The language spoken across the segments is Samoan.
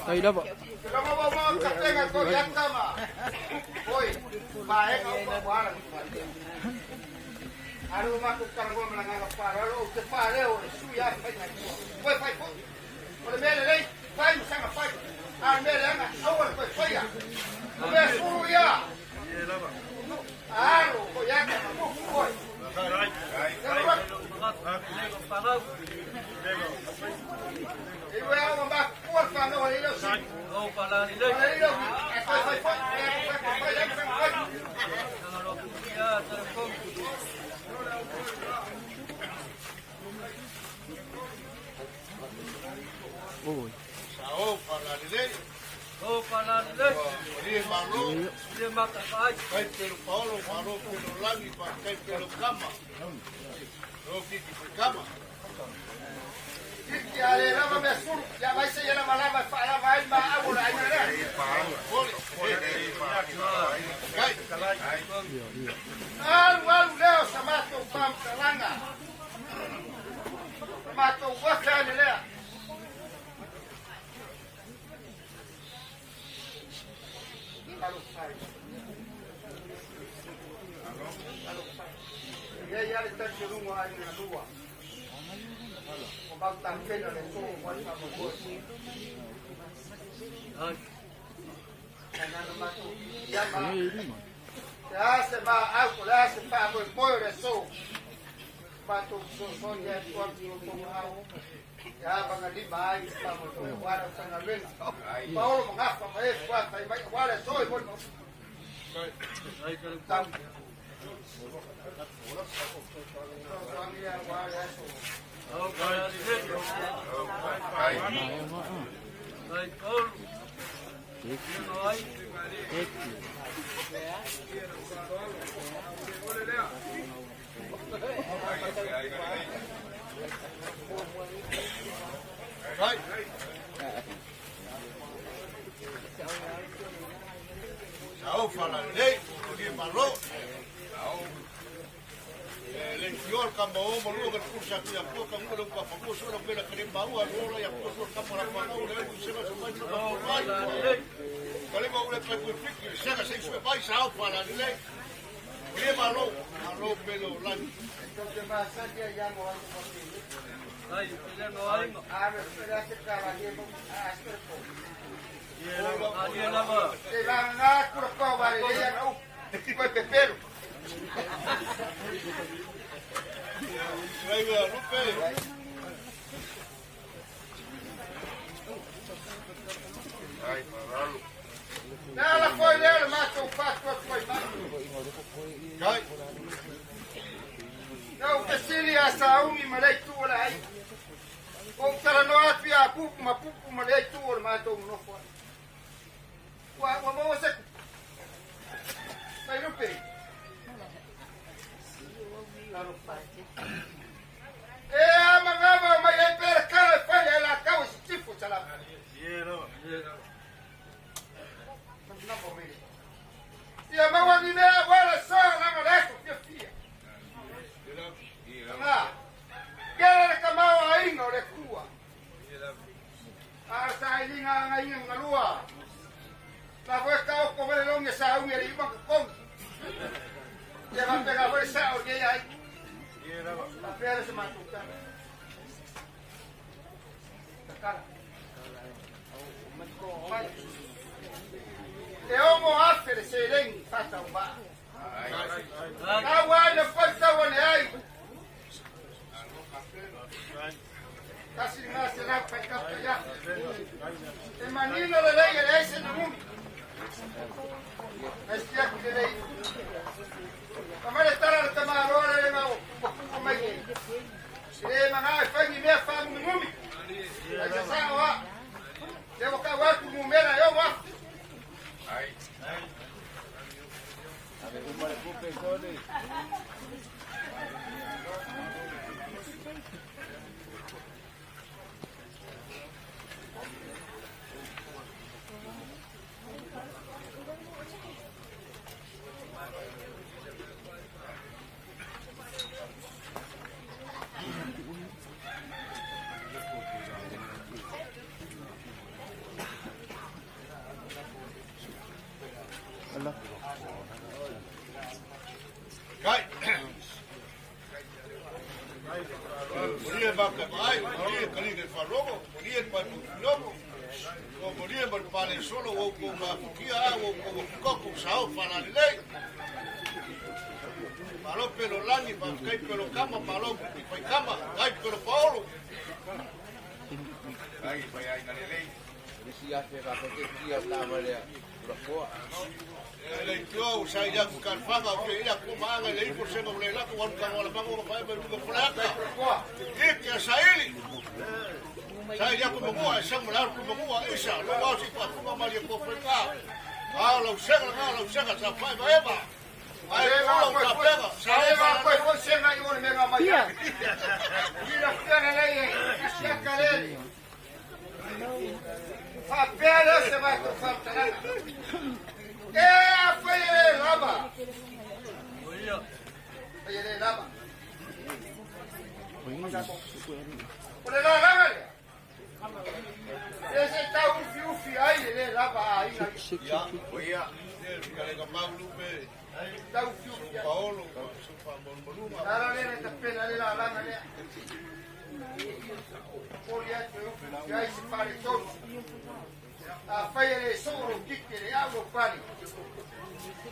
Tai lava. Oi. 1,500 faitautaia. E manino lelei e leai se nugumi. Ae siaki lelei. Famai le tala a le tamāloa le lega o puka mai nei. E lē magaʻo e fai ni mea faagumigumi. Ae sasao a. Lea ua tau atu numera e 6,000. Kai. Molie ma ka mai, molie kali le farogo, molie pa tu logo. O molie ma pale solo o ko ma fukia o ko ko ko sao fala lei. Malo pelo lani, pa kai pelo kama, malo pai kama, kai pelo paolo. Ai, pai ai na lelei. Isi afe ka te kia ta valea. Ura koa. E le tio sa ia ku kalfanga o ke ia ku maanga le ifo se mo le la ku wan ka wala mango ka pai lu ka flaka. E ke saili. Sa ia ku mo sa mo la ku mo isa lo wa si pa ku ma le ko feka. A lo se ga lo se ga sa pai ba eva. Ai ko lo ka pega. Sa E eva ma koe foi se mai o le mea mai. Ia fia lelei e siaka lele. Faapea lea se matou faamatalaga. E afai e lē lava. Fai e lē lava. O le lalaga lea. E se tau ufiufi ai le lē lava a aiga ia. Ia. Ka le ka maulu pe Tau ufiufi ai. paolo su pa molunga. Ala lea le tapena le lalaga lea. Poli atu e ufiufi ai se faletonu. Afai e lē soo lou titi e le au lou pale.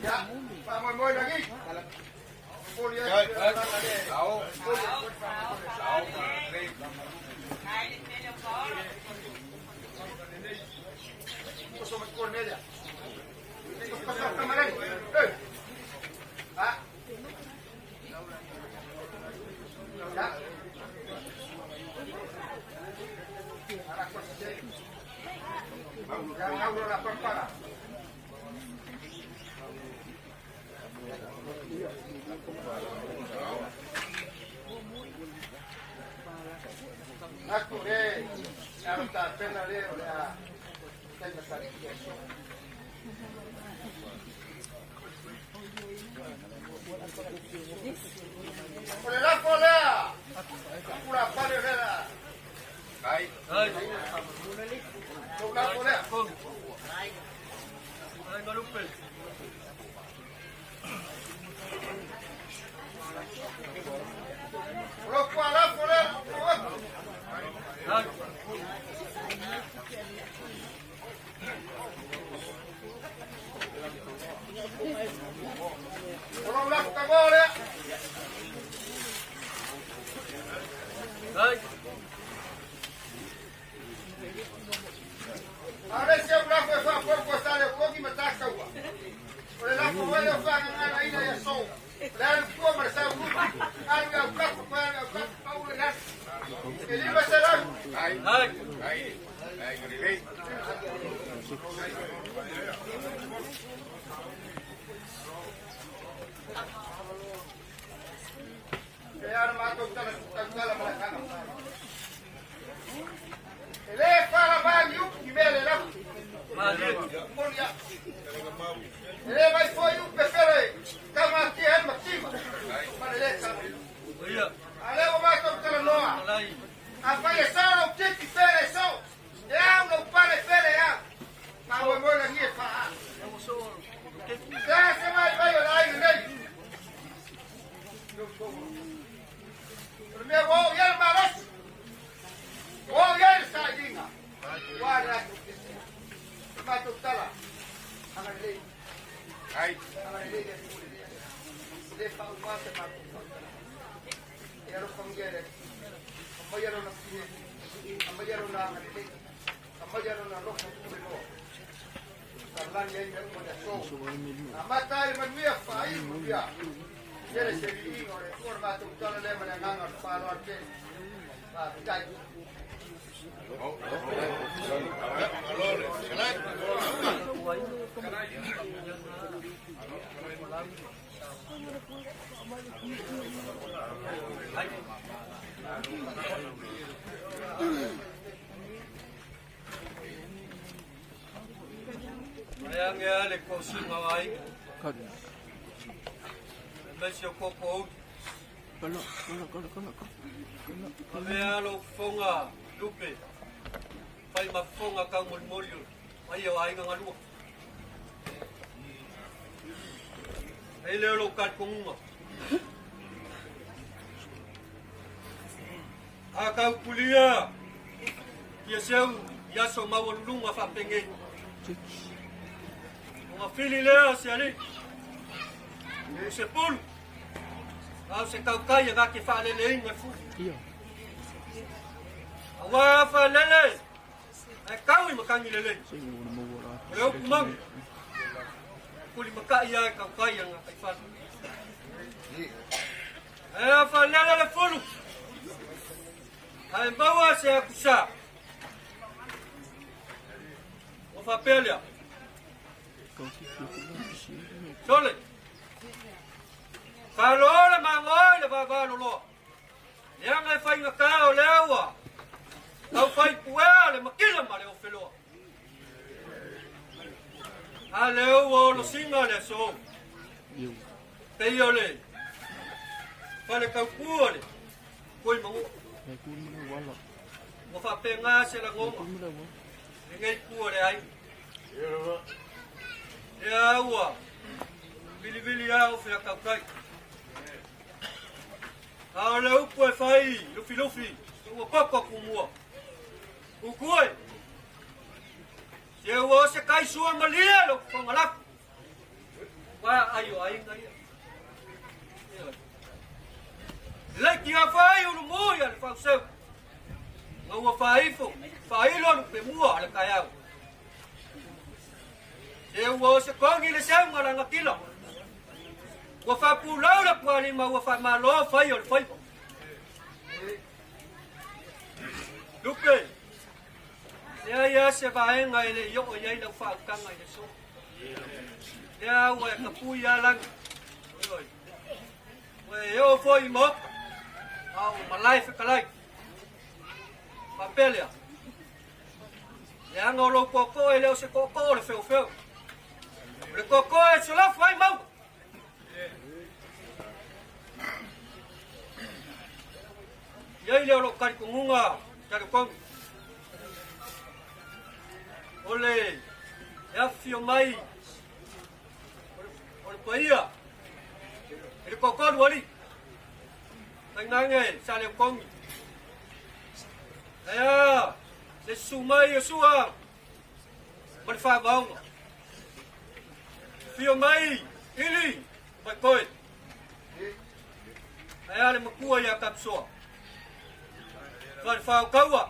Ia, faamoemoe lagi. Poli atu le lalaga lea. Poli atu le faamoemoe. Oso ma Cornelia. Pasa kamarani. Eh. Ah. Ya. Ala ko se. Ya auro la pampara. Aku le, aro ta pena le o le a. Tai masari. O le lafo lea. Pula pale le la. Ai. O lafo lea. Ai, Malupe. O lo kwa lafo lea. Ai. O lo lafo ka lea. Ai. A le se o lafo e fa por ko sale ko ki mata kaua. O le lafo o le fa ngana ina ya so. Le alu tua ma le sa ulu. Alu ya ka ko pa ya ka pa u le nas. E lima se la. Ai. Ai. Ai. Ai na lelei. E ara ma to tala tala ma kana. E le fa la va ni u ki me le lafo. Malie. Molia. E le vai foi u pe fere. Kama ki hen matima. Ma le le tala. Ia. Ale o ma to tala noa. Alai. A fai e sa o tiki fere so. E au no pale fere ya. Ma mo mo la ni e fa. E o so. Ke. Se se mai vai o lai nei. O meu o ia maros. O ia sa inga. Wa la tu ke se. Ma to tala. Anga le. Ai. Anga le le le fa o ma te ma to tala. E ro kongere. O mo ia no na Aumaia Lona agalelei, aumaia Lona alofa puleloa. Talani ai mea uma i le aso. Amata ai le manuia, faaiu le manuia. Tele se viiga o le Atua le matou tala lea ma le agaga o le faaaloalo tele. Faafetai. Ae age le kosiga o aiga. Aemaise o koko uli. Avea lou fofoga lupe, fai ma fofoga taumolimoli o paia o aiga galua. Ai lea o lou talitonuga. A taupulia ia seu i aso maualuluga faapenei. Ona fili lea o se alii, o se pulu, a o se tautai e na te faaleleina le fulu. Aua a faalele, ae tau i matagi lelei. O le upu moni, tulimatai lava e tautai a le gataifale. Ae a faalele le fulu, ae maua se atusa. Ua faapea lea. Sole. Falo le mangoi le vavaloloa. Leaga e faigata o lea ua tau fai puea le makila ma le ofeloa. A lea ua olosiga le aso. Pei o le fale taupua le koi mangua. Ua faapena se lagona lenei pua le aiga. Lea ua vilivili a o featautai. A o le upu e fai lufilufi, ua koko kumua. Ukue, se ua o se kai sua malie lo fofoga lafu. Ua ai o aiga ia. Lei kia fai ulu ia le fauseu. Nga ua faaifo, faailo lupe mua a le taeao. Se ua o se kogi le seuga lagatila. Ua faapulau le pualima ua faamalo fai o le faiva. Lupe, leai lava se vaega e le i oo i ai lau faautaga i le aso. Lea ua e tapui lava lagi. Oi, ua e oo foi i maota, a o malae fetalai. Faapea lea, leaga o lou tootoo e le o se tootoo o le feofeo. O le tootoo e solofu ai mauga. Iai lea o lou talitonuga talitonu. O le e afifio mai o le paia i le toatolu alii. Tainane sa Leutogi. Ae le susu mai o Sua ma le Faavaoga. Fio mai Ili mai koe. Ae a le matua ia Kapisoa. Fa le whaokaua.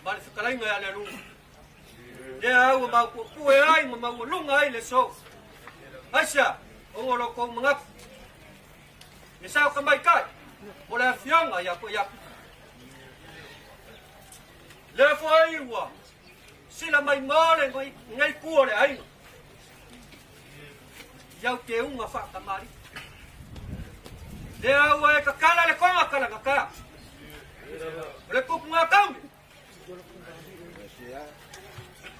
Ma le whakalainga ia le alunga. Lea au mau puapue ai ma maualuga ai le aso. Aisa, o lo kou manatu. E sao ka maikai, o le afioga ia koe ia. Lea foi ua sila mai mo le ngai kua le aiga. Iau te unga whaakamari. Lea ua e kakala le konga kala ngaka. O le kupu ngā kaumi.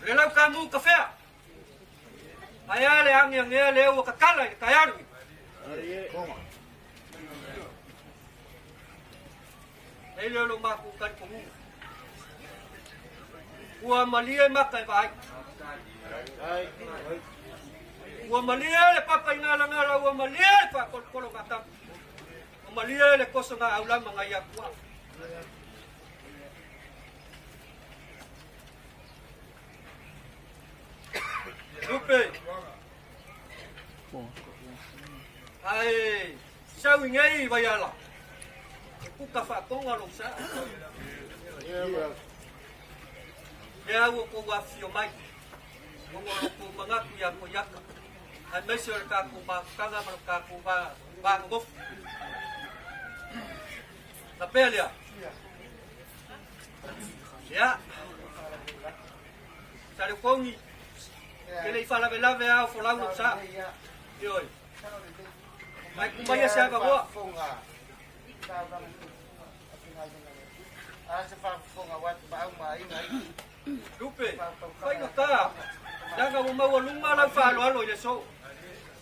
O le lau kamu ka whea. Ai a le ange angea le ua kakala i le kaiaru. Ei leo lo maku kari kongu. Ua malie maka e vaai. Ua malie le papa i ngala ngala, ua malie le whakolokolo ngā tamu. Ua malie le koso ngā aulama ngā ia kua. Lupe. Ai, sau i ngei vai ala. E kuka whaatonga lo sa. Lea ua kou afifio mai, ona o lo outou manatu ia Koiata, aemaise o le tatou mafutaga ma lo tatou va nonofo. Na pea lea. Ia. Salekogi, ke le i faalavelave a o folau lou sa. Ioe. Mai kumaia se avanoa. Lupe, faigata, leaga ua maualuga lau faaaloalo i le aso.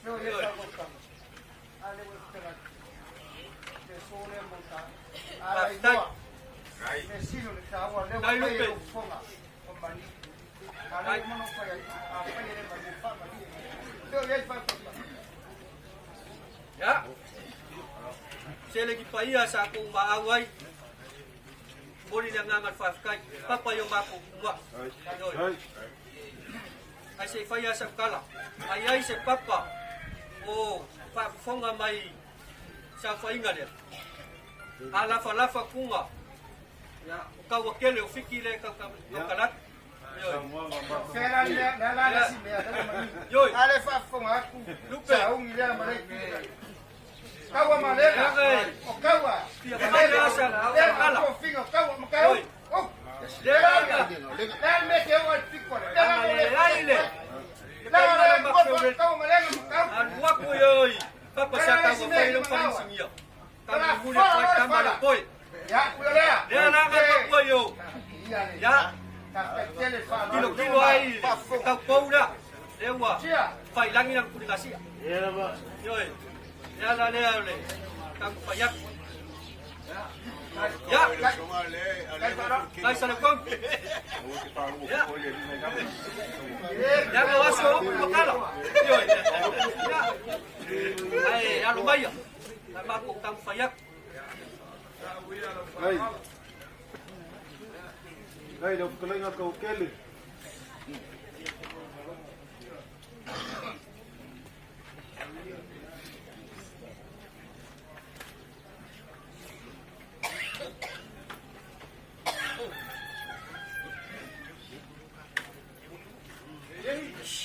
Ioe. Faafetai. Dai Lupe. Dai. Ia. Sele ki paia sa kou maau ai. Momoli le agaga o le faafetai. Papa i o matou tumua. Ioe. Ai se i fai lava sau tala. Ai ai se papa o faafofoga mai i saofaiga lea. A lafalafa kuga o Kauakele o Fiki lea e tautala atu. Ioe. Ioe. Lupe. Kaua ma lega. O kaua. Fia fai lava sau tala. Tofiga o kaua ma kau. Ioe. Leaga. Le me te o al piko. Le Aga leai le. Le le kaua ma lega ma kau. Alu aku ioi. Papa sa tau fai lo fai singia. Tau mule fai tama le poi. Ya, kuya lea. Lea la ga papua yo. Ya. Kilo kilo ai tau pou la. Lea ua fai langi na kuli gasia. Ioi. Lea la lea le tau fai aku. Ya. Kai sa le kong. Ya. Ya ga waso o makala. Ioi. Ya. Ai alo mai. La mako tau fai aku. Ai. Ai, lau fetalaiga Kauakele.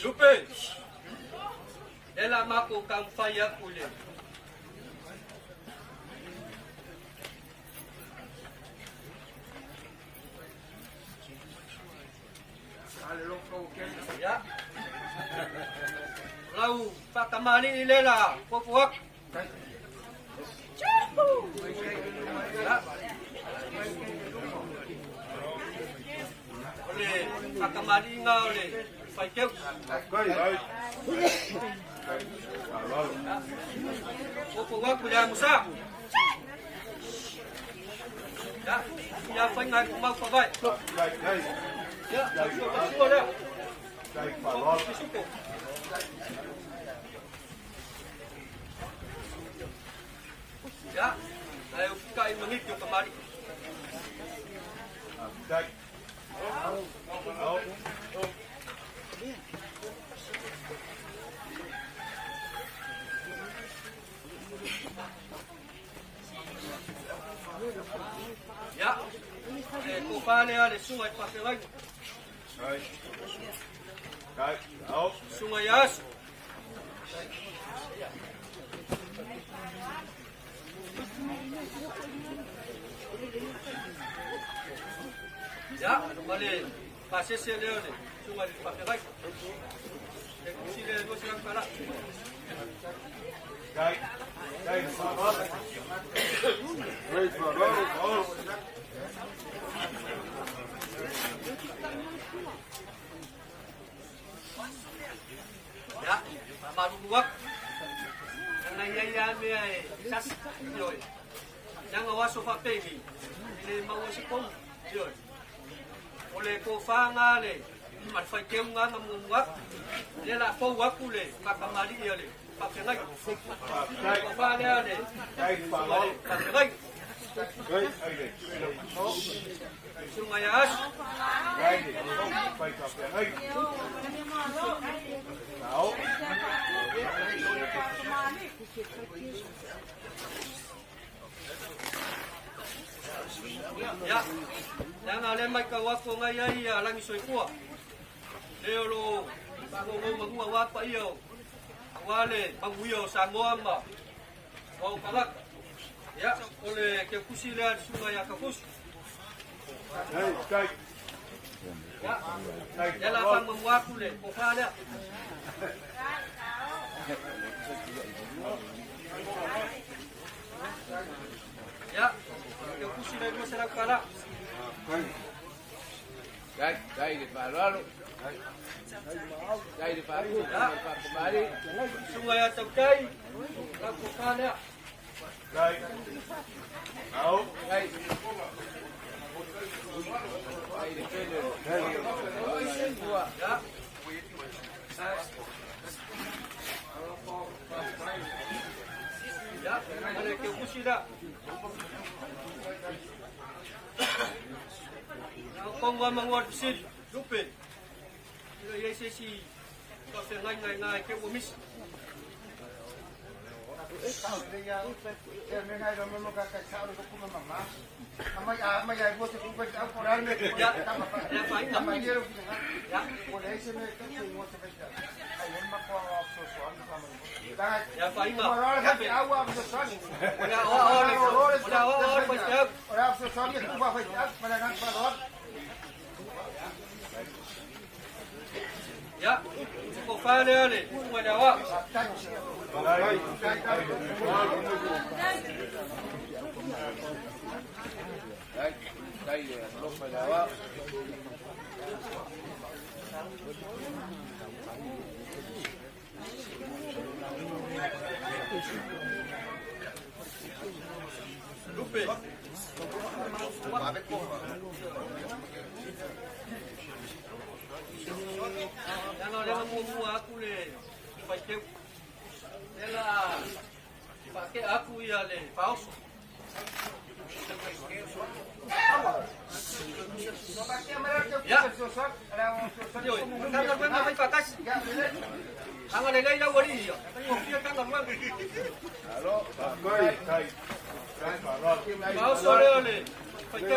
Lupe. Lea la mako tau fai aku le. Ya. Lau whakamani i lela, popo aku. Ya. O le whakamani o le whaikeu. Kai. Popo aku le amusa. Ya. Ia whai ngai kumau whawai. Kai. Ya, sua sua lea. Kai whalalo. Pisuko. Ya, ai o fika i mangiki o kamari. Kai. Au. Ya, e ko whālea le sunga i pawhengai. Kai. Kai. Au. Sunga i aso. Ya, ma le pasese leo le sunga i pawhengai. E kusi le no sirang pala. Kai. Kai whalalo. Kai whalalo. Au. Ya, maruru aku. Nanga ia ia mea e sasi, ioe. Nanga waso whapengi, i le maua se komu, ioe. O le kōwhanga le, ma le whaikeunga nga mungu aku. Le la fau aku le, whakamari ia le, whawhengai. Kōwha lea le, Kai whalalo. whawhengai. Kai. Ai le. Sunga ia aso. Kai le. Whai ka whengai. Au. Ya, nanga Ia le mai kau aku ngai ai ia langi soifua. Le o lo fagogo magua wapa ia o wale maguia o Samoa ma o kalaka. Ia o le ke kusi le sunga ia kakusi. Ia ia la fa mamuaku le ko fa le. Ia ke kusi le mo sera kala. Dai, dai le fa'aloalo. Dai le fa'aku, le fa'akumali. Sunga ia tautai. La ko fa le. Dai. Au. Dai. Dai le pele. Dai. Tua. Ia. Ia, le ke kusi la. Konga mangua sili lupe ila ia se si ka fe ngai ngai ngai ke o misi Ya, ko fa le ale, ko le wa. Dai, dai le lofa le wa. Lupe. Ana le mo aku le pai te ela pa ke aku ia le paoso. Ya. Yo, tanga luenga fai pakasi. Anga le lei lau ari ia. O fia tanga luenga. Alo, Kai, kai. Paoso le le pai te.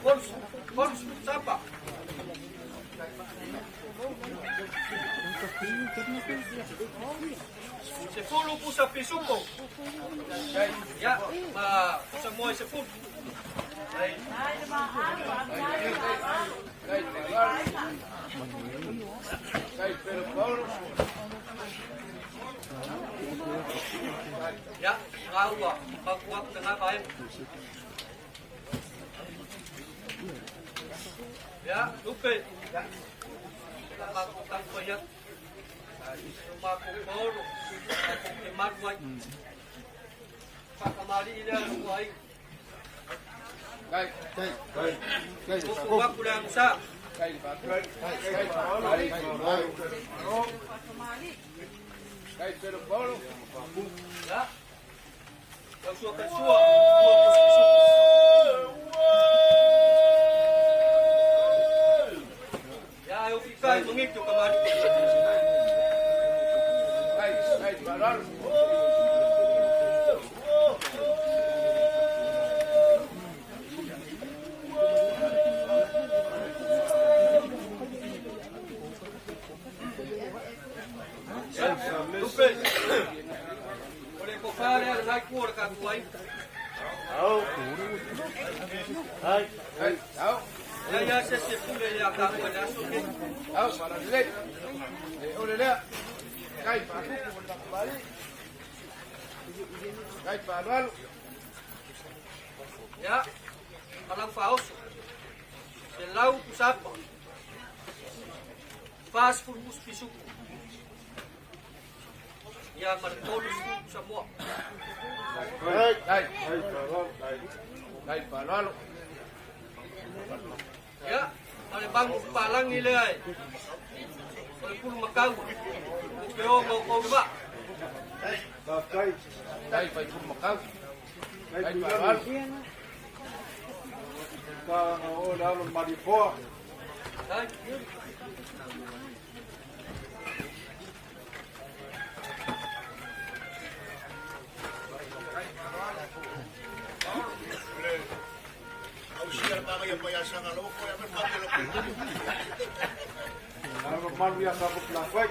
Bolso, bolso, sapa. Se fulu pusa pisuko. Ya, ma pusa moi se fulu. Ai. Dai, dai pero Paulo. Ya, ngaua, pakuak tengah bae. Ya, lupe. Ya. Makutang payak. Makukoro. Makukimarway. Pakamali ila luway. Dai, Dai, dai, dai. Kukuha sa. dai dai dai. Dai pero Paulo. Ya. Sua sua. Ya, eu fikai mengikut kamari. Dai, dai fa'aloalo. Lupe. Ole ko fare al ngai kuor ka tuai. Au. Ai. Dai, au. Ya ya se se pule ya ka ko ya so ke. Au, fa'alale. Le ole lea. Dai fa'akuku mo le fa'akumali. Dai fa'aloalo. Ya. Alang faoso. Se lau kusapa. Fas pulmus pisuku. Ya martolus samoa. Dai, Dai, dai fa'aloalo. Ya, ale bangu palang ile ai. Ole pulu makau. Ke o mo ko ba. dai. Dai fai pulu makau. Dai fa'aloalo. Ka o le alo maripoa. Dai. mai mai asanga lo ko ya me pa lo ko. Ala malu ya sa ko la fai.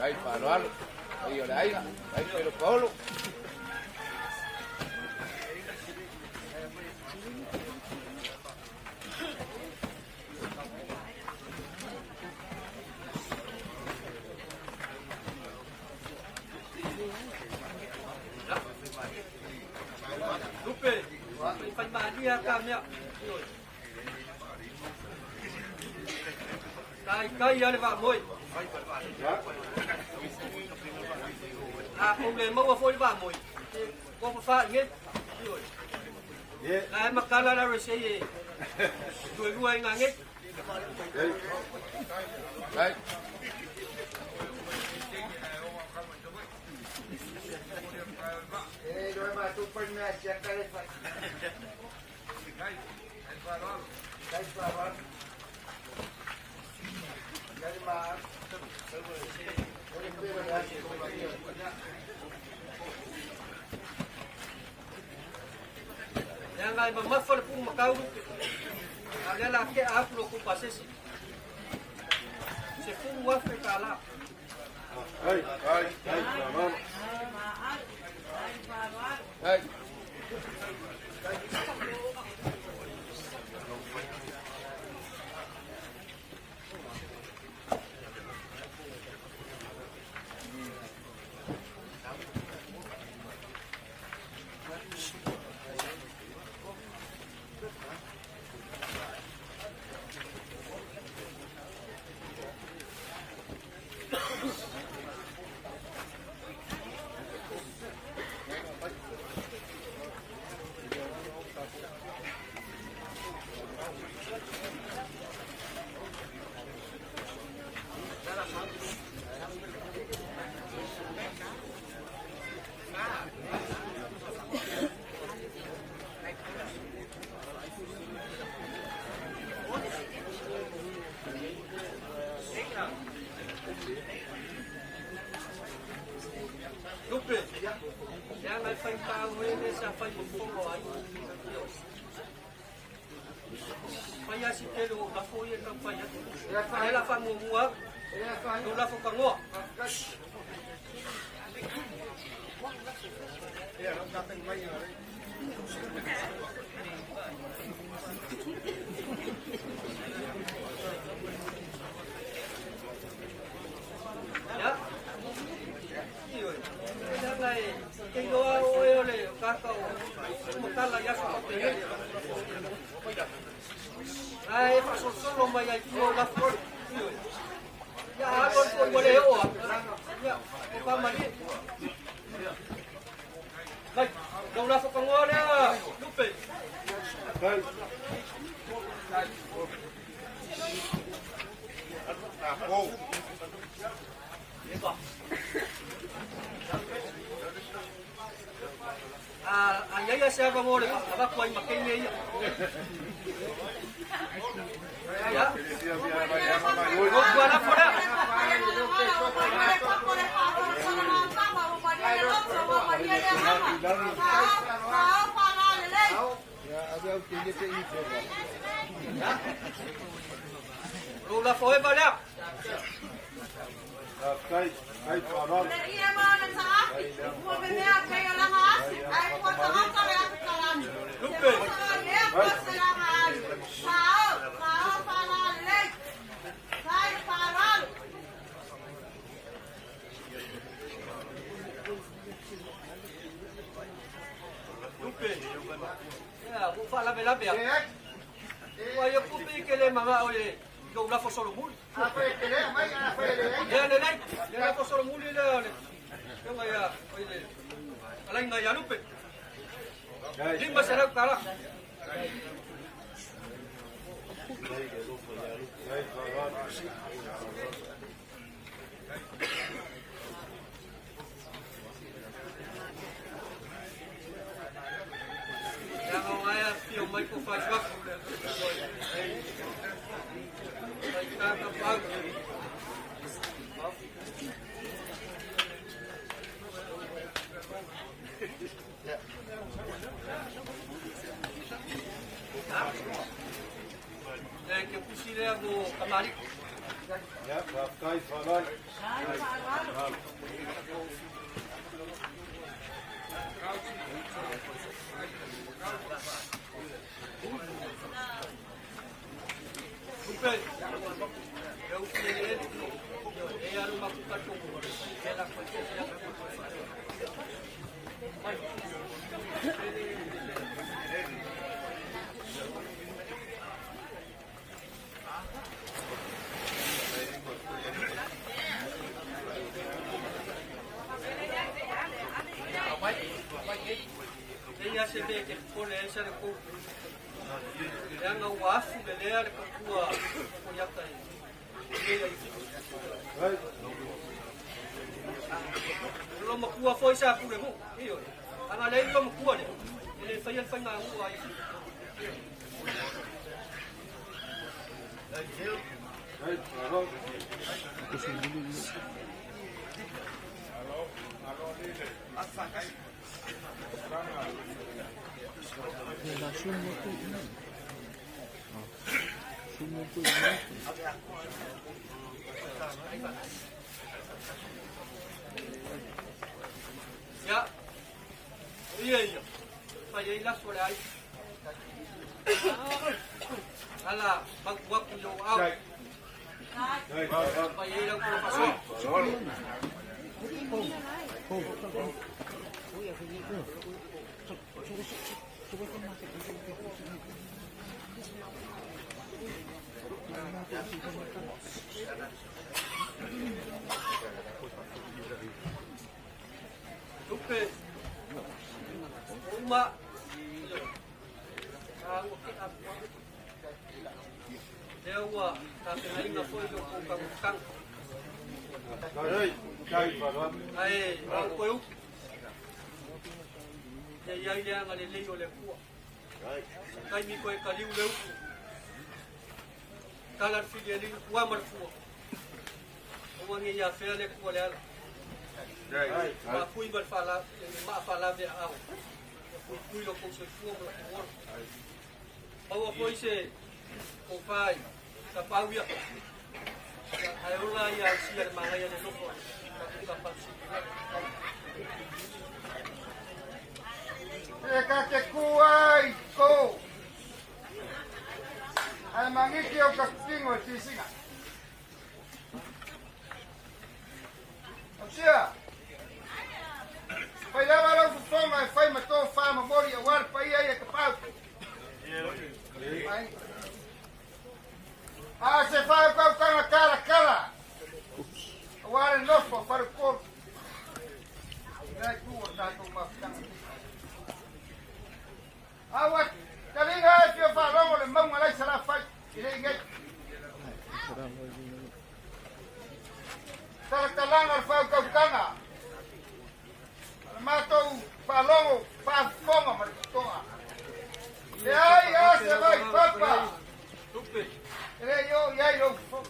Ai palo alo. Ai o le aiga. Ai pelo paolo. Lupe, fai malia ka mea. Tai kai ale va moi. A o le maua foi va moi. Ko fa nge. La makala la rese ye. Due lua inga nge. Ai. Yang ai mamafa le pu makau. Ale la ke a lo ku pasesi. Se fu wa fe kala. Ai, ai, ai, ai. Lupe, yang ai fai pa we sa fai mo ai. Fai asi te lo la fo ye ka fai. Ai la fa mo mua. Lo la fo ka ngoa. Ya. Ngai ke loa o e ole ka ka o makala ya so te. Ai fa so solo mai ai o la fo. Ya ha ko ko le o. Ya o pa mali. Vai, não la fo ka ngole Lupe. Ai. A ia se ava mole, ava ko ai makene ia. Ya. O la fora. Lo la foe bala. Ai, ai, parol. Lupe. Lupe. Ya, bu fa la bela bea. Wa yo kupi ke le mama ole. Lo la fo solo mul. Ya le le, le la fo solo mul le le. Yo ngai ya, oi le. Alai ngai ya Lupe. Lima será kala. Ya no ai fio mai ko fa shwa. Ai ka ka pa. mali. Ia, faafetai faaaloalo. Lupe, e upu i le ele, e alu mapu katogo, e la koe se sia mai. E ia se mea ke pole e sa le kou. Leaga ua afu le lea le kapua o iata e. E ia i. Lo makua foi sa pule mo. Io. Anga le lo makua le. E le fai al fai ngā ua ai. Ia. Ia ia. Fai ai laso le ai. Ala, maku yo au. Fai ai lau kua fasoa. Lupe. Uma. A ua ke apu. Lea ua tapenaina foi lo kou kagukaga. Ae au koe upu. Ia iai le agalelei o le Atua. Taimi koe kaliu le upu. Tala le filialii ua ma le fua. Aua ne i afea le Atua le ala. Maapui ma le faala maafalave a ao. Ia puipui lo kou soifua ma lo kou ola. Maua foi se tofa i tapau ia. Ae ola ia ausia le magaia le nofo a le tatou Tapausili. E ka te ku ai kou. Ae mangiki o ka tingo e tisinga. Ausia. Fai lava lau fofoga e fai ma tō whamamori aua le paia ia ka pau. Ai. A se whaakaukanga kala kala. Aua le nofo a wharekolu. Nei ku o tātou mafutanga. Aua talinga e fia whaalogo le maunga lai salafai. I le ingei. Talatalaga le whaakaukanga. Le matou faalogo faafofoga ma le totoa. Leai a se vai papa. E le i oo i ai lou fofoga.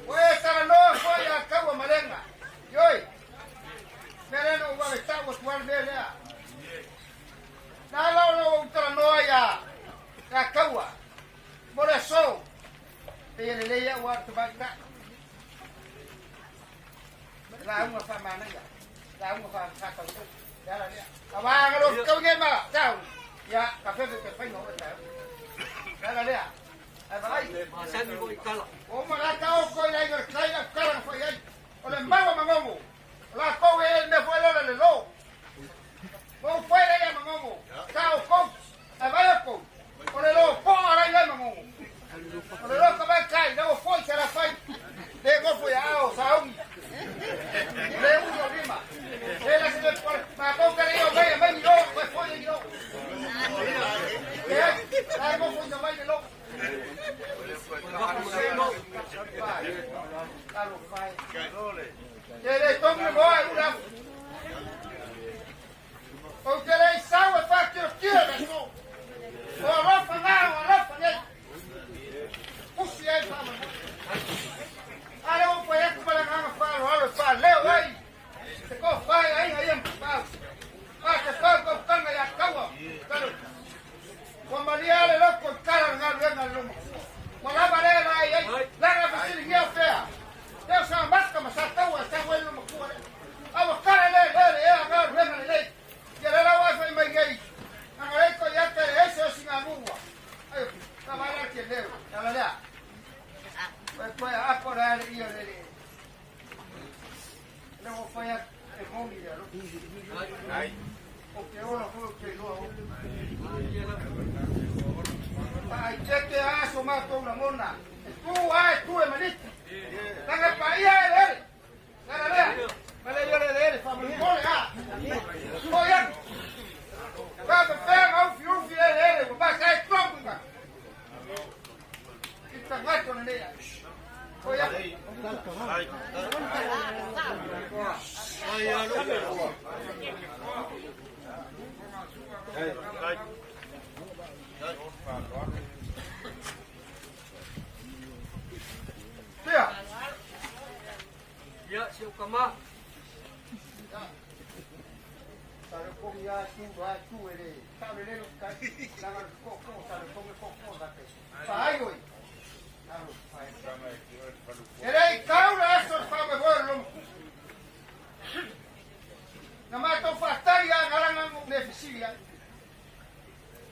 Ua e talanoa foi ia Kaua ma Lega. Ioe. Mea lea na ou vave tau atu ai le mea lea. Na ala ona ou talanoa ia ia Kaua mo le aso. Pei e lelei au a le tamaitai. Lauga faamanaia, lauga faatautau. Le ala lea. Aua ga lo kau nei ma tau. Ia ka fefe te whainga o tau. Le ala lea. Ai vaai. Masani foi tala. O ma la ka o ko ila i kai la kala fai ai. O le maua mangongo. O la kou e me foi lola le lo. Mo foi le ia mangongo. Ka o kou. Ai vai o kou. O le lo po ara ila mangongo. O le lo ka vai kai na o foi sara fai. Le go foi ao saungi. Le u o lima. Le la se le ma kou ka le o mai mai lo foi foi le lo. Le la go foi na mai le lo. apo le ia le le o fai e moni le alo. O te ola foi o te loa o. Ai te aso matou na mona. E tu ai tu e maniti. Tanga pa ia e le. Tanga le. Mele ia le le fa mo le a. Ko ia. Ka te pega au fiu fi le le o ba sai tronga. Kita gato ne ia. Ko ia. Ai a Lupe. Tia. Ia si o kama. Sa le ko ia tu a tu e le. Sa le le ka la ko ko sa le ko ko ko da te. Fa ai oi. E kau la aso fa me voi lo. Na matou faatali a galanga le fisilia.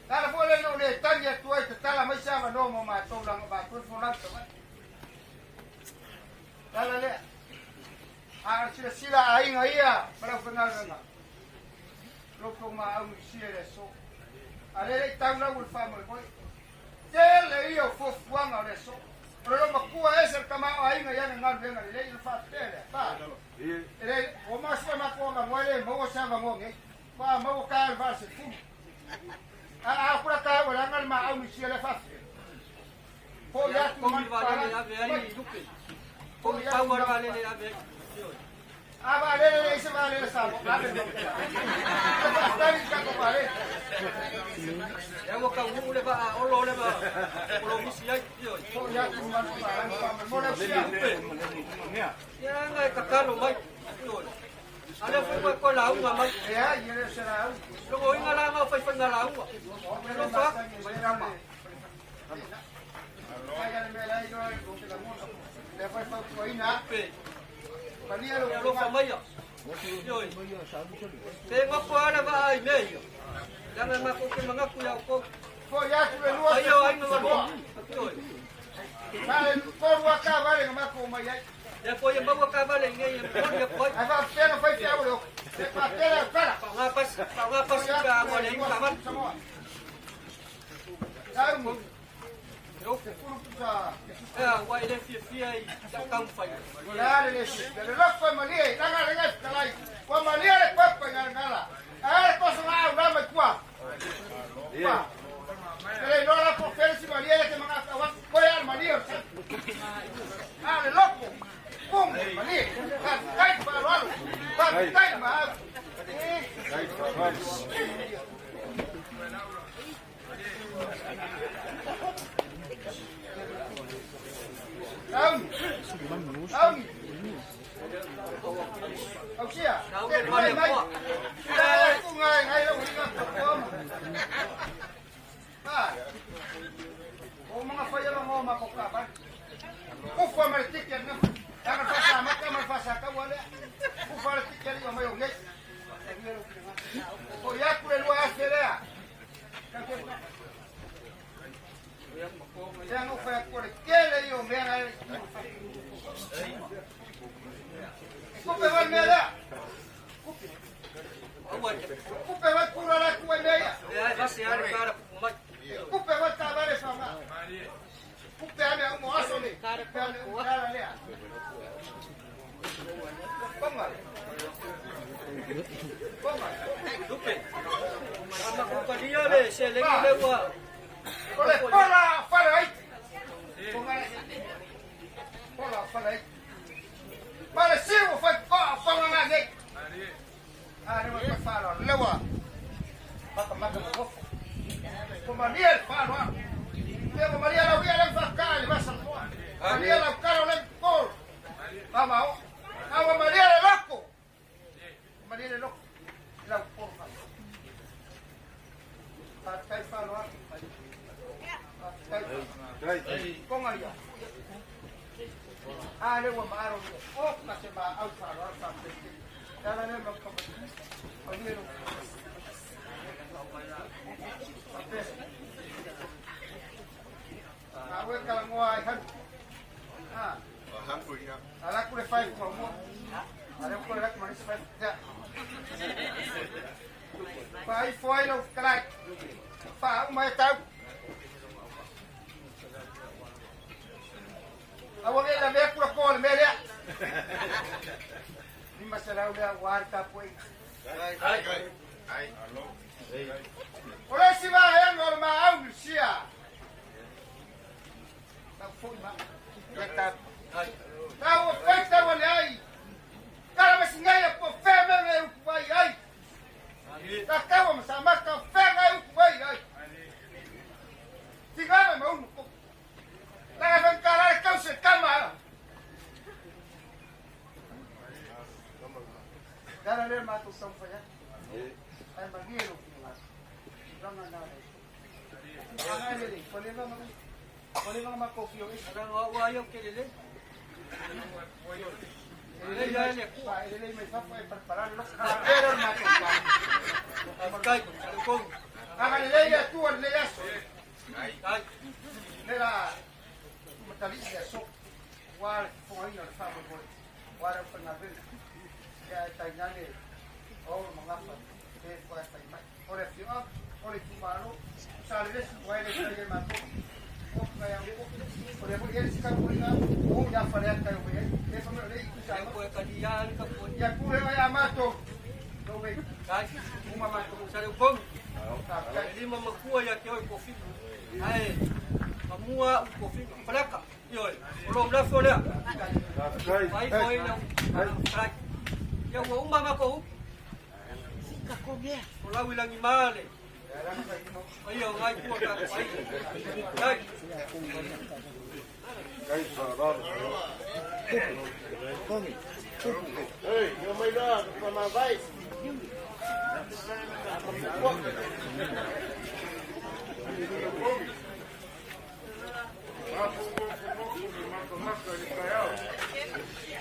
Tala foi le no le tali atu ai te tala mai sa no mo matou langa matou fo na mai. Tala le. A sila sila ainga ia para whangarenga. Loko ma au i sia le so. A le le tau lau le whamoi moi. Te le ia o fofuanga o le so. O le makua ese le kama o ainga ia na ngalu venga le le i wha pele. Pa. E le o masua makua nga moe le maua sa va nge. Pa maua ka le va se fu. A a kura ka o langa le ma au i sia le wha. Po ia tu Komi man va le le ave ai Lupe. Komi pau va le le ave ai. A va le le se va le le sa. Ave no. Pa tali ka ko va le. Ia ua ka uu le va a olo le va. O lo misi ai. Ioe. Po ia tu man pa pa mo le sia. Lupe. Ia nga e kakalo mai. Ioe. Ale foi ko ko launga mai. Ia ia le sera au. Logo inga la nga fai fai nga launga. Lo fa. Lupe. Ia lo fa mai ia. Ioe. Te ngapo ala va ai me ia. Langa ma ko ke mangaku ia ko. Ai o ai nga lo. Ioe. Ia ko ia maua ka vale nge ia mo ia ko. Pa nga pas pa nga pas ka mo le ka va. Ia wa ile fia fia i ta kau fai. Nau le ma le ko. O mga faya mo makokaban. Kufa martiker na. Tangan fasa maka marfasa ka wala. Kufa martiker yo mayo ngai. O yaku le lua aselea. Ya no fue por qué le yo me haga. Kupe va me da. Kupe va kura la kuwe meia. Ia va se ale kara mai. Kupe va tabare fama. Kupe ame umo aso le. Kupe ame umo kara lea. Ponga. Ponga. Lupe. Ama ko kalia le se le le wa. Ole pola fara ai. Ponga. Pola fara ai. Para sigo fa fa fa nga ngai. Ah, ne wa fa lewa. Maka maka mo. Ko Maria el faro. Lego Maria la via le fa cali va san Maria la caro le col. Vamos. Agua Maria le loco. Maria le loco. La porfa. Pa kai faro. Ponga ya. Ah, le wa maro. O ka se ma au faro fa. Ya la ne ma ko. Maria lo. Awe ka ngoa ai han. Ah. Ala ku le fai ku mua. Ale ku le ku manis fai. Ya. Fai foi lo kalai. Fa mai tau. Awa le la mea kula ko le mea lea. Ni masalau lea wa ta poi. Ai. Ai. O le si va e ngor ma au ni sia. Ta foi ma. Ya ta. Ta o fai ta wa le ai. Kala ma singai po fe me le u ai ai. Ta ka wa ma sa ma ka fe ngai u ai ai. Tingana ma unu ko. La van kala ka se kama. Dara le ma tu sam fa ya. Ai ma ni lo ki ma. Ranga na le. Ranga le le, pole va ma. Pole va ma ko fi o. Ranga wa yo ke le. Le ya le ku. Le le me fa fa preparar lo. Pero ma tu. Kai ko. Aga le ya tu le ya so. Ai. Le la matali ya so. Wa fo ai na fa mo. Wa ra fa na ve. Ya ta nyane. O ma fa. E fa ta mai. Ore fi o, ore fi malo. Sa le su wa le le ma ko. O ka ya ko. Ore mo ele ka ko ina. O ya fa le ta o e. E fa me le ku sa. Ko ka di ya ka ko. Ya ku le ya ma to. No we. Kai. Uma ma to. Sa le bong. Lima makua ya ke oi kofi. Ai. Mamua kofi plaka. Oi. O lo la fo lea. Ai foi na. Ai. Ya ua uma ma ko. O lau ilangi male. Ai o ngai kua ka ai. Ai. Ei, yo mai la pa ma vai.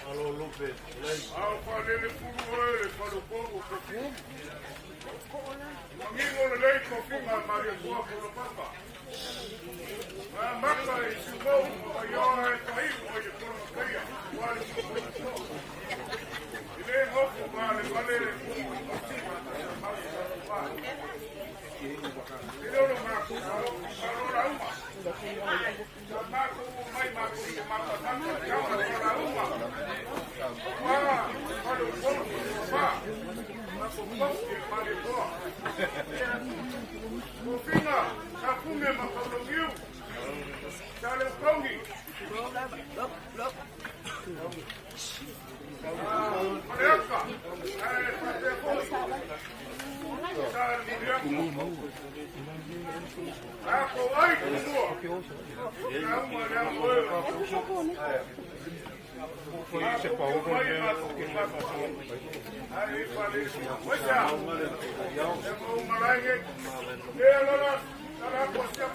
Alo Lupe. Au fa le le fulu le fa lo ko ko fi. Mangingo le lei ko fi ma ma le ko ko lo papa. Ma maka e su mo yo e tai o ye ko no kai wa le ko ko. Ile ho ko ma le ma le ko ko si ma ma ma. Ile lo ma ko ma lo la uma. Ma ko mai ma ko ma ma ma ma la uma. Wa ma lo ko ma. Ma ko ko ma le ko. Kofinga, sa funge ma ko lo ngiu. Sa le kongi. Mariaka, ai fa te ko. Sa le A ko ai ko mo. Na uma na mo. Ai fa le. Wesa. E mo malaige. E la la ko sia.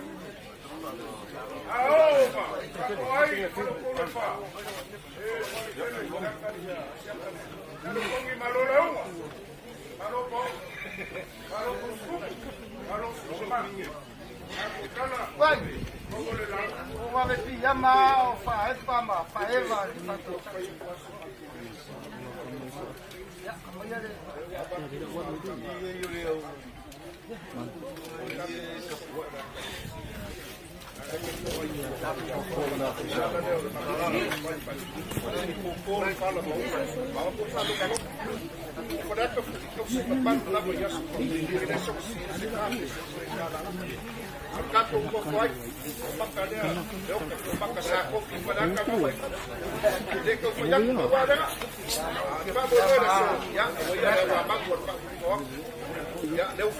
A o ma. Ko ai ko ko le fa. E fa le le ka sia. Lo kongi malo la uma. Malo ko. Malo ko su. Malo su ma. Vai. O va ver pijama o fa e pa ma fa e va fa to. Ya, ya le.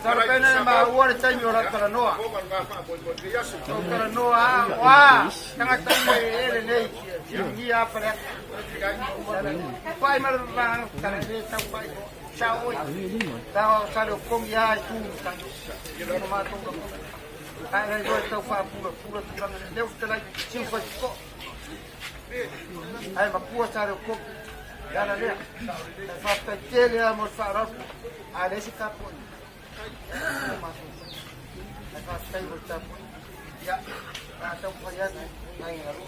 Sarapena ma ua le taimi o la talanoa. O talanoa wa tagata e ele nei ia fale. Pai ma va tala le tau pai. Sa oi. Ta sa le kongi ai tu ta. No ma to. Ai le do tau fa pula pula tulaga le o tala sin fa ko. Ai ma pua sa le kongi. Yala lea. Fa ta tele a mo fa ra. A le se ka po. Ya, A taumafai atu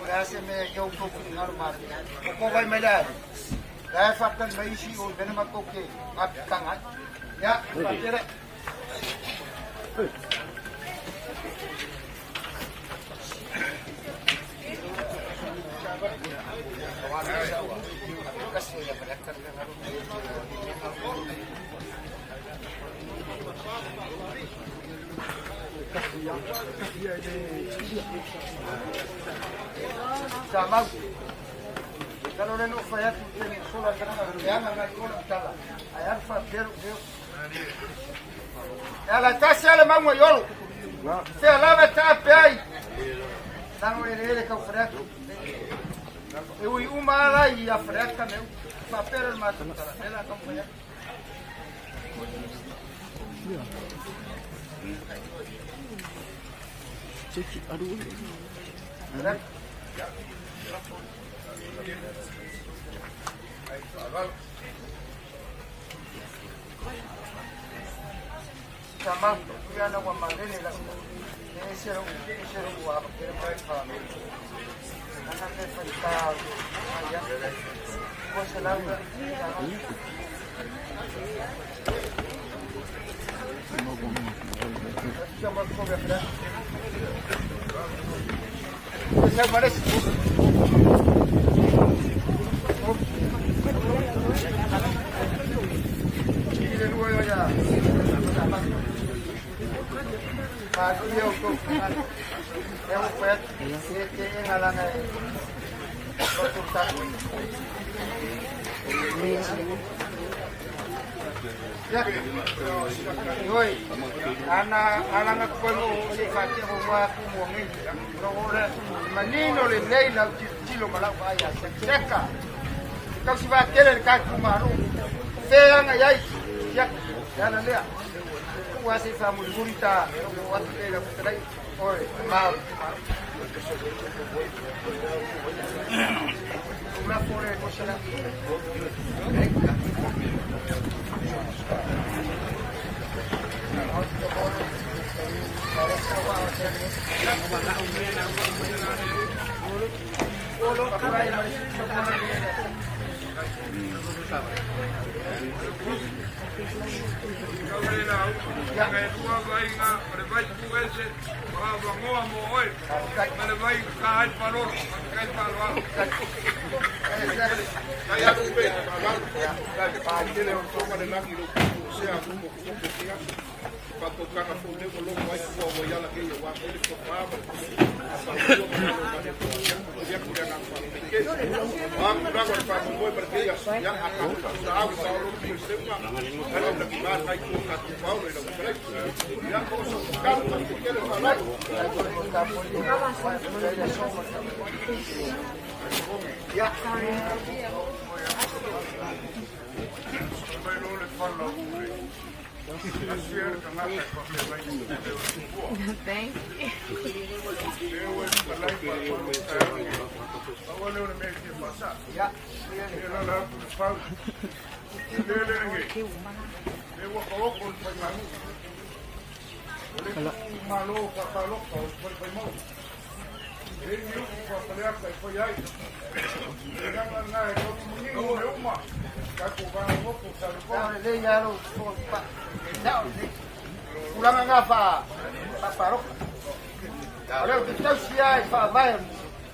o le a se mea i outou finagalo malilie. O kou vai mai le ali, la e faatali mai isi o i mea na matou te apitaga ai. Ia, faapea lea. Sa mau. Talo le no fai atu te ni sola kana le anga ngai ola tala. Ai alu faapea lou leo. E ala tasi ale maunga i Olo. Fea lava e taape ai. Lano eleele kau Faleata. E ui uma ala i a Faleata me upu. Faapea le matou tala. Lea la taumafai atu. Faleata. Tama, ia na ua malele lau e ese lou ese lou ava kele mai fa ana me fai ta ai a ua se lau tama. Oi, ana alanga kono o le fatia o wa ku mo ngi. No ora manino le nei lau tilo ma lau vaai a seka. Tausi va tele le ka ku maro. Feanga yai. Ya, ya la lea. Ua se fa mulimuli ta o atu te lau talai. Oi, ma. Ula fore ko sala. Thank you. Tulaga na faafaaloka. O lea ou te tausi lava i faavae o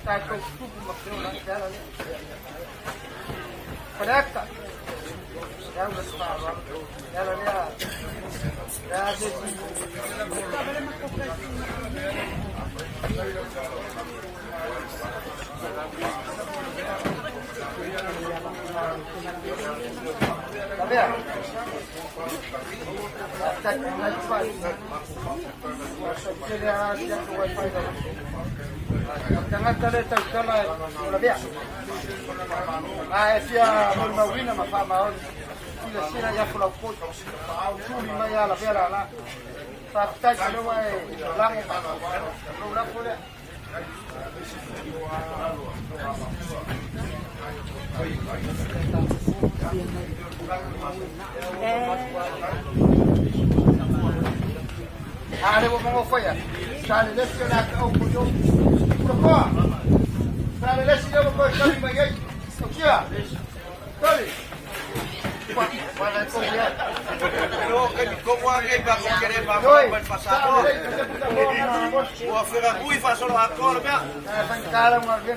tatou tupu ma feola i le ala lea. Faleata, e au le faaaloalo. Le ala lea, le a se isi. Lavea. Faafetai, nai fai. Tele a si atu ai fai lava. Tagata le tautala o lavea. A e fia molimauina ma faamaoni. Silasila i afu laupoi. Tuli mai a lavea lala. Faafetai o lea ua e lago. Lou lafo lea. A le ua mago faia. Sa le lefi o le ata au ko yo. Tokoa. Sa le lesi lea ua toe tali mai ai. Tausia. Tali. Oi. Sa le lesi. Ua fega ui faasolo atoa le mea. Faigata lau galuega.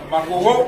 Magogo.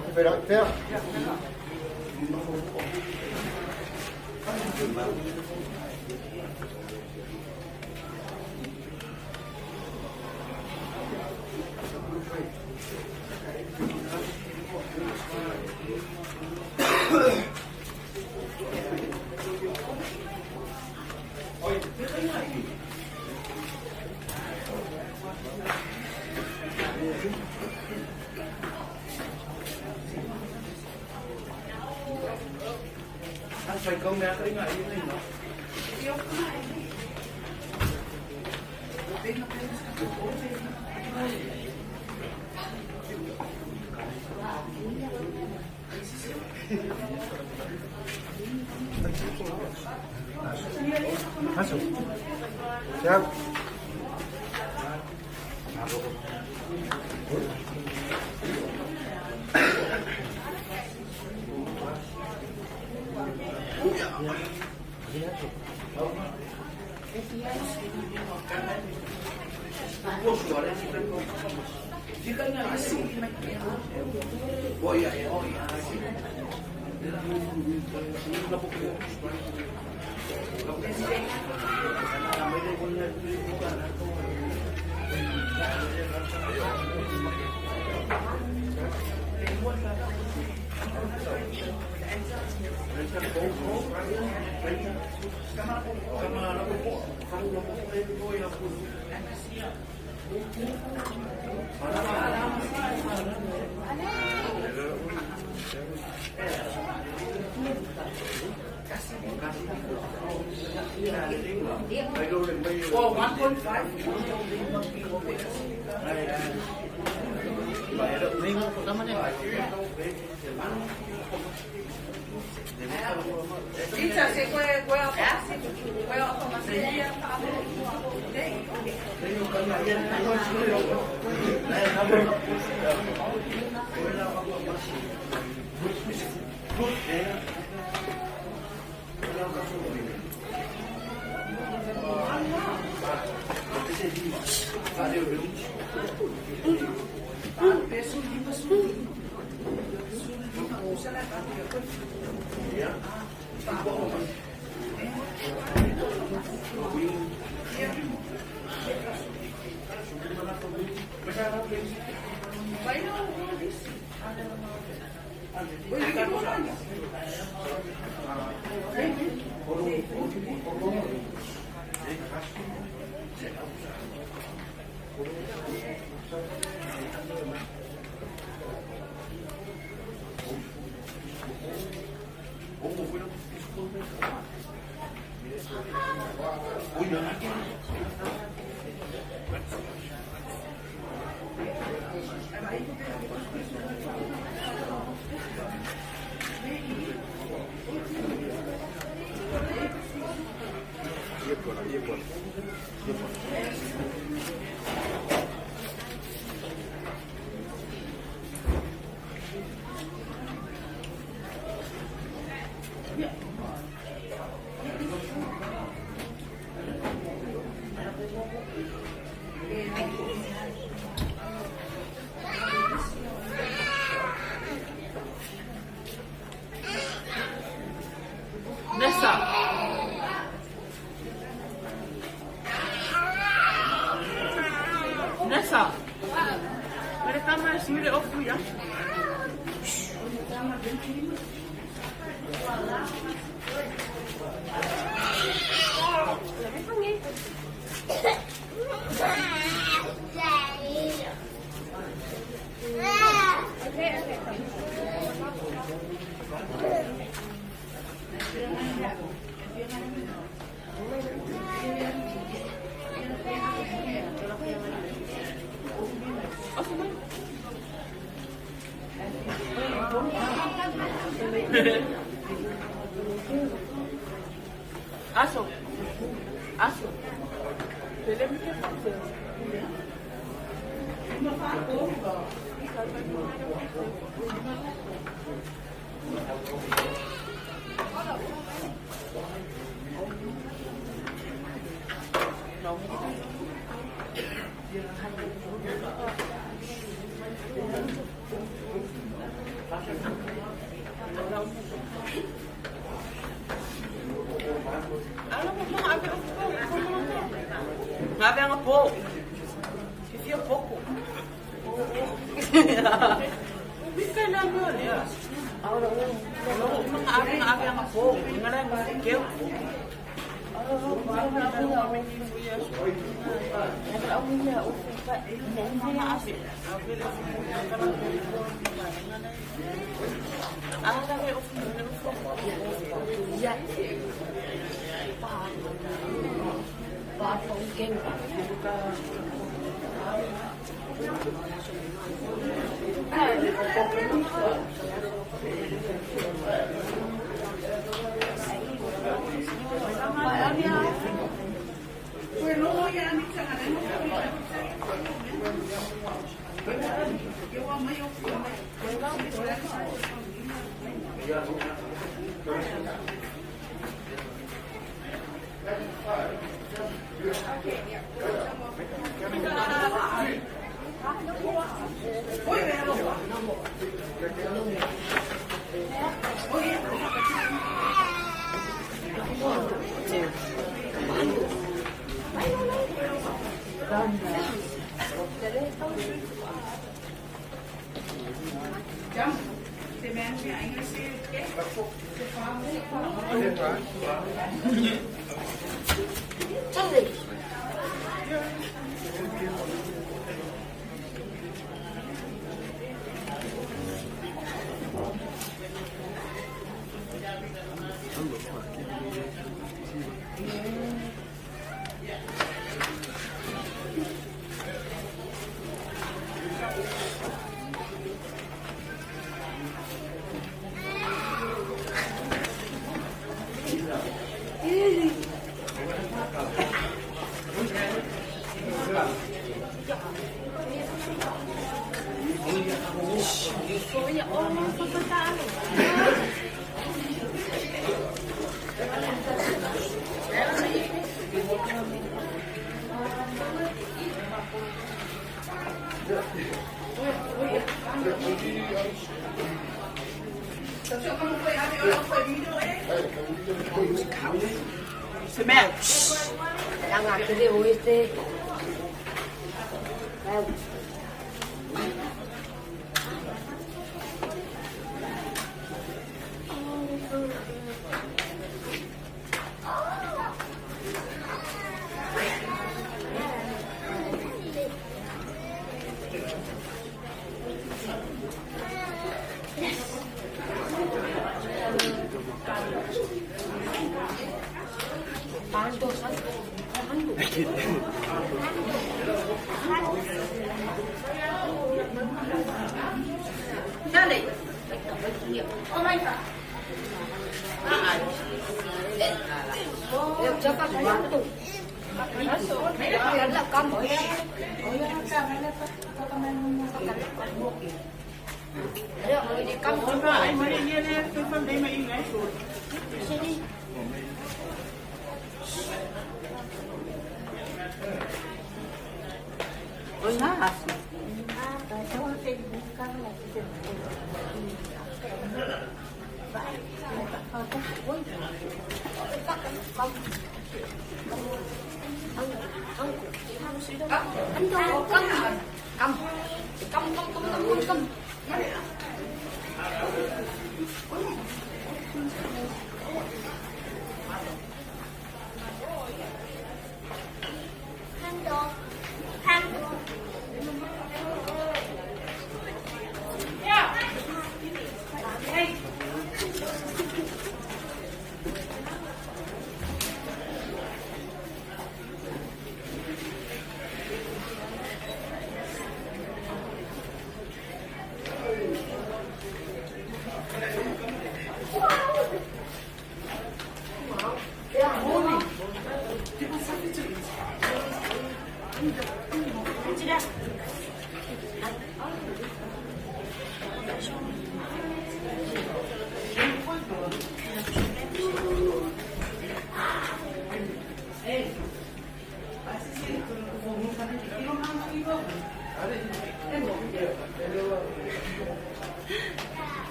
Tatou feiloai pea. Nessa. Nessa. Mas tá mais mire ofu ya. Aso. Aso. Ngaveanga po. Fia poko. Wika na mo lea. Mga ave nga ave nga po. Nga lang keu.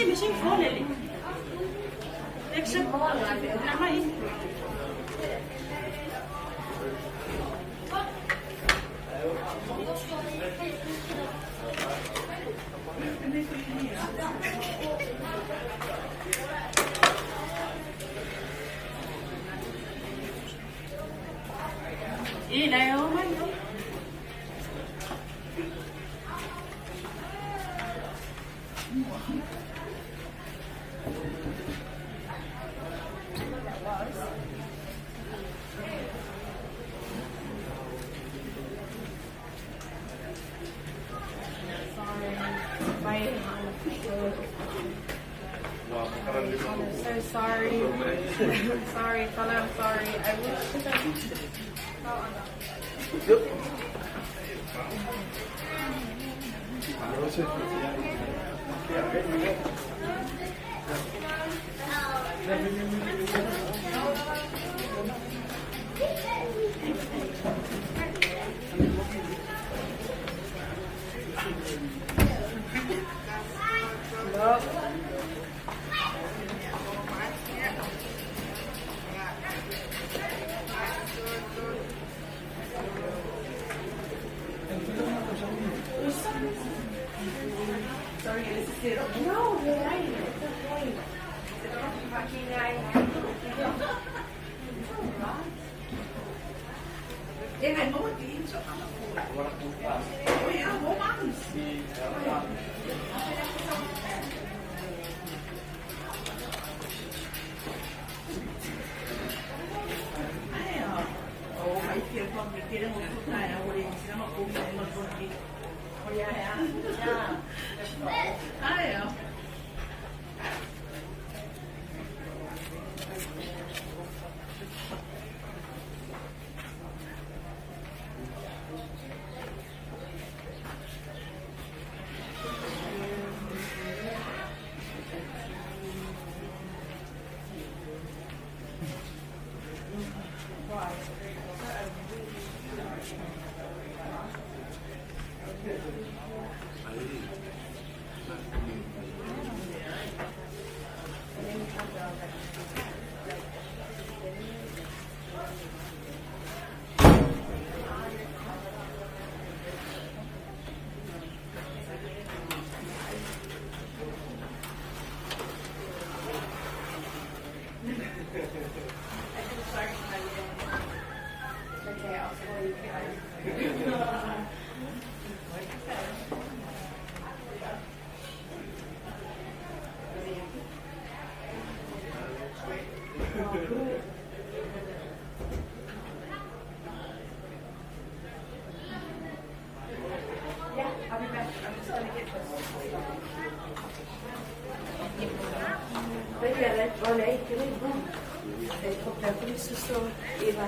isi med sin forlægning. Ikke så? Lad mig ind. I laver mig nu. I'm so sorry. I'm sorry, fella, I'm sorry. I wish No, you're right. It's okay. Okay, I'll call you. Yeah, I'll be back. I'm just gonna get this. Eva.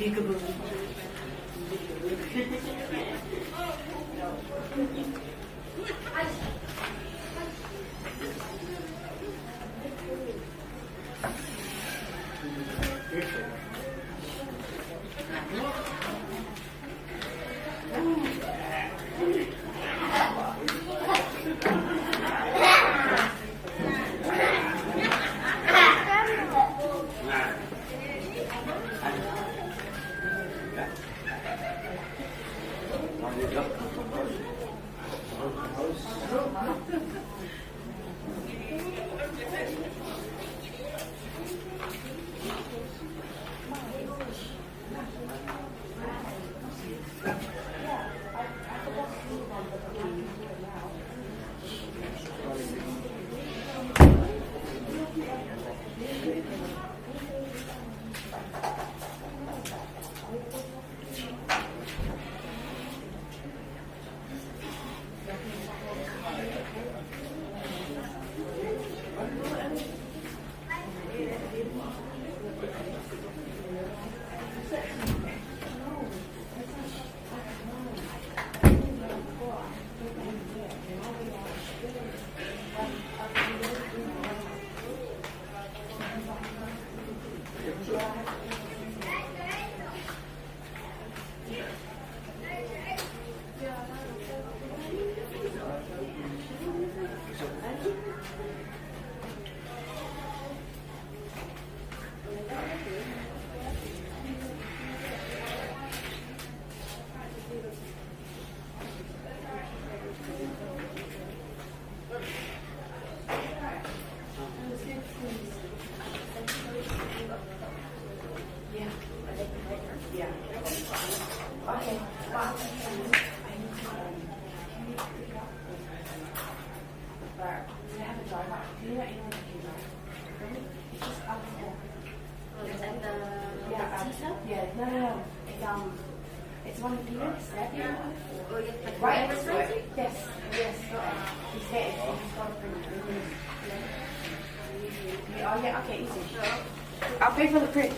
Peekaboo. Yeah, no. It's one of Peter's. Right. Yes, yes. He's here. He's got a print. Yeah, oh yeah, okay, easy. I'll pay for the print.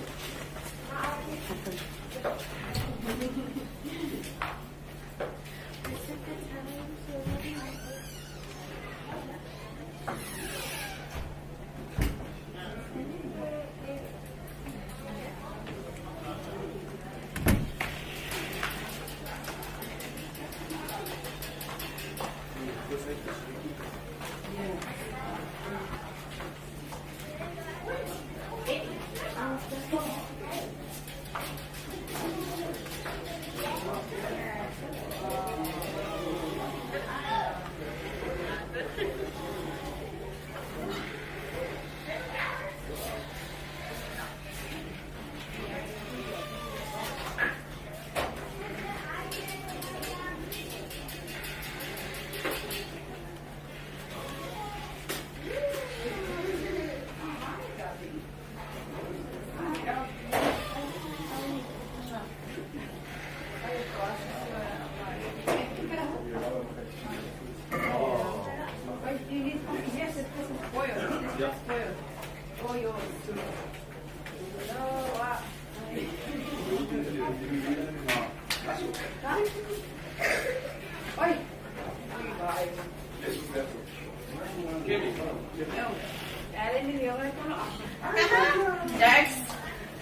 Dex.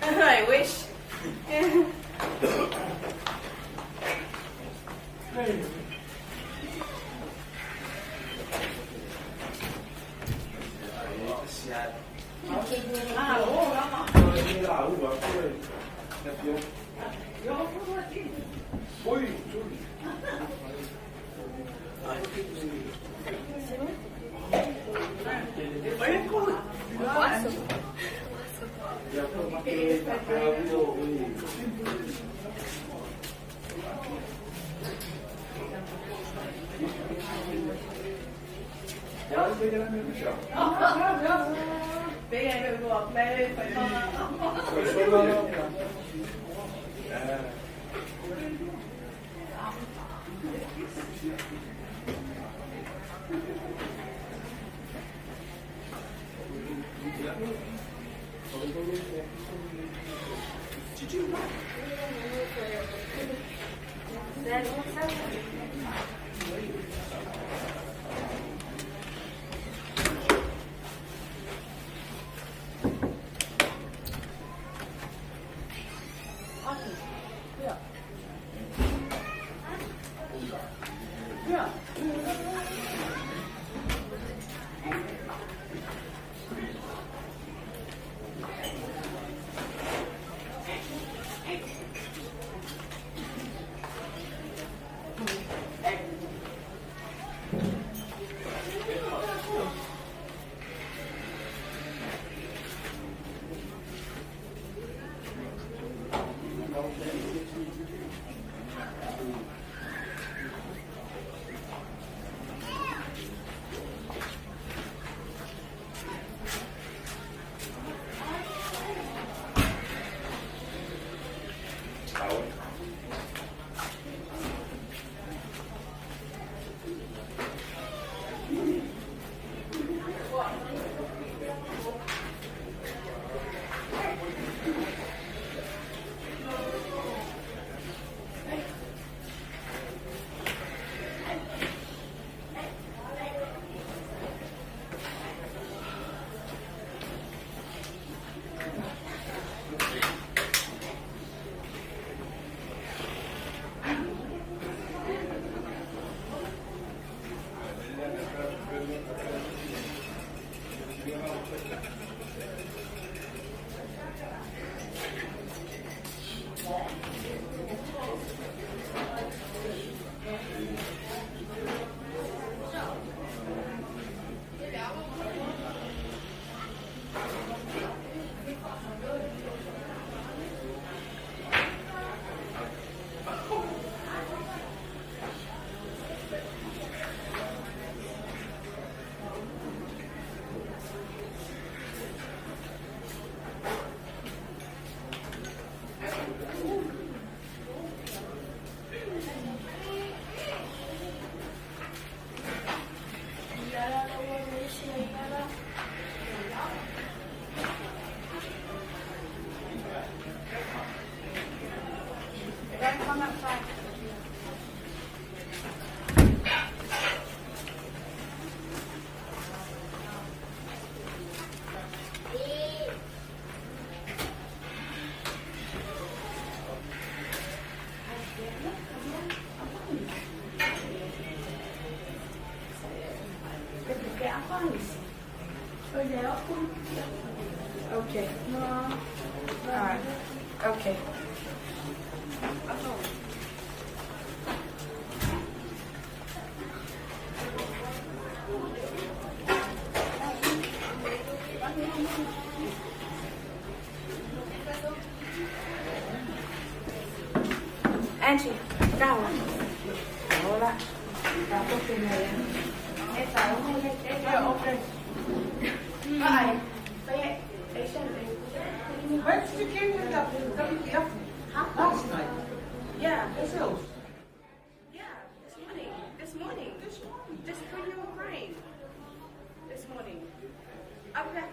I wish. Did you run? Okay. All right. Okay. Angie, 夠啦，好啦，搞都算你。你走，你 OK。Bye. Where did you get that WPF last night? Yeah. Yourself? Yeah, this morning. This morning. This morning. Just when you were crying. This morning. Okay.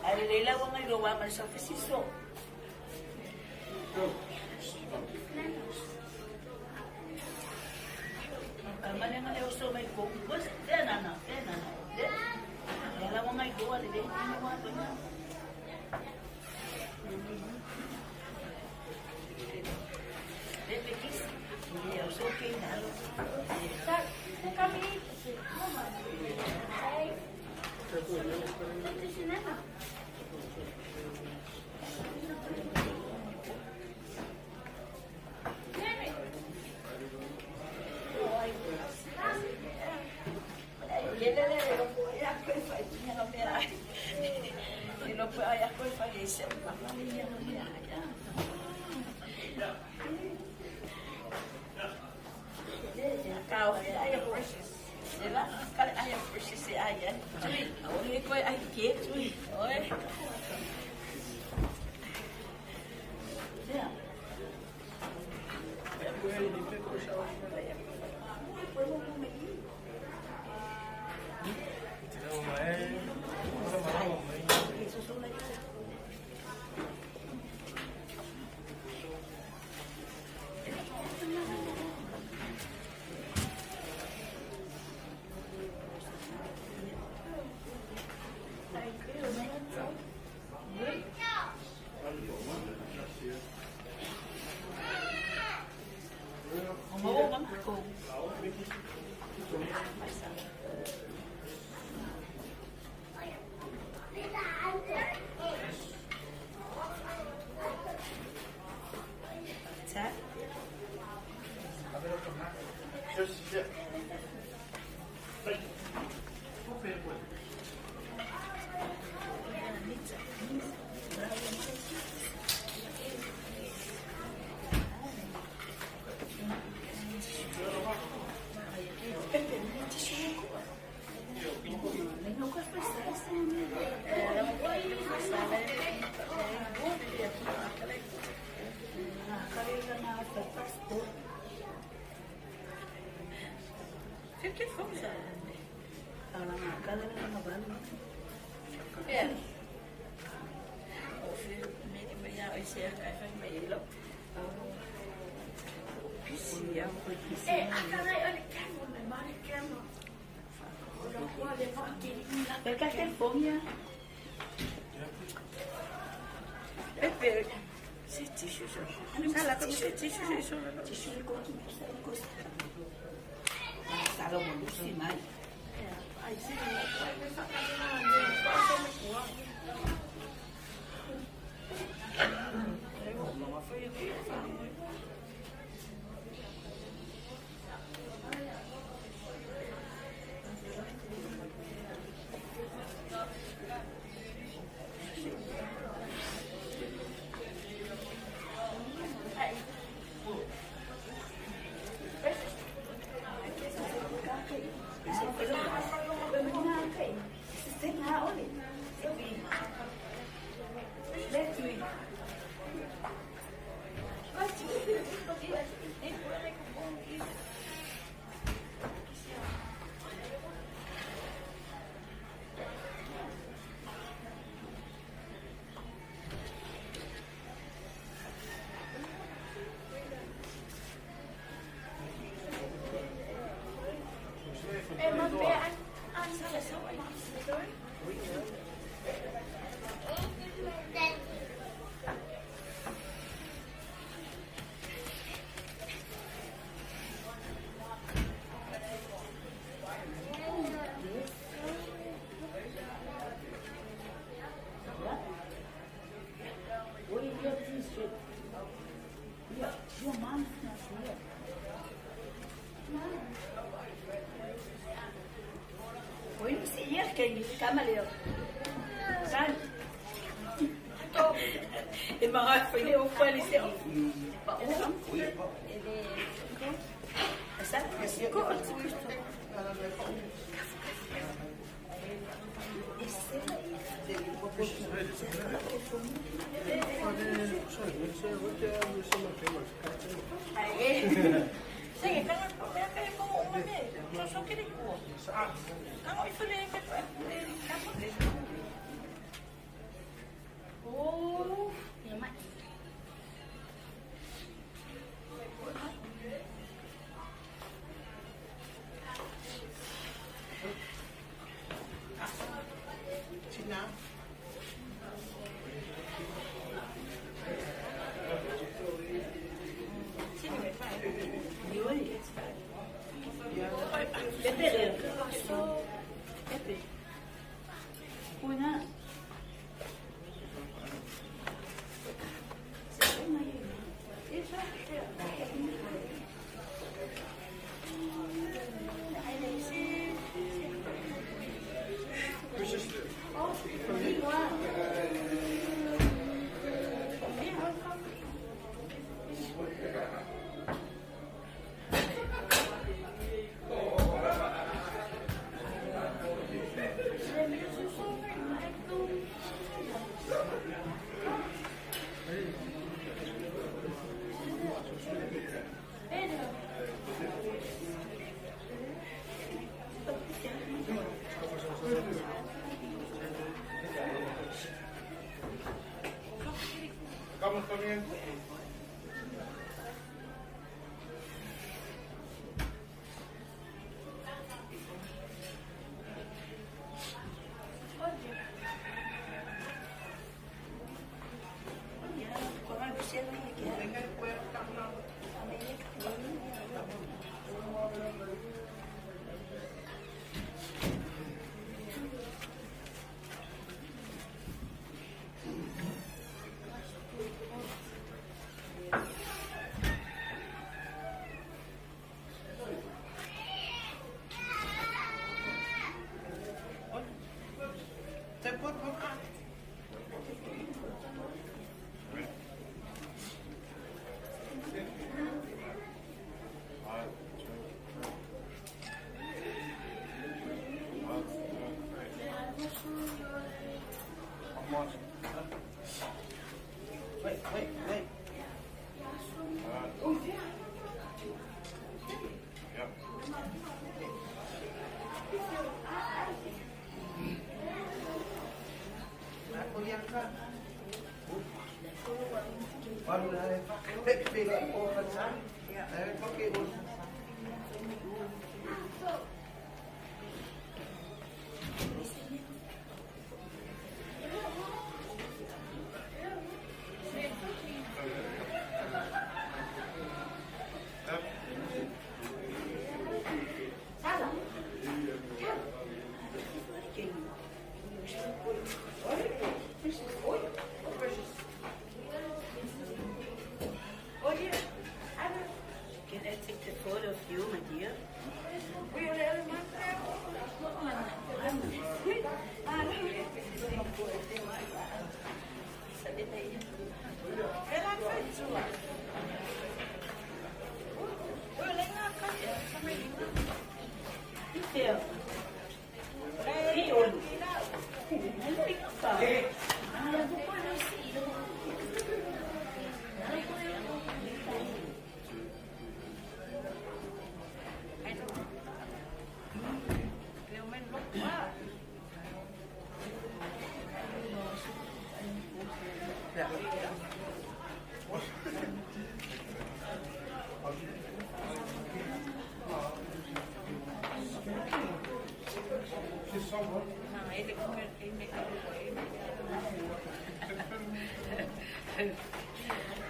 Ai le la wa ngai lo wa ma sa fisiso. Kamane nga leo so mai ko ko te na na te na na. Le la wa ngai ko le le ni wa ko na. Le pe kis. Le o so ke na lo. Sa kami. Hey. Le le le lo ko ya ko fa ni no me ai. Le lo ko ya ko fa ni se ma ma ni no me ai. Kau ai precious. Le la kale ai precious ai ai. Tui, o le ko ai ke tui. Oi. Ja.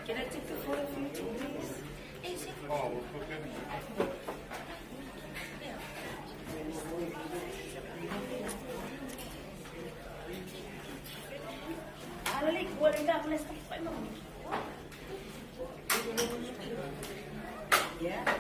Can I take the photo of you too, please? Is it? Oh, okay. Yeah.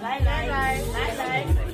来来来来来。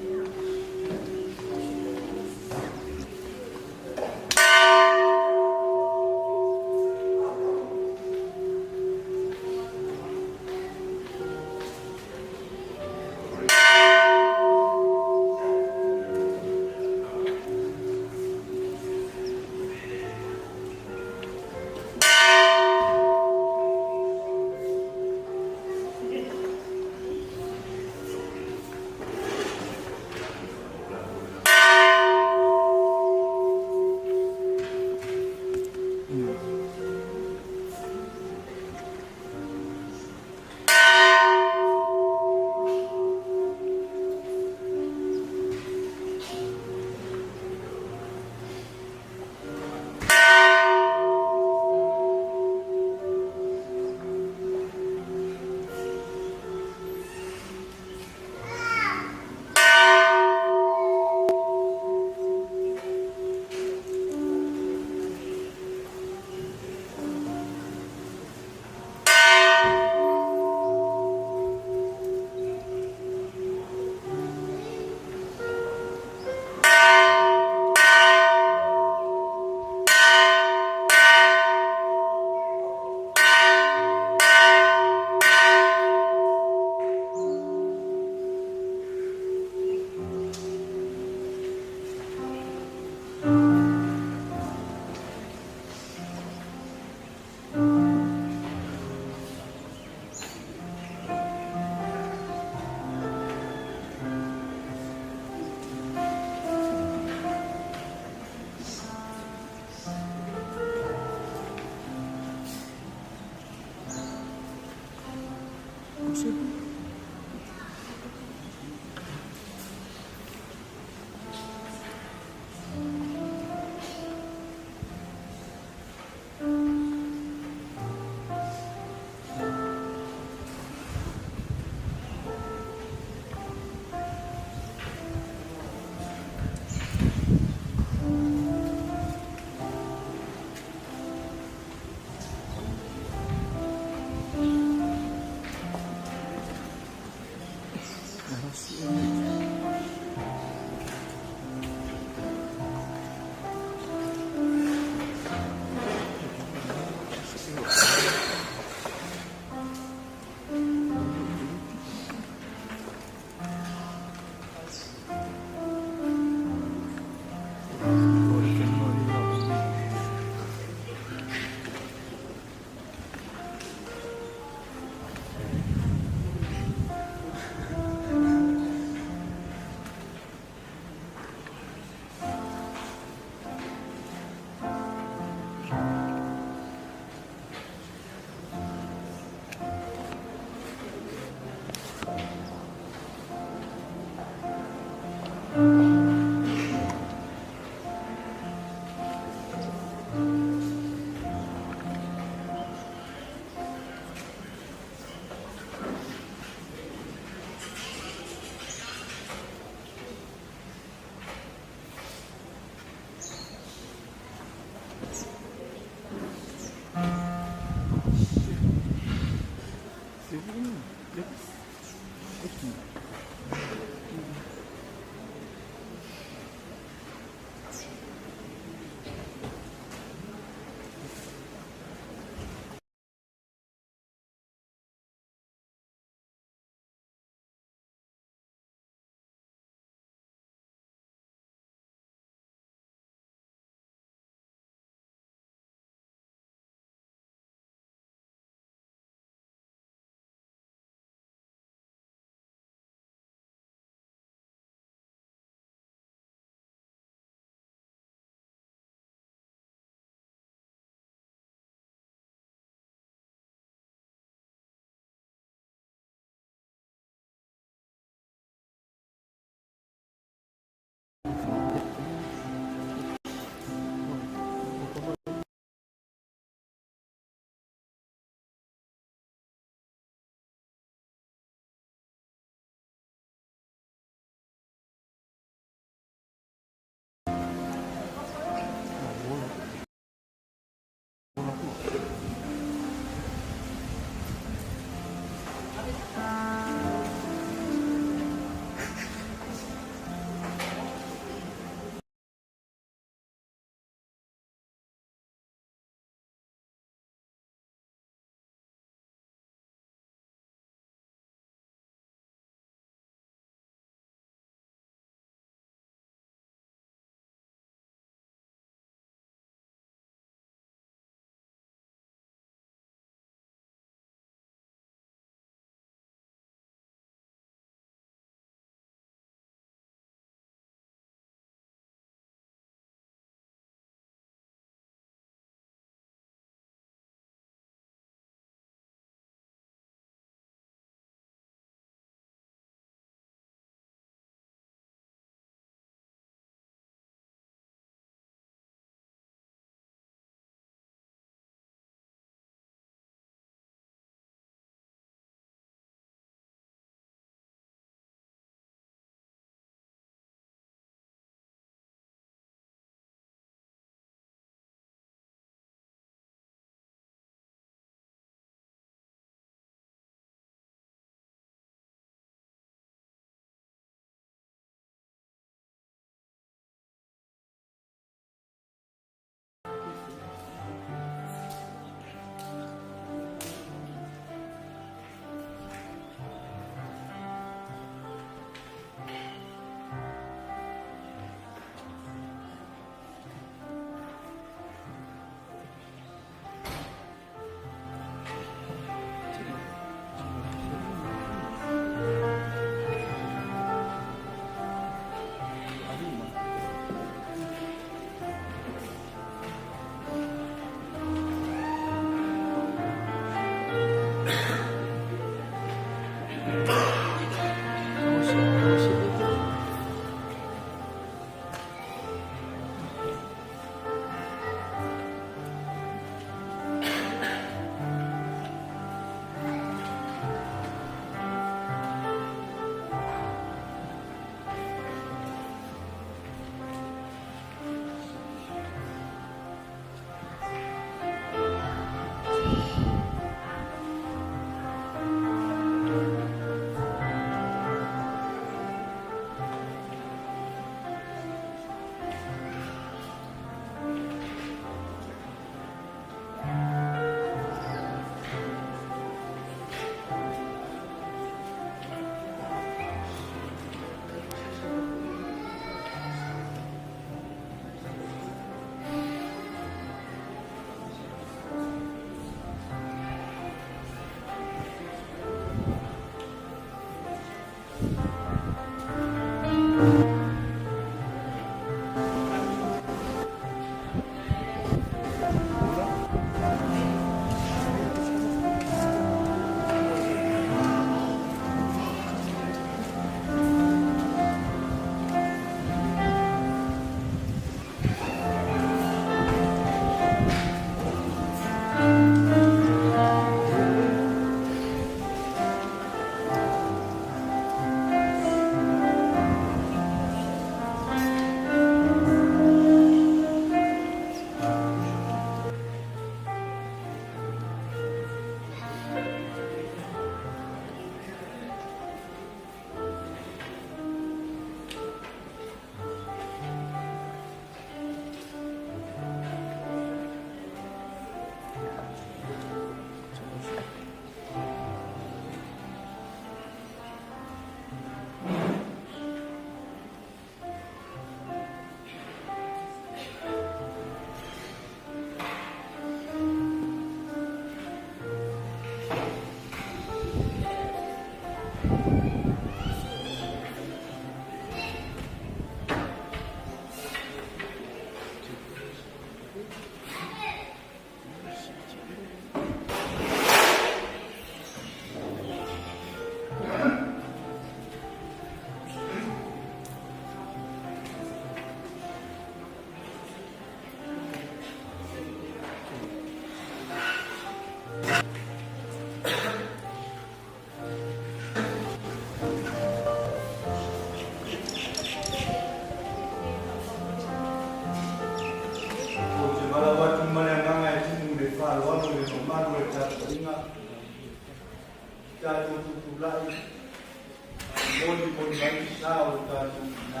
mai sa o le tatou tina.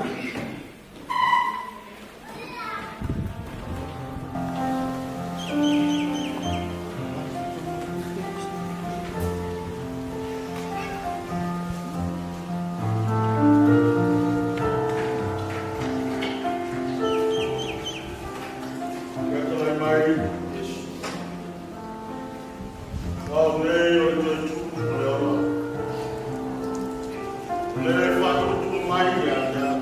Ia talai mai. Au nei o le toe tupu o le ola. O le whaatutu mai ia te au.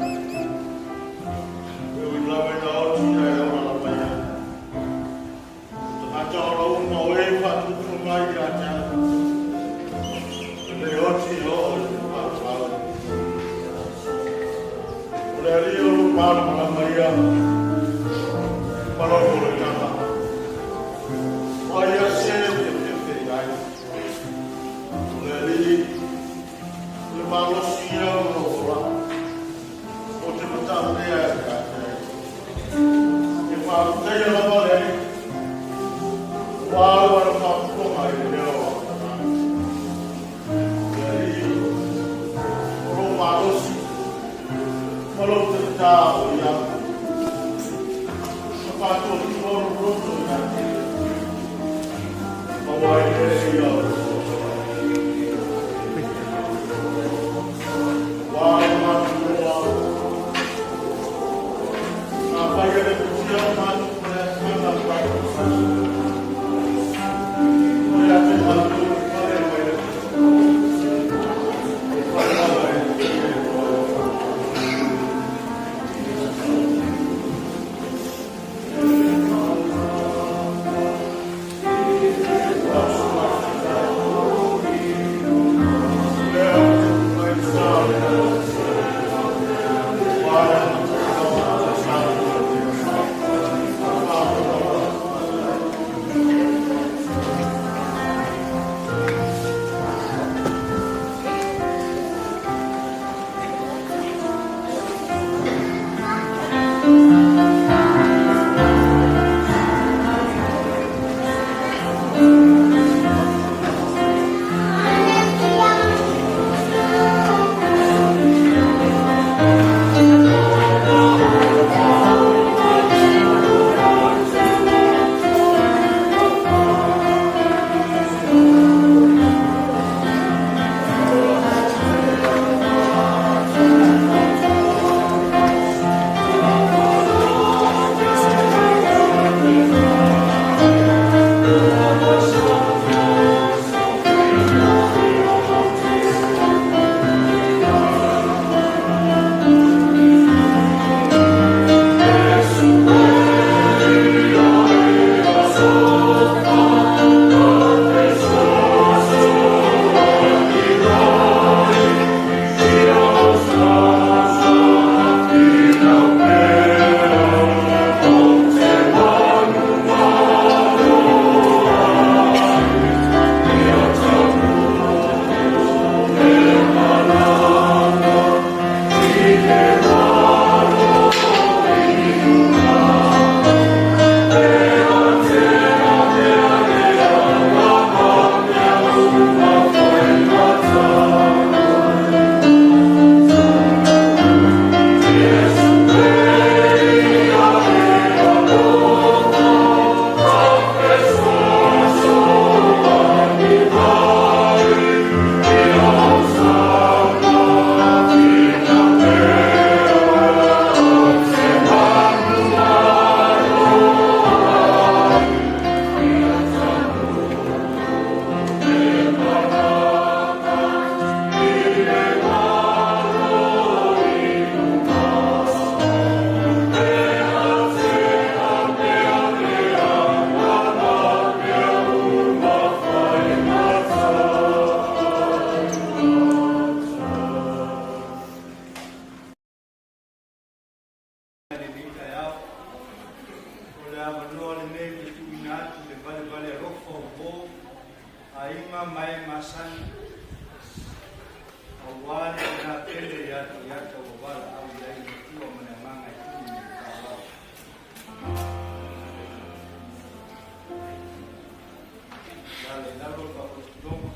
E ui lava i la oti ia e ola lava ia. Tagata o la uma o e whaatutu mai ia te au. E le oti o o le whaatuau. O le ali o lu pāla malama ia. Paloko le tama. O ia se o te pepe ai. O le ali o le malosi ia o lo ola. O te matapea e te ate. E whāputeia lava le ali. O au ara whāputonga i le leo o tata. O le ali o lo malosi. Ma lo te tā o ia. Ma whātua ki tōru roto i ate. Ma wai le ia o lo Wā mātua. Ngā whai ere kutia o mātu ko le mana whai o sasa. O ia te mātu whare mai le E whai lava e te e toa. Lea o te mai sa o le Wā sa o le Lenei taeao. O le avanoa lenei ou te tuuina atu le valevale alofa o uō, aiga ma e masani, auā le tinā pele ia Toiata ua valaau i ai le Atua ma le Agaga e tuli mai le faaaloalo. Lala i lalo le faapotopotoga.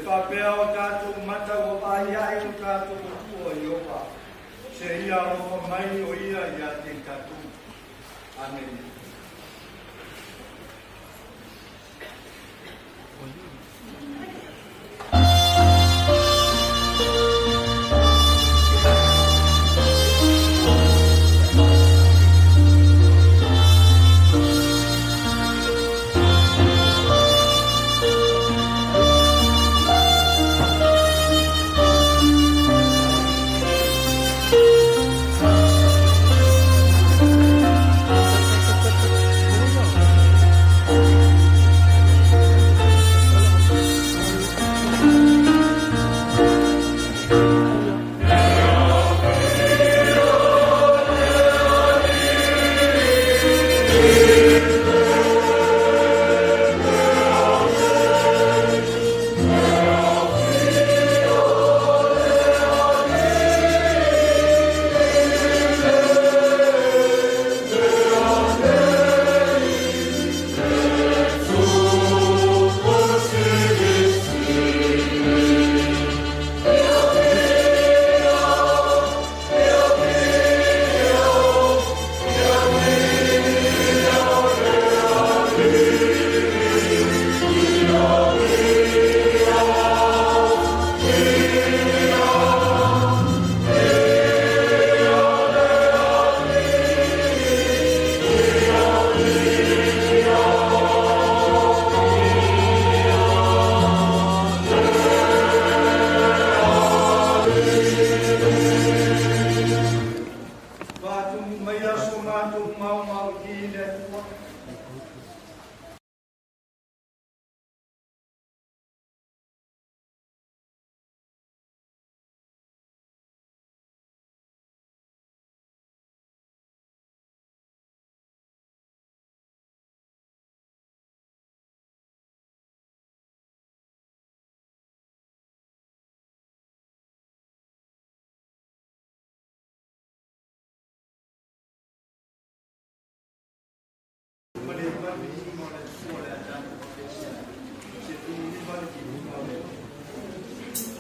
faapea o tatou mata ua vaai ae o tatou Atua Ieova, seia alofa mai o ia ia te i tatou. Amene. Faatumu maia so matou maumau i le Atua. Ma le viiga o le Atua le a tatou faatasi ai. Se 19 le viiga o le Atua.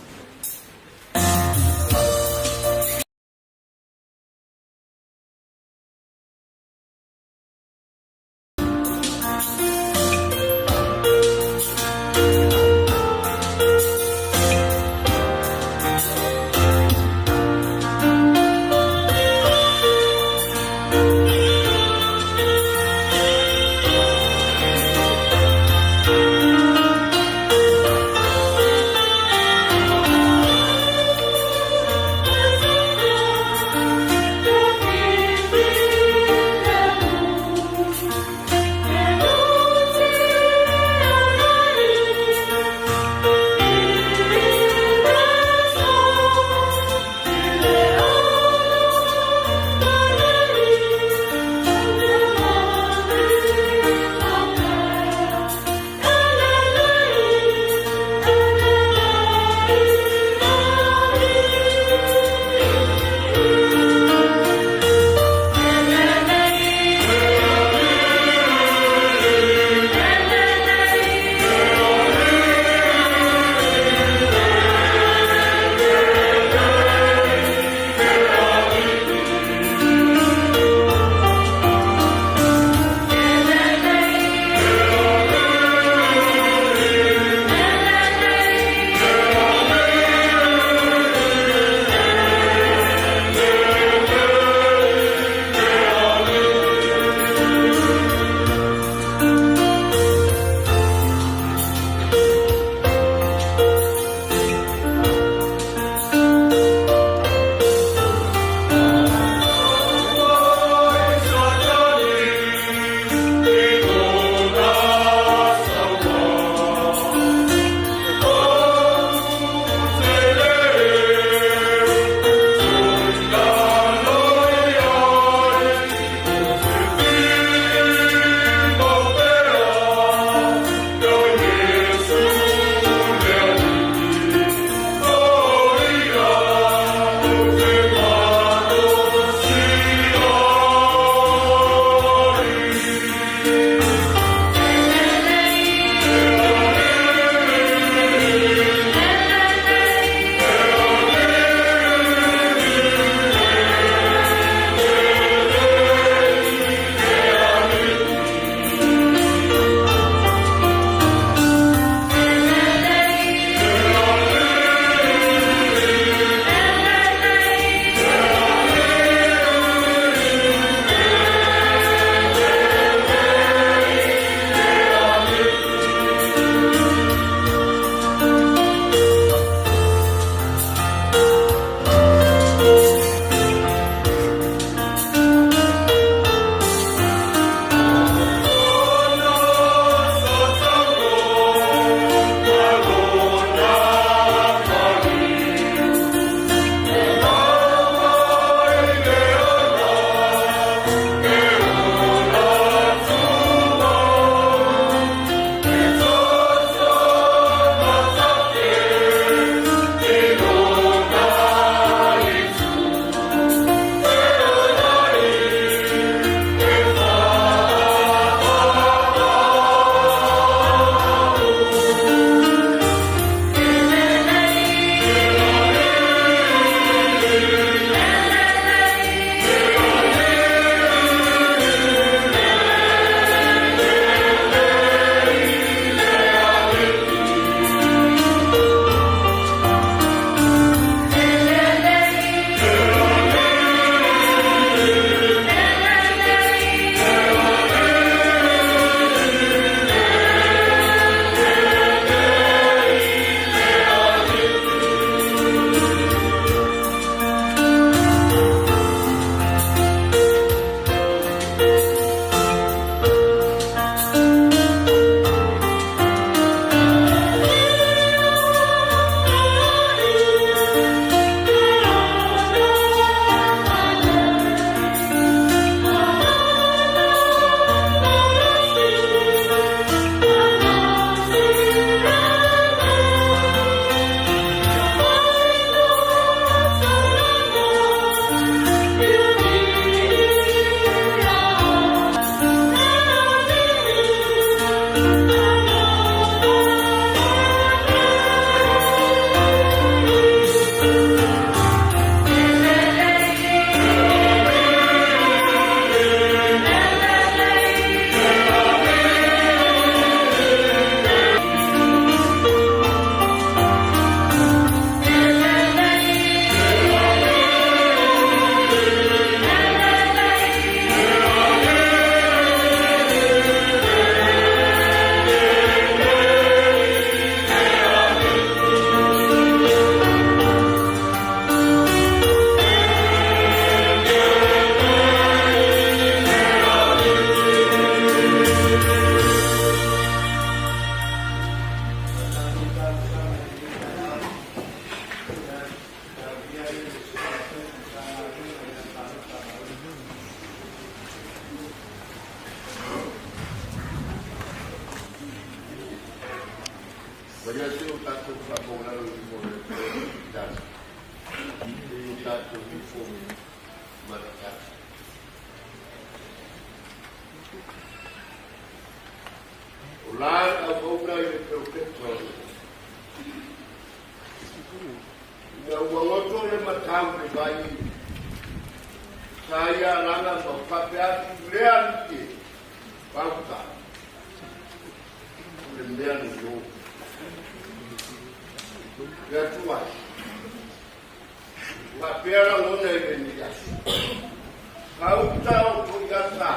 Ia se o tatou faamaualalo i luma o le Atua i le tala, se i o tatou ifo ma le tala. O la le auauna i le perofeta o le Ina ua goto le matau i le vai, sa ia alaga ma faapea atu lea alii e, pauta, o le mea nono. Le Atua, faapea lagona i lenei aso. Pauta o toiata,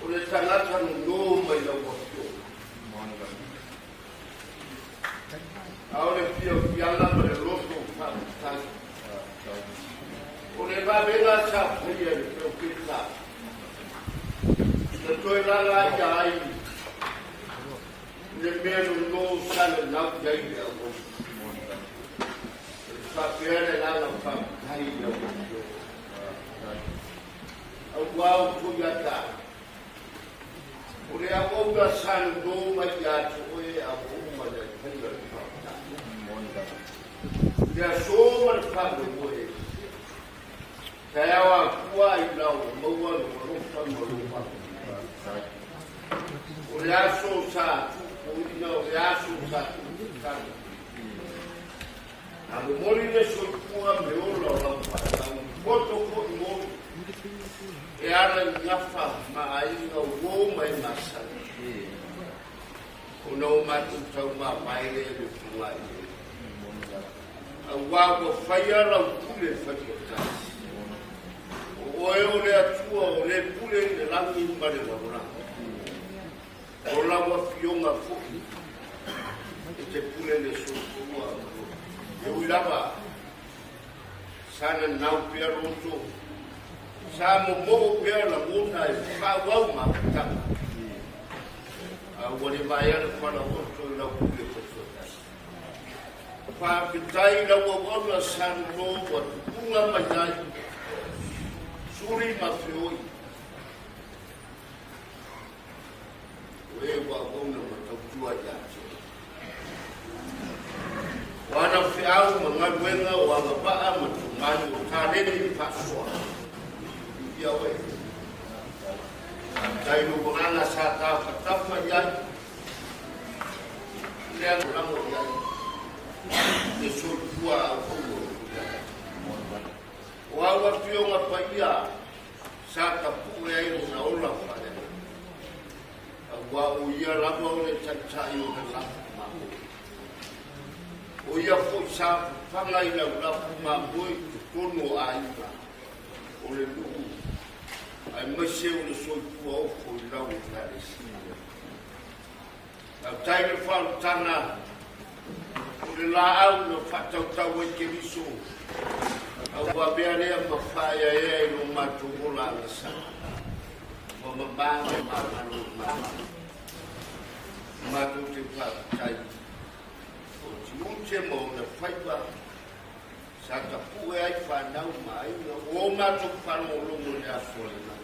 o le tagata nono mai lau afioga. A o le fiafiaga ma le loto faafetai. O le vavega sa faia e le perofeta, na toe lala ia ai le mea nono sa nanau i ai le auauna. E faapea le agaga faafetai i lau Afioga. Auā o Toiata, O le auauna sa nono mai ia te oe e auauma i ai faia le faafetai. I le aso ma le faamoemoe, taeao akua ai lau ua maua lou alofa ma lou faafetai. O le aso sa tuupoina, o le aso sa tuutatala. A momoli le soifua me ola o lau fanau, poto foi moli, e ala i gafa ma aiga uo ma e masani. Ona o matou taumamae lea i le fogai e. Auā ua faia lau pule faitoatasi. O oe o le Atua o le pule i le lagi ma le lalolagi. O lau Afioga foi e te pule le soifua e ui lava sa nanau pea loto, sa momoo pea lagona e faaauau mafutaga, a ua le vaea le falaoto i lau pule faitoatasi. Faafetai i lau auauna sa nono ua tupuga mai ai suli ma feoi. O e ua auauna ma tautua ia te oe. O ana feau ma galuega o agavaa ma tomai o taleni i faasoa. Ia oe. Faafetai lou agaga sa tafatafa i ai. Lea lagolago i ai. Le soifua auauna o Tuilaepa. O au afioga paia sa tapue ai lona ola faaleaga, aua o ia lava o le taitai o le lafu mamoe. O ia foi sa fafaga i lau lafu mamoe i totonu o aiga o le nuu, aemaise o le soifua ofo i lau Ekalesia. Tautai le faaolataga o le laau na faatautau ai Keriso, a ua avea lea ma faaeaea i lo matou ola agasala, ua mamā ma magalo i matou. Matou te faafetai o tiute ma ona faiva sa tapue ai fanau ma aiga o matou faalogologo i le aso lena.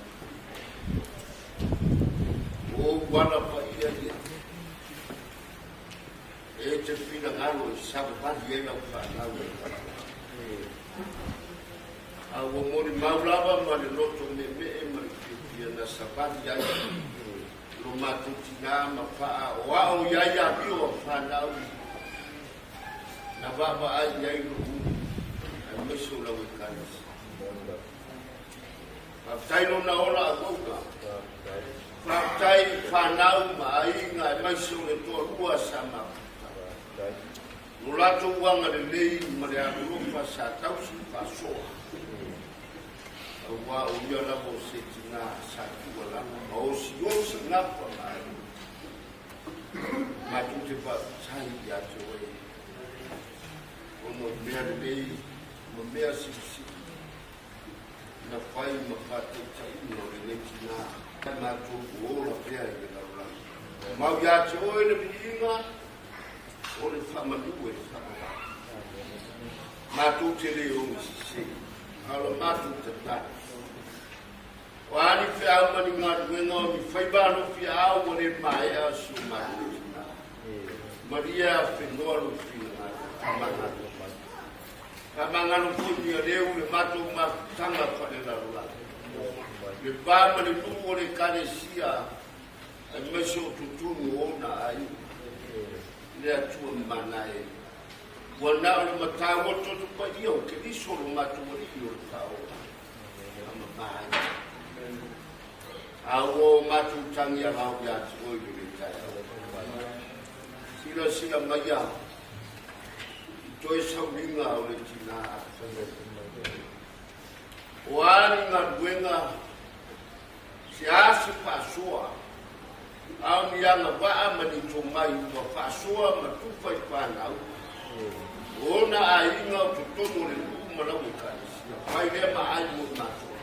O ou ala paia ia, e te finagalo e savavali ai lau fanau e talanoa. A ua molimau lava ma le loto meemee ma le fiafia na savali ai lo matou tinā ma faa o ao i ai amio a fanau na vaavaai i ai lou aemaise o lau Ekalesia. Faafetai lona ola auauna. Faafetai i fanau ma aiga aemaise o le toalua sa mafuta. Lo latou agalelei ma le alolofa sa tausi faasoa. Aua o ia lava o se tinā sa tuualalo ma osiosi gafa ma aiga. Matou te faafetai ia te oe ona o mea lelei ma mea silisili na fai ma faataitaiga o lenei tinā. Matou ola pea i le lalolagi. Mau ia te oe le viiga o le faamanu e faavavau. Matou te le ogasese, a o la matou tatalo. O a ni feau ma ni galuega o ni faiva alofi aao ua le maea si o matou tinā. Maria whenua lo whina ngā. Ka mangalo foi ni a leu le matou mafutanga whare laro la. Le pā ma le nuu o le karesia ai maise o tutunu ona ai. Le atua mana e. Ua na o le matau o toto pa ia o ke iso lo matou ali o le whao. Ama mai. A o matou tangi a lau ia te oi le le tai. Sila sila maia. I toi saulinga o le tina. O ari ngā ruenga se ase whaasoa. Au ni anga waa mani tō mai ua whaasoa ma tuwha i whanau. O na a inga o totono le nuu malau e karesia. Pai lea ma ai mo mātou.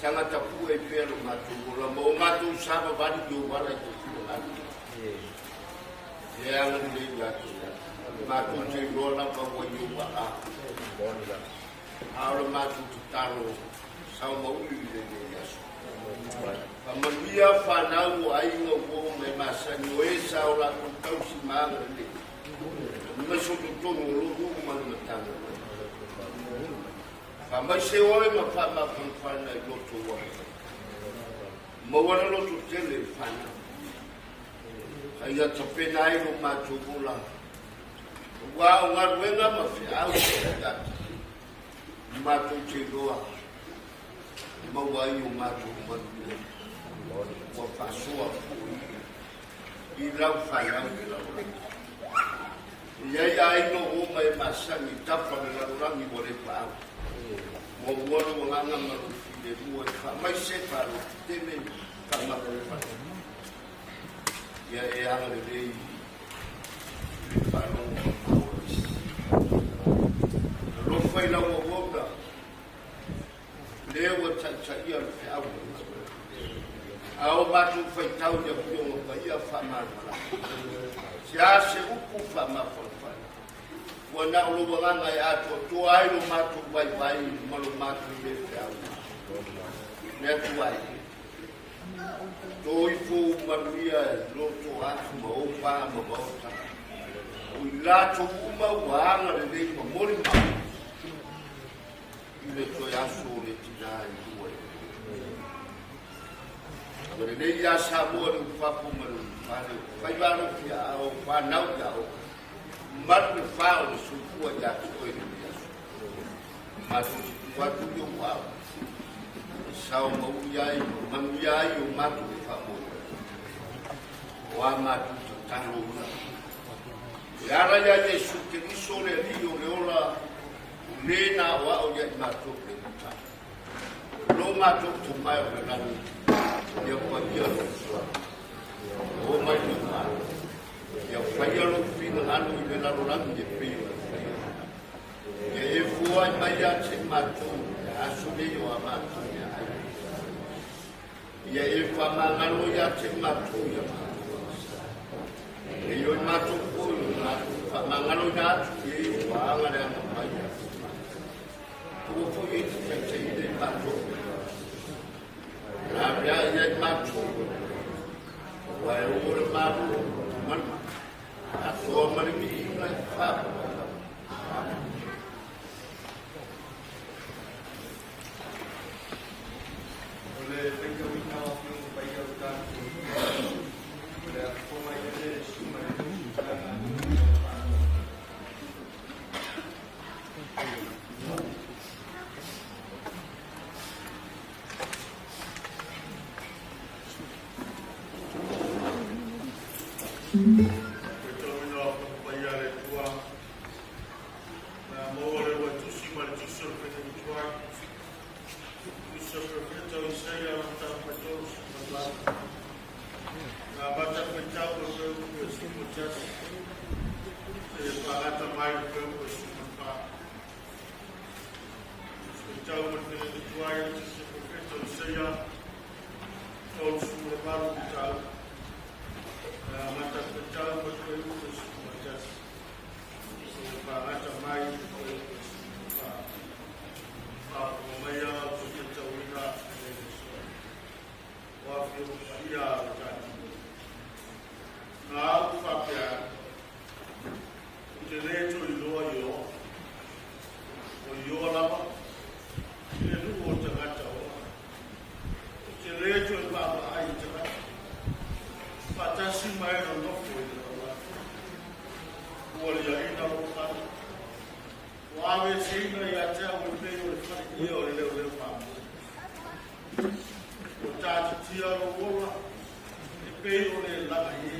Sanga tapu e pēr o mātou. O la mo mātou sava wari i o wara i te whina ngāri. E anga ni lei atu. Mātou te roa lava ua i o waa. A o le mātou te taro sao mauli i le nei aso. Whamanuia whanau o ainga o me masani o e sa o la tausi maanga le. Maso totonu o lohu ma le matanga. Whamaise oe ma whamawhanwhana i loto wa. Mawana loto tele i whanau. Kai a tapena ai lo mātou ola. Wā o ngā ruenga ma whiau te ati. Mātou te roa. Maua ai o mātou manuia. Ua whasoa pui. I lau whanau i lau rangi. I ai ai no o mai masani tapa le lau rangi wa le paau. Mua mua lo wanganga maru file mua i wha mai se wharo tene ka maka le wharo. Ia e anga le lei le wharongo ma maoris. Lo whai lau wawona lea ua taitai ia le feau. A o mātou whaitau ia pionga pa ia whamarmara. Se a se upu whamawhanwhana. Ua na o lo wanganga e atoa toa ai lo mātou vai vai ma lo mātou le feau. Mea tuai. Tō ifo manuia e loto atu ma o pā ma maota. O i lātou uma ua anga le lei ma mori mau. I le toe aso o le tina i lua e. Anga le lei ia Samoa le ufapo ma le ufale. Whai waro fia ao whanau ia o. Maru le whao le soifua ia te oe le aso. Mātou te tuatu i o wao. Sao maui ai, manuia ai o mātou e whamoe. O a mātou te talo ua. E ara ia Yesu te riso le li o le ola o lena o ao ia i mātou le muta. Lo mātou tō mai o le lani, ia pa ia lo sua. O mai le mālo. Ia whaia lo whina anu i le lalo langi e pei o le whaia. Ia e fua i mai a te mātou, ia aso nei o a mātou ia ai. Ia e whamangalo ia te mātou ia mātou. E ioi mātou koi o mātou, whamangalo ina atu i e o anga le anga mai ia te mātou. Tua foi e te whaita i le mātou. Nā mea ia i mātou. Wa e o le mātou, mana. A toa marimi i ngai whāpapa. O le faitauina o afioga paia o le tatou o le afofoga i le susuga i le tusitaga Faitauina o afioga paia a le Atua. Na maua le ua tusi ma le tusi o le faitautuai. Tusi o le profeta o Isaia mataupu e 38. Na amata faitau le fuaiupu e 11 seia faaata mai le fuaiupu e 14. Faitau ma le faitautuai le tusi o le profeta o Isaia 38 mataupu. Na amata faitau ma le fuaiupu e 11 seia faaata mai le fuaiupu e 14. Faafofoga mai a outou faitauina e le soa. O afioga paia a le tatou. Na au faapea Ua liaina lou fale, ua aveeseina ia te au e pei o le faleia o le leoleo mamoe. Ua tatitia lou ola e pei o le lagaie,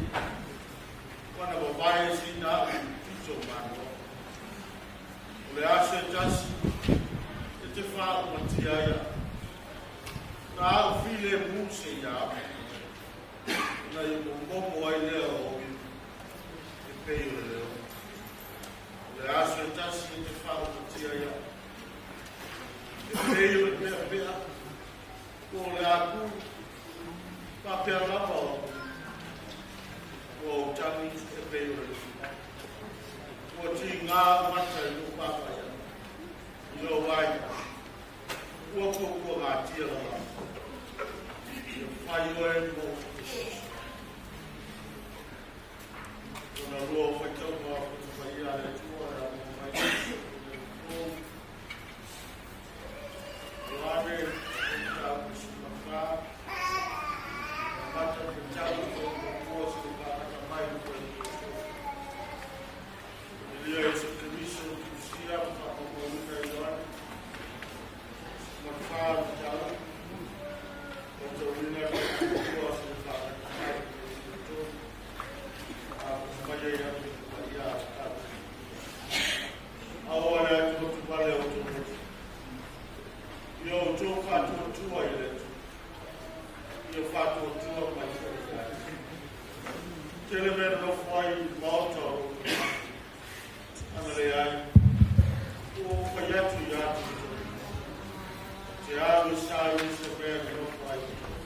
ua na vavaeseina au i le pito o Malo. O le aso e tasi e te faaumatia ai au, na au filemu seia au, ona i momomo ai lea o ou ivi e pei o le leoa. O le aso e tasi e te faaumatia ai au, e pei o le peapea po o le apu, faapea lava ou ivi. Ua ou tagi e pei o le lufilagi. Ua tiga mata i lou vaavaai atu i lou aiga, ua puapuagatia lava au. Ia fai oe ma ou fesoasoani. Lona lua o faitauga o Fono Paia a le Atua e aumai mai le fou. Ioane mataupu 14. Amata le faitau i le fuaiupu muamua seia faagata mai le fuaiupu 3. Viia Iesu Keriso na tusia ma faamaumauina e Ioane 14 le mataupu. Faitauina le fuaiupu muamua seia faagata mai le fuaiupu 3. Faafofoga mai ia te paia a le tatou. Aua le atuatuvale o outou loto. Ia outou faatuatua i le Atua. Ia faatuatua mai foi ia te. Tele mea nonofo ai i le maota o lou matou. Ana leai, ua ou fai atu ia te outou. Ou te alu e saili se mea e nonofo ai outou.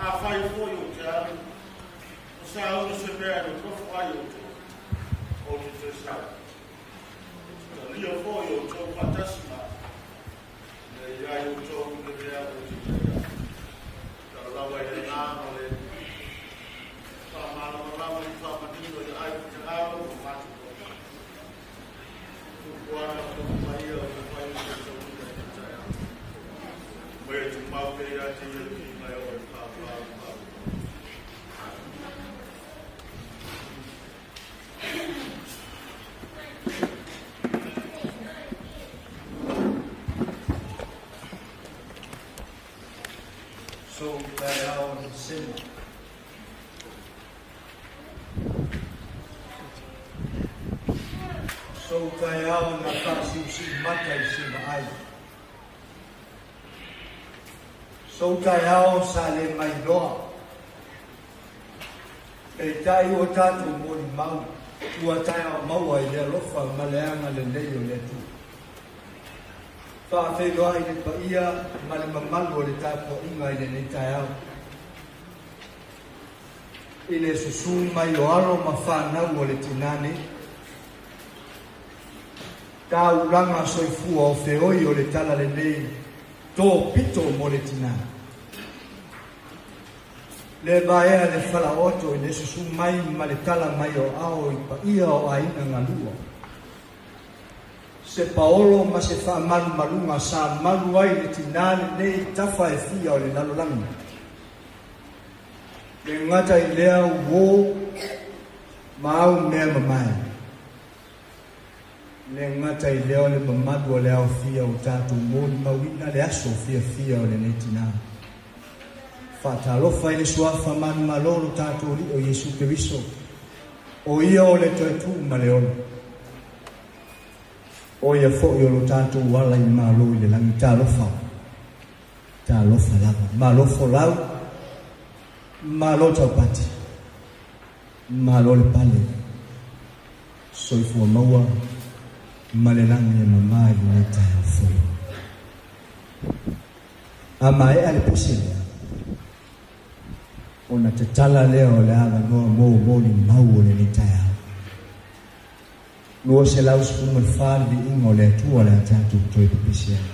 Afai foi ou te alu, ma sauni se mea e nonofo ai outou, ou te toe sau. Ou te talia foi outou faatasi ma au, ina ia i ai outou i le mea ou te i ai au. Tala lava i le agaga o le Atua. Faamalamalama i faamanino i aai finagalo ma matou toafa. Fuafuaga ma paia o le fai o le tauina i le taeao. Mai e tumau pea ia te ia le viiga e oo i le pāpā o le pāpā. Sou taeao o Sema. Sou taeao na faasiusiumata i se vaai. Sou taeao sa le mailoa. Peitai ua tatou molimau, ua taeao maua i le alofa ma le agalelei o le Atua. Faafeiloai le paia ma le mamalu o le tapuaiga i lenei taeao. I le susū mai o alo ma whanau o le tinā nei, taulaga soifua o feoi o le tala lenei tō pito mo le tinā. Le vaea le falaoto i le susū mai ma le tala mai o ao i paia o aiga galua. Se paolo ma se faamalumaluga sa malu ai le tinā lenei i tafa e fia o le lalolagi. Le gata i lea uō ma au mea mamae. Le gata i lea o le mamalu o le aofia o tatou molimauina le aso fiafia o lenei tinā. Faatalofa i le suafa manumalo o lo tatou Alii o Iesu Keriso, o ia o le toe tuu ma le ola. O ia foi o lo tatou ala i malo i le lagi. Talofa, talofa lava. Malo folau, malo taupati, malo le pale. Soifua maua ma le lagi e mamā i lenei taeao fou. A maea le pese lea, ona tatala lea o le avanoa mo molimau o lenei taeao. 214 le viiga o le Atua o le a tatou toe pepesi ai.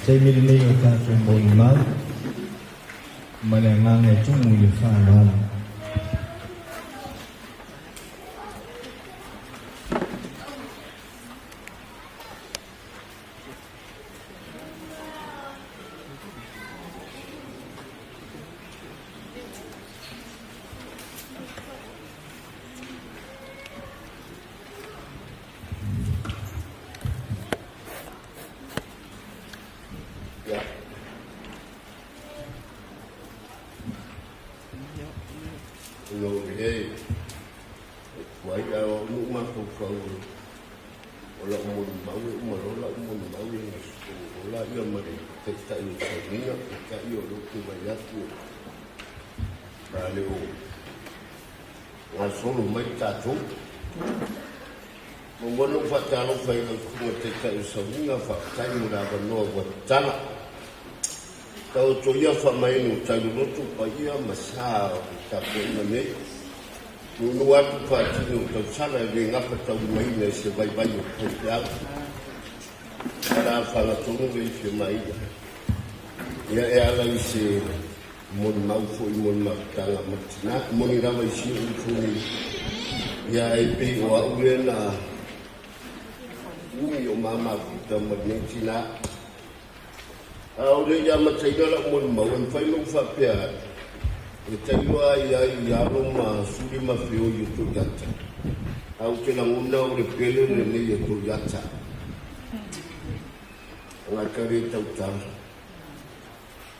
taimi lenei o tatou molimau ma le agaga e tumu i le faaaloalo. Ia. Ina o e e tuai a o nu mafaufau o lau molimau e uma loa lau molimau ia na o la ia ma le taitai o Sauniga, taitai o lea ou te vaai atu a le o gasolo mai tatou. Muamua ona ou faatalofa i lau Susuga i le Taitai o Sauniga, faafetai mo le avanoa ua tatala. Taoto ia faamainu tai loloto paia ma sa o le tapuaiga nei. Nuunuu atu faatini o tausala e le gafataulimaina i se vaivai o faifeau. Alaalafaga tonu le ifi maia. Ia e ala i se molimau foi mo le mafutaga ma le tina. E moni lava i si ou uso nei, ia e pei o au lea na umi o ma mafuta ma lenei tina. A o le i amataina lau molimau, e mafai ona ou faapea atu, e tailo lava i ai i alo ma suli ma feoi o Toyota, ae ou te lagona o le pele lenei a Toyota. Tagata le tautala.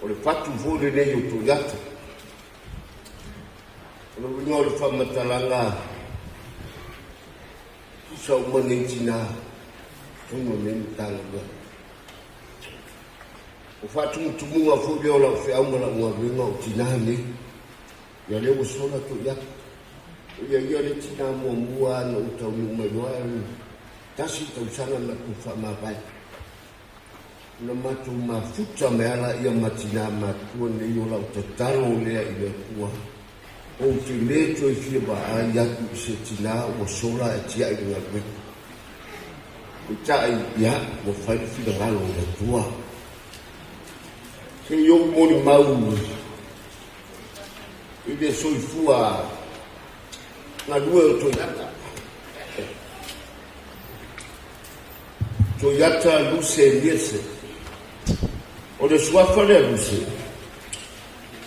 O le fatu foi lenei o Toyota. O le uiga o le faamatalaga, tusa uma nei tina, totonu o lenei Matagaluega. O faatumutumuga foi lea o lau feau ma lau galuega o tina nei. Ia lea ua sola Toyota. O ia ia le tina muamua na ou taunuu mai loa, tasi tausaga na matou faamavae. Na matou mafuta mai ala ia ma tina matutua nei o lau tatalo lea i le Atua. Ou te le toe fia vaai atu i se tina ua sola e tiai le galuega. Peitai, ia, ua fai le finagalo o le Atua. Se i ou molimau i le soifua galue o Toyota. Toyota Luce Nielsen. O le suafa lea Luce,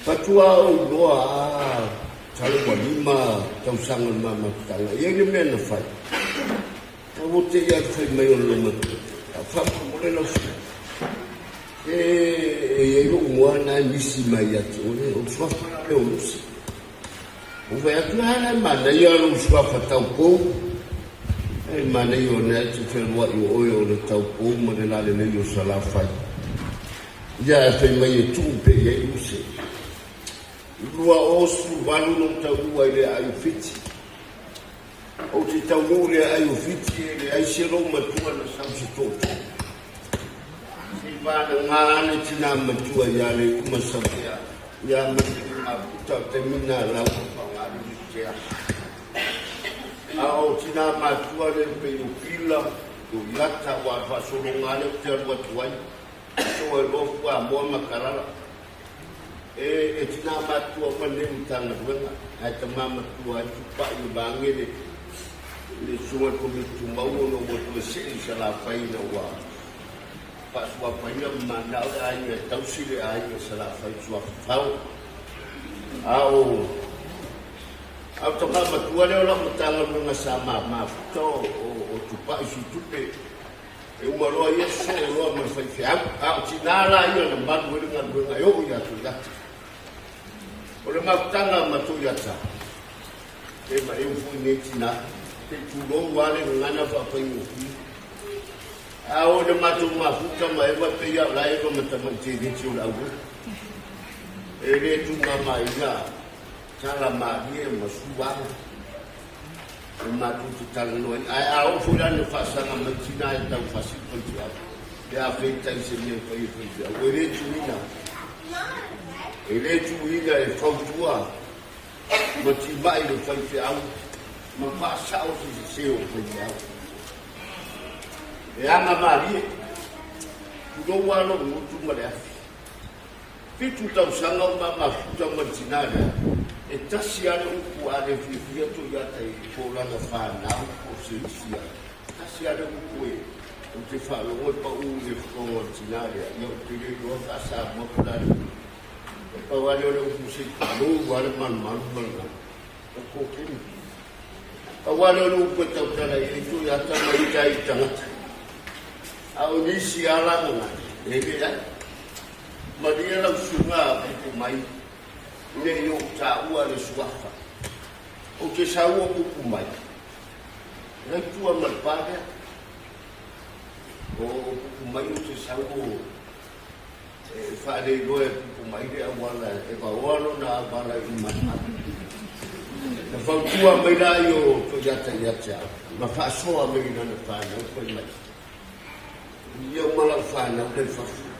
faatoa ou iloa a talo ua 5 tausaga o le ma mafutaga. E i ai le mea na fai. Tau o te ia fai mai o le lomatua. Faamolemole lau suafa. E i ai lou igoa na e misi mai ia te oe, o le suafa la lea o Luce. Ou fai atu, a la e manaia lou suafa taupou. E manaia o lea e te fealuai o oe o le taupou ma le lalelei o Salafai. Ia e fai mai e tuu pea i ai Luce. I 2018 na ou taunuu ai i le aai o Fiti. Ou te taunuu i le aai o Fiti e leai se lou matua na sau se tootoo. Sei vanaga le tina matua ia Leuma Savea ia ma te le mafuta o taimi na lau o faaalu le tea. A o tina matua le pei o pila o iata ua faasologa le te alu atu ai. So e loa fua moa ma kalala. E tina matua ma nei Matagaluega, ae tama matua ai tupai o vagele le susuga i le Komiti Tumau ona ua toe see i Salafai ina ua faasuafaina ma manao le aiga e tausi le aiga i Salafai suafafau. A o a o tama matua lea o lau Matagaluega sa mafuta o tupai sui tupe. E uma loa ia soo loa ma le faifeau, a o tina la ia na malu ai le galuega e oo ia Toyota. O le mafutaga ma Toyota, e ma eu foi nei tina, te tulou lava le gagana faafaigofie. A o le matou mafuta ma Eva pei lava o la Eva ma tamai teneti o le auala. E le tuumamaina tala malie ma suaga. E matou te talanoa ai. Ae a oo foi la ina faasaga mai tina e tau faasili faifeau, pe a feitai i se mea e fai e faifeau, e le tuuina, e le tuuina e fautua ma timai le faifeau ma faasao se sese o le faifeau. E aga malie. Tulou lava lou gutu ma le afi. 7 tausaga o ma mafuta ma le tinā lea, e tasi lava le upu a le fiafia Toiata i po o lana fanau po o se isi lava. Tasi lava le upu e ou te faalogo e pau i le fofoga o le tinā lea, ia ou te le iloa faa-Samoa po o le a le upu. E pau lava lea o le upu se i tulou lava le malumalu ma le galu. O kokeni. Pau lava lea o le upu e tautala i ai Toiata ma ita i tagata. A o nisi lava lagona, e leai. Malie lau susuga a pupu mai ne i ou taua le suafa. Ou te saua pupu mai, nai tua ma le pa lea. O pupu mai ou te sau o e faaleiloa e pupu mai le auala e vaoa lona auala i malumalu. Na fautua mai la i o Toiata ia te au, ma faasoa mai i lana fanau fai mai. Ia uma lau fanau lea i fafo.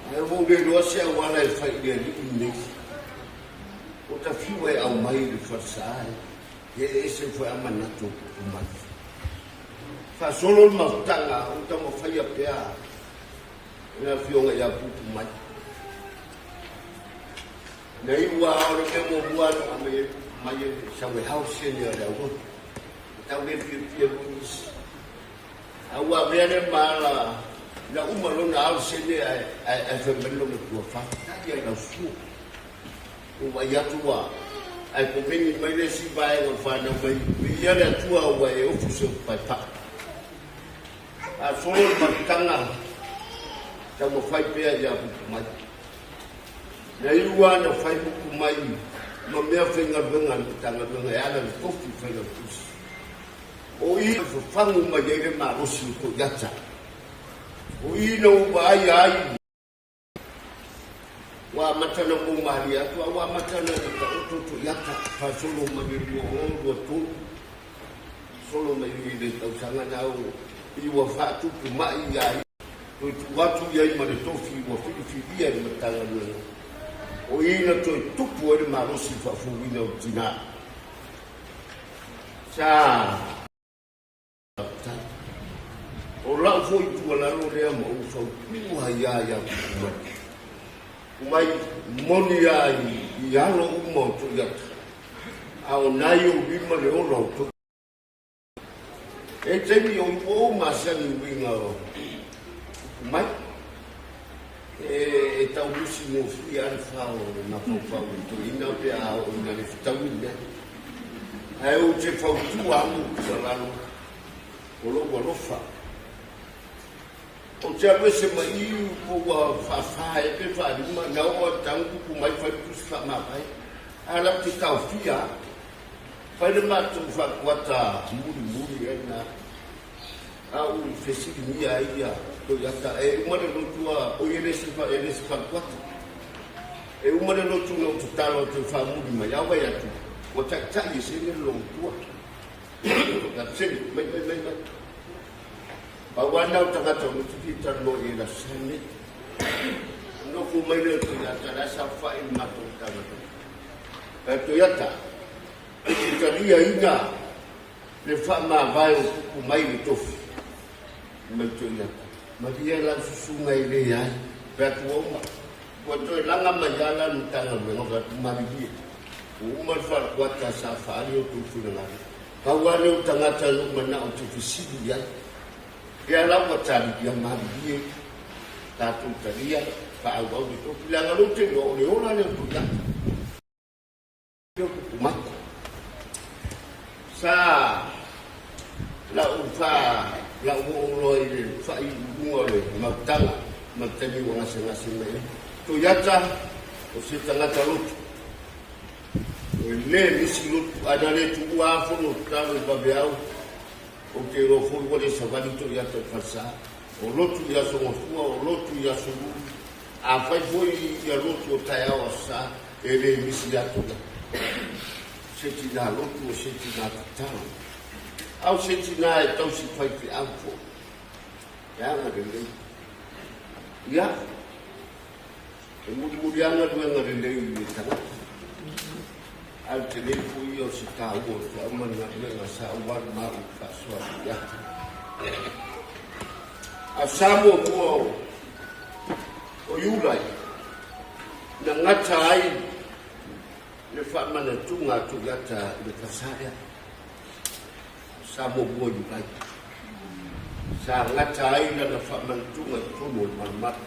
Ae ua ou le iloa se auala e fai i le alii lenei. Ua ta fiu e aumai i le falesa e ese foi a manatu o pupu mai. Faasolo le mafutaga o taumafaia pea le afioga ia pupu mai. Na iu a o le mea muamua na aumai ai pupu mai e sau e hao sene o le aulotu. Tau le fiafia foi nisi. A ua avea lea ma ala na uma lona ao sene ae ae fai mai lona matua, Faafetai ia i lau sua. Ua vaai atu ua ae komeni mai le isi vaega o fanau mai, Viia le Atua ua e ofu se upu paepae. A solo le mafutaga, taumafai pea ia pupu mai. Na iu lava na fai muku mai ma mea faigaluega a le Matagaluega e ala i le tofi failautusi. O i e fafagu mai ai le malosi o Toiata. O i na ou vaai ai ua amata na mou malie atu a ua amata na taoto Toiata faasolo mai le 2023 solo mai i le tausaga na o i ua faatupu mai ia ia. Toe tuu atu i ai ma le tofi ua filifilia e le Matagaluega, o i na toe tupu ai le malosi faafouina o le tinā. Sa faafetai. O lau foi tuualalo lea ma ou fautua ai ia ia Kumai. Kumai moni lava i alo uma o Toiata, a o nai ou lima le ola o Toiata. E taimi o ua ou masani uiga o mai e tau musi gofie a le fa o le mafaufau i toeaina pe a oo ina le fetaui le mea. Ae ou te fautua atu tuualalo o lou alofa. Ou te alu ese mai i po ua faafa ea pe faalima na oo atu tago kuku mai fai le tusi faamavae. A lau te taofia a. Fai le matou faakuata mulimuli e na a u fesiligia ai ia Toiata e uma le lotu a oi e le isi e le isi faakuata. E uma le lotu na ou tatalo atu e faamuli mai a vai atu ua taitai e sene le logotua. Sene mai mai mai mai. Pau lava lena o tagata o lotu fia talanoa i ai le aso Sa nei. Nofo mai lea o Toiata la e saofai le matou tagata. E Toyota, e te taliaina le faamavae o tupu mai le tofi mai Toyota. Malie lau susuga e le ai, pe atu ua uma. Ua toe laga mai lava la le Matagaluega fai atu, malilie, ua uma le falekoata sa faaali outou finagalo. Pau lava lea o tagata na ou manao ou te fesili i ai. Lea la ua tali, ia malilie, tatou talia, faaauau le tofi, leaga lou te iloa o le ola lea o Toyota. Lea o tupu mai. Sa lau fa lau oo loa i le faaiuiuga o le mautaga ma le taimi ua gasegase mai ai. Toyota o se tagata lotu. E le misi lotu, a na le tuua lava fono tatalo i vaveao Ou te iloa foi ua le savali Toiata i Falesa. O lotu i Aso Gafua, o lotu i Aso Lulu. Afai foi ia lotu o taeao Aso Sa, e le misi ia Toiata. Se tinā lotu o se tinā tatalo. A o se tinā e tausi faifeau foi. E aga lelei. Ia, e mulimuli lava galuega lelei i le tagata. A o le tele foi ia o se taua o le feau ma le galuega sa ou alu ma au faasoa i ata. Sa muamua o Iulai na gata ai le faamanatuga a Tuiata i le falesa lea. Sa muamua Iulai. Sa gata ai lana faamanatuga i totonu o le malumalu.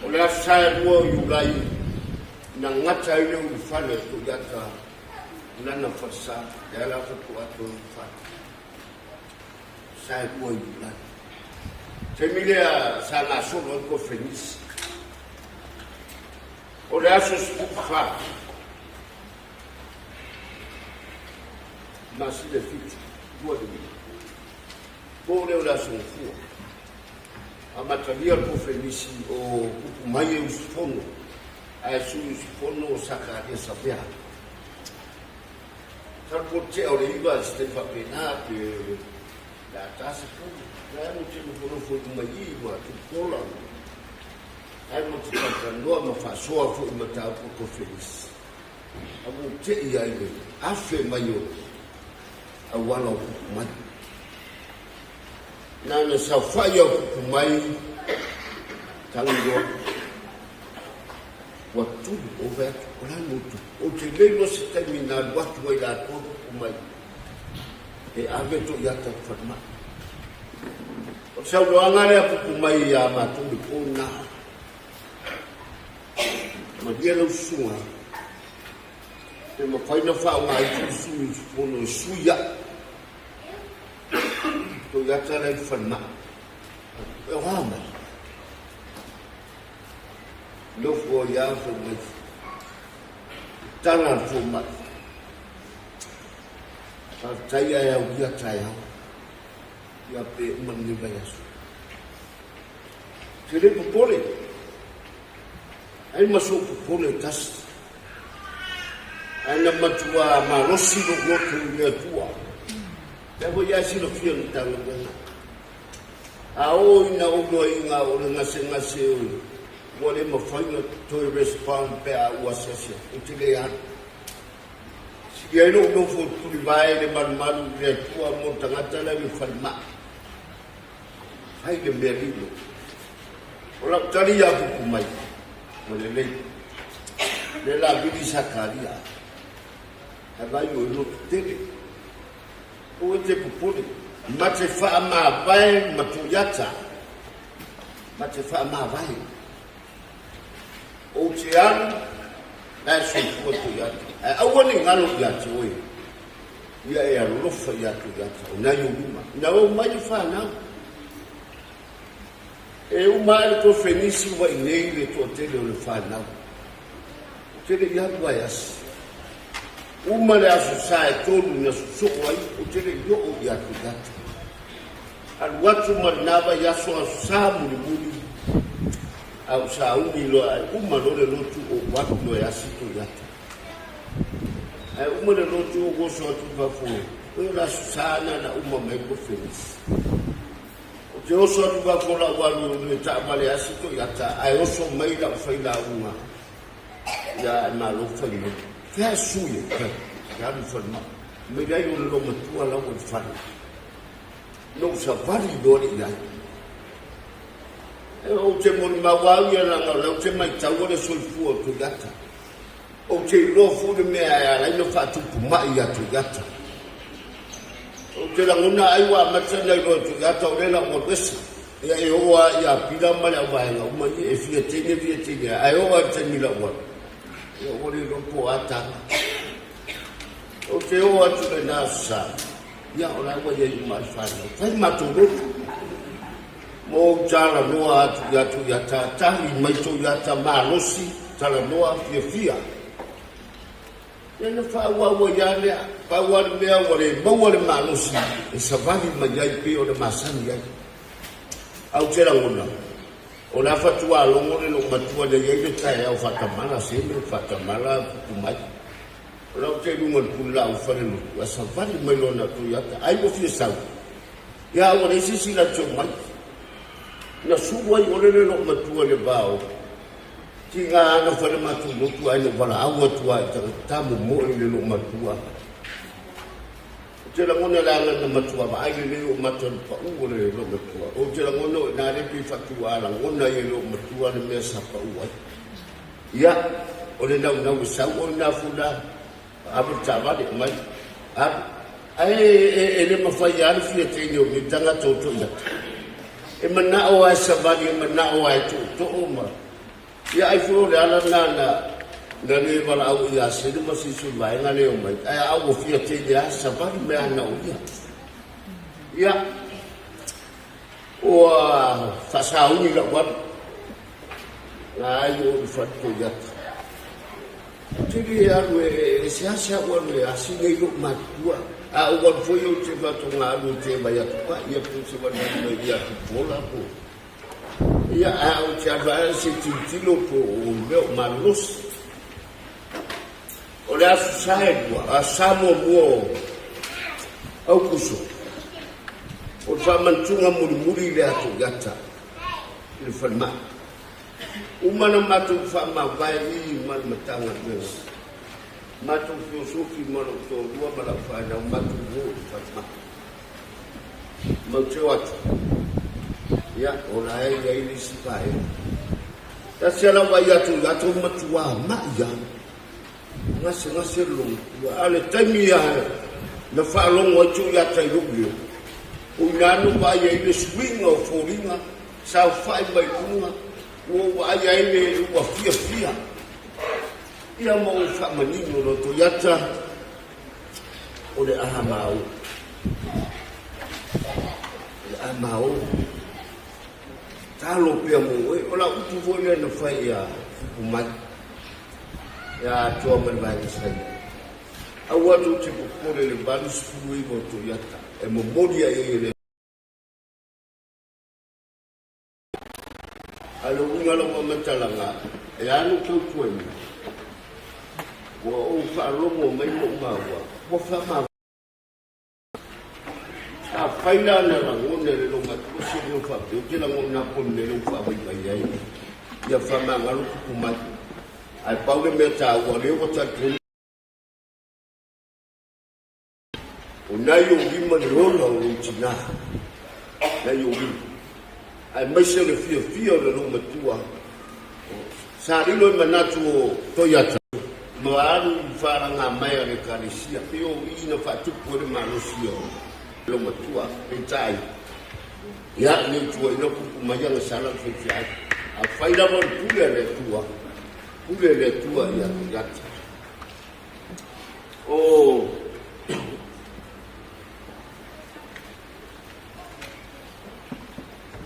O le aso Saelua o Iulai na gata ai le ulufale o Tuiata lana falesa, lea la faatoa toe ulufale. Saelua Iulai. Taimi lea sa gasolo ai kofenisi. O le aso 14 masina e 7, 25. Po lea o le aso Gafua. Amatalia le kofenisi o kupu mai e usufono, ae sui usufono o Sakaria Savea. Masalo po o le tea o le 9 se taimi faapena pe le a ta se pulu. La e mo te nofonofo i luma i i ma tupukola. Ae mo te talatalanoa ma faasoa foi mataupu o Felisi. A ua tei ai le afe mai o auala o kupu mai. Na na saofai au kupu mai tangi loa. Ua tulu ove atu, o la motu. Ou te le iloa se taimi na alu atu ai latou kupu mai. E ave to iata i falemai. O le saunoaga lea kupu mai ia matou le po lena. Malie lau susuga, pe mafai na faaaoga ifo le sui usufono e sui ai to iata la i le falemai. E oa mai. Nofo ai lava fai mai. Tala le fomai. Faafetai ae aulia taeao. Ia pe uma lenei vaiaso. Te le popole. Ai ma sou popole e tasi. Ae na matua malosi lou loto i le Atua. Lea foi ia silafia le Matagaluega. A oo ina ou loaiga o le gasegase ua le mafai ona toe respond pe a ou asiasi atu, ou te le alu. Sili ai lou nofo tulivae i le malumalu i le Atua mo le tagata la i le falemai. Fai le mea lilo. O lau tali ia kupu mai, ua lelei. Le la vili Sakaria. Ae vai o i lotu tele. Aua e te popole. Ma te faamavae ma Tuiata. Ma te faamavae. Ou te alu, la e soifua Tuiata. Ae aua ne i galo ia te oe. Ia e alofa ia Tuiata, o nai ou lima. Ina ua omai le fanau. E uma ae le kofenisi ua i nei le toatele o le fanau. Ou te le i alu ae asi. Uma le aso sa e tolu na sosoo ai, ou te le i oo ia Tuiata. Alu atu ma lena vaiaso aso sa mulimuli, a ou sauni loa ae uma loa le lotu ou alu loa e asi Tuiata. Ae uma le lotu ou oso atu i fafo, oe o le aso sa na na uma mai ai kofenisi. Ou te oso atu i fafo lau alu i le taavale asi Toyota ae oso mai lau failauga ia ae malo fai mai. Fea sui e fai, e alu i falemai. Mai leai o le loomatua lau o le fale. Na ou savali loa le iai. E ou te molimau au ia leaga o lea ou te maitaua le soifua o Toyota. Ou te iloa foi le mea e ala ai ona faatupu mai ia Toyota. Ou te lagona ai ua amata ona iloa e Toyota o lea la ua alu ese. Ia e oo lava ia Pila ma le auvaega uma ia e fia teine fia teine ae oo lava i le taimi la ua alu, ia ua le iloa po o a tala. Ou te oo atu i lena aso sa, ia o la ua i ai uma lava le fanau. Fai le matou lotu. Ma ou talanoa atu ia Toyota, tali mai Toyota malosi, talanoa fiafia. Ia na faaauau ai lava lea. Pau lava le mea ua le maua le malosi e savali mai ai pei ona masani ai. Ae ou te lagona, o le a fatua logo le loomatua lea i ai le taeao faatamala seme, faatamala pupu mai. O la ou te i luga o le pulelaa o falelotu, ae savali mai loa na Toyota. Ai ua fia sau. Ia ua leai se isi latou mai. Na sulu ai ʻole le loomatua i le va o tiga ana fai le matou lotu ae na valaau atu lava i tagata tamomoe i le loomatua. te lagona leaga na matua vaai lelei ou mata i le pau o le loomatua. Ou te lagona o i ina lea pei faatuaa lagona ai e loomatua le mea sa pau ai. Ia, o le naunau e sau o i ina foi la, ave le taavale, aumai, alu. Ae e le mafai lava le fia teine o nei tagata o Toiata. E manao lava e savali, e manao lava e tootoo ma Ia ai foi o le ala lena na na le valaau ai ia Selu ma se isi o le vaega lea e omai, ae a ua fia teine lava, savali mai lava na o ia. Ia, ua faasauni lau alu, na ai o i fale Toiata. Ou te le alu e seasea ou alu e asi nei lou matutua, a ou alu foi ou te faatoga alu e te vai atu pa ia po o se valivali mai ia Tupuola po Ia, ae ou te alu ae se i tilotilo po o mea o malolosi. O le aso sa e lua, aso sa muamua o Aukuso, o le faamanatuga mulimuli lea a Toiata i le falemai. Uma na matou faamavae i i ma le Matagaluega, matou feosofi ma lou toalua ma lau fanau, matou o i le falemai. Mau te o atu. Ia, o la e i ai le isi vaega. Tasi a lau vaai atu ia tou matua ma'i lava. Gasegase le logotua. A o le taimi lava na faalogo ai Toiata i lou leo, o i ina na ou vaai ai le suiga o foliga, saofai mai luga, ua ou vaai ai le ua fiafia. Ia ma ou faamanino loa Toiata, o le a ma o. O le a ma o. Talo pea mo oe. O lau upu foi lea na fai ia Kupu mai. Ia atoa ma le vaega saina. Aua tou te popole i le 89 o Toiata e momoli ai e le A o le uiga o lau faamatalaga, e alu tautuaina, ua ou faalogo mai ma ou maua, ua faamavae. Afai la na lagona e le loomatua se leo faapea, ou te lagona lava po o le mea lea ua faavaivai ai ia faamagalo tupu mai. Ae pau le mea taua, o lea ua talitonu. O nai ou lima le ola o lou tinā, nai ou lima, aemaise o le fiafia o le loomatua. Sa lilo i manatu o Toiata ma alu i faalagā mai a le Ekalesia, pei o i na faatupu ai le malosi o loomatua. Peitai, ia, ne i tuuaina kupu mai agasala le faifeau. Afai lava o le pule a le Atua, pule le Atua ia Toiata. O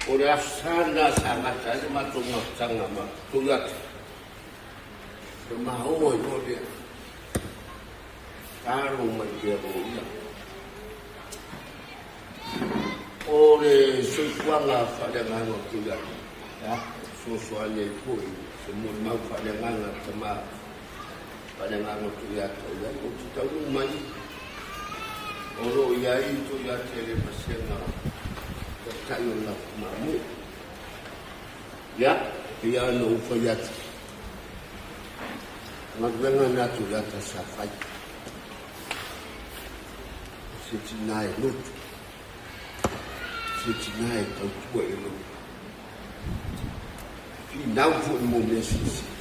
O le aso sa lena sa gata ai le matou mafutaga ma Toiata. E maoa ai loa lea. Talo mai pea mo ia. O le soifuaga faaleagaga o Toiata, ia, fesoasoani ai foi se molimau faaleagaga a tama faaleagaga o Toiata i ai. Ou te taunuu mai o lo o i ai Toiata i le vasega taitai o le lafu mamoe. Ia, pei lava ona ou fai atu, o galuega na a Toiata sa fai. O se tinā e lotu, o se tinā e tautua i le lotu. Finau foi mo mea silisili.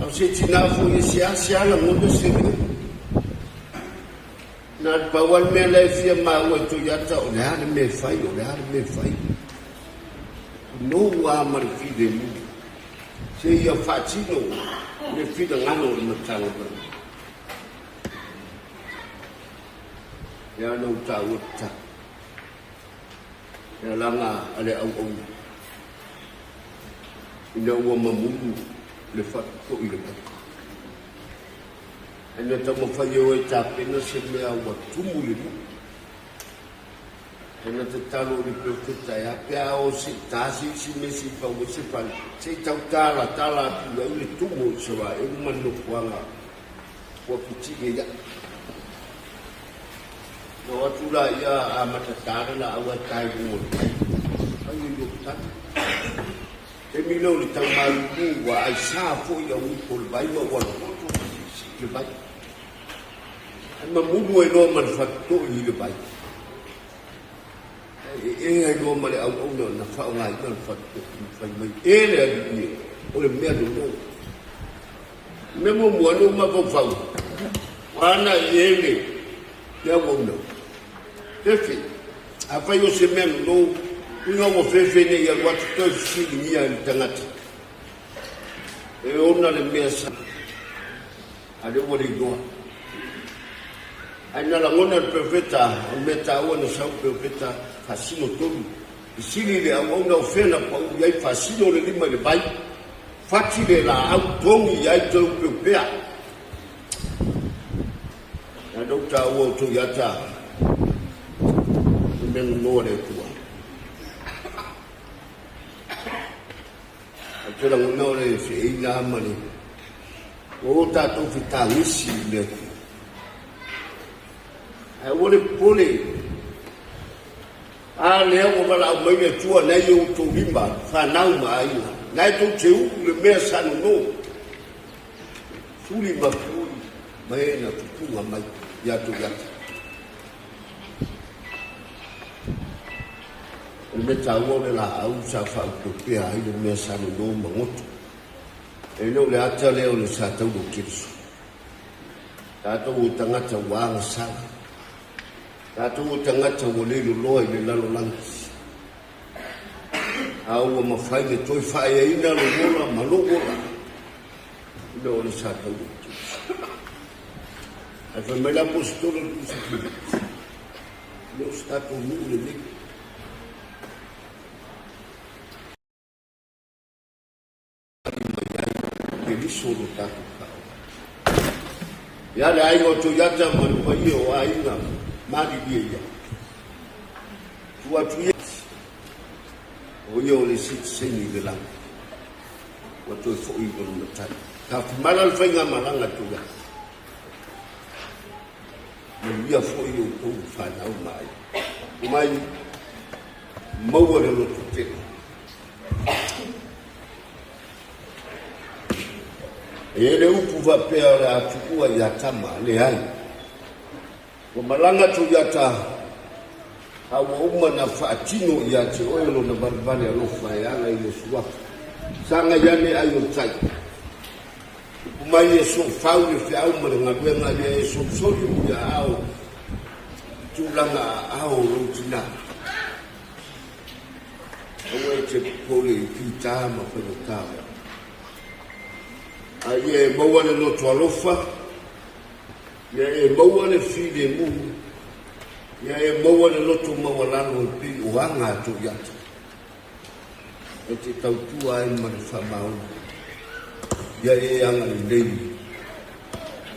A o se tinā foi e seasea lagona se leo. Na o le pau lava le mea la e fia maua i Toiata o le a le mea e fai, o le a le mea e fai. Nou lava ma le filemu seia faatino le finagalo o le Matagaluega. Lea na ou taua le tatalo. Le alaga a le auauna ina ua mamulu le faatutoi i le vai. Ae na taumafai e o e tapena se mea ua tumu i le nuu. Ae na tatalo i le perofeta e a pe a o se i ta se isi mea se i fau ai se fale, se i tau talatala atu i ai le tumu o Isaraelu ma le nofoaga ua pitile ai. Na o atu la ia a matata le laau ae ta i luga o le vai. Fai ai lou tali. Taimi lea o le tau malulu ua aisa foi au ipo o le vai ma ua loto ma siisii le vai. Ae mamulu ai loa ma le fatutoi i le vai. Ae ee ai loa ma le auauna na faaaogaina le fatutoi ma fai mai, E le Alii e, o le mea nono. O le mea muamua na ou mafaufau, ua ana e le le auauna. Fefe, afai o se mea nono, uiga ua fefe ne i alu atu toe fesiligia e le tagata e ona le mea sa a lea ua le iloa. Ae na lagona e le perofeta, o le mea taua na sau le perofeta faasino tonu. Fesili le auauna o fea na pau i ai faasino le lima i le vai, fati le laau togi i ai toe upeupea. Na lou taua o Toiata le mea nonoa le Atua. Ou te lagona o le feeina ma le o tatou fetagisi i le Atua. Ae aua le popole. A lea ua valaau mai le Atua na i outou lima, fanau ma aiga, na e tou te uu le mea sa nono. Suli ma fiuli ma e na tupuga mai ia Toiata. O le mea taua o le laau sa faaopopea ai le mea sa nono ma goto. E le o le ata lea o le sa taula o Keriso. Tatou o tagata ua agasala. Tatou o tagata ua le loloa i le lalolagi. A ua mafai le toe faaeaina lou ola ma lou ola i le o le sa taula o Keriso. Ae fai mai le Aposetolo i le Tusi Filipi, E le o se tatou nuu lenei. Mai ai Keriso lo tatou faaola. Ia le aiga o Toiata ma le paia o aiga, malilie ia. Tuu atu ia, o ia o le sitiseni i le lagi, ua toe foi i lona matai. Tafimala le faigamalaga Toiata. Manuia foi outou fanau ma aiga. Omai maua le lototele. E i ai le upu faapea o le a tuua ia Tama, leai. Ua malaga Toiata a ua uma na faatino ia te oe lona valevale alofa e ala i le suafa. Sagai ane ai o tai. Upu mai e soofau le feau ma le galuega ia e solisoli ia ao i tulaga aao o lou tina. Aua e te popole i fita ma faigata. A ia e maua le loto alofa, ia e maua le filemu, ia e maua le loto maualalo e pei o aga a Toiata. E te tautua ai ma le faamaoni. Ia e agalelei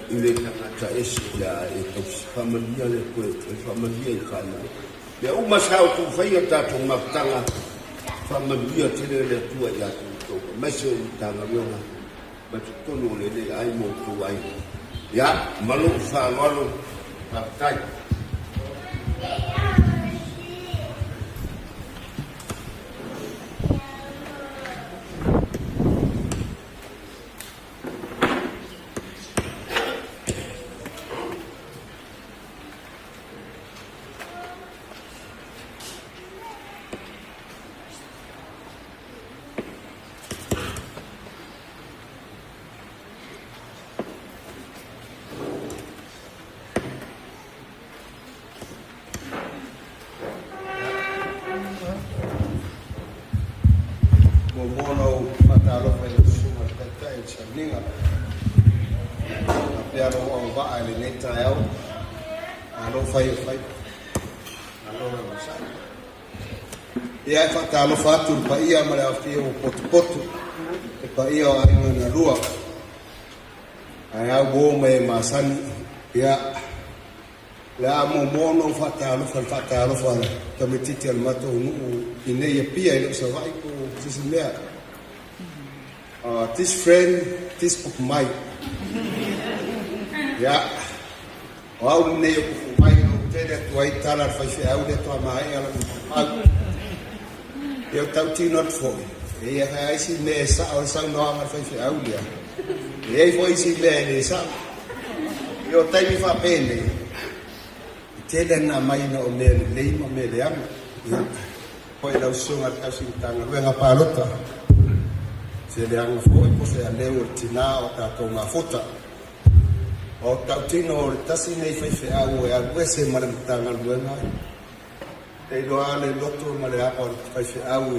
i le tagata ese o le a e tausi. Faamanuia le Atua e toe faamanuia i fanau. Mea uma sa outou faia tatou mafutaga, faamanuia tele le Atua ia te outou, aemaise o Matagaluega ma totonu o lenei ai ma outou aiga. Ia, ma lou faaaloalo, faafetai. Muamua ona ou faatalofa i lau Susuga i le Taitai o le Sauniga, faapea lou auvaa i lenei taeao. Malo fai o faiva, malo le onosai. Ia e faatalofa atu i le paia ma le aofia ua potopoto, le paia o aiga na lua. Ae a uo ma e masani, ia, o le a muamua ona ou faatalofa i le faatalofa a le tamaitiiti a le matou nuu i nei Apia e le o Savaii po o se isi mea. This friend, this book mai. Ia, o au lenei o kuku mai, o tele atu ai tala a le faifeau lea toa maea lau maumau. Ia o tautino atu foi, e ia fai ai si mea e sao le saunoaga a le faifeau lea. E i ai foi isi mea e le sao. Ia o taimi faapenei, e tele lava ina aumai na o mea lelei ma mea leaga. Ia, foi lau Susuga i le Tausi Matagaluega Palota, se leaga foi po o se aleu o le tina o tatou mafuta. O tautino o le tasi nei faifeau e alu ese ma le Matagaluega, e iloa lava le loto ma le ava o le faifeau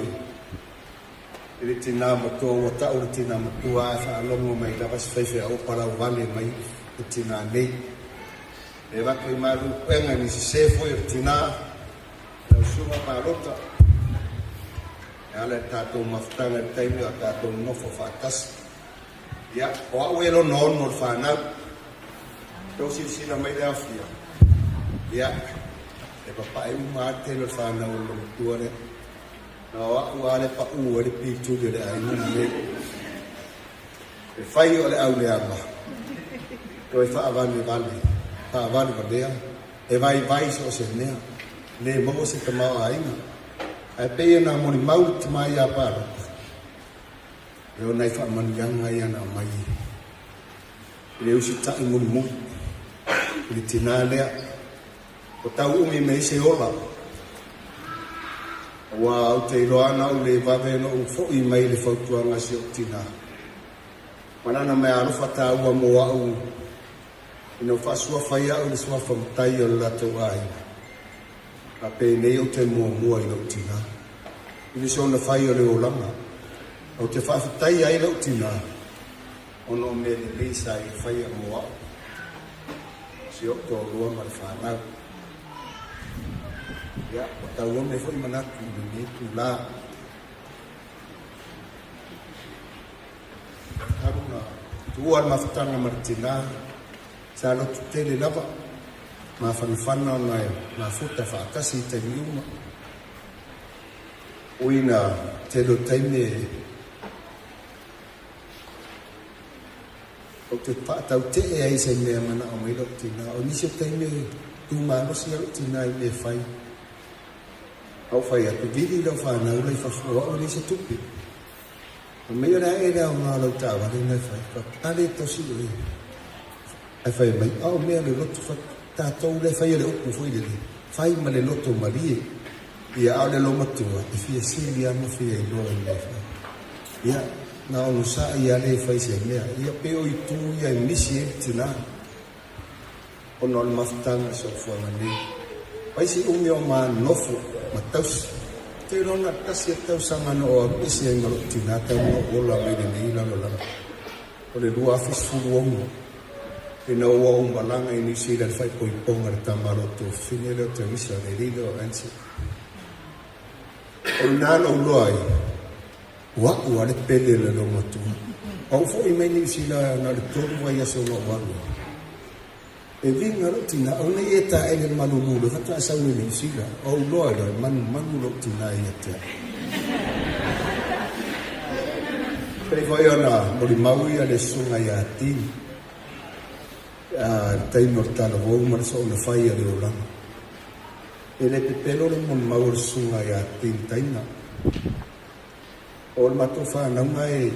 i le tina matua, ua tau le tina matua ae faalogo mai lava si faifeau o palauvale mai le tina nei. E avatu ai malu i puega i sese foi o le tina, lau susuga Palota, e ala i le tatou mafutaga i le taimi o tatou nonofo faatasi. Ia, o au e lona ono o le fanau, tou silasila mai le aofia, ia, e papae uma lava le tele o le fanau o le loomatua lea. Na o au lava le pau ai le pituli o le aiga lenei. E fai o le auleaga, toe faavalevale, faavalevalea, e vaivai so o se mea, le maua se tamaoaiga. Ae pei ona molimau le tama ia Palota, e o nai faamanuiaga ia na aumai i le usitai mulimuli i le tinā lea. Ua tau umi mai se ola, aua ou te iloa ana ou le vave ona ou foi mai i le fautuaga a si ou tinā, ma lana meaalofa taua mo au ina ua faasuafa ai au i le suafa matai o le latou aiga. Faapenei ou te muamua i lou tinā i le soona fai o le olaga. Ou te faafetaia ai lou tinā ona o mea lelei sa ia faia mo au, si ou toalua ma le fanau. Ia, ua tauone foi manatu i lenei itulā. Talu ona tuua le mafutaga ma le tinā, sa loto tele lava, mafanafana ona e mafuta faatasi i taimi uma. Ui ina tele o taimi e Ou te faatautee ai i se mea e manao mai lou tinā. O nisi o taimi e tu malosi ai lou tinā i mea e fai. A ou fai atu, Vili i lau fanau la i fafo, o au e leai se tupe. Fai mai, O le a ea le aoga o lau taavale na e fai? Faapale tosi oe. Ae fai mai, A o mea o le loto, tatou la e faia le upu foi lele, fai ma le loto malie. Ia, a o le loomatua, e fia sili lava ma fia iloa i mea e fai. Ia, na onosai lava le fai se mea. Ia, pei o itu ia e misi ai le tina, ona o le mafutaga i soifuaga nei. Pai se umi o ma nofo ma tausi. Ou te iloa na o le tasi lava tausaga na ou alu ese ai ma lou tina talu ona ou ola mai lenei lalolagi, o le 2016, ina ua ou malaga i Niu Sila i le faaipoipoga i le tama a lou tuafafine lea o Teresa, le alii lea o Anson. O i ina na ou iloa ai, o au lava le pele o le loomatua. Ou foi mai Niu Sila na o le tolu vaiaso na ou alu ai. E viga lou tina, aua ne i e taele i le malulu loa faatoa e sau nei i Niu Sila. Ou iloa ai loa, e manumanu lou tina ia te au. Pei foi ona molimau ia le susuga ia Tim i le taimi o le talavou ma le soona fai a le olaga. E le pepelo le molimau o le susuga ia Tim Taina. O le matou fanauga e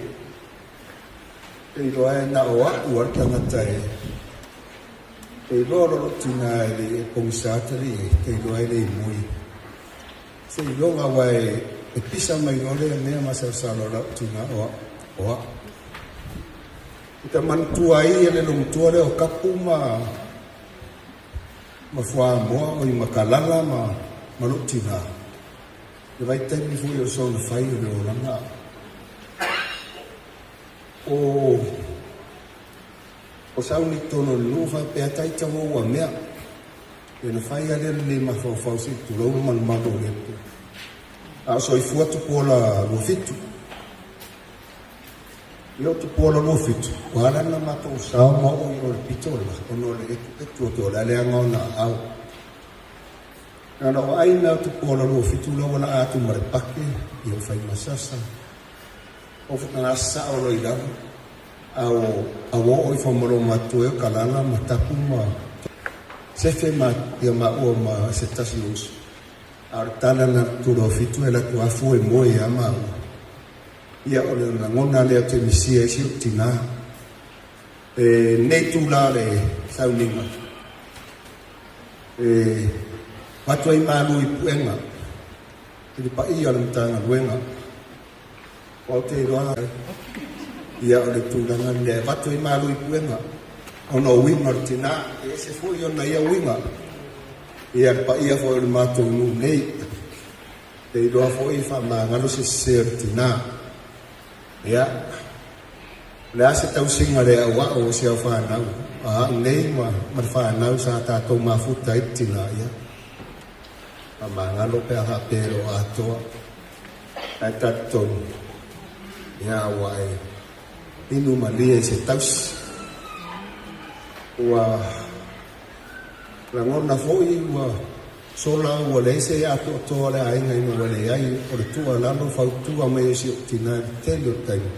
iloa e na o au a le tagata e e iloa lo lou tina e le e pogisa atalii ai, te iloa e le i moe. Se iloga aua e pisa mai loa lea mea masalosalo a lau tina o au, o au. I ta manatua ai le loomatua lea o Kapu ma ma fuamoa oi ma Kalala ma ma lou tina. I le vaitaimi foi o soona fai o le olaga o o sauni i totonu o le nuu faapea taita ua ua mea. Ia na fai lava lea o le le mafaufau se i tulou le malumalu o le Atua. A o soifua Tupuola 27. Ia o Tupuola 27, ua ala ona matou sao ma oo i o i le pito la, ona o le etuetu atu o le a leaga ona aao. Na ona ou vaai mea o Tupuola 27 la ua laa atu ma le pake, ia ua fai ma sasa. Ou fataga sao loa i lalo, a ua oo ifo ma loomatua e o Kalala ma Tapu ma Sefe ma ia maua ma se tasi o uso. A o le tala na Tupuola 27 e alu atu afu e moe ia maua. Ia o le lagona lea ou te misia ai si ou tinā. E lenei itulā o le sauniga, e avatu ai malu i puega i le paia o le Matagaluega. Ou te iloa ia o le tulaga lea e avatu ai malu i puega ona o uiga o le tina, e ese foi ona ia uiga. Ia le paia foi o le matou nuu nei, e iloa foi e faamagalo se sese o le tina. Ia, o le a se tausiga le auau o si au fanau, a au nei ma le fanau sa tatou mafuta ai le tina, ia, faamagalo pe a faapea e le o atoa. Ae talitonu, ia, ua e inu malie i se tausi. Ua lagona foi ua sola ua leai se atoatoa o le aiga ina ua leai o le tuualalo fautua mai a si ou tina i le tele o taimi.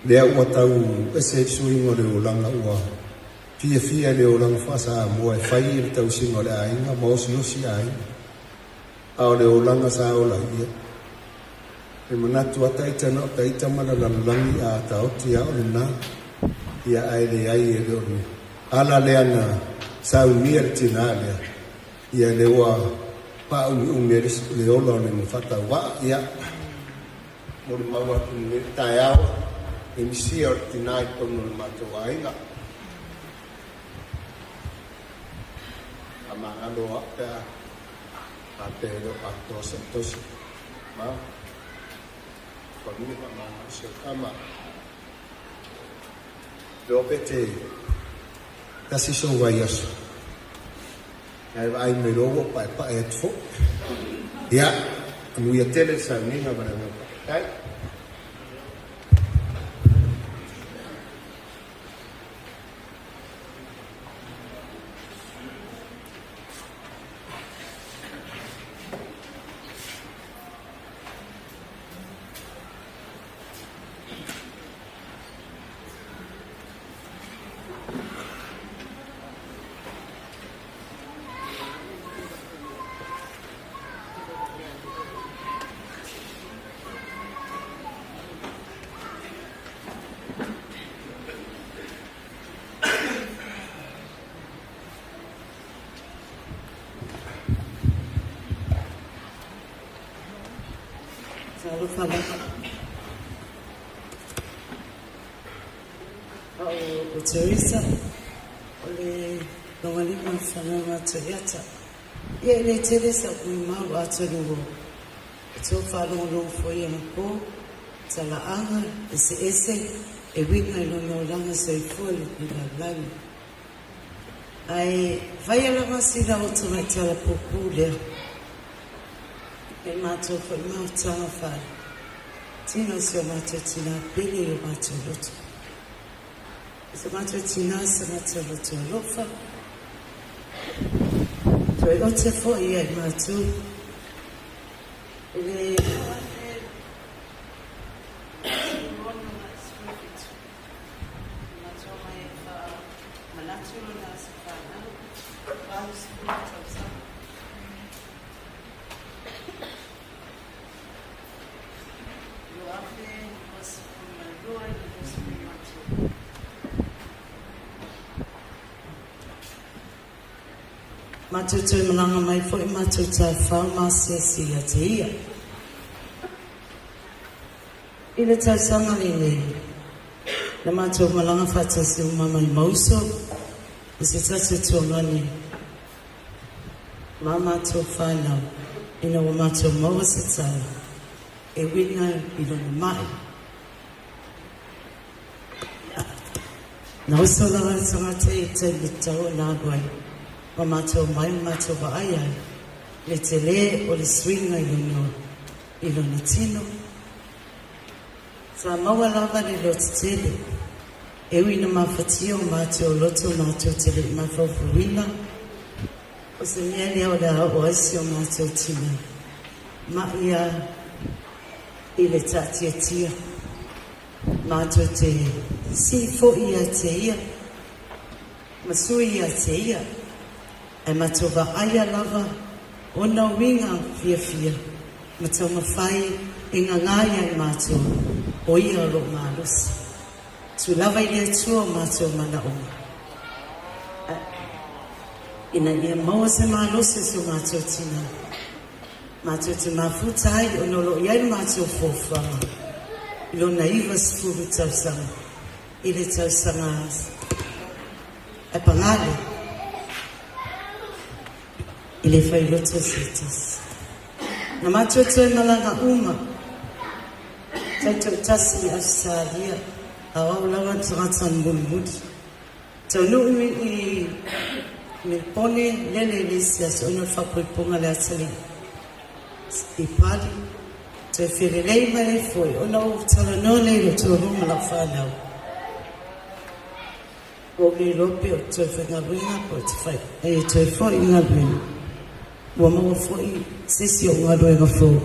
Lea ua tau ese ai le suiga o le olaga ua fiafia i le olaga faa-Samoa e fai le tausiga o le aiga ma osiosi aiga. A o le olaga sa ola ai, ia, e manatu lava taita na o taita ma le lalolagi a taoti lava o lena, ia ae leai e le o le ala lea na saunia e le tina lea, ia lea ua faaumiumi ai le ola o le faatauvaa. Ia, molimau atu i lenei taeao le misia o le tina i totonu o le matou aiga. Faamagalo au pe a faapea e le o atoa sau tosi. Ma, Paluia faamagalo si au tama. Iloa pe te tasi sou vaiaso, ae vaai mai loa ua ou paepae atu foi. Ia, manuia tele le sauniga ma le agaga faafetai. Talofa lava. O Teresa, o le Logalima o Fanoga Toyota. Ia e le tele sa'u mau atonu ua tou faalogologo foi anapo, talaaga eseese e uiga i lona olaga soifua i le lalolagi. Ae faia lava sina o tamaitala puupuu lea e matou foi mafutaga faale tino si o matou tinā pele i o matou loto. O so matou tinā sa matou loto alofa, toe ote foi ia i matou. I le 2017, matua mai e manatu lona aso fanau, 80 tausaga. 2022 i le 23. Matou toe malaga mai foi matou taufao ma asiasi ia te ia. I le tausaga lenei, na matou malaga faatasi uma mai ma uso i se tasi o tualani ma matou whanau ina ua matou maua se tala e uiga i lona ma'i. Na uso lava le tagata i taimi tatau ona alu ai ma matou omai ma matou vaai ai le tele o le suiga i lona i lona tino. Sa maua lava le lototetele, e ui ina mafatia o matou loto matou te le i mafaufauina, o se mea lea o le a oo ai si o matou tina ma'i a i le taatiatia. Matou te sii foi ia te ia ma sui ia te ia, ae matou vaaia lava ona uiga fiafia ma taumafai e gaga ia i matou o ia o lo o malosi. Tuu lava i le Atua o matou manaoga, ina ia maua se malosi o si o matou tina, matou te mafuta ai ona o lo o i ai le matou fuafuaga i lona 90 tausaga i le tausaga e paga lea, e le fai loto se tasi. Na matou toe malaga uma taitoatasi i Ausetalia, a o au lava le tagata na mulimuli. Taunuu i Melipone, lele i le isi aso ona o le faapoipoga a le atalii i Pali, toe felelei mai ai foi ona ou talanoa lea i lou toalua ma lau fanau. Ua ou le iloa pe ou te toe faigaluega pe ou te fai, e toe foi i galuega. Ua maua foi se isi o galuega fou.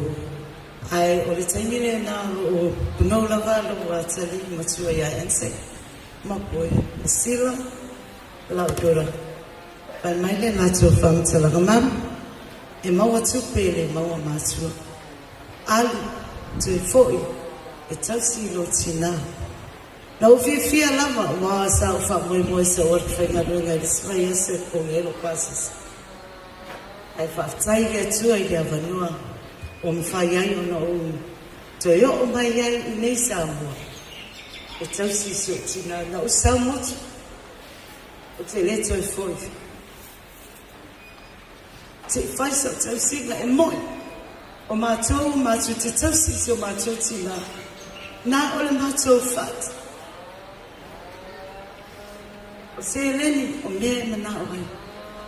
Ae o le taimi lena o lo o punou lava lou atalii matua ia Anzac ma Boy ma Sila lau dora. Fai mai le latou faamatalaga, Mum, e maua tupe e le maua matua. Alu, toe foi e tausi i lou tinā. Na ou fiafia lava aua sa ou faamoemoe sa ou alu faigaluega i le isi vaiaso e totogi ai lou pasese. Ae faafetai i le Atua i le avanoa ua mafai ai ona ou toe oo mai ai i nei Samoa e tausi i si ou tina. Na ou sau motu, ou te le toe foi. Se i fai sau tausiga e moe o matou matou te tausi i si o matou tina, na o le matou fat. O seleni o mea e manao ai,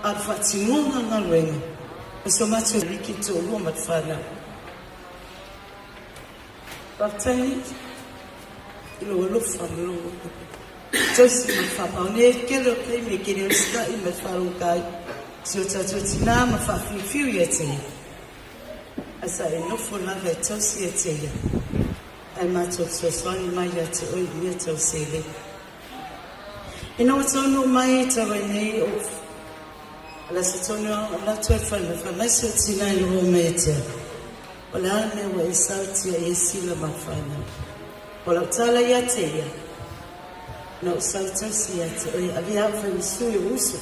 a o le faatinoga o galuega o si o matou aliki toalua ma le fanau. Faafetai Nick i lou alofa ma lou tausi ma le faamaoni. E tele o taimi e te le usitai ma e faalogologo ai si o tatou tinā ma faafiufiu ia te ia. Ae sa e nofo lava e tausi ia te ia, ae matou fesoasoani mai ia te oe i mea tau seleni. Ina ua taunuu mai i talu ai nei o le aso tonu a o latou e fai mai, fai mai si ou tinā i lou mai ia te au. O le a le mea ua e sautia i ai Sila ma fanau? O lau tala ia te ia, na ou sau tausi ia te oe, avea au fai ma sui o uso,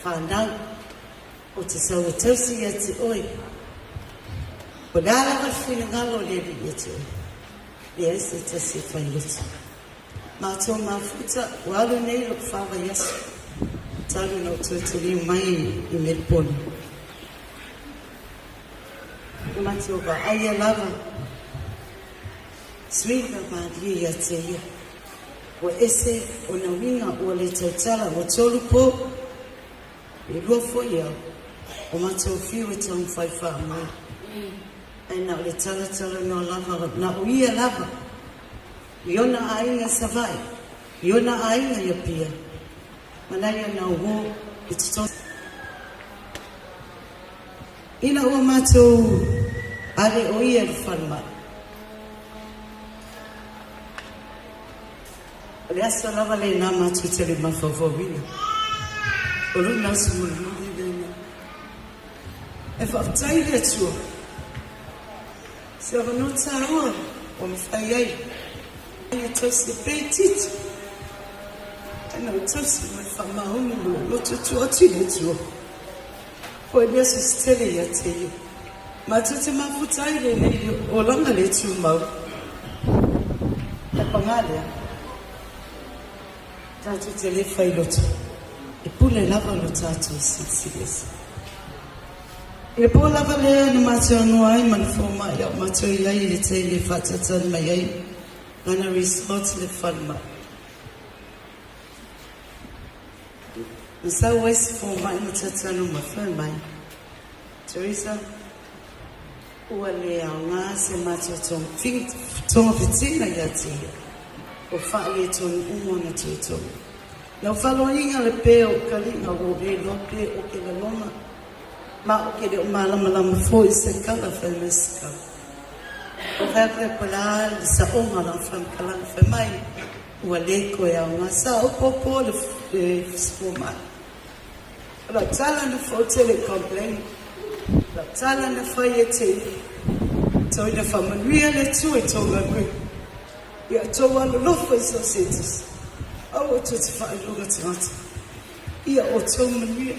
fanau, ou te sau e tausi ia te oe. O le a lava le finagalo o le Alii ia te oe, leai se tasi e fai loto. Matou mafuta, ua alu nei lou fa vaiaso talu ona ou toe taliu mai i Melipone. O matou vaaia lava suiga malie ia te ia. Ua ese ona uiga ua le tautala, ua tolu po, e lua foi ao, o matou fiu e taumafai faamoe. Ae na o le talatalanoa lava, na o ia lava i ona aiga i Savaii, i ona aiga i Apia, ma nai ana uō i totonu. Ina ua matou ale o ia i le falemai, o le aso lava lena matou te le mafaufauina, o lona aso mulimuli lena. E faafetai i le Atua, se avanoa taua ua mafai ai e tausi e peititi ana ou tausi ma le faamaoni ma lou loto tua atu i le Atua. Ko e aso se tele ia te ia. Matou te mafuta ai lenei olaga le tumau. E pagā lea, tatou te le fai loto, e pule lava lo tatou Silisili Ese. I le po lava lea na matou anoa ai ma le fomai a o matou i ai i le taimi e faatalitali mai ai lana result i le falemai. Na sau ai se fomai ma tatalo ma fai mai, Teresa, ua le aoga se matou togafitiga ia te ia, ua faaletonu uma ona toetoe. Na ou faaloiga le pe o kaliga ua ou le iloa pe o ke lalona, ma o ke le o malamalama foi i se kala fai mai se kala. O fai atu e po le a le saoga o lana faamatalaga fai mai, Ua le toe aoga. Sa opoopo le fomai. O lau tala na fai, ou te le i complain. O lau tala na fai e te ia, Tau ina faamanuia le Atua i tou galuega. Ia outou alolofa i so o se tasi, aua tou te faailoga tagata. Ia outou manuia.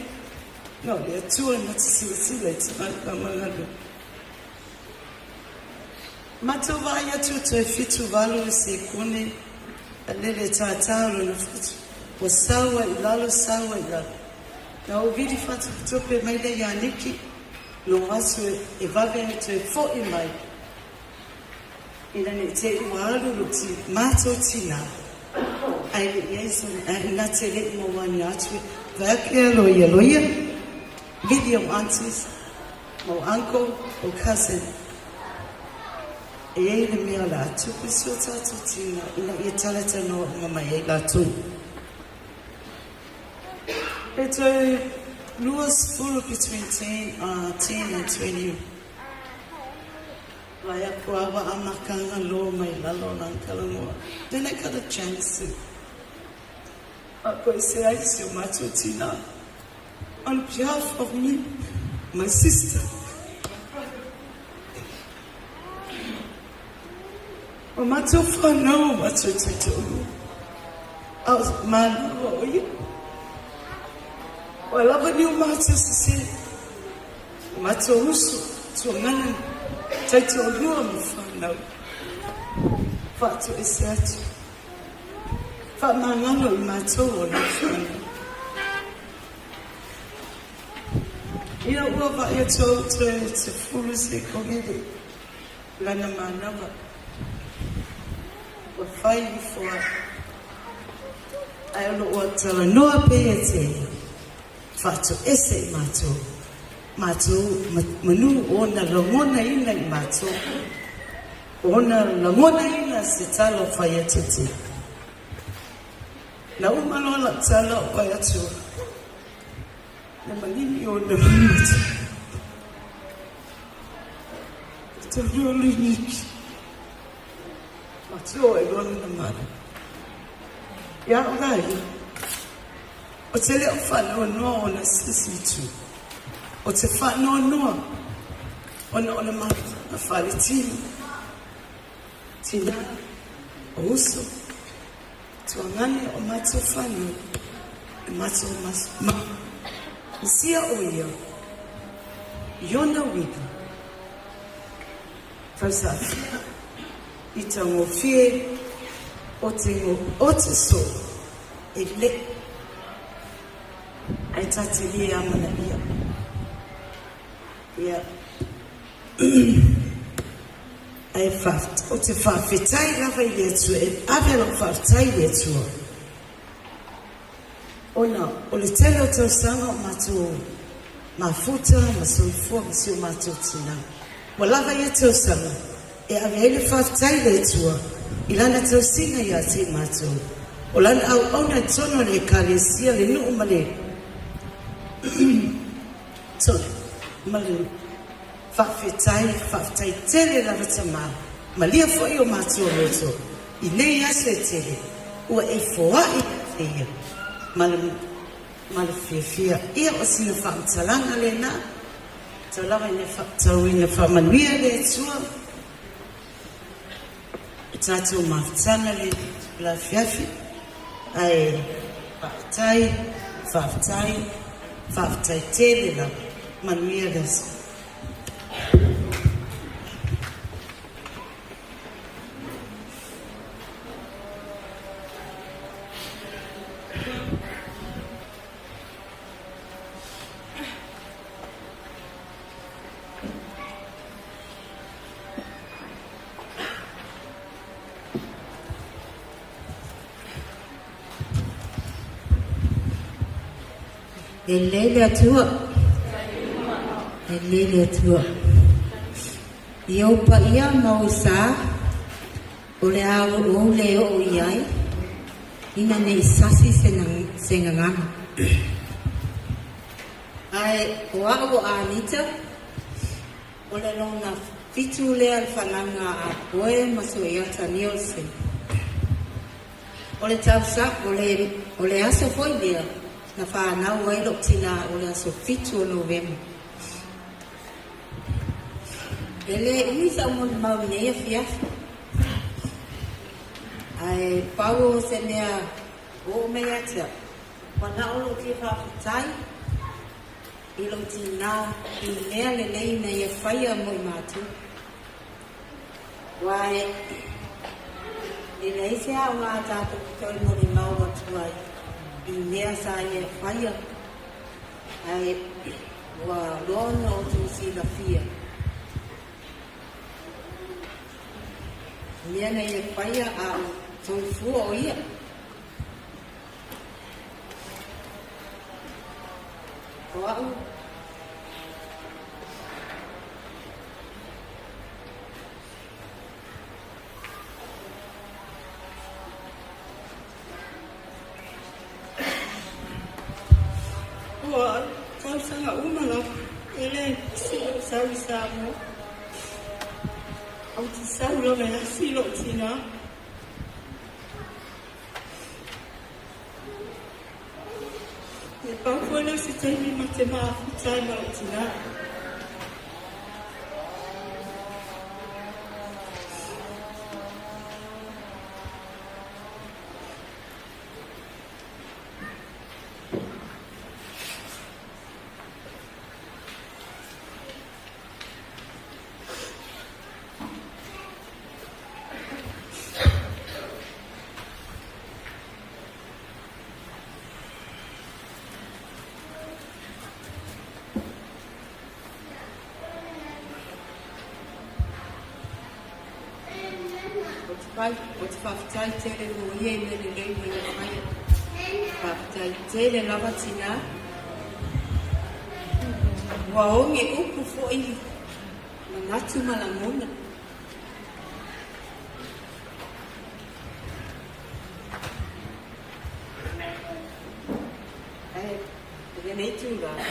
Na o le Atua na te silasila i tagata ma galuega. Matou vaai atu toe 78 le sekone a lele tātā o lona fatu. Ua sau ai i lalo, sau ai i lalo. Na ou vili faatupatupe mai lea ia Niki, logo atu e vave ai toe fo'i mai. Ina ne i te i ua alu lo ti matou tinā, ae le i ai sona, ae na te le i maua ane atu e vaeatu lea loia loia, vili o aunties, ma o uncle, o cousin. E i ai le mea o le a tupu i si o tatou tinā ina ia talatalanoa uma mai ai latou. E toe 20 between 10, 10 and 20. Vai aku awa a makanga lo mai lalo o Lankalamoa. Then I got a chance to faakoese ai si o matou tinā on behalf of me, my sister, my brother. O matou whanau, o matou taitoalua. A o mālua o ia. Ua lava ni o matou sese. O matou uso, tuagana, taitoalua ma whanau. Faatoese atu. Faamagalo i matou o lau whanau. Ina ua vaai atu au toe 10 sekone le lana manawa. Ua fai ifo ai. Ae o lo o talanoa pea ia te ia. Faatoese i matou. Matou manu ona lagonaina i matou. Ona lagonaina se tala o fai atu te. Na uma loa lau tala o fai atu. Na maligi ona matu. Tolu liniki. Matua e lona na mala. Ia o lai. O te leo whanoanoa o na sisi tu. O te whanoanoa ona o na na whaletini. Tina, o uso, tuangane o matua whanau, e matua mas, ma, sia o ia, iona uiga, tausafia, i taugofie o te ngo o te so e le ai ta te le amana ia. Ia. Ai fa, o te whawhetai lava i le Atua, e ave lau whawhetai i le Atua. Ona, o le tele o tausaga o matou mafuta ma soifua ma si o matou tinā. Ua lava ia tausaga e ave ai le faafetai i le Atua i lana tausiga ia te i matou. O lana auauna i totonu o le Ekalesia, le nuu ma le sorry, ma le faafetai, faafetai tele lava Tamā. Malia foi o matou loto i nei aso e tele, ua e foai ia te ia ma le ma le fiafia. Ia o sina faamatalaga lena, tau lava ina tau ina faamanuia le Atua i tatou mafutaga le la afiafi, ae faafetai, faafetai, faafetai tele lava. Manuia le aso. E lelei le Atua. E lelei le Atua. I ou paia ma ou sa, o le a ou le oo i ai, ina ne i sasi se, se gagana. Ae o a'u o Anita, o le lona fitu lea le fanauga a Apoe ma Soiata Nielsen. O le tausa, o le, o le aso foi lea na fanau ai lo'u tinā o le aso 7 o Novema. E le umi sa'u molimau i nei afiafi. Ae pau o se mea ua oo mai ia te au, ua na o lou fia faafetai i lou tinā i mea lelei na ia faia mo i matou. Aua e leai se aoga a tatou te toe molimau atu ai i mea sa ia faia, ae ua loa ona outou silafia mea na ia faia a o soifua o ia. O a'u Ua tausaga uma lava e le sii lou sau i Samoa. Ou te sau lava e asi lou tinā. E pau foi lea o se taimi ma te mafuta ai ma lou tinā. Ou te faafetai tele mo ia i mea lelei ua ia faia. Faafetai tele lava tinā. Ua oge upu foi manatu ma lagona. Ae i lenei tulaga,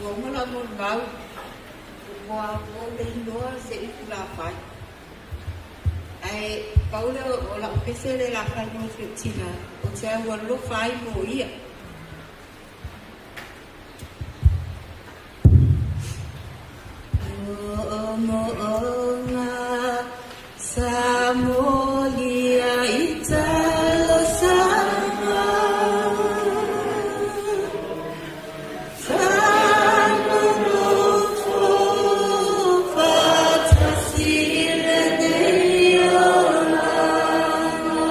ua uma lau molimau, ua ou le iloa se upu lafai. Ae pau lea o lau pese le lafai mo si ou tina, ou te aualofa ai mo ia. Mo'omo'oga sa molia i talosaga Sa nonofo faatasi i lenei olaga.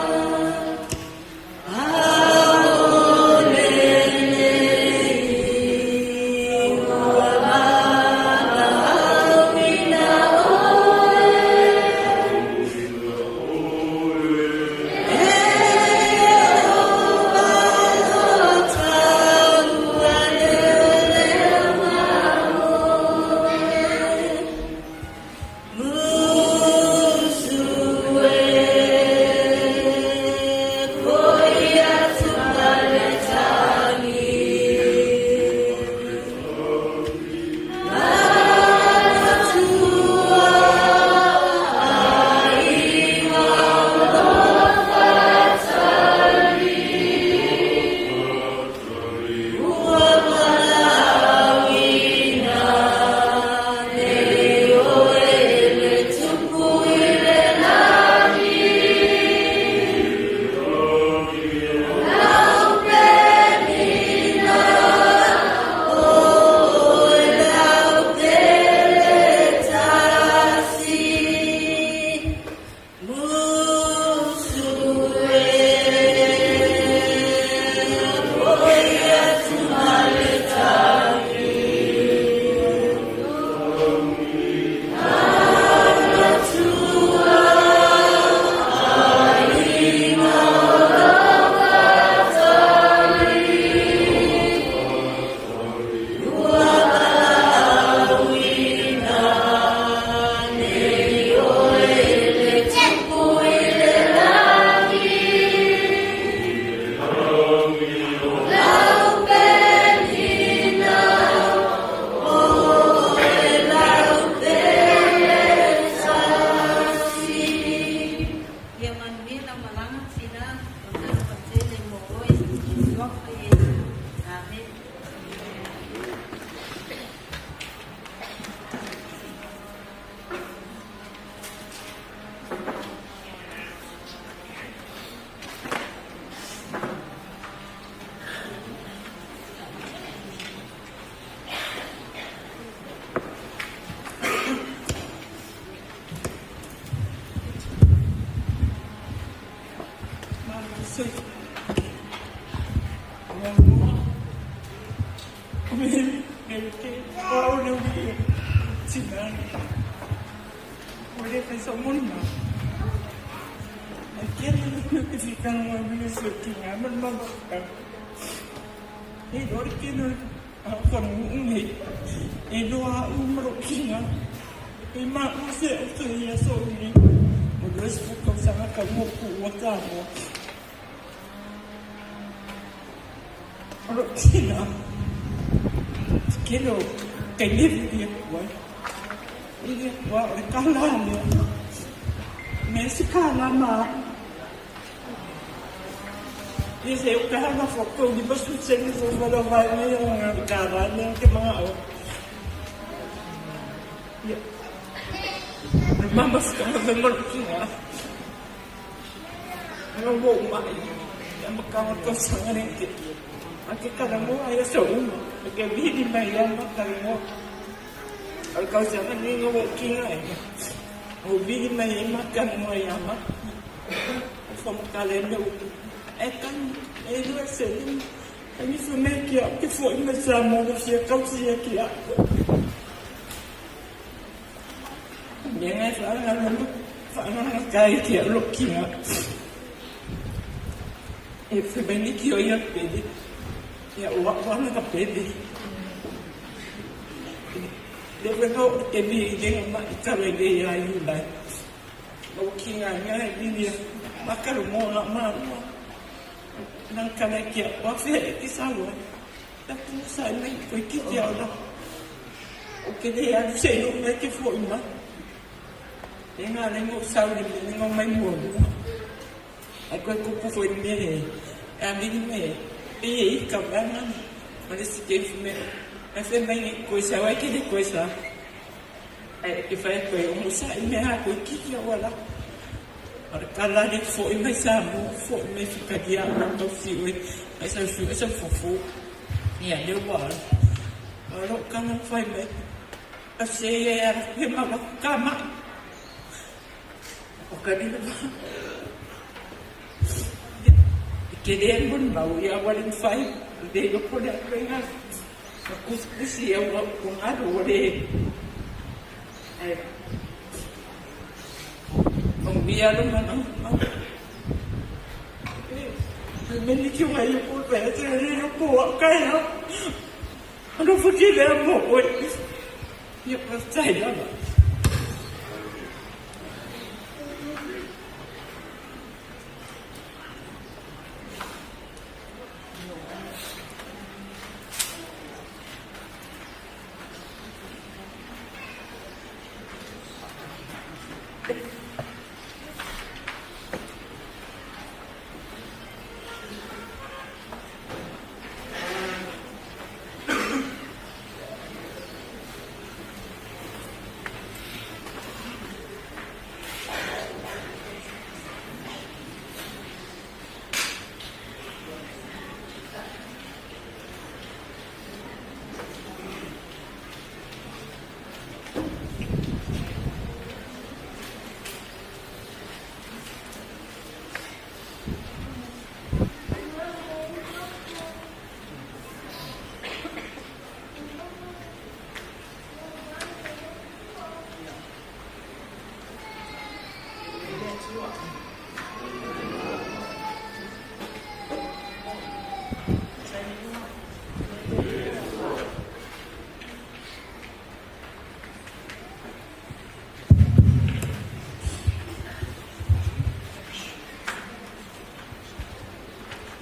Me ke o le ui tina. O le fai sa moni ma. E ke le le ke fi kan mo mi se tina ma ma ka. E lo ke no a ka mo ngi. E lo a u mo ro kinga. E ma u se o te ia so ni. O le se ko sa ka mo ku o ta mo. O lo tina. Ke lo ke le vi wa. I wa o le kala le. Me se kala ma. I se o kala fo ko ni ba su se ni fo fo lo vai me o nga kala ne ke mga o. Ya. Mama se kala me mo kinga. Nga wo mai. Ya ma ka ko sa ngare ke. A ke kala mo ai so uma. Ke vi di mai ya ma kala mo. Al kau sa ni nga wo kinga e. O vi di mai ma kala mo ya ma. Fo mo kala ne u. E kan e lu se ni. E mi fo me ki a ke fo i me sa mo lo fia kau si e ki a. Me ngai fa nga lo fa nga kai ki a lo kinga. E fe beni ki o ia pede. Ia o wa na ka pede. Le fe no ke mi i le ma i tale le ia i lai. O kinga nga e ni ma ka mo na ma. Nang kala ki a wa fe e ki sa wa. Ta pu sa nei ko ki te ala. O ke le a se no me ke fo i ma. E ngā le ngō sau le me ngō mai mua mua. Ai koe kupu fo i me e. E a mini me e e i ka vanga. Ma le si ke fu me. E fe mai ni koe sa wai ke le koe sa. E ke whai koe o mo sa i me ha koe kiki a wala. O le kala le fo i mai sa mo fo i mai whikaria o tau si ue. Ai sa fu e sa fufu. Ia le wala. O lo kana whai mai. A se e ara pe ma ka ma. O ka ni le Ke le mon mau ia wale whai. Le yo ko le renga. Ma kuskusi ia wa ko ngaro wale. E O mia lo mana. E me ni ki wai ko pe te le yo ko ka ya. Ano fu ki le mo oi. Ia pa tai la.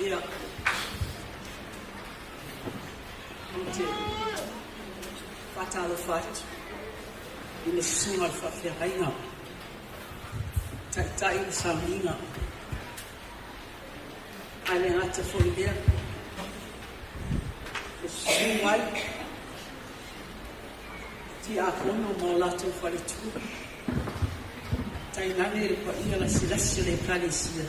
Ia. Ou te whātalofa atu i le susuga o le faafeagaiga, taitai o le sauniga, ae le gata foi lea, le susu mai tiakono ma o latou faletua, tainane le paia lasilasi o le Ekalesia.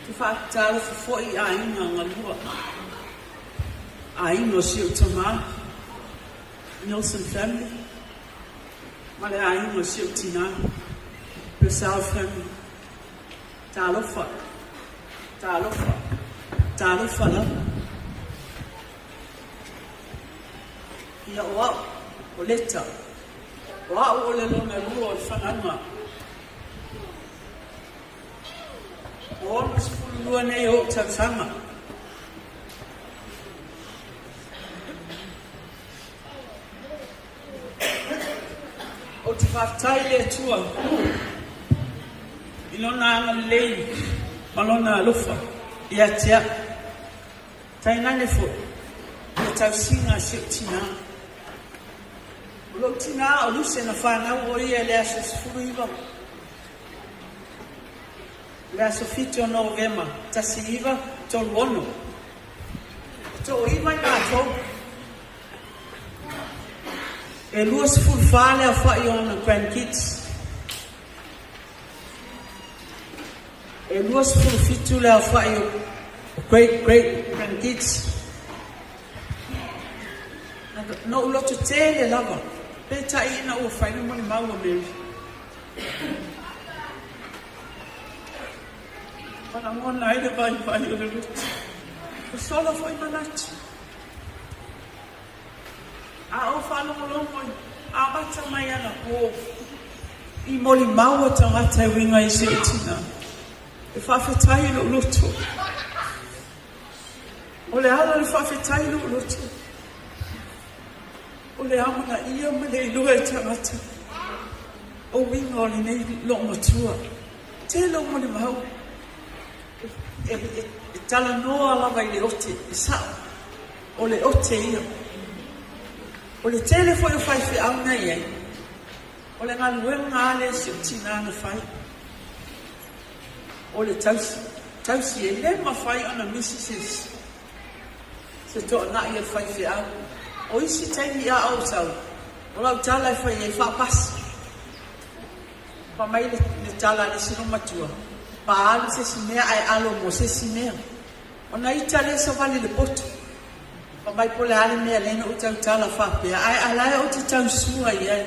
Te whātalofa foi i aiga galua, aiga o si ou tamā, Nelson family, ma le aiga o si ou tinā, Purcell family. Talofa, talofa, talofa lava. Ia o a'u, o Leta, o a'u o le lona lua o le fanauga. Ua 62 nei o'u tausaga. Ou te faafetai i le Atua i Lona agalelei ma Lona alofa ia te a'u. Tainane foi le tausiga a si ou tinā. O lou tinā o Luse na fanau o ia i le aso 19 le aso 7 o Novema 1936. E toaiva i matou. E 24 le aofai o ona grandkids. E 27 le aofai o great great grandkids. Na ou loto tele lava, peitai ina ua fai le molimau a Mary. Ma lagona ai le vaivai o le loto. Ua sola foi manatu. A ou faalogologo i amata mai anapo i molimau a tagata e uiga i si ou tina, e faafetai i lou loto. O le ala o le faafetai i lou loto, o le amanaia ma le iloa e tagata o uiga o lenei loomatua. Tele o molimau e, e, e talanoa lava i le ote, e sao. O le ote ia. O le tele foi o faifeau na i ai, o le galuega a lea si ou tinā na fai. O le tausi, tausi e le mafai ona misi se, se toanai a le faifeau. O isi taimi a ou sau, o lau tala e fai ai faapasi. Fai mai le, le tala a le isi matua, pa alu se isi mea ae alo mo se isi mea. Ona ita lea savali i le poto. Fai mai po o le a le mea lea na ou tautala faapea, ae a la e ou te tausua i ai.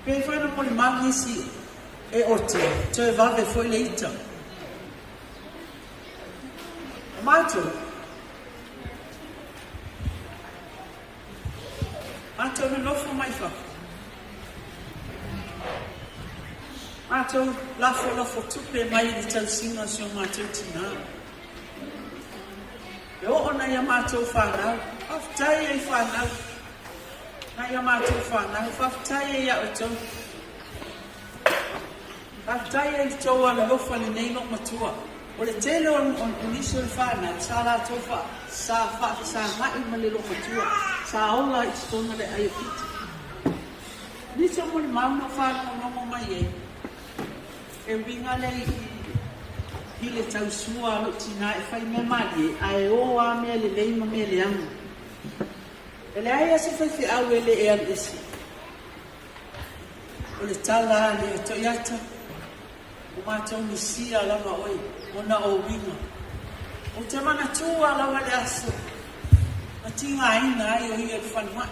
Pei foi ona molimau nisi e ote, toe vave foi le ita. O matou, matou nonofo mai fafo, matou lafolafo tupe mai i le tausiga o si o matou tinā. E oo nai a matou fanau, faafetai e i fanau, nai a matou fanau, faafetai e ia outou. Faafetai e i le tou alolofa lenei loomatua. O le tele o nisi o le fanau sa latou fa, sa faafesagai ma le loomatua, sa ola i totonu o le aai o Fiti. Nisi o molimau na ou faalogologo mai ai, e uiga lea i, i le tausua a lou tinā e fai mea malie, ae o a mea lelei ma mea leaga. E leai lava se faifeau e le e alu ese. O le tala a lea, Toiata, ua matou misia lava oe ona o uiga. Ou te manatua lava le aso na tigaina ai o ia i le falemai.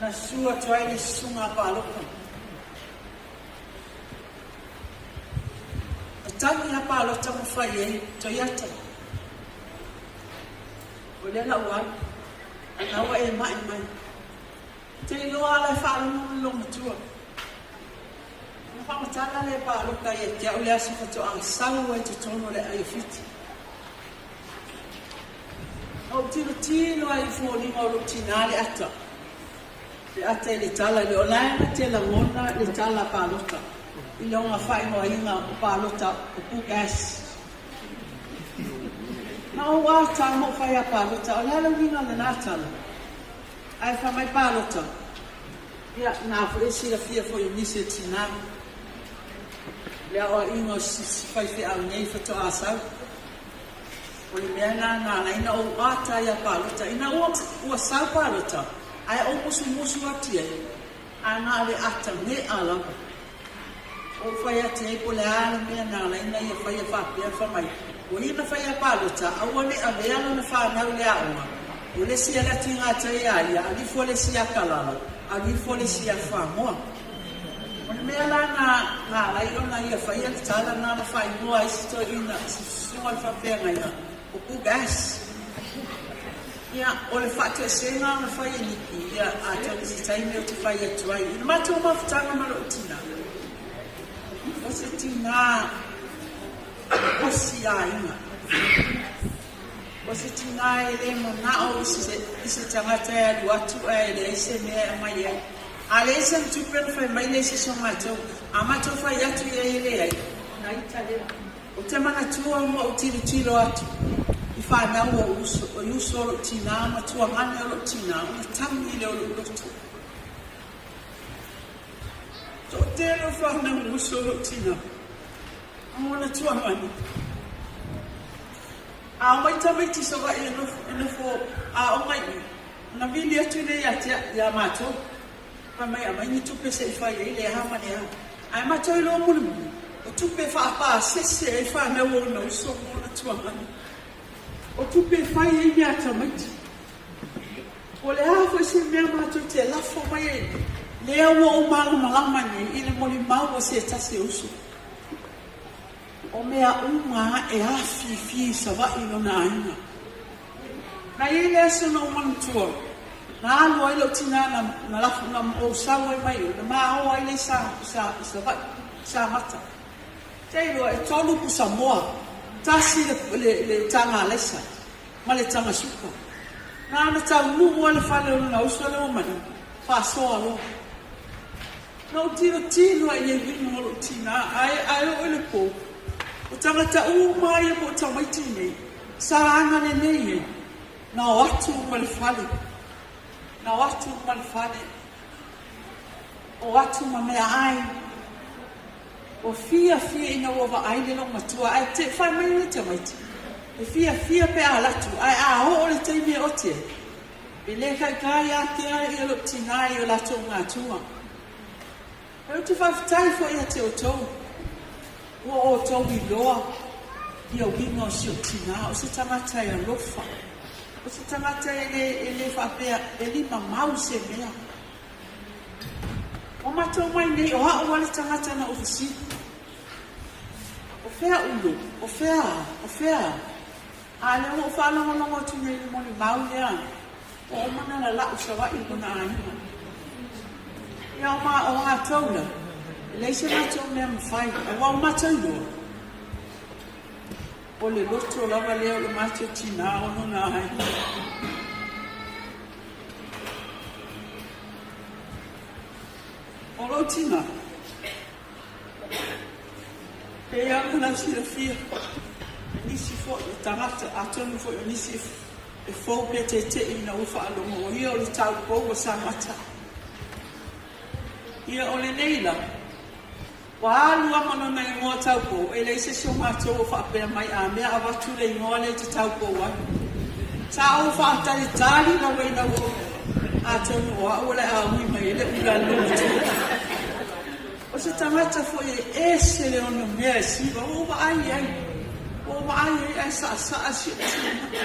Na susu atu ai le susuga a Paloka. Na tagi a Palota ma fai ai, Toiata, o lea la ua alu, a ua e mai mai. Te iloa ala e faalogo le loomatua. Ona faamatala lea e Paloka ia te au le aso faatoa sau ai totonu o le aai o Fiti. Na ou tilotilo ai i foliga o lou tinā le ata. Le ata i le tala i le olaena te lagona le tala palota i lona faaigoaina o palota o Book Ass. Na ou ata ma ou fai a palota, o le a le uiga o lena tala? Ae fai mai palota, ia, na foi e silafia foi o nisi o tinā. Le aoaiga o si faifeau nei faatoa sau. O le mea lena na ala ai ona ou ata ia palota. Ina ua, ua sau palota, ae ou musumusu atu ai, a na o le ata ge'a lava. Ou fai atu ai po o le a le mea na ala ai ona ia faia faapea, fai mai, ua ia na fai a palota, aua ne i avea lona fanau i le aoga, o le isi e alu atu i gatai ia ia, alu ifo le isi ia Kalalo, alu ifo le isi ia Famoa. O le mea la na, na ala ai ona ia faia le tala na na faaigoa ai si toeaina, si susuga i le faafeagaiga, o Book Ass. Ia, o le faatoesega na fai e Niki, ia, atonu i se taimi ou te fai atu ai. I le matou mafutaga ma lou tinā, o se tinā osi aiga. O se tinā e le manao i se, i se tagata e alu atu ae leai se mea e aumai ai. A leai sana tupe ona fai mai lea i se isi o matou, a matou fai atu i ai e leai, ona ita lea. Ou te manatua ma ou tilotilo atu i fanau o ou uso, o uso o lou tinā ma tuagane o lou tinā ona tagi lea o lou loto. Toatele o fanau o uso o lou tinā ma ona tuagane. A omai tamaiti i Savaii e nofo, e nofo aoga i i, ona vili atu lea ia te, ia matou. Fai mai, aumai ni tupe se i fai ai le a ma le a. Ae matou iloa mulimuli, o tupe e faapasese ai fanau o ona uso ma ona tuagana. O tupe e fai ai mea a tamaiti. O le a foi se mea matou te lafo mai ai, lea ua ou malamalama nei i le molimau a se tasi o uso. O mea uma e afifi i Savaii i lona aiga. Na i ai le aso na ou manatua, na alu ai lou tinā na, na lafo, na ou sau ai mai o, na maoa ai le sa, sa, i Savaii, i Samata. Te iloa, e tolu pusamoa, tasi le, le, le taga alaisa, ma le taga suka. Na ona taunuu lava le fale o lona uso lea ua maliu, faasoa loa. Na ou tilotilo ai i le uiga o lou tinā, ae, ae oo i le pō, o tagata uma ia po o tamaiti nei, sa agalelei ai, na o atu uma le fale, na o atu uma le fale, o atu ma meaai. Ua fiafia ina ua vaai le loomatua, ae te fai mai le tamaiti, e fiafia pe a alu atu, ae a oo le taimi e oti ai, E le kaikai ākea ia lou tinā i o latou matua. Ae ou te faafetai foi ia te outou, ua outou iloa ia uiga o si ou tinā, o se tagata e alofa, o se tagata e le, e le faapea e limamau se mea. Ua matou mai nei, o a'u a le tagata na ou fesili, O fea Ulu? O fea a? O fea a? A lea ua ou faalogologo atu nei i le molimau lea, ua uma ona lala'u Savaii i lona aiga. Ia o ma o matou la, e leai se matou mea mafai, aua ua matou iloa, o le loto lava lea o le matou tinā o lona aiga. O lou tinā, Pei lava ona silafia e nisi foi o tagata, atonu foi o nisi e fou pe tete'i ina ua faalogo, o ia o le taupou o Samata. Ia o lenei la, ua alu a ma lona igoa taupou, e leai se isi o matou o faapea mai a mea avatu le igoa lea e te taupou ai. Sa ou faatalitali lava ina ua atonu o au o le a ui mai ai le ula loto. O se tagata foi e ese le ono mea e siva, ua ou vaai i ai, ua ou vaai i ai ae saasaa si ou tina.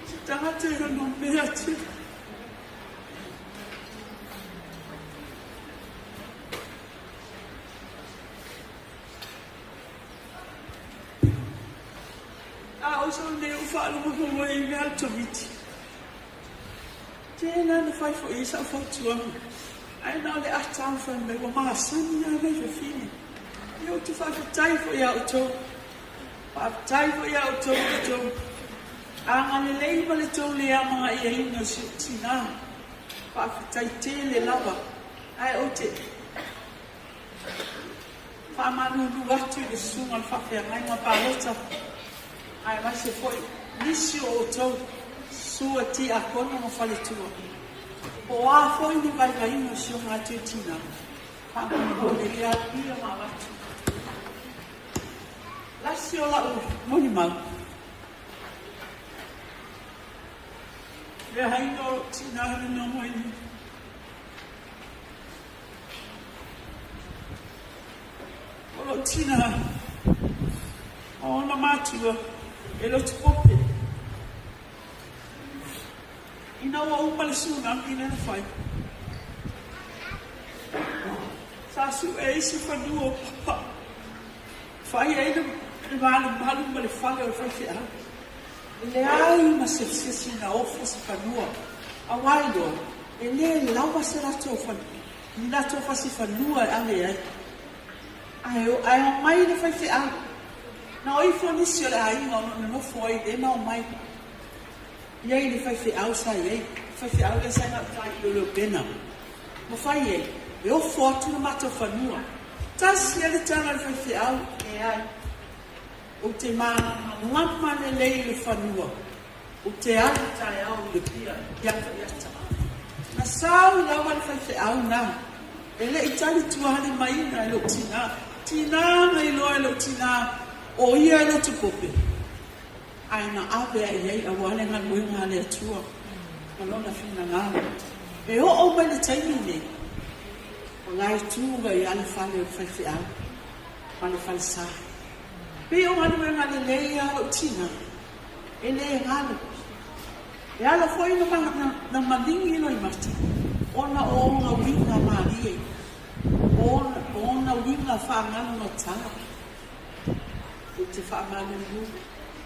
O se tagata e ono mea tele. A o so nei ou faalogologo ai i mea a le tamaiti. Tēnā na whai foi i sa fautuaga. Ae na o le ata au fai mai ua masani lava nai fafine. Ia ou te faafetai foi ia outou. Faafetai foi ia outou i le tou agalelei ma le tou le amagaiaina o si ou tinā. Faafetai tele lava. Ae ou te faamalulu atu i le susuga o le faafeagaiga palota, aemaise foi nisi o outou sua tiakono ma faletua. Po o a foi ni vaivaiga o si o matou tinā, faamolemole le aluia ma avatu. Lasi o la'u molimau. Le aiga o lou tinā le nō mai nei. O lou tinā, o ona matua e lotu pope. Ina ua uma le tsunami lea na fai, sa su'e ai se fanua o Papa, fai ai le malumalu ma le fale o le faifeau. E leai ma se sesi na ofo se fanua. Auā iloa, e lē lawa se latou ni latou fasi fanua e ave ai. Ae, ae omai le faifeau. Na o ifo nisi o le aiga o lo o nonofo ai lea na omai. I ai le faifeau sa i ai, le faifeau lea sa i gauta i Leoleopena. Ma fai ai, e ofo atu le matou fanua. Tasi lava le tala a le faifeau, leai. Ou te malamalama lelei i le fanua. Ou te alu taeao i le pia ia Toiata. Na sau lava le faifeau na, e le i tali tualimaina e lou tinā. Tinā na iloa e lou tinā o ia e lotu pope, ae na ave a i ai auā le galuega a le Atua ma Lona finagalo. E oo mai le taimi nei, o la e tu ai lava le fale o le faifeau ma le falesa. Pei o galuega lelei a lou tinā. E le galo. E ala foi na maligi loimata ona o ona uiga malie, o ona uiga faagalugatā. Ou te faamalulu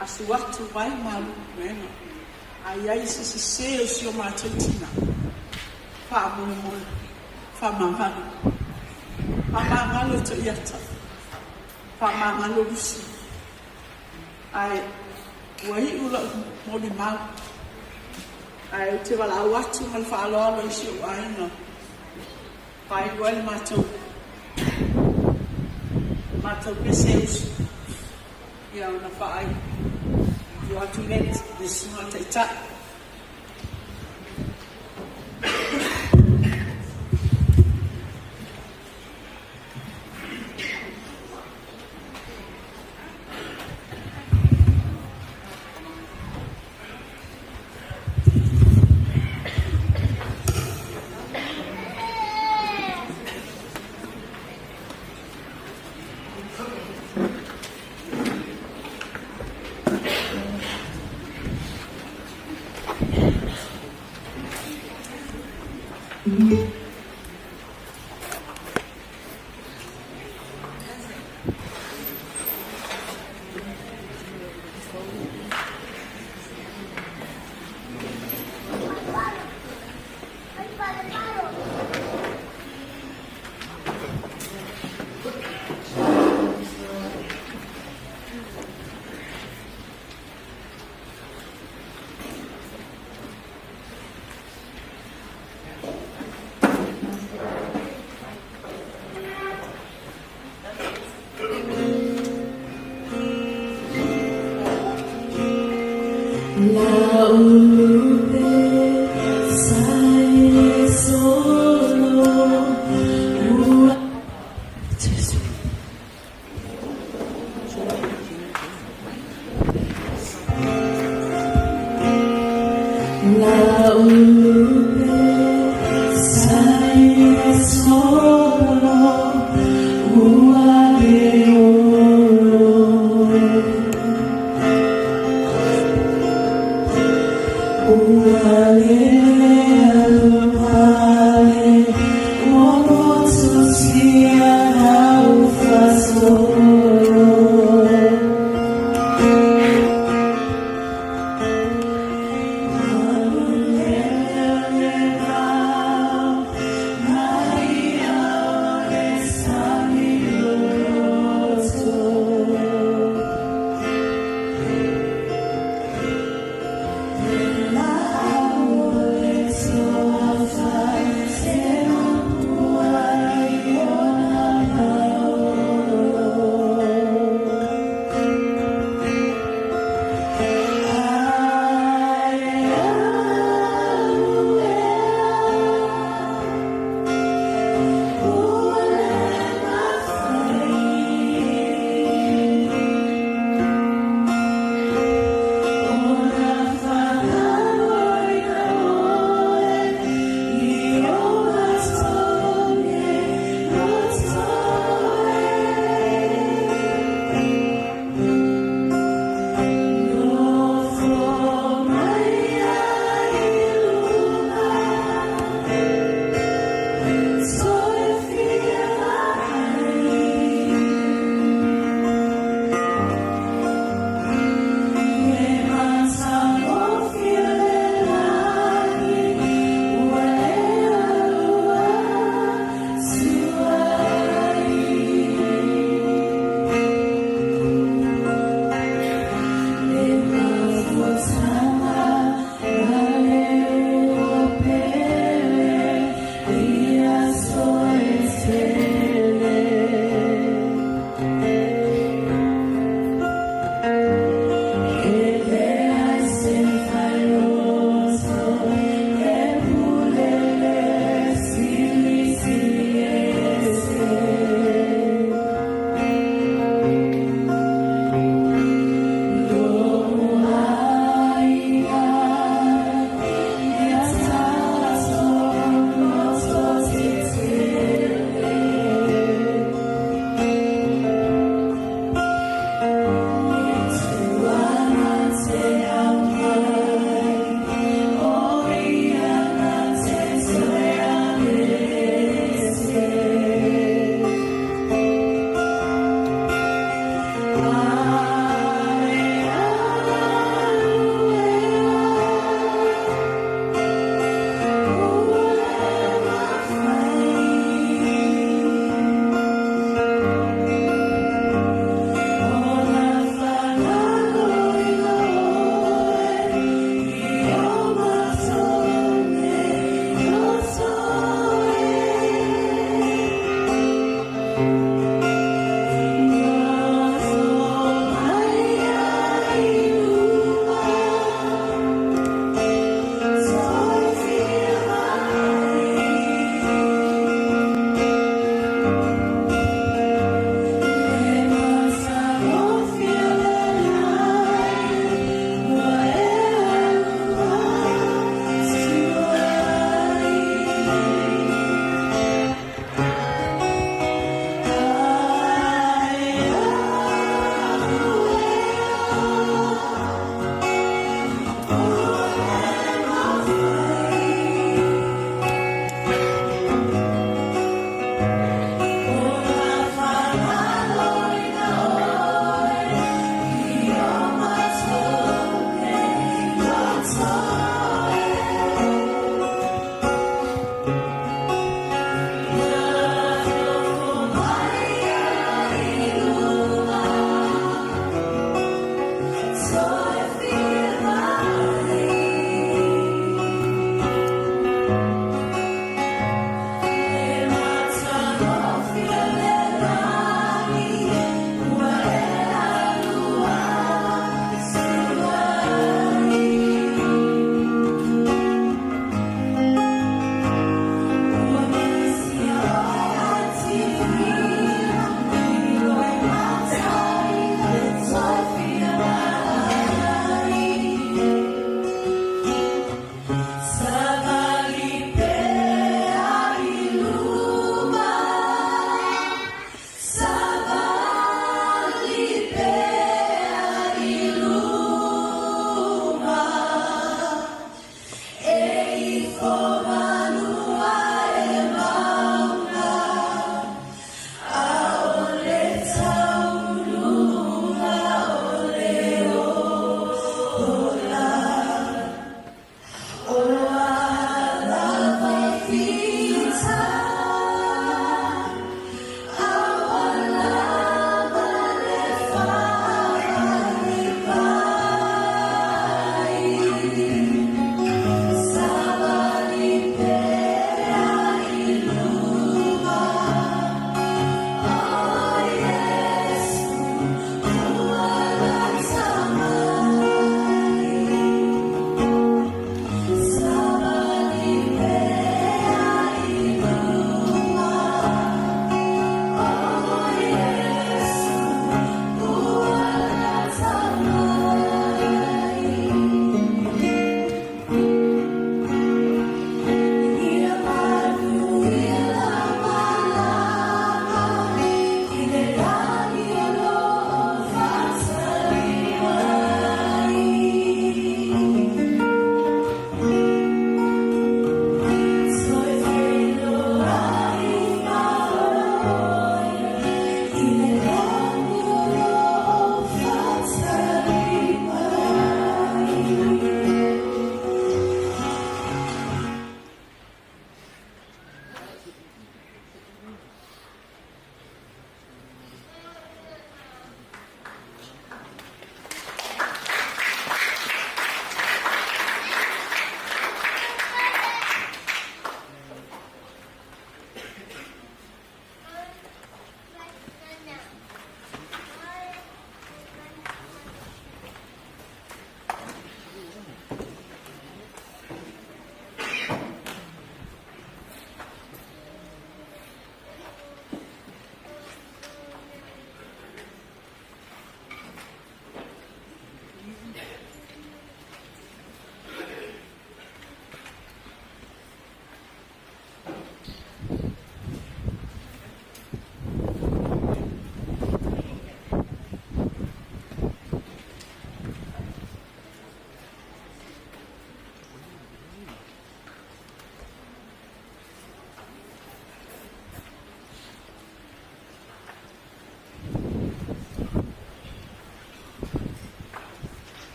asu atu ai malu puega, a i ai se sesē o si o matou tina, faamolemole, faamagalo. Faamagalo Toiata, faamagalo Lusi. Ae ua iu lou molimau, ae ou te valaau atu ma le faaaloalo i si ou aiga, faaiu ai le matou matou pese usu, ia ona faaiu atu lea i le Susuga Taitai.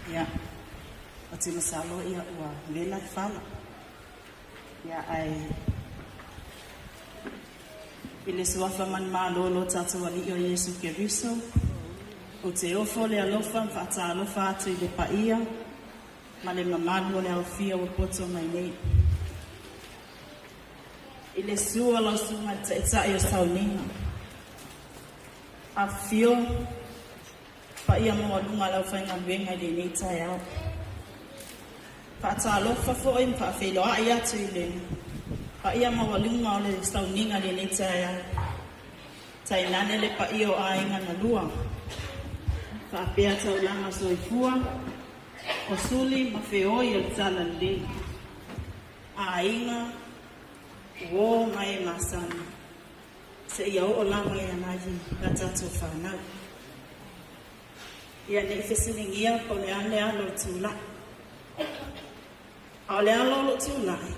Ia, o te masalo ia ua vela le fala. Ia ae i le suafa manumalo o lo tatou Alii o Iesu Keriso, ou te ofo le alofa ma faatalofa atu i le paia ma le mamalu o le aofia ua poto mai nei. I le suo o lau susuga i le Taitai o Sauniga, afifio paia maualuga o le aufaigaluega i lenei taeao. Faatalofa foi ma faafeiloai atu i le paia maualuga o le sauniga i lenei taeao. Tainane le paia o aiga na lua, faapea taulaga soifua, o suli ma feoi o le talalelei, aiga, uo ma e masani, seia oo lava ia nai a tatou fanau. Ia ne i fesiligia po o le a le alo o le tulai. A o le alo o lou tulai,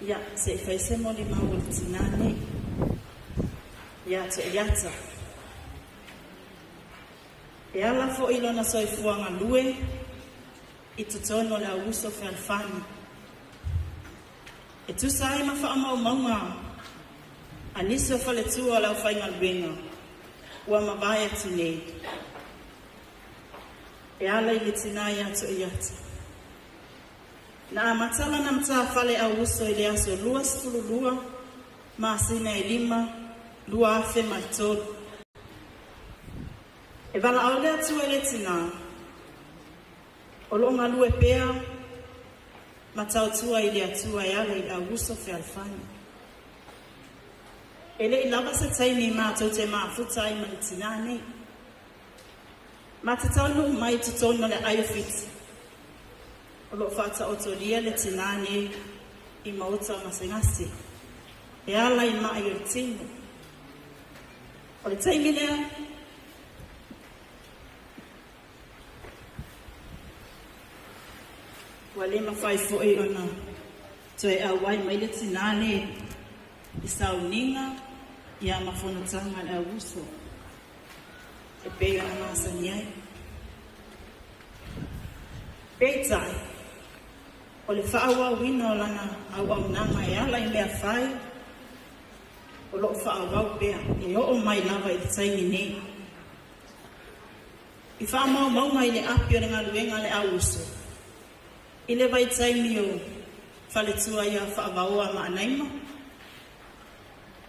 ia, se i fai se molimau a le tinā nei, ia Toiata. E ala foi i lona soifua galue i totonu o le auuso fealofani, e tusa ai ma faamaumauga a nisi o faletua o le aufaigaluega ua mavae atu nei, e ala i le tinā ia Toiata. Na amata lana matafale auuso i le aso 22 masina e 5, 2003. E valaau le Atua i le tinā, o lo o galue pea ma tautua i le Atua e ala i le auuso fealofani. E le i lava se taimi matou te mafuta ai ma le tinā nei. Ma te taunuu mai i totonu o le aai o Fiti, o lo o faataotolia le tinā nei i maota o gasegase, e ala i mai o le tino. O le taimi lea, Ua le mafai fo'i ona toe auai mai le tinā le i sauniga ia ma fonotaga a le auuso e pei ona masani ai. Peitai, o le faaauauina o lana auaunaga e ala i mea fai o loo faaauau pea e oo mai lava i le taimi nei. I faamaumauga i le api o le galuega a le auuso i le vaitaimi o faletua ia Faavaoa Maanaima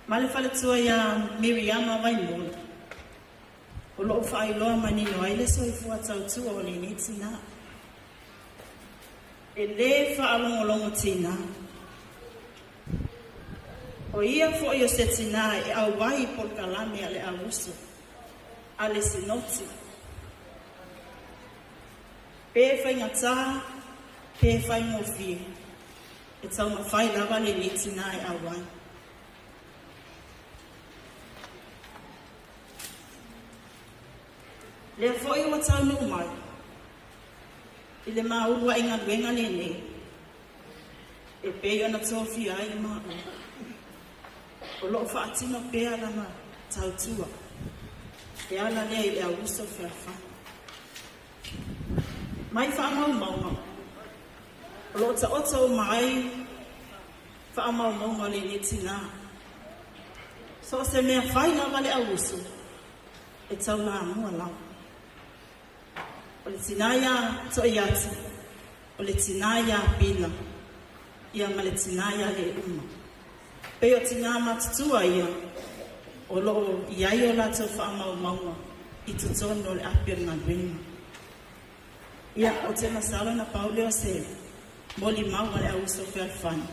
ma le faletua ia Miriama Vaimola, o loo faailoa manino ai le soifua tautua o lenei tinā. E lē faalogologo tinā. O ia fo'i o se tinā e auai i polokalame a le auuso a le sinoti. Pe faigata, pe faigofie, e taumafai lava lenei tinā e auai. Lea foi ua taunuu mai i le maulu ai galuega lenei e pei ona tofia ai le maua. O loo faatino pea lana tautua e ala lea i le auuso fealofani. Mai faamaumauga o loo taoto uma ai faamaumauga o lenei tinā. So o se mea fai lava le auuso e taulamua lava. O le tinā iā Toiata, o le tinā iā Pila, ia ma le tinā iā Leuma. Pei o tinā matutua ia o loo i ai o latou faamaumauga i totonu o le api o le galuega. Ia, o te masalo na pau lea o se molimau a le auuso fealofani,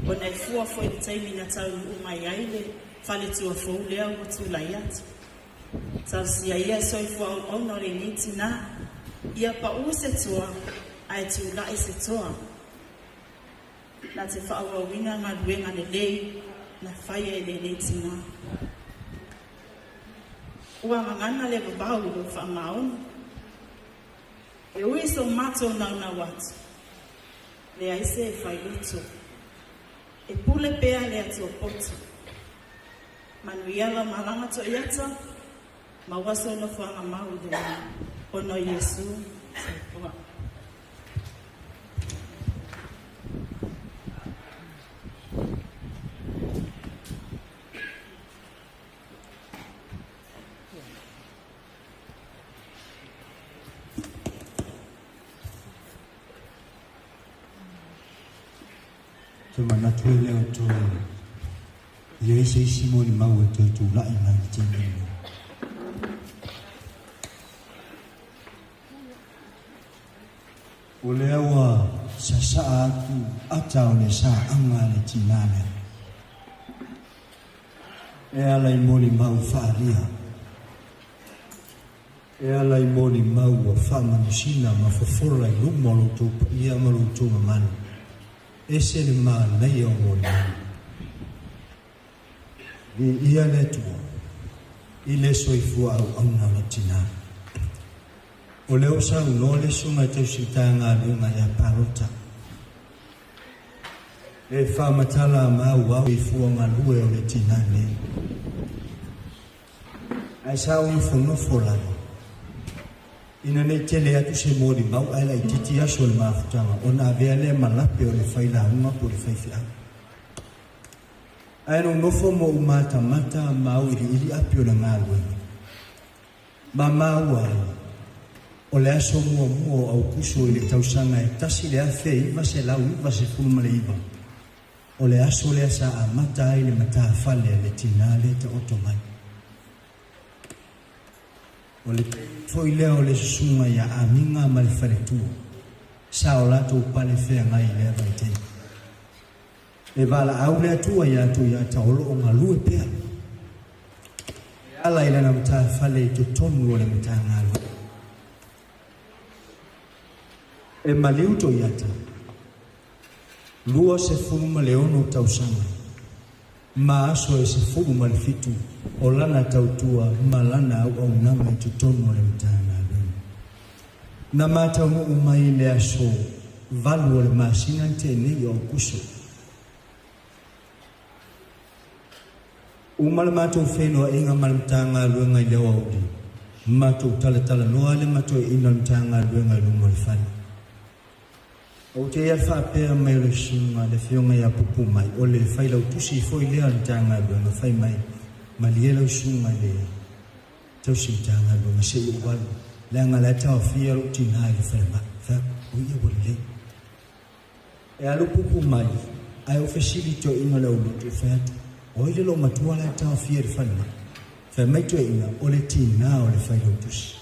ona e fua foi le taimi na taunuu mai ai le faletua fou lea ua tulai atu. Talosia ia soifua auauna o lenei tinā, ia paū se toa ae tula'i se toa. Na te faaauauina galuega lelei na faia e lenei tinā. Ua gagana le vavau i lou faamaoni. E ui so matou naunau atu, leai se e failoto. E pule pea le Atua poto. Manuia lau malaga Toiata, maua sou nofoaga mau i le lagi. Ona o Iesu, soifua. Te manatu e lea o toe i ai se isi molimau e toe tula'i mai i le taimi lenei. O lea ua sasaa atu ata o le saaga a le tinā lea e ala i molimau faaalia, e ala i molimau ua faamanusina ma fofola i luma o lo outou paia ma lo outou mamalu. Ese le manaia o molimau. Viia le Atua i le soifua auauna o le tinā. O lea ua saunoa le susuga i tausi Matagaluega ia Palota e faamatala mau au i fua galue o le tinā nei. Ae sa ou nofonofo lava ina nei tele atu se molimau ae laitiiti aso o le mafutaga ona avea lea ma lape o le failauga po o le faifeau. Ae na ou nofo ma ou matamata ma auiliili api o le galuega. Ma maua ai, o le aso muamua o Aukuso i le tausaga e 1999, o le aso lea sa amata ai le matafale a le tinā lea taoto mai. O le foi lea o le susuga ia Amiga ma le faletua, sa o latou pale feagai i lea vaitaimi. E valaau le Atua iā Toiata o loo galue pea e ala i lana matafale i totonu o le Matagaluega. E maliu Toiata, 26 tausaga ma aso e 17 o lana tautua ma lana auaunaga i totonu o le Matagaluega. Na mataunuu mai i le aso 8 o le masina na tea nei o Aokuso. Uma le matou feiloaiga ma le Matagaluega i le aoauli, matou talatalanoa le ma toeaiina o le Matagaluega i luma o le fale. Ou te ia faapea mai o le susuga le afioga ia Pupu mai, o le failautusi foi lea o le Matagaluega, fai mai, malie lau susuga i le tausi Matagaluega se i ou alu, leaga la e taofia lou tina i le falemai. Fai atu, o ia ua lelei. E alu pupu mai, ae ou fesili i toeaiina o le aulotu, fai atu, o ai le loomatua la e taofia i le falemai? Fai mai toeaiina, o le tina o le failautusi.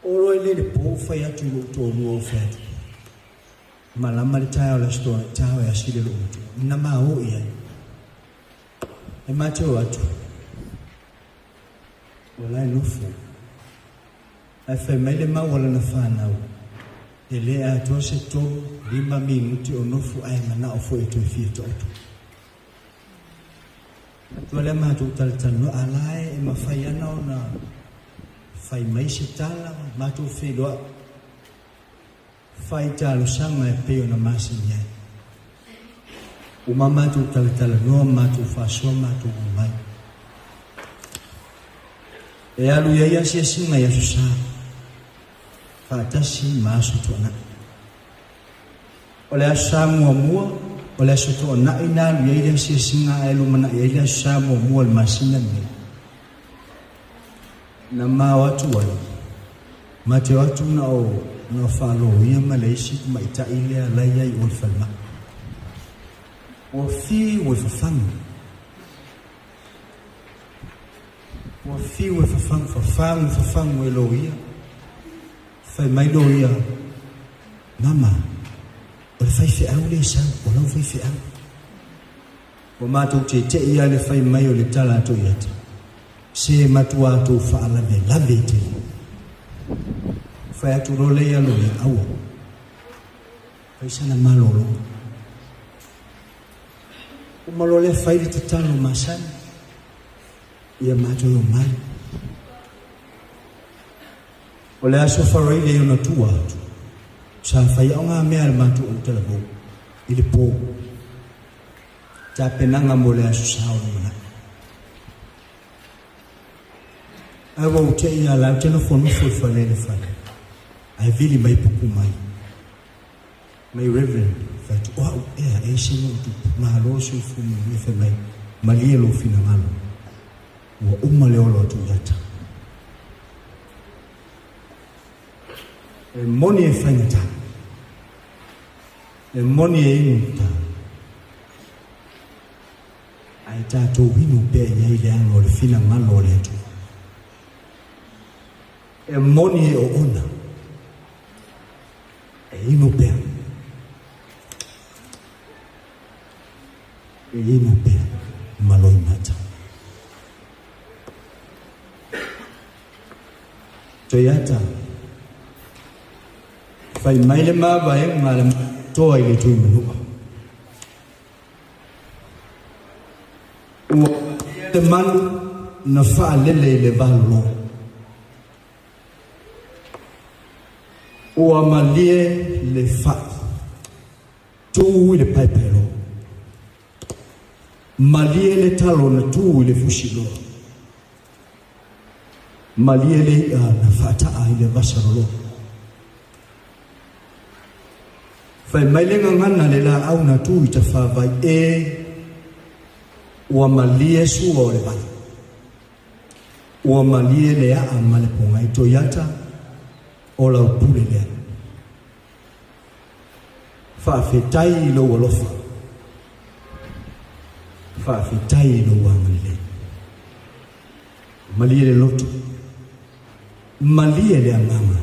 Olo e le le po, fai atu i lou toalua ou fai atu, malama le taeao o le Aso Toonai, ta o e asi le loomatua. Na ma o i ai. E matou atu, o la e nofo. Ae fai mai le mau a lana fanau, e le atoa se 3, 5 minute o nofo ae manao foi e toe fia taoto. Tua lea matou talatalanoa, a la e mafai ana ona fai mai se tala, matou feiloai, fai talosaga e pei ona masani ai. Uma matou talatalanoa, matou faasoa, matou omai. E alu i ai asiasiga i Aso Sa, faatasi ma Aso Toonai. O le Aso Sa muamua, o le Aso Toonai na alu i ai le asiasiga ae lumanai ai le Aso Sa muamua o le masina lenei. Na mao atu ai, ma te o atu na o na o faaloia ma le isi tamaitai lea la i ai o le falemai. Ua fiu e fafagu. Ua fiu e fafagu, fafagu, fafagu e loia. Fai mai loia, Mama, o le faifeau lea e sau, o lau faifeau. Ua matou tete'i lava i le fai mai o le tala a Toiata, Se matuā tou faalavelave tele. Fai atu loa lea ia loia, Aua, fai sana malologa. Uma loa lea fai le tatalo masani, ia matou omai. O le aso Faraile i ona tua atu, sa fai aoga mea a le matou autalavou i le po. Tapenaga mo le Aso Sa o lumanai. Ae ua ou te'i ia la ou te nofonofo i fale le fale. Ae vili mai pupu mai. Mai Reverend, fai atu, o au ea e se mo tupu, malo soifua manuia fai mai, malie lou finagalo. Ua uma le olo atu iata. E moni e faigata. E moni e inu ta. Ae tatou inu pea i ai leaga o le finagalo o le Atua. E moni e oona. E inu pea. E inu pea ma loimata. Toiata. Fai mai le mavaega a le toa i le Tuimanua. Ua le manu na faalele i le valolo. Ua malie le fai tu i le paepaeloa. Malie le talo na tu i le fusiloa. Malie le i'a na faataa i le vasa loloa. Fai mai le gagana le laau na tu i tafāvai, E, ua malie sua o le vai. Ua malie le a'a ma le pogai toiata o lau pule lea. Faafetai i lou alofa. Faafetai i lou agalelei. Malie le loto, malie le agaga,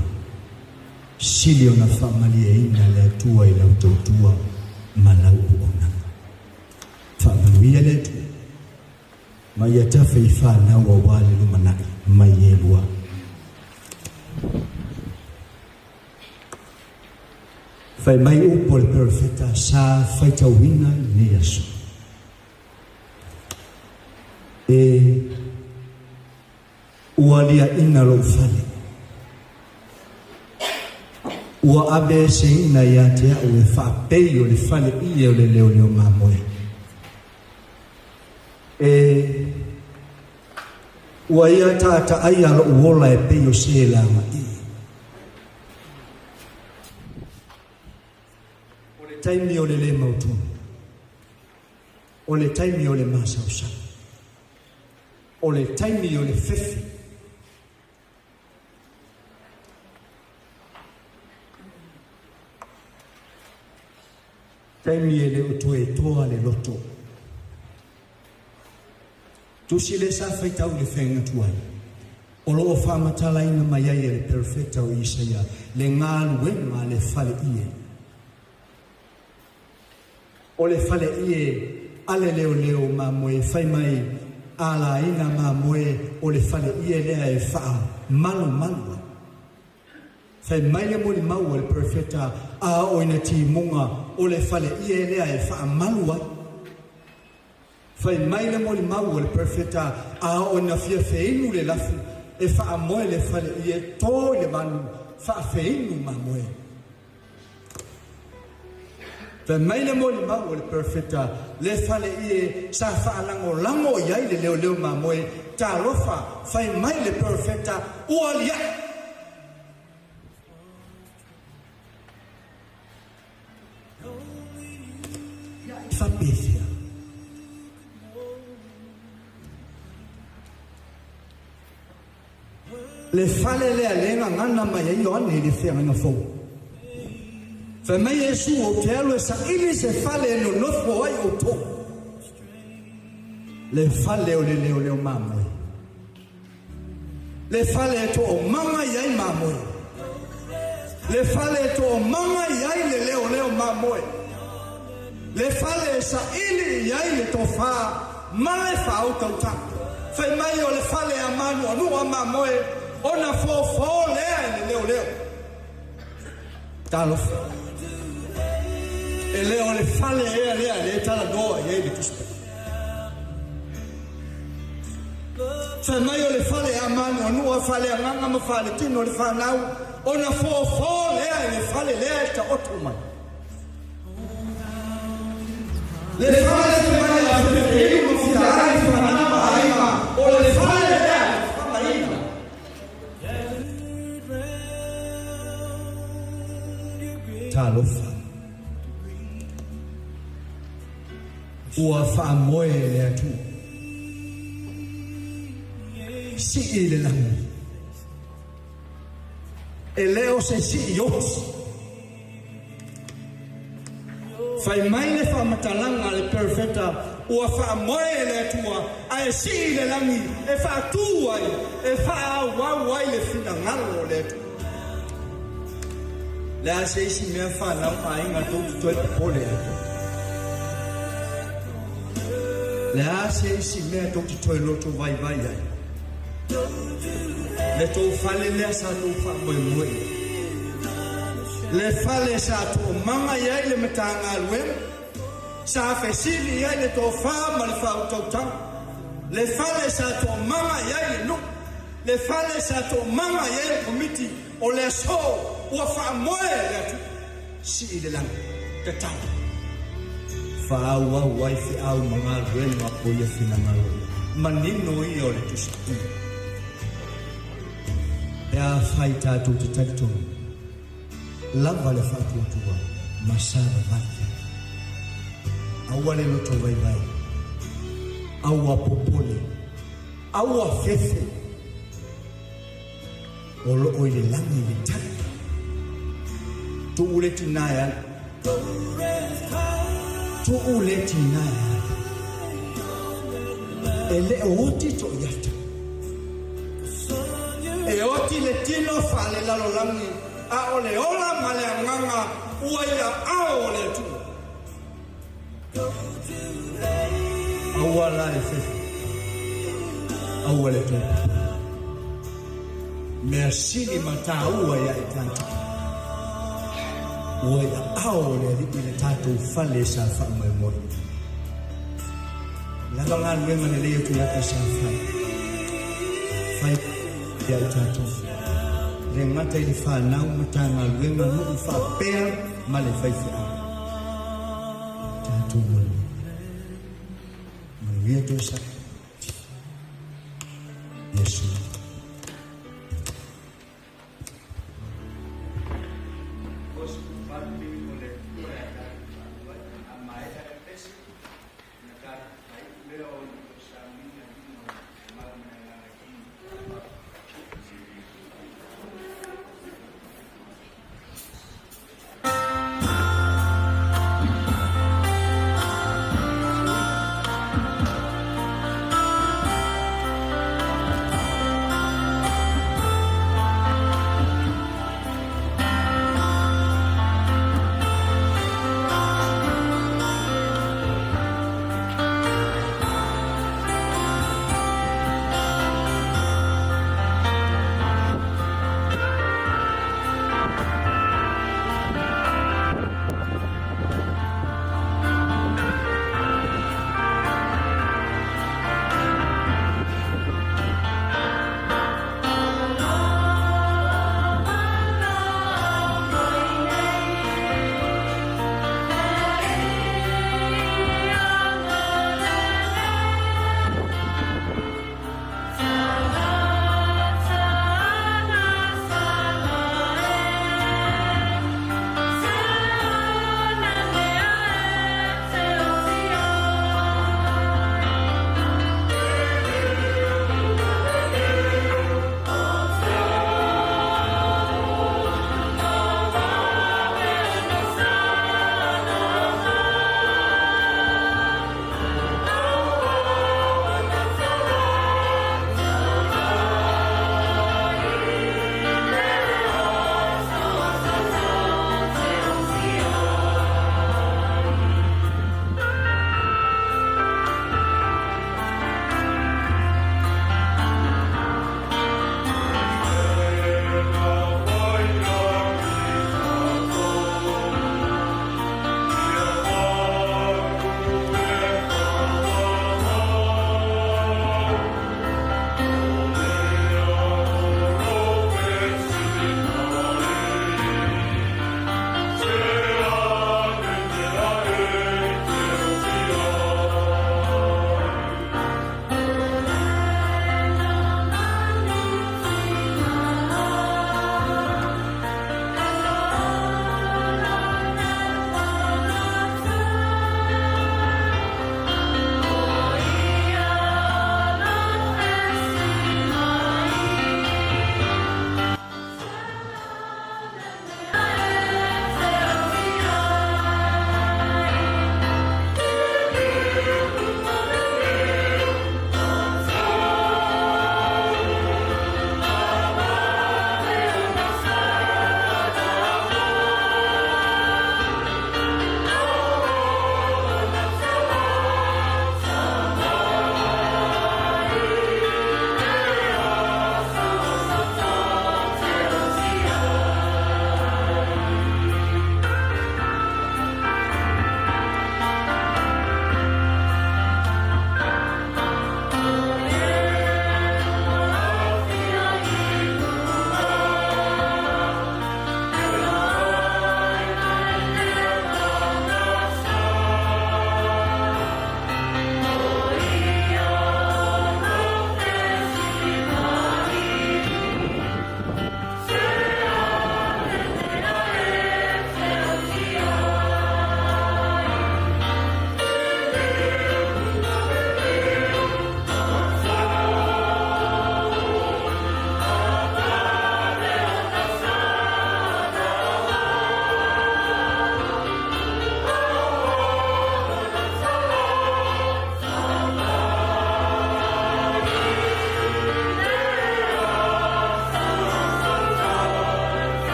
sili ona faamalieina le Atua i lau tautua ma lau auaunaga. Faamanuia le Atua ma ia tafe i fanau aua le lumanai mai e lua. Fai mai upu a le perofeta sa faitauina i lenei aso. E ua liaina lou fale. Ua aveeseina ia te a'u e faapei o le fale ie o le leoleo mamoe. E ua ia taataaia lo'u ola e pei o se laga'i. O le taimi o le lē mautonu. O le taimi o le masaosao. O le taimi o le fefe. Taimi e le o toe toa le loto. Tusi le sa faitau le fenga tuai. O loo faamatalaina mai ai e le perofeta o Isaia le galuega a le fale ie. O le fale ie a le leoleo mamoe fai mai alaina mamoe o le fale ie lea e faamalumalu ai. Fai mai le molimau a le perofeta a oo ina timuga o le fale ie lea e faamalu ai. Fai mai le molimau a le perofeta a oo ina fia feinu le lafu e faamoe le fale ie to i le manu faafeinu mamoe. Fai mai le molimau a le perofeta le fale ie sa faalagolago i ai le leoleo mamoe talofa fai mai le perofeta ua aliae. Faapefea. Le fale lea le gagana mai ai Ioane i le feagaiga fou. Fai mai Iesu, Ou te alu e saili se fale e nonofo ai outou. Le fale o le leoleo mamoe. Le fale e toomaga i ai mamoe. Le fale e toomaga i ai le leoleo mamoe. Le fale e saili i ai le tofā ma le faautautaga. Fai mai o le fale a manuanua mamoe ona fofo lea e le leoleo. Talofa. E le o le fale ea lea lea e talanoa i ai le Tusi Paia. Fai mai o le fale a manuanua, faleagaga ma faletino o le fanau, ona fofo lea i le fale lea e taoto mai. Le fale fai mai a fefeinu ma fiaai fanau ma aiga, o le fale lea e famaina. Talofa. Ua faamoe le Atua. Sii le lagi. E le o se sii oti. Fai mai le faamatalaga a le perofeta, ua faamoe le Atua, ae sii le lagi e faatū ai, e faaauau ai le finagalo o le Atua. Le a se isi mea fanau aiga tou te toe popole ai? Le a se isi mea tou te toe loto vaivai ai? Le tou fale lea sa tou faamoemoe i ai. Le fale sa toomaga i ai le Matagaluega, sa fesili i ai le tofa ma le faautautaga. Le fale sa toomaga i ai le nuu. Le fale sa toomaga i ai le komiti o le aso ua faamoe le Atua. Sii le lagi, tatalo. Faaauau ai feau ma galuega o ia finagalo ia. Manino ia o le Tusi Paia. Pe afai tatou te talitonu, lava le faatuatua ma savavali ai. Aua le loto vaivai, aua popole, aua fefe. O loo i le lagi le tali. Tuu le tinā e alu. Tuu le tinā e alu. E le o oti to iata. E oti le tino faalelalolagi, a o le ola ma le agaga ua i aao o le Atua. Aua la e fefe. Aua le toe popole. Mea sili ma tāua ia i tatou. Ua i aao o le Alii le tatou fale sa faamoemoe. Lava galuega lelei atu ia te sa fai. Fai ia i tatou. Le gata i le fanau, Matagaluega, nuu faapea ma le faifeau. Tatou galuega. Manuia tausaga. Iesu.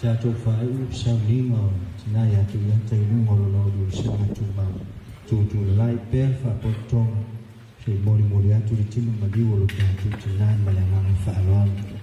Tatou faaiu sauniga o tina ia te iata i luga o lona uliulisaga tumau. Tutulalai pea le faapototoga se i molimoli atu le tino maliu o lo tatou tina ma le agaga faaaloalo.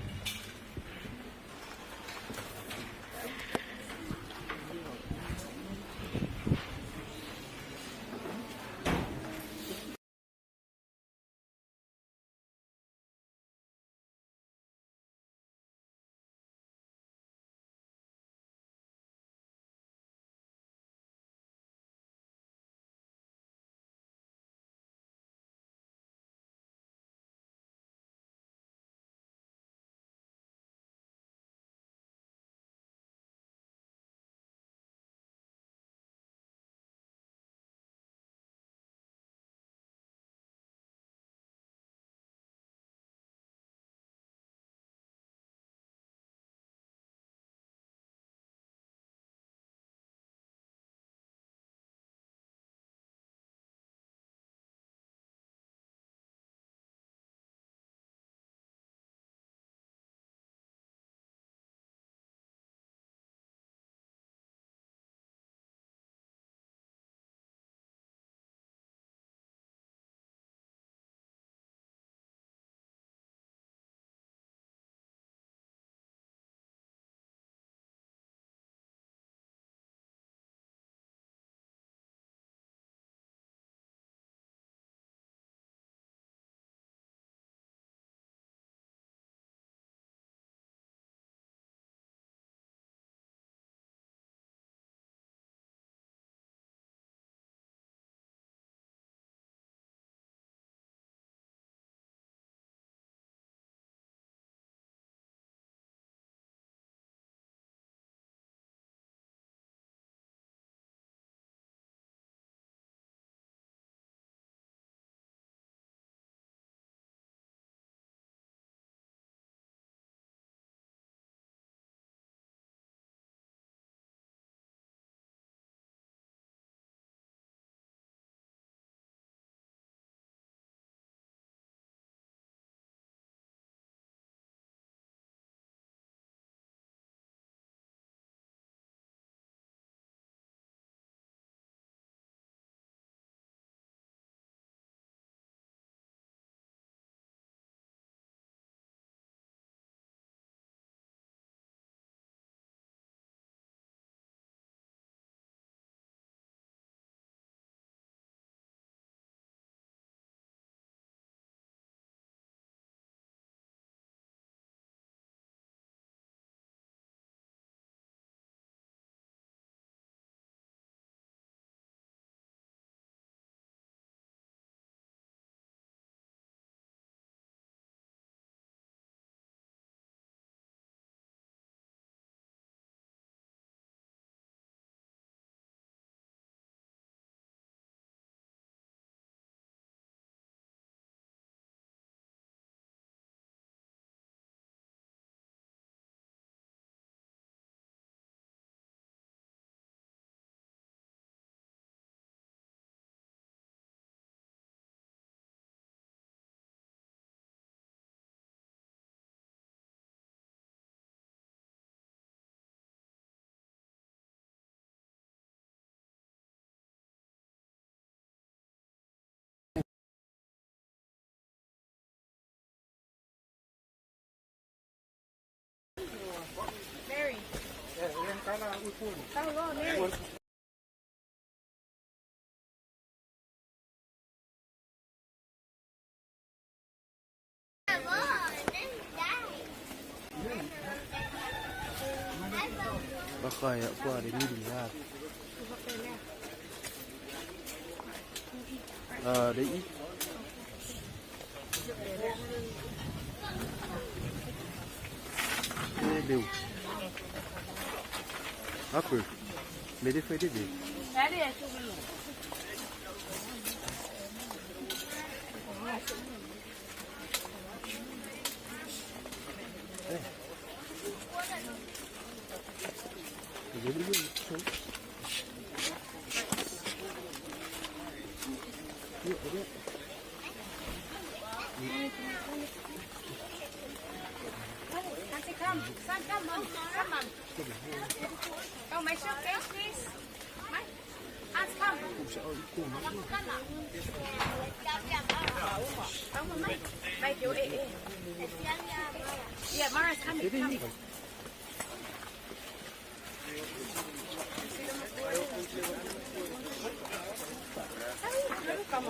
Bakaya kwa de ni ya. Ah, de i. Deu. Un peu. Mais des fois, des. Come, son, come, mom. Come, mom. Oh, my suitcase, please. My, Hans, come. Oh, mama. Mike, you, eh, eh. Yeah, Mara's coming. Come.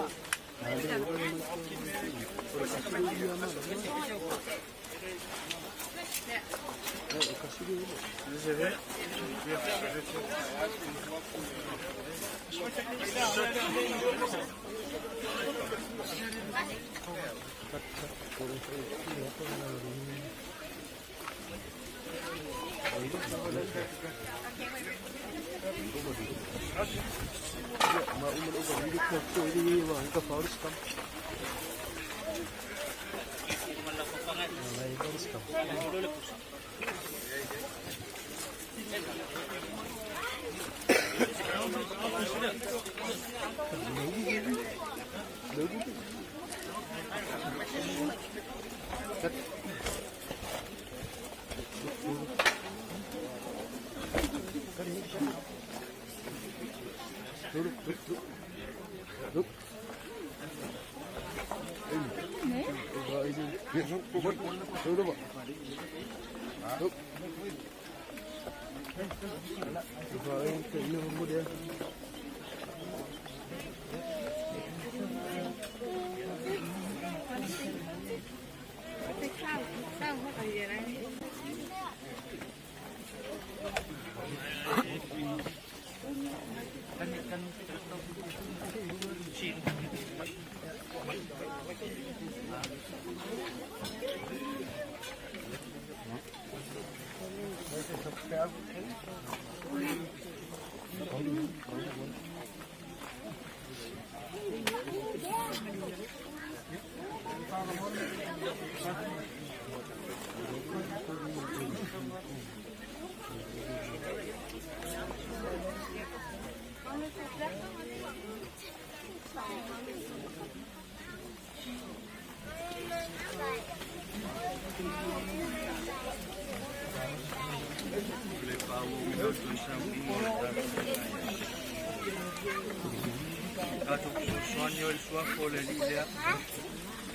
Tatou fesoasoani o le suafa o le Alii lea,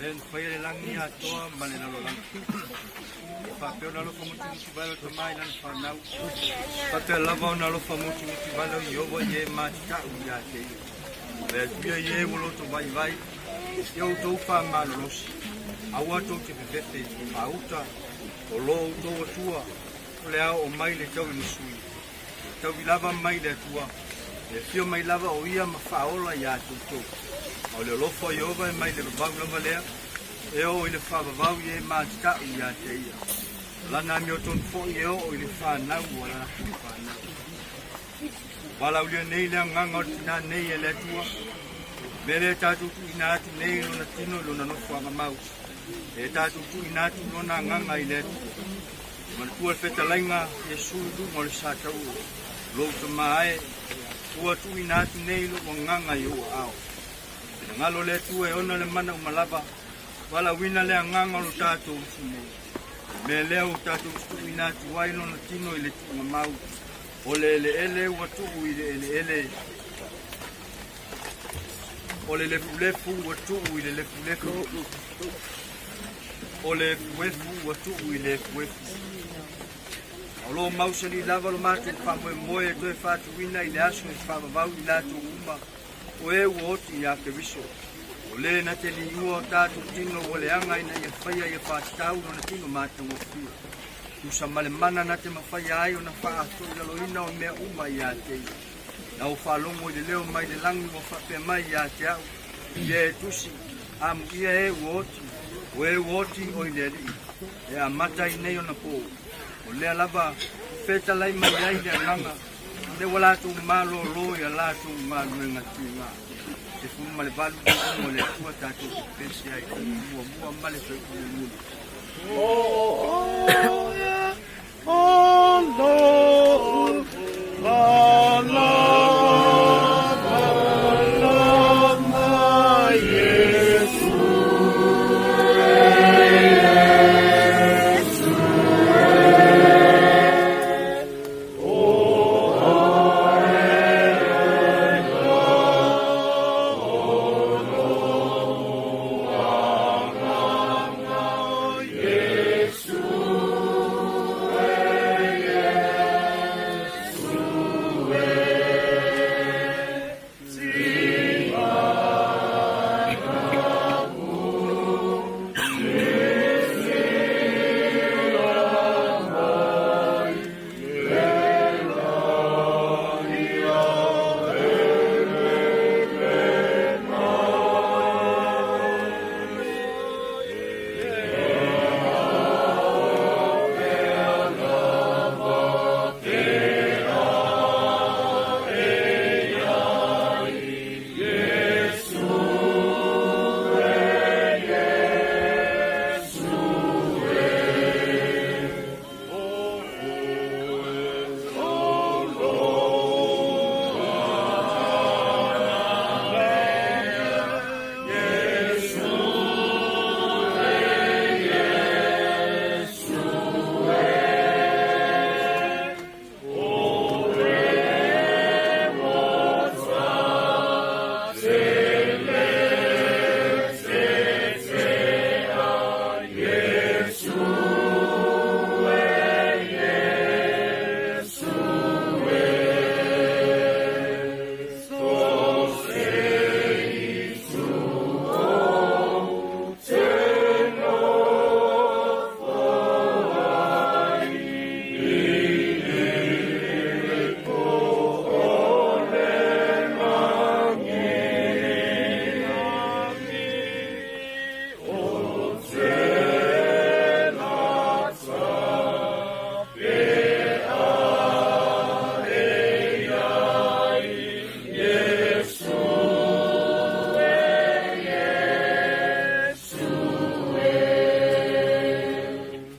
lea na faia le lagi atoa ma le lalolagi. E faapea ona alofa mutumusuvale o Tamā i lana fanau, faapea lava ona alofa mutumusuvale o Ieova i e matita'u iā te ia. Le Atua i e ua loto vaivai, ia outou faamalolosi, aua tou te fefe faauta o lo outou Atua, o le a oo mai le tauimasui, taui lava mai le Atua, e afio mai lava o ia ma faaola iā toutou. A o le alofa o Ieova e mai le vavau lava lea, e oo i le faavavau i e matita'u iā te ia. O lana amiotonu fo'i e oo i le fanau o a latou fanau. Valaaulia nei le agaga o le tinā nei e le Atua, mea lea tatou tuuina atu nei lona tino i lona nofoaga mau. E tatou tuuina atu lona agaga i le Atua. E manatua le fetalaiga Iesu i luga o le sa taua. Lou tamā e, ua tuuina atu nei lou agaga i ou aao. Finagalo le Atua e ona le mana uma lava, valaauina le agaga o lo tatou usu nei. O le mea lea ua tatou tuuina atu ai lona tino i le tuuga mau, o le eleele ua tuu i le eleele, o le lefulefu ua tuu i le lefulefu, o le efuefu ua tuu i le efuefu. O lo o mausali lava lo matou faamoemoe e toe faatuina i le aso e faavavau i latou uma o e ua oti ia Keriso. O le na te liua o tatou tino ua leaga ina ia faia ia faatatau lona tino matagofie. Tusa ma le mana na te mafaia ai ona faaatoilaloina o mea uma ia te ia. Na ou faalogo i le leo mai le lagi ua faapea mai ia te au, Ia e tusi, amuia e ua oti, o e ua oti o i le Alii, e amata ai nei ona po. O lea lava fetalai mai ai le agaga, ina ua latou malōlō i a latou galuega tiga. 18 le o le Atua tatou te pese ai i muamua ma le faipule muli. Oh, oh, Lord, la, la, la, ma Jesu,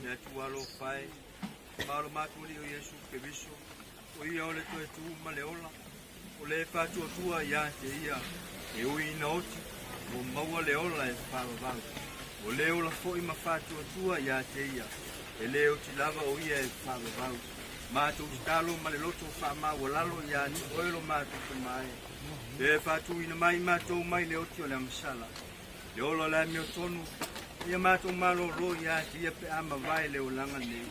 Le Atua alofa e, ma lo matou Alii o Iesu Keriso, o ia o le toe tu ma le ola, o le faatuatua ia te ia, e ui ina oti, ua maua le ola e faavavau. O le ola foi ma faatuatua ia te ia, e le oti lava o ia e faavavau. Matou tatalo ma le loto faamaualalo ia oe lo matou Tama e, e faatuina mai matou mai le oti o le agasala. Le ola o le amiotonu, ia matou malōlō ia te ia pe a mavae le olaga nei,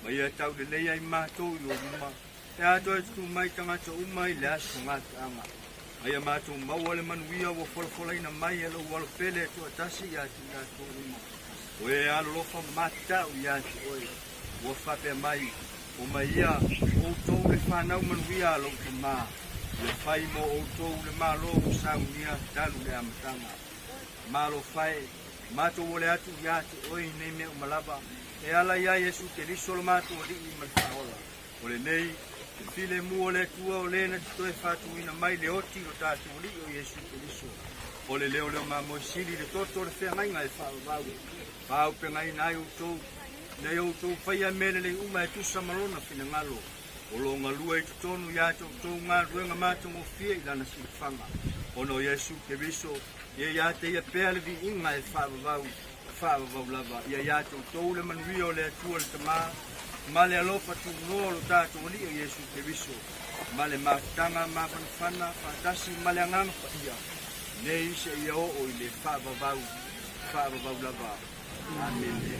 ma ia taulelei ai matou i ou luma, pe a toe tutū mai tagata uma i le aso gataaga. Ma ia matou maua le manuia ua folafolaina mai e lou alo pele e toatasi ia te i latou uma, o e alolofa matau ia te oe, ua faapea mai, Oma ia, outou le fanau manuia a lou Tama, ia fai mo outou le Malo ua saunia talu le amataga. Malo fae, matou ole atu ia te oe i nei mea uma lava, e ala iā Iesu Keriso lo matou Alii ma le Faaola. O lenei, le filemu o le Atua o le na te toe faatuina mai le oti lo tatou Alii o Iesu Keriso. O le leoleo mamoe sili le toto o le feagaiga e faavavau, faaaupegaina ai outou, ina ia outou faia mea lelei uma e tusa ma lona finagalo, o lo o galue i totonu ia te outou galuega matagofie i lana silafaga. Ona o Iesu Keriso, ia ia te ia pea le viiga e faavavau, faavavau lava, ia ia te outou le manuia o le Atua le Tama, ma le alofa tuunoa o lo tatou Alii o Iesu Keriso, ma le mafutaga mafanafana faatasi ma le Agaga Paia, nei seia oo i le faavavau, faavavau lava. Amene.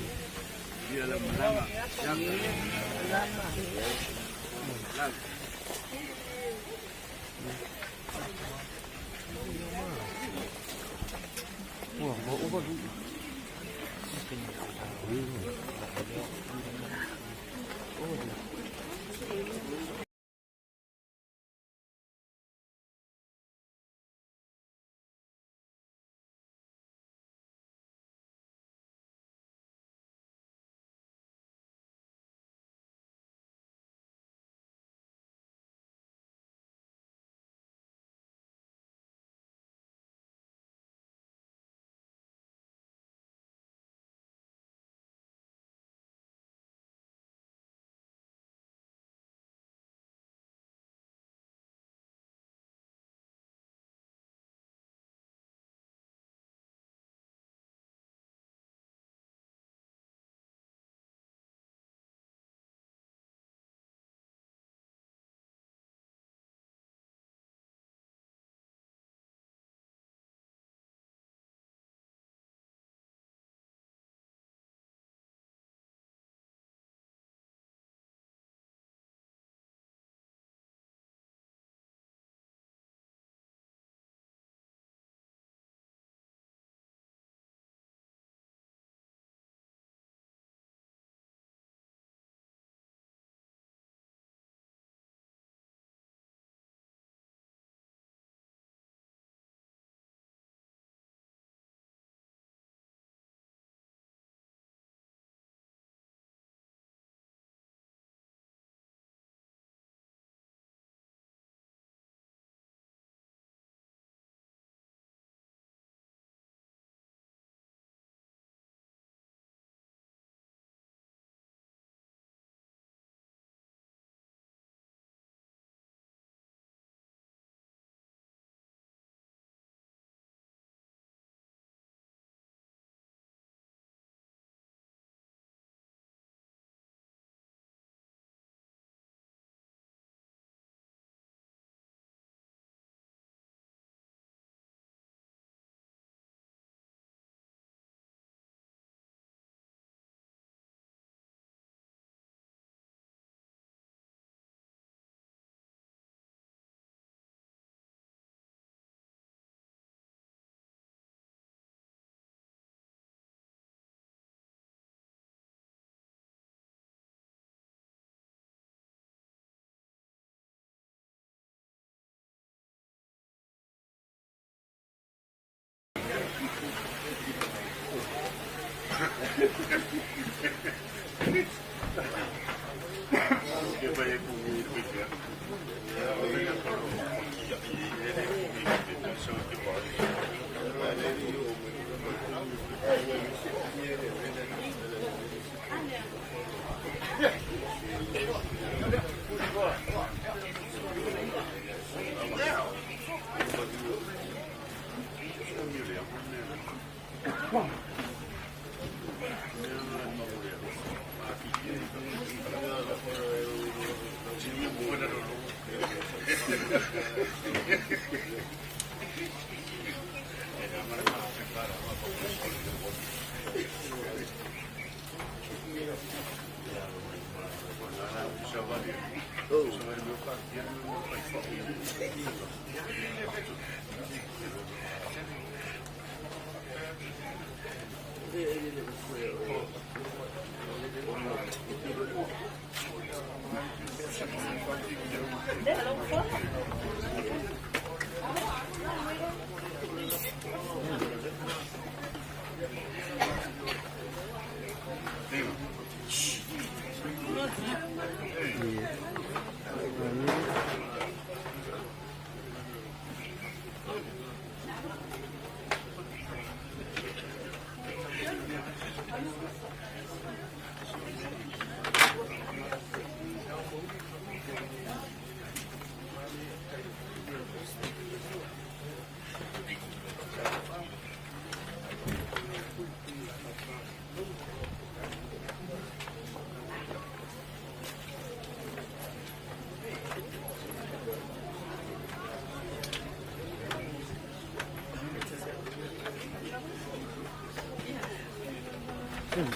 Mm.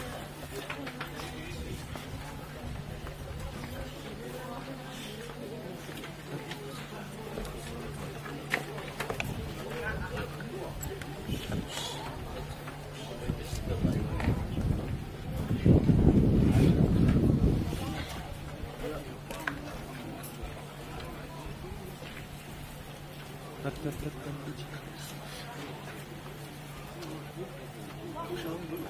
Thank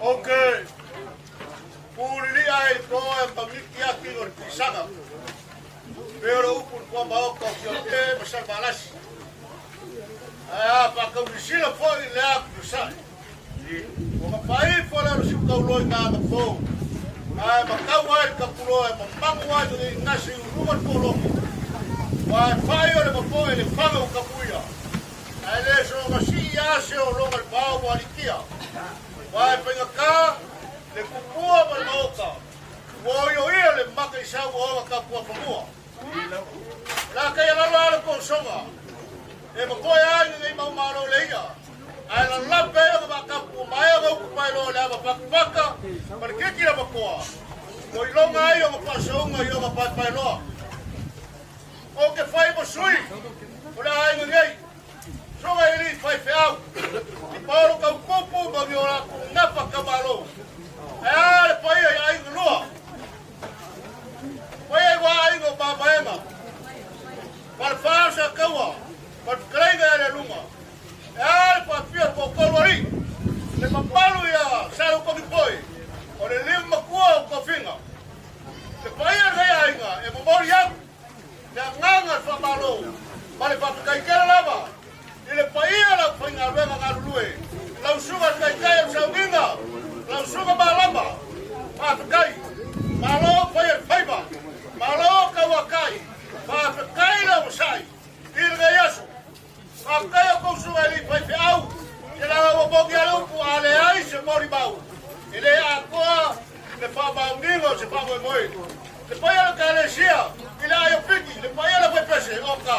Ok. Pulili ai ko e pamiki aki o le pisaga. Pe o le upu le kua maoka o fiote ma sa malasi. Ai a whakaunisila foi le aku sai. O ka pai fo le ro siu kauloi ngā mapou. Ai makau ai le kapuloa e mamangu ai te ngasi urunga le poloki. Wa e whai o le mapo e le whanga o kapuia. Ai le so nga si ia se o longa le pau wa likia. Wa e painga ka le kupua ma le maoka. Ua oio ia le maka i sau o oga kapua pamua. La kai alalo ala ko songa. E makoe ai nei mau malo le ia. Ai la lape o ka kapu mai o ku pai lo le ava pakpaka. Ma le keki la makoa. Ko ilonga ai o ka pasaunga i o ka pai pai loa. O ke whai mo sui. O le ai ngei. Songa i li whai whiau. I paolo kau kupu ma mi o la ku ngapa ka malo. E a le pai ai ai ngulua. Pai ai wa ai ngo mamaenga. Pale whaasa kaua. Pale whakareinga e le lunga. E a le whapia ko kaluari. Le mapalu ia salu komi poi. O le lima makua o kofinga. Le pai ai rei ainga e momori aku. Le anganga le whamalo. Ma le whapikaikera lava. I le paia lau whainga ruenga ngā lulue. Lau suga le kaikai o sauginga. Lau suga malama. Whawhikai. Malo whai e whaiba. Malo kauakai. Whawhikai lau masai. I le ngai aso. Whawhikai o kousuga i li whai whiau. Te lau o moki alupu a le ai se mori mau. I le akoa le whamauninga o se whamoe moe. Le paia le kalesia. I le aio piki. Le paia le whaipese o ka.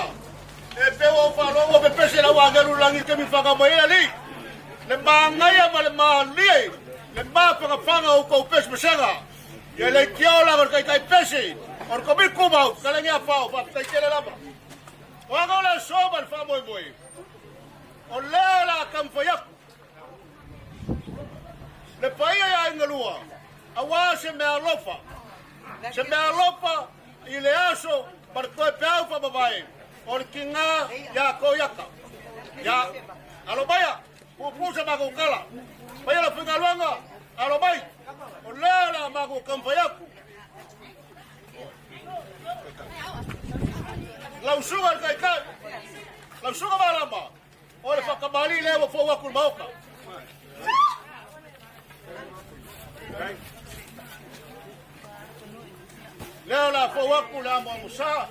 E pe o whaloa pe pese la wangelu langi ke mi whanga mai ali. Le maangaia ma le maalie. Le maa whanga o kou pese masenga. Ia le kia o langa kai kai pese. O ko mi kumau, ka lengi a whao, wha kai tele lava. O anga o le soma le wha moi moi. O lea la kamwhai aku. Le paia ia ingalua. Awa se mea alofa. Se mea alofa i le aso ma le toe peau whamavae. O le kinga ia ko iaka. Ia alo maia, pupu se mako kala. Paia la whingaluanga, alo mai. O lea la mako kamwhai aku. Lau suga le kaikai. Lau suga malama. O le whakamali lea wa fau aku le maoka. Lea la fau aku le amo amusa.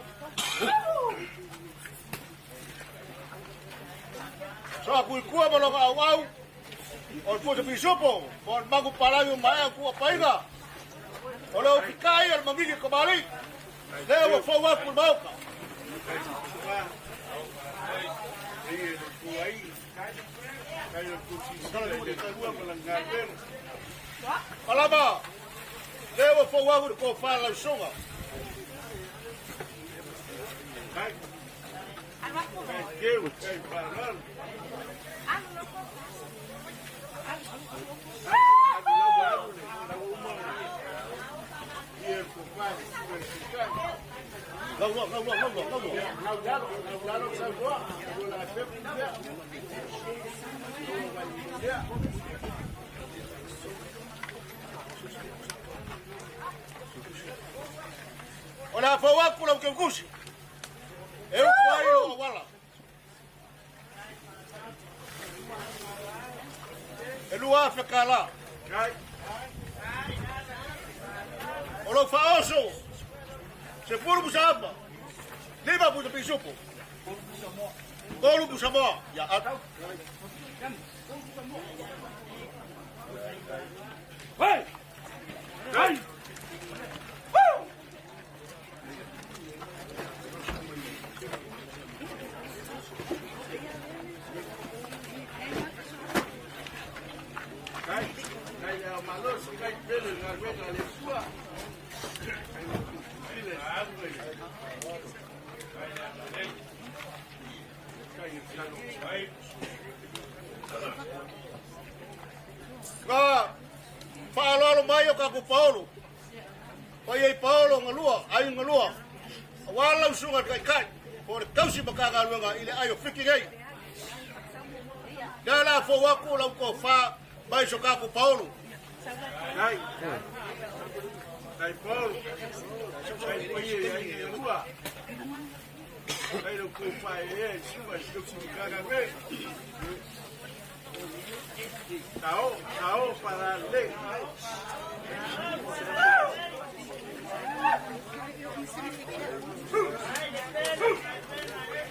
So aku i kua malonga au au. O le pusa pisupo. O le mangu palai o maea kua painga. O le upikai o le mangiki kamali. Lea wa fau aku le maoka. Malama, lea wa fau aku le ko wha lau songa. O le afau aku lau keukusi. E uku ai lo awala. E lua afe ka la. O lau whaoso. Se puru pusa apa. Lima pusa pisupo. Tolu pusa moa. Ia atu. Hey! Hey! Ka whaaloalo mai o ka ku Paolo. Pai ei Paolo ngalua, ai ngalua. Awa lau sunga kai kai. Po le tausi makanga luenga i le ai o fiki nei. Lea la fo waku lau ko wha mai so ka ku Paolo. Kai. Kai Paolo. Kai ko ie ai e lua. Kai lo ko fa e sua si si kaga me. Tao, tao para le.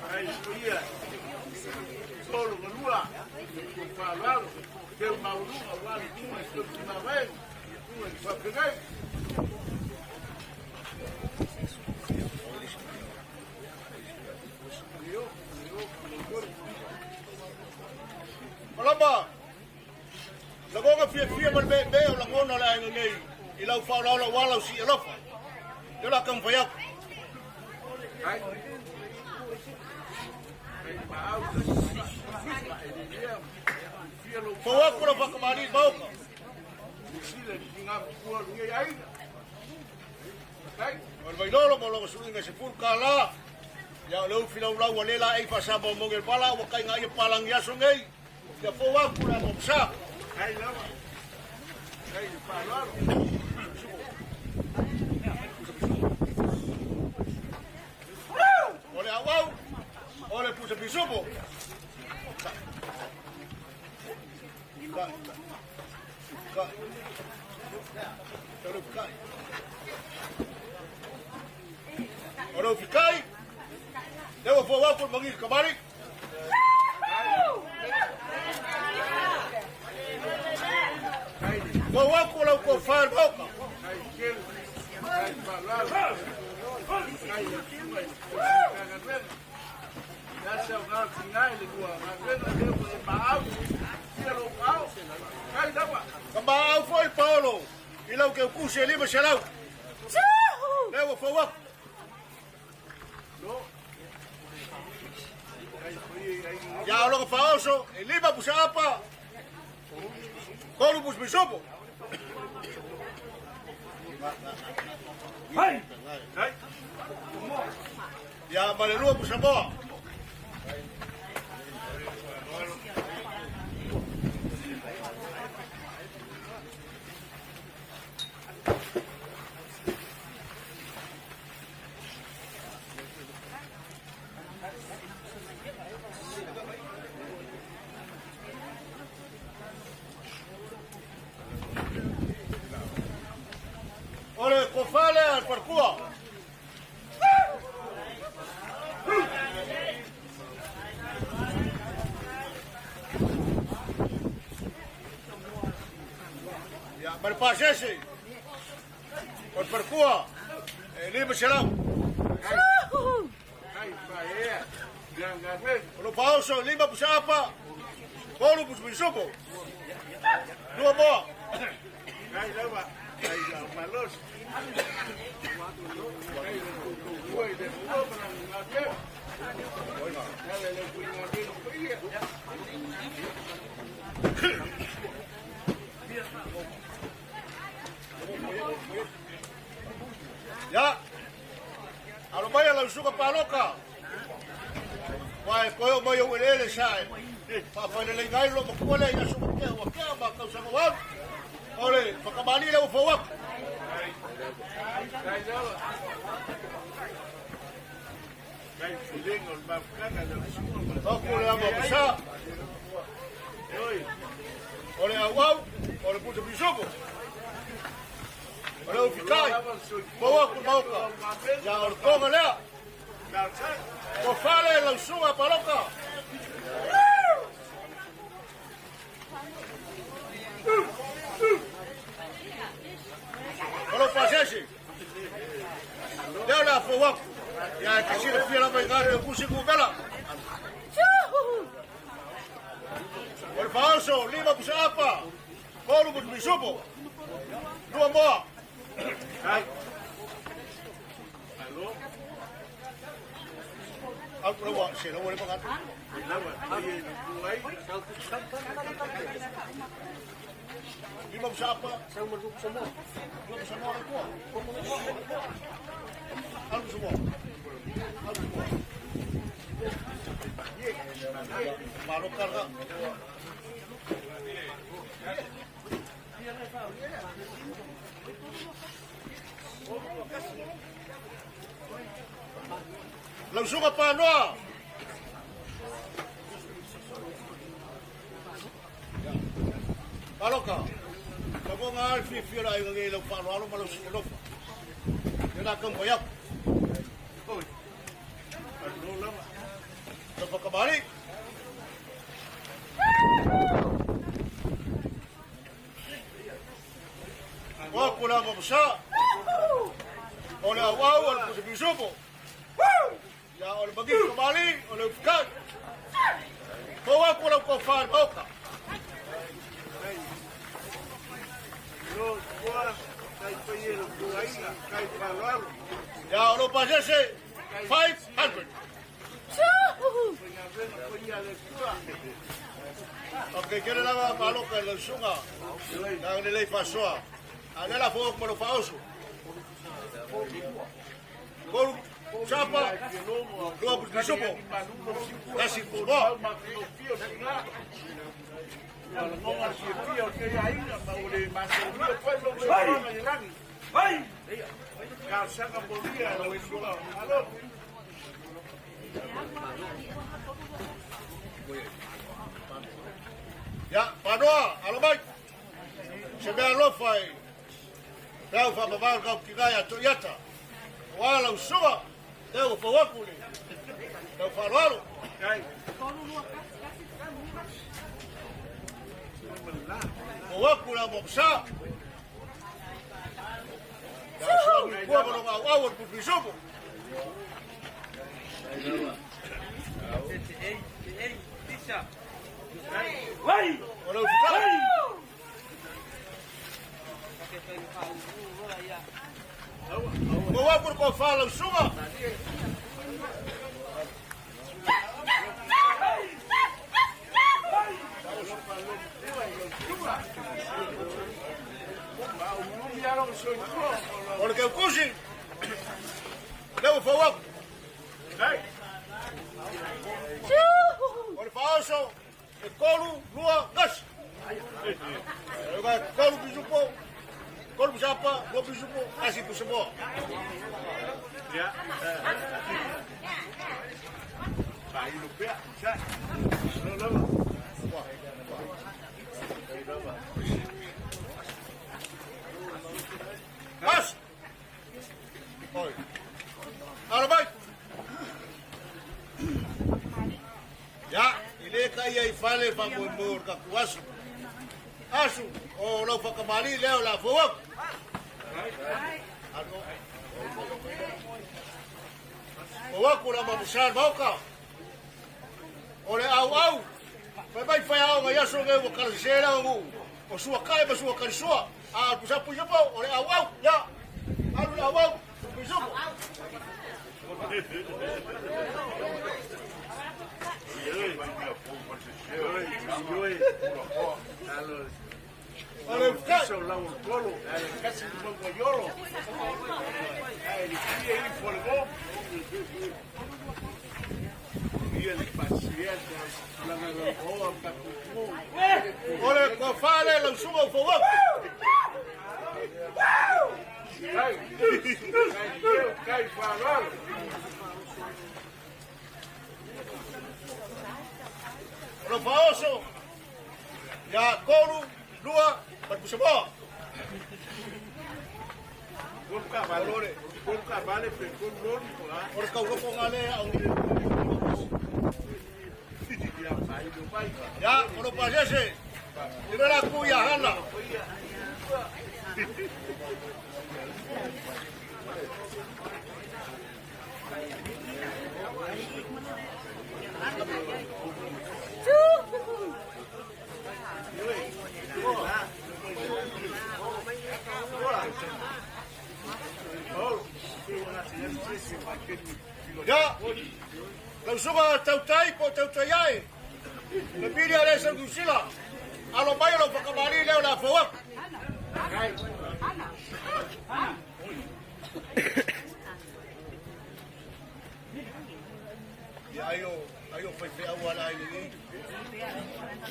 Kai ia. Solo lua. Ko fa lalo. Te mauluga wale tuma si si ma ve. Tuma fa pegai. Malama, lagonga fia fia ma le me me o lagona le aiga nei i lau whaolaola wala o si alofa. Leo la kamwhai aku. Fau aku la whakamali maoka. O le vailolo mo longa suinga se puru ka la. Ia o le ufi lau lau a lela ei whasama o monge pala ua kai ngai e palangi aso nei. Ia fau aku la momsa. Kai lava. Kai palalo. O le awau, o le pusa pisupo. Ka. Ka. Ka. Ka. O le ufikai. Leo fau aku le mangi kamari. Fau aku lau ko whae maoka. Kai palalo. Kai sua kaga me. Ya se o ngā tingai le kua ngā wena le o e maau. Sia lo au. Kai lava. Ka maau foi Paolo. I lau ke ukusi e lima se lau. Leo fau aku. No. Kai foi ai Ia o loka whaoso, e lima pusa apa. Kolu pus pisupo. Hey! Kai. Ia ma le lua pusa moa. O le kofale al parkua. Ia, ma le pasese. O le parkua. E lima se lau. Kai fa e. Ya ngā me. O lo paoso, lima pusa apa. Kolu pus pisupo. Lua moa. Kai lava. Kai la malos. Kai le ko ko le ko pa ngā me. Kai le ko ngā me no ia. Ia, alo mai a lau suka paloka. Wa e koe o mai o eleele sa e. Faafaileleina ai lo matua lea i aso ua tea ua tea ma tausaga ua alu. O le whakamali lea ua fau atu. Aku le ama pasa. O le au au, o le puta pisopo. O le ufikai, maua ku mauka. Ia o le tonga lea. O fale lau suga paloka. O lo pasese. Leo le afo aku. Ia e te sila fia lava i ngā reo kusi ku vela. O le faaoso, lima pusa apa. Kolu pusa misupo. Lua moa. Au kura se laua le pakatu. Lima pusa apa. Lua pusa moa le kua. Alu pusa moa. Alu pusa moa. Malo karga. Lau suka panoa. Paloka. Ka mo nga al fi fi la ngi lau palo alo malo si lofa. Ye na kam koyak. Oi. Alo lama. Ka pa Wa kula mo sa. O le au au o le pusa bisupo. Ya o le magi kamali o le ufikai. Ko wa kula ko fa moka. Ya o lo pasese 500. Ok, kere lava paloka le sunga. Na le lei fasoa. A le la fo mo lo faoso. Kolu chapa lua pusa bisupo. Kasi kuno. Ya, panoa, alo mai. Se mea alofa e. Rau whamawau kau ki ngai a iata. O ala usuga, teo o fauaku le. Tau wharoaro. Fauaku la mopsa. Ya sua mi kua mo ngau au o pupisupo. O lau whikai. Fauaku ko whalau suga. O le keukusi. Leo fauaku. O le whaoso. E kolu, lua, gasi. E kolu pisupo. Kolu pisapa, lua pisupo, kasi pusamoa. Mas! Oi. Alo mai. Ya, i le ka ia i fale fa mo mo ka kuasu. Asu, o lau whakamali leo la fauaku. Alo. Fauaku la mamusan mauka. O le au au. Fai mai fai au ngai aso ngai ua karasese la ngu. O sua kai ma sua karisua. A pusa pusa pau, o le au au. Ya. Alu le au au. Pisupo. O le ufikai. fou aku. O lo faoso. Ia kolu, lua, ma le pusamoa. O le kaulofo le au. Ia, o lo pasese. I le la ku ia hana. Ia, lausuga tautai po tautai ai. Le pili a le sa Nusila. Alo mai o lo whakamali leo la fau aku. Ia aio, aio whai whea ala ai nei.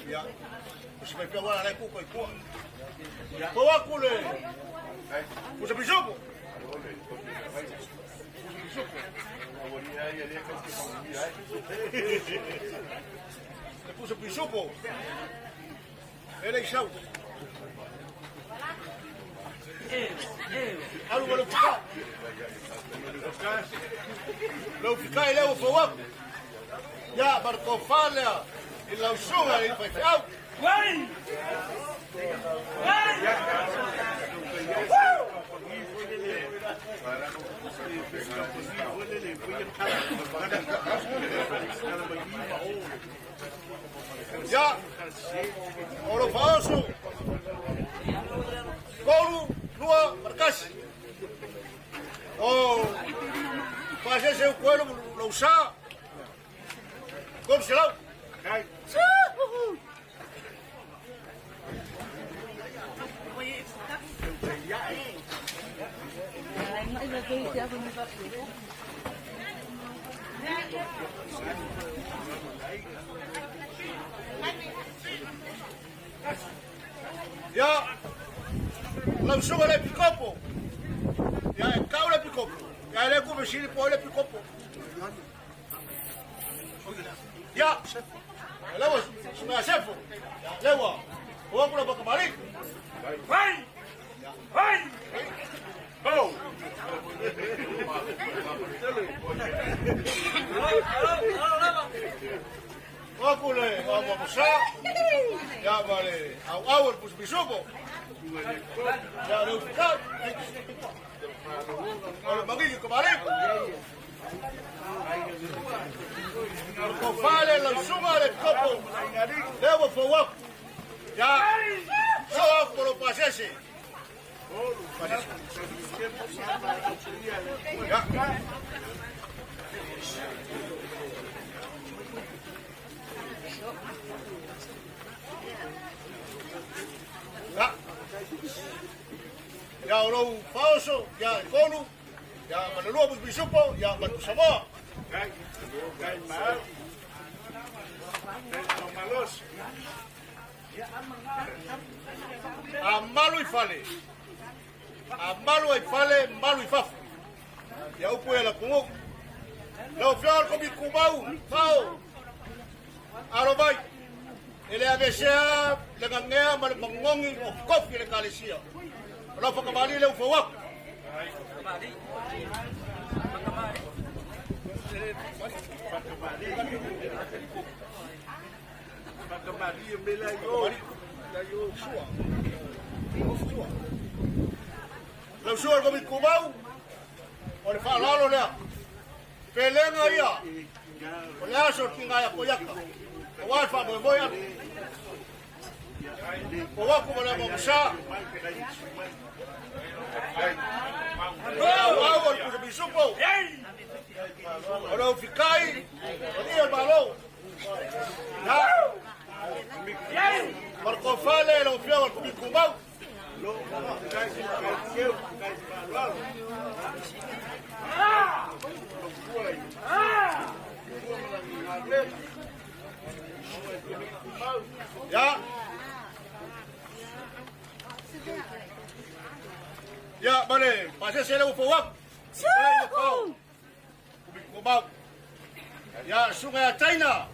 Ia, o si whai whea ala ai kuko i kua. Fau aku le, pusa pisopo. Le pusa pisopo. Ele i sau. Alu ma lau fika. Lau fika i leo fau aku. Ia, marko falea. I lau suga i whai whea. Ia, o lo faoso. Kolu, lua, markasi. O, pasese o koelo lau sa. Kolu se lau. Ia, lau suga le pikopo. Ia, e kau le pikopo. Ia, le ku vesili po le pikopo. Ia, lewa, suma sefo. Lewa, o aku la bakamari. Vai! Vai! Go! Aku le, au sa. Ia, vale, au au el pus bisupo. Ia, le ufika. O le mangigi kamari. O fale lau suga le kopo. Lewa fau aku. Ia, so aku lo pasese. Ia. Ia. Ia o lou faoso, ia e kolu, ia manalua pus bisupo, ia manu samoa. A malu i fale. A malu i fale, malu i fafu. Ia upu e la pungu. Lau fiao ko mi kumau, fao. Alo mai. Ele avesea le ngangea ma le mangongi o kofi le kalesia. O lau whakamali le ufau aku. Lau sua ko mi kumau, o le whaalalo lea. Pelenga ia, o le aso ki ngai ko yaka. O wā wha moe moe atu. O waku ma le mamsa. O au o le pusa bisupo. O le ufikai, o ia malo. Na, Marco Fale, lau fiao al kumikumau. Ya. Pasese le ua fou aku. O le ua fau. Kumau. Ia, suga ia taina.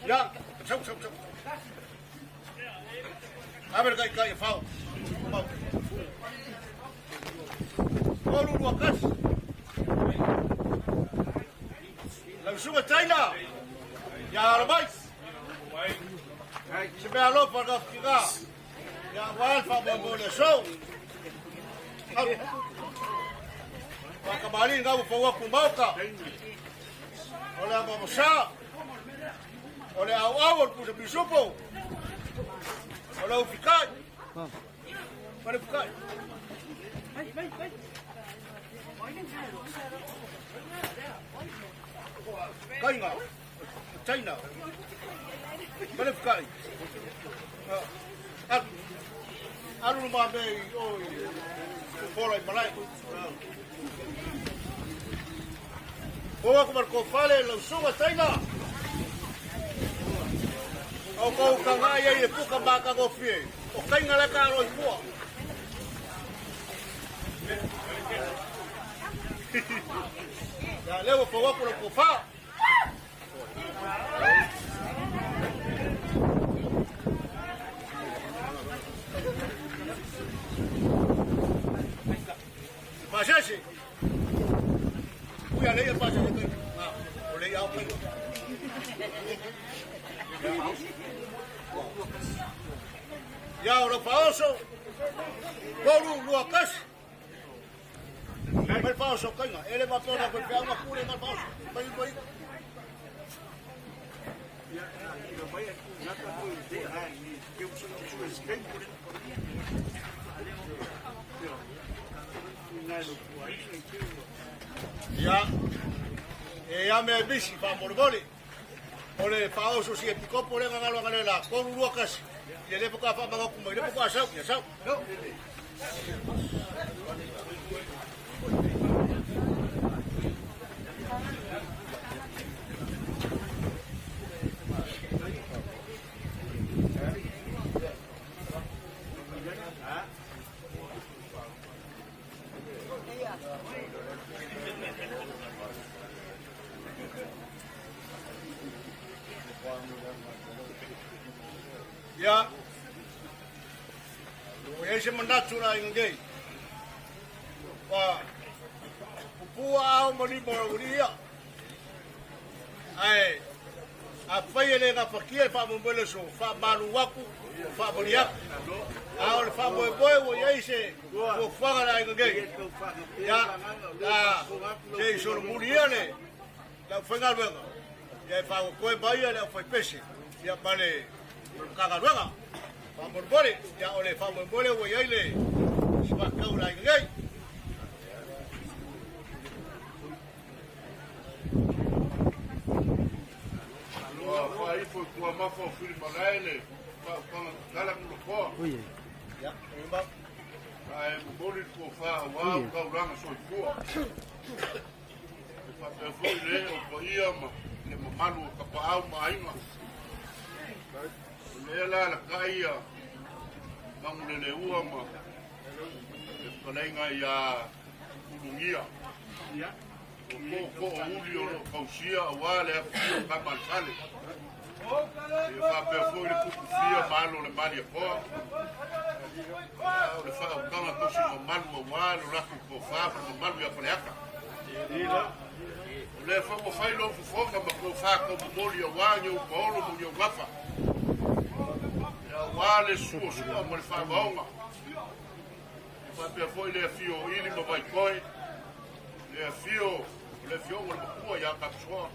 Ia, sau, sau, sau. Ave le kai kai fau. Kumau. Tolu lua kasi. Lau suga taina. Ia alamai. Se mea alofa ka fika. Ia wal fa mo mo le so. Whakamali ngā wha ku mauka. O le ama masa. O le au au o le pusa pisupo. O le ufikai. O le ufikai. Kainga. China. O le ufikai. Alu ma me o i i malai. Oa ko marko fale lau suga taina. O ko kanga ia i puka maka go fie. O kainga le ka ro i pua. Ya lewa po wapo ko fa. Pasese. Uia le pasese kai. O le au kai. Ia o le faoso. Kolu lua kasi. Mai faoso kainga. Ele ma pona ko pe ama pure ma faoso. Mai mai. Ia, e ia me bisi fa morboli. O le faoso si e pikopo le ngalo ngale la kolu lua kasi. Ia le poka fa manga kuma, le poka sau, ia sau. Ia, o e se manatu la ingei. Wa, pupua au ma lima o uria. Ai, a whai e le ngā whakia e whaamumele so, whaamalu waku, whaamuri aku. A o le whaamoemoe o iai se fuafuaga la ingei. Ia, a, se i solo muri ia le, lau whaingaluega. Ia e whakoe mai ia le au whaipese. Ia ma le kagaluega. Whaamolemole, ia o le whaamoemole ua iai le sipakau la ingei. Ua faifo i kua mafa o whiri marae kala ngulokoa. Ia, imba. Ae momoli le tofa auā o taulaga soifua. E faapea foʻi le o paia ma le mamalu o tapaau ma aiga. O lea la lakaʻi ia maguleleua ma le fetalaiga iā ulugia. O koʻokoʻo uli o loo tausia auā le afifio o kama le fale. Ia faapea foʻi le pupufia ma alo o le maliakoa. O le faautaga tosi mamalu auā lo latou tofā ma le mamalu ia Faleata. O lea foi ua fai lou fofoga ma tofā taumomoli auā niu paolo ma niu gafa. Ia auā le suasua ma le faavaoga. E faapea foʻi le afio o Ili ma Vaitoe, le afio o le afioga o le matua iā Kapisoa.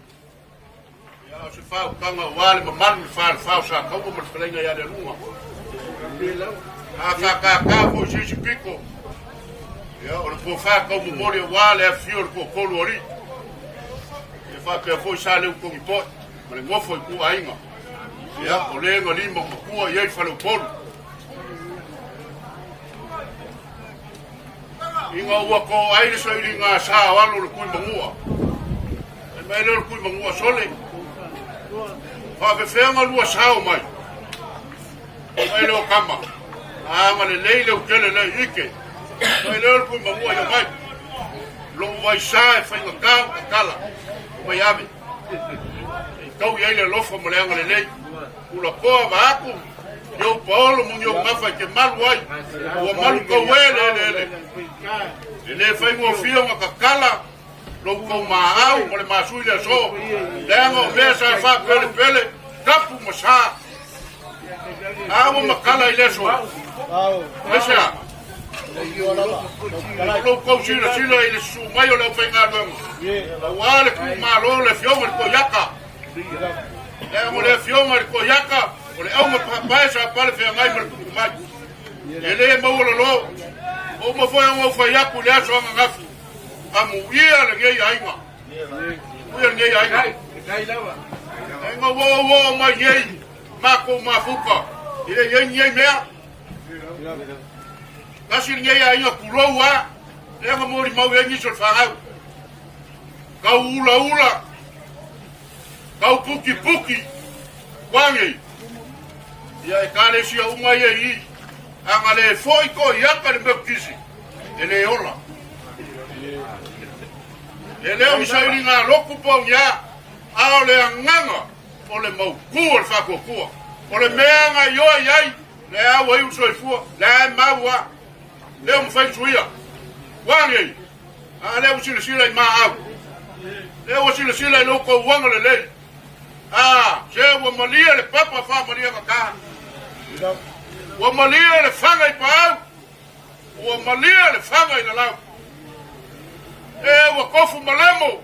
Ia o se faautaga auā le mamalu le falefā o Sataua ma le fetalaiga iā Lealuga. A faakākā foʻi se isi pito. Ia o le tofā taumomoli auā le afifio o le toatolu o alii. Ia faapea foʻi sa leu togipoʻi ma le nofo i tuaaiga. Ia o le galima o matua i ai faleupolu. Ina ua ko ai le sailiga sa o alo o le tui magua. E mai lea o le tui magua sole. Faafefeaga lua sao mai. Mai lea o kama. Agalelei le utele lea i ike. Fai lea o le kuimamua i omai. Lou vaisā e faigata ona tatala, omai ave. Se i tau i ai le alofa ma le agalelei. Ulakoa vaeatu, i ou paolo ma ni ou gafa e te malu ai, ua malu tauē le eleele. E le faigofie ona tatala lou taumaau ma le masui i le aso, leaga o mea sa faapelepele, tapu ma sa. A ua matala i le aso, aisea? O lou tou silasila i le susu mai o le aufaigaluega, aua le tuumalo le Afioga i le Toiaka. Leaga o le Afioga i le Toiaka, o le auga paepae sa pale feagai ma le tupu mai. E le maualalo, ua uma foi ona ou fai atu i le aso ananafi, Amuia lenei aiga. Amuia lenei aiga. Aiga ua ou oo mai nei, matou mafuta, e le i ai ni nei mea. Tasi lenei aiga tulou a, lea na molimau i ai nisi o le fanau. Tau ulaula, tau pukipuki, uanei. Ia ekalesia uma ia i i. A na le foi ko iaka le Metotisi, e le ola. E le o ni sailiga lotu po o ni a, a o le agaga o le mautu o le faatuatua. O le mea na ioe i ai, lea ua iu le soifua, lea e mau a, lea ua mafai ona suia. Ua nei, a lea ua silasila i maau, lea ua silasila i lo outou agalelei. A, se ua malie le papa faamalie gata. Ua malie le faga i paau, ua malie le faga i lalau. E ua tofu malemo,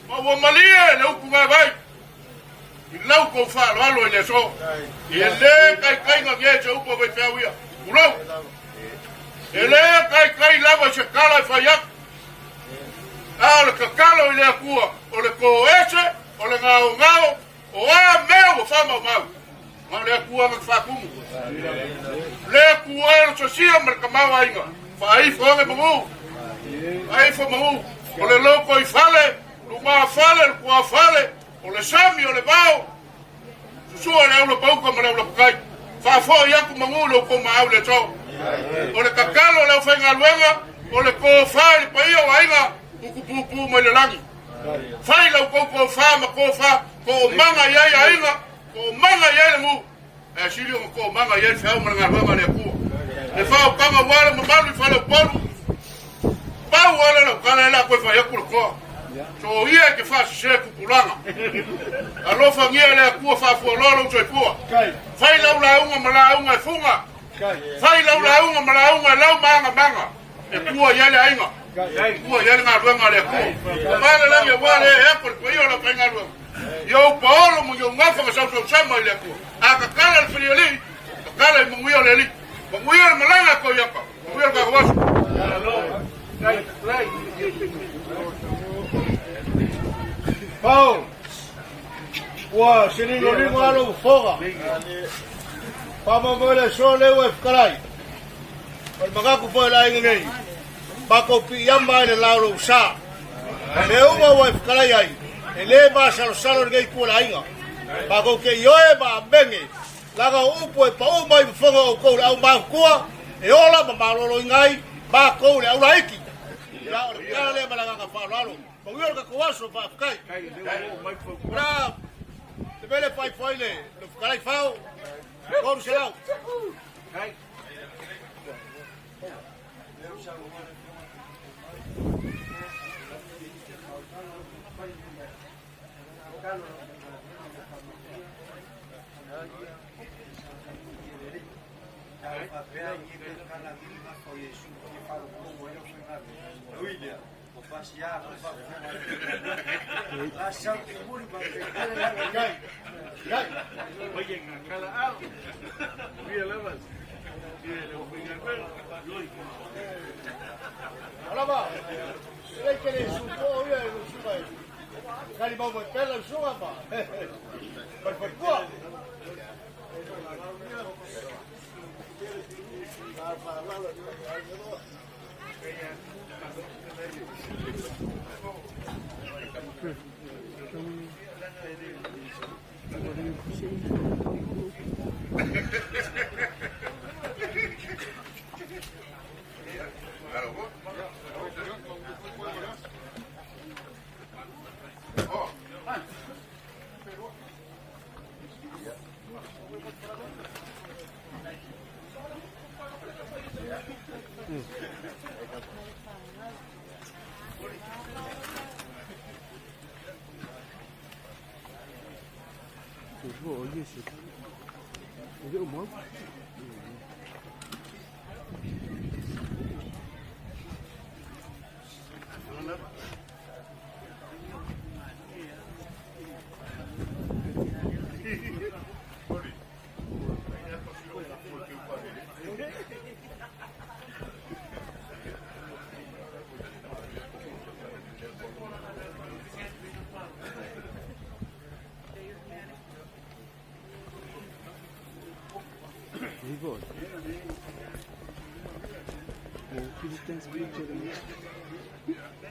ma ua malie le upu vaivai. I lau tou faaaloalo i le aso. E le taitaiga ge se upu a faifeau ia. Tulou. E le taitai lava i se tala e fai atu. A o le tatalo i le Atua, o le toese, o le gaogao, o a mea ua faamaumau, na o le Atua na te faatumu. Le Atua e o le sosia ma le tamaoaiga, faaifo ane manu, faaifo manu, o le lotoifale, lumafale, le tuafale, o le sami, o le vao, Susua le aulapauta ma le aulapatai. Faafoi atu manu i lo outou maau i le aso. O le tatalo a le aufaigaluega, o le tofa i le paia o aiga, utupupu mai le lagi. Fai la outou tofa ma tofa, toomaga i ai aiga, toomaga i ai le nuu, ae sili ona toomaga i ai le feau ma le galuega a le Atua. Le faaotaga ua le mamalu i Faleupolu, Pau lava lea o lau tala, e le a toe fai atu le toa. Soia e te faasese tupulaga. Alofagia e le Atua faafualoa lou soifua. Fai lau lauga ma lauga e fuga. Fai lau lauga ma lauga e lau magamanga. E tua i ai le aiga. E tua i ai le galuega a le Atua. Ua le lagi aua le ee atu le paia o lau faigaluega. I ou paolo ma i ou gafa na sausausama i le Atua. A tatala le falialii, tatala i manuia o le Alii. Manuia le malaga a Toiata. Manuia le tatou aso. Paul, ua sililolino lava lou fofoga. Faamoemoe le aso lea ua e fetalai. O le manatu foi o le aiga nei, matou piiama ai le la o lou sa. Mea uma ua e fetalai ai, e le masalosalo lenei itu o le aiga. Matou te ioe ma amene Leaga o upu e pau mai fofoga o outou le au matutua e ola ma maloloina ai matou le au laiti. Ia, o le tala lea ma le agaga faaaloalo. Manuia lo tatou aso, faafetai. O le a le mea lea e faaifo ai le fetalai fao, 300.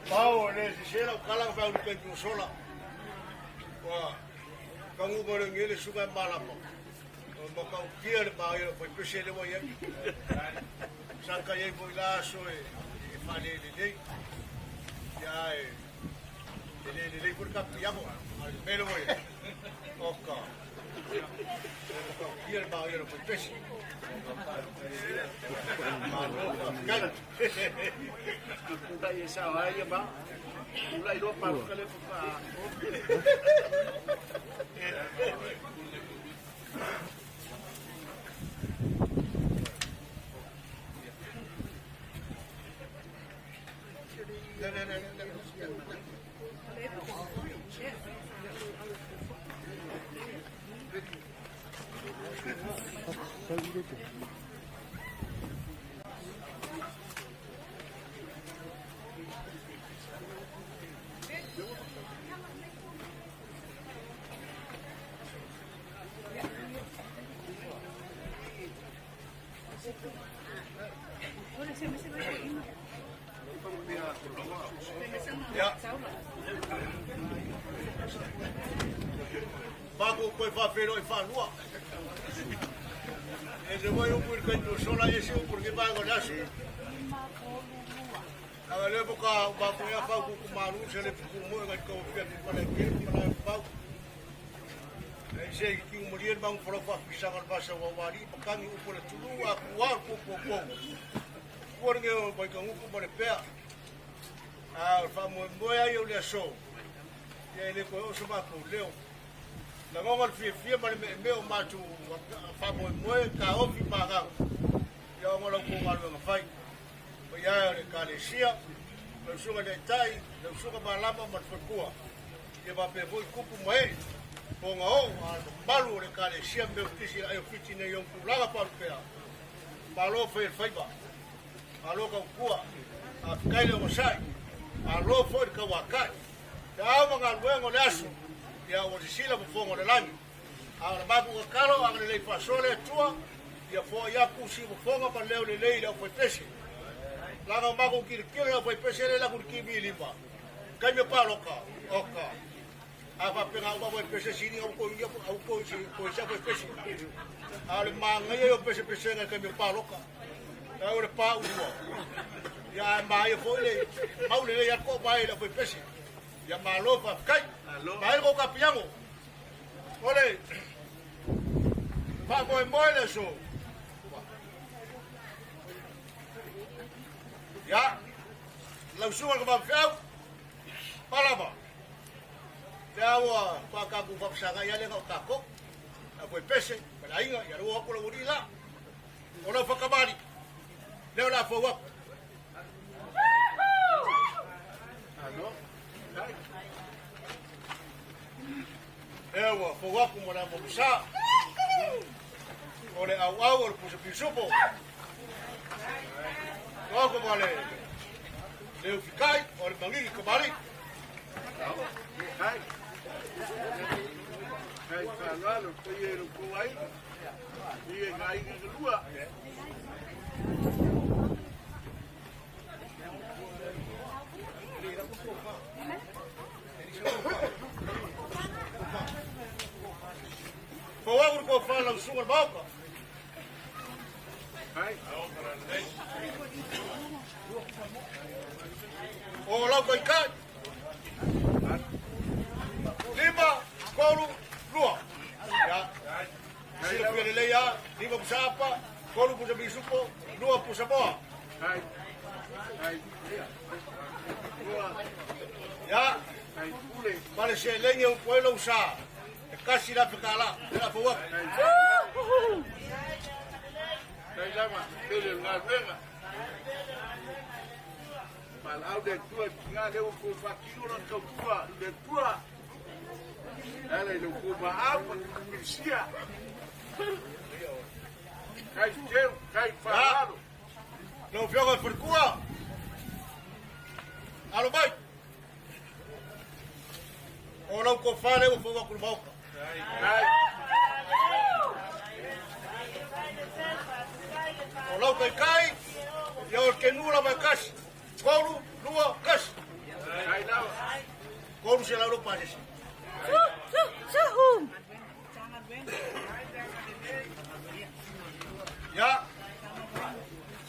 Pau le sisela o kala ka ulu kai sola. Wa kangu mo le ngele suka malama. O maka o kia le ma ia foi pese le wa ia. Saka ia foi la so e fale le le. Ya e le le le por ka pia mo. Al melo wa. Oka. O maka o kia le ma ia foi pese. Paco koe whawhero i whanua. E te wai upu i kai sola e se upu ki mago nasu. Aga le boka o ba koe whau kuku maru se le puku moe ngai kau pia ni pale kere pala pau. E se ki umuri e mangu whara whawhisanga al vasa wa wari pakangi upu le tulu a kua ku ku ku. Kua nge o bai kanguku ma le pea. A wha moe moe ai o le aso. Ia ele koe oso matou leo. La ngonga le fiafia ma le meemea o matou faamoemoe taofi ma agaga ia oga lau kou galuega fai o ia o le ekalesia lau susuga i le taitai lau susuga malama ma le falekua ia faapea foi kupu ma ee pogaoo a le mamalu o le ekalesia mea o kisi ae o fiti nei ona tulaga paalupea malo fai le faiva malo kaukua afekai le ogasai malo foi le kauakai le ao ma galuega o le aso ia ua sisila fofoga o le lagi. A o le mapu kakalo, a lelei faasoa le Atua, ia foai aku si fofoga ma leo lelei i le aufaipese. Laga o maku kilikili le aufaipese le laku le kimi lima. Kaimi o paloka, oka. A faapega uma faipese sini au ko ia au ko si ko sa faipese. A o le maagaia o pesepesega kaimi o paloka. A o le pa ua. Ia maia foi le mau lelei a ko mai le aufaipese. Ia malo faafetai. Mai ko ka piango. Ole. Pa moe moe le so. Ya. Lau suga ka mafeau. Palama. Te awa pa ka ku fa ia le ka ko. A foi pese, para inga ia ro ko lo la. Ora fa kamari. Leo la fo wa. Alo. Ewa, fo wa ku mo la mo sa. Ole au au o puso pisupo. Ko vale. Leo fikai, ole mangi kamari. Kai. Kai whanalo, ko ie ro ko ai. Ie ngai ngai lua. Ko au ko whanau sunga mauka. Kai. lau taitai. 5, 3, 2. Ia. Silafia lelei lava, 5 pusa apa, 3 pusa pisupo, 2 pusa moa. Ia. Ma le seleni e upu ai lou sa, e 1,000 tala, le a fou atu. Ia. Lau Afioga i le Faletua, alo mai. O lau tofa lea ua fou atu i le Maota. O lau taitai, ia o le kenu lava e 1, 3, 2, 1. 300 lou pasese. Ia,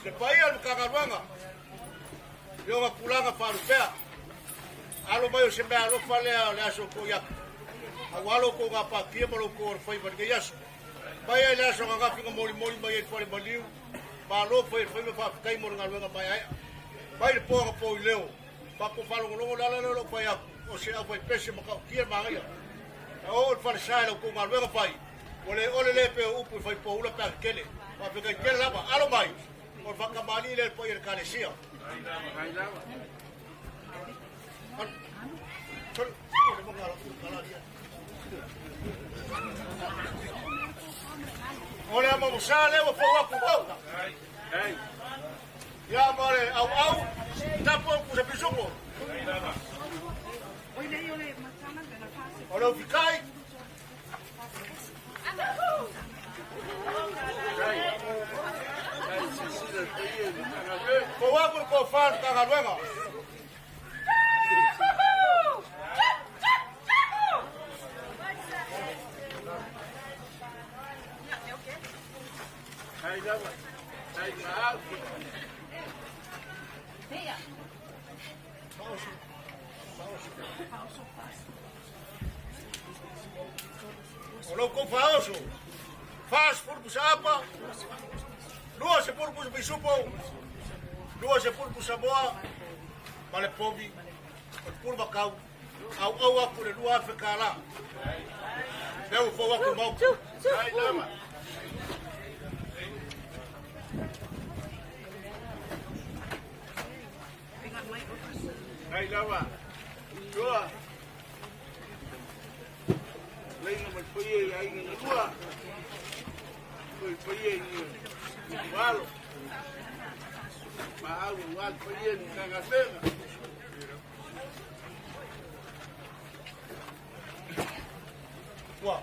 le paia o le Matagaluega, i ona tulaga faalupea, alo mai o se mea alofa lea o le aso o to'i atu, aua lo outou gapatia ma lo outou alofaiva i lenei aso. Mai ai le aso ananafi na molimoli mai ai le fale maliu, malo fai le faiva faafetai mo le galuega maeaea. Mai le po anapo i leo, matou faalogologo le ala lea o lou fai atu, o se aufaipese matautia le manaia. Na oo i le falesa i la outou galuega fai, ua le ole le pei o upu i fai poula pe a tetele. Faafetai tele lava, alo mai, o le faatamalii lea i le paia o le Ekalesia. O le amamosa lea ua fou atu i Maota. Ia ma le auau, tapu au pusa pisupo. O le ufikai. Fou atu le tofa i le Matagaluega. O lou kou faaoso, 40 pusa apa, 20 pusa pisupo, 20 pusa moa, ma le povi, o le pulu makau, auau atu le 2,000 tala. Lea ua fou atu i le Maota. Ua.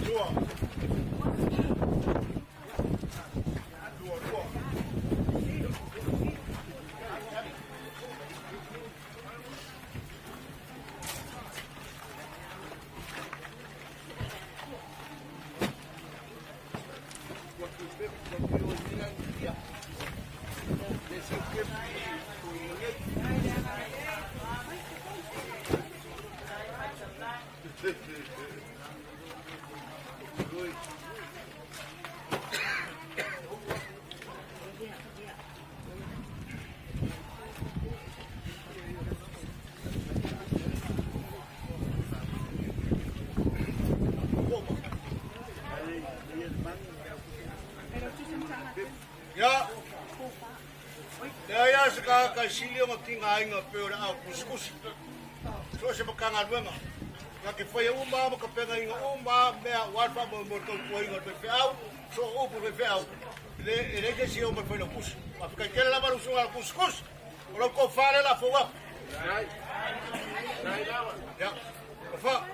Lua. Lua, lua. Ia, leai lava se tagata e sili ona tigaina pei o le ao kusikusi. So o se Matagaluega, na te faia uma lava ma tapenaina uma lava mea aua le faamoemoe tautuaina o le faifeau, so o upu i faifeau, e leai se isi e oo mai e fai lau tusi. Faafetai tele lava lau susuga i le kusikusi, o lau tofa lea o le a fou atu. Ia, tofa.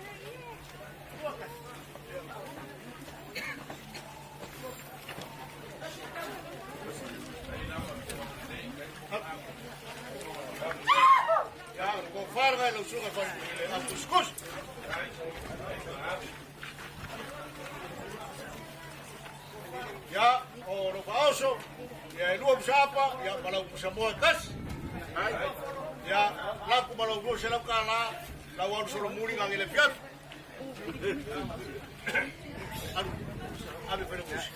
Ia, o le tofa lena i lau susuga i le au kusikusi. Ia. O lo faoso, ia e lua pusapa, ia malau pusamoa e kasi. Ia, laku malau lua se lau kala, lau alu solo muli ngangi le fiatu. Alu, alu pere musi.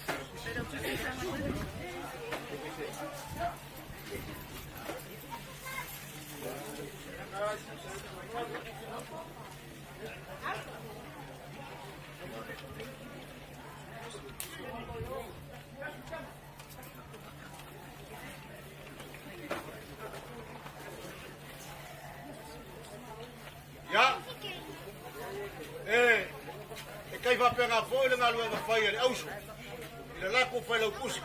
Ia, e kai faapega foi le galuega fai a le auso i le lakou failautusi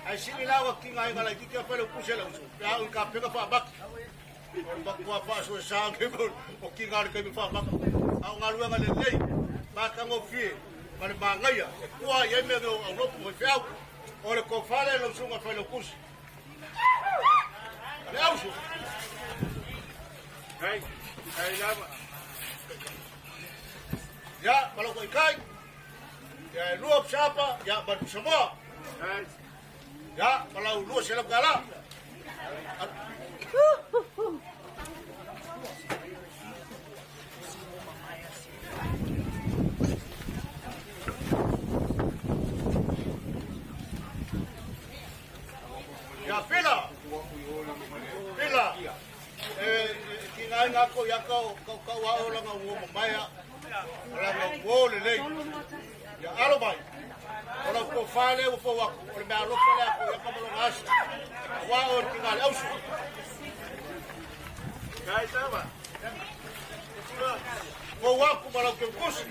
ae sili la ua kiga aiga laititi a failautusi a le auso pe a ui kapega faamaki o le matua faasoesa o kiga o le taimi faamaka a o galuega lelei matagofie ma le magaia e kua i ai mea o aulotu faifeau o le kofale lau suga failautusi a le auso. Kai, kai lava. Ia, maloko i kai. Ia, e lua pusapa, ia, manu Samoa. Ia, malau lua se lau kala. Ia, pila. Pila. E, ki ngai ngā ko ia kau kau kau ao langa ua mamaia langa ua le lei. Ia alo mai. O lau ko whale ua fau aku, o le mea alofa le aku, ia kamalonga asa. Wā o le ki ngā le ausu. Kai lava. Fau aku ma lau keukusi.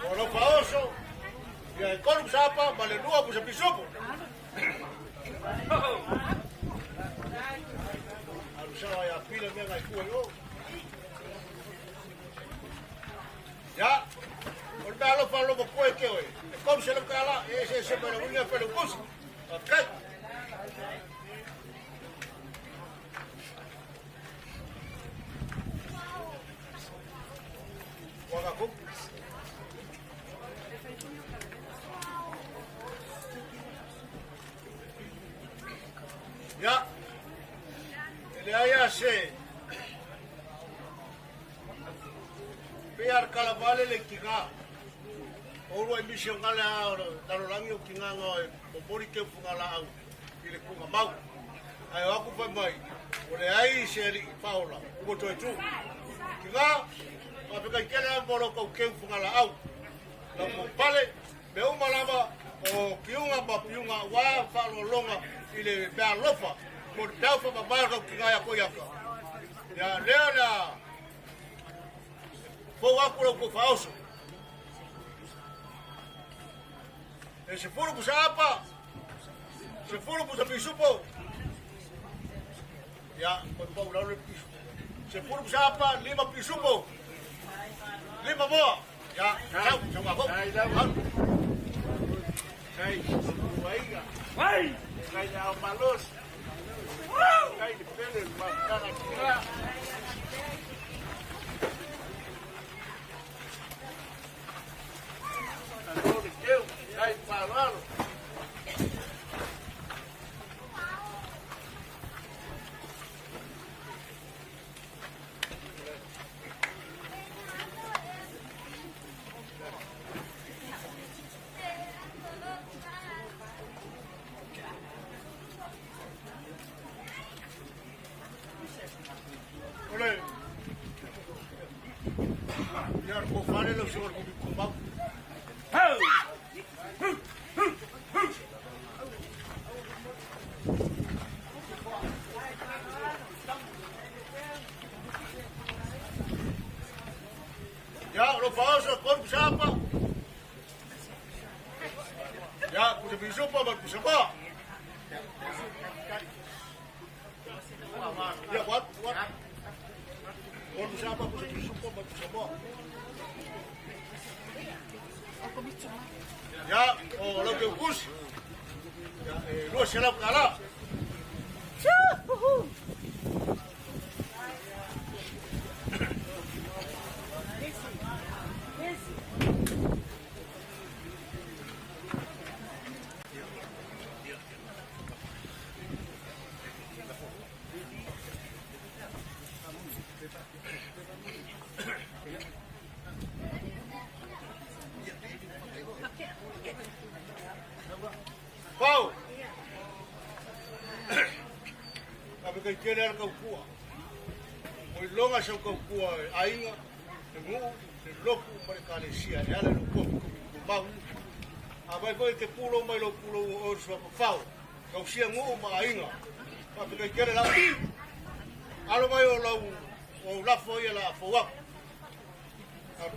O lau whaoso, ia e kolu sapa, ma le lua pusa pisupu. Alu sawa ia pila mea ngai kua i o. Ia, o le mea alofa alofa koe ke oe. E kolu se lau kala, e se se mea uinga pele kusi. Okay. Waka kuku. Ia, e le aia se. Pe ar kalavale le kinga. O rua i misi o ngale a o talolangi o kinga ngā e momori ke ufunga la au i le kunga mau. Ai o aku whai mai, o le ai se ali i whaola, uko toe tū. Kinga, wapeka i kele a molo kau ke ufunga la au. Lau mopale, me uma lava o kiunga ma piunga wā whaalolonga i le mea alofa, mo le peau whamamai kau kinga ia koe iaka. Ia lea lea, fau aku lau ko whaoso. E se furu pusa apa, se furu pusa pisupo. Ia, koe pau lau le pisupo. Se furu pusa apa, lima pisupo. Lima moa. Ia, sau, sau ngā kau. Kai lava. Kai, uaiga. Vai! Kai le ao malos. Kai le pele mafutaga kinga. Alo le keu, kai whaalalo. Ole. Ia ko whare lau sio ko kumau. Ia, lo whaoso, kolu pusapa. Ia, pusa pisupa, ma pusa moa. Ia, what, what? Kolu pusapa, pusa pisupa, ma pusa moa. Ia, o lau keukusi. e 200 tala. Pau! Ape kai tele ala kaukua. O iloga sau kaukua e aiga, le nuu, le lotu ma le kalesia e ala i lou tofi mau. A vai foi te pulo mai lou pulo ua oe le suafa fao. Tausia nuu ma aiga. Ape kai tele la. Alo mai o lau o lafo ia la fou aku. Alo.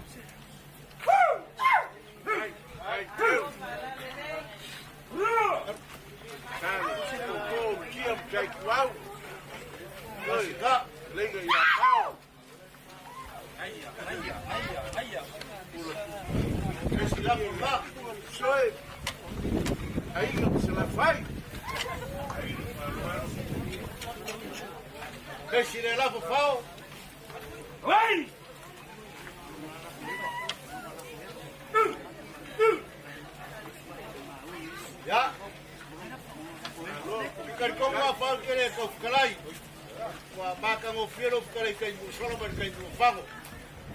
Ia. Talitonu lava fao tele e tau fetalai. Ua matagofie lou fetalai i taimi ua sola ma le taimi ua fago.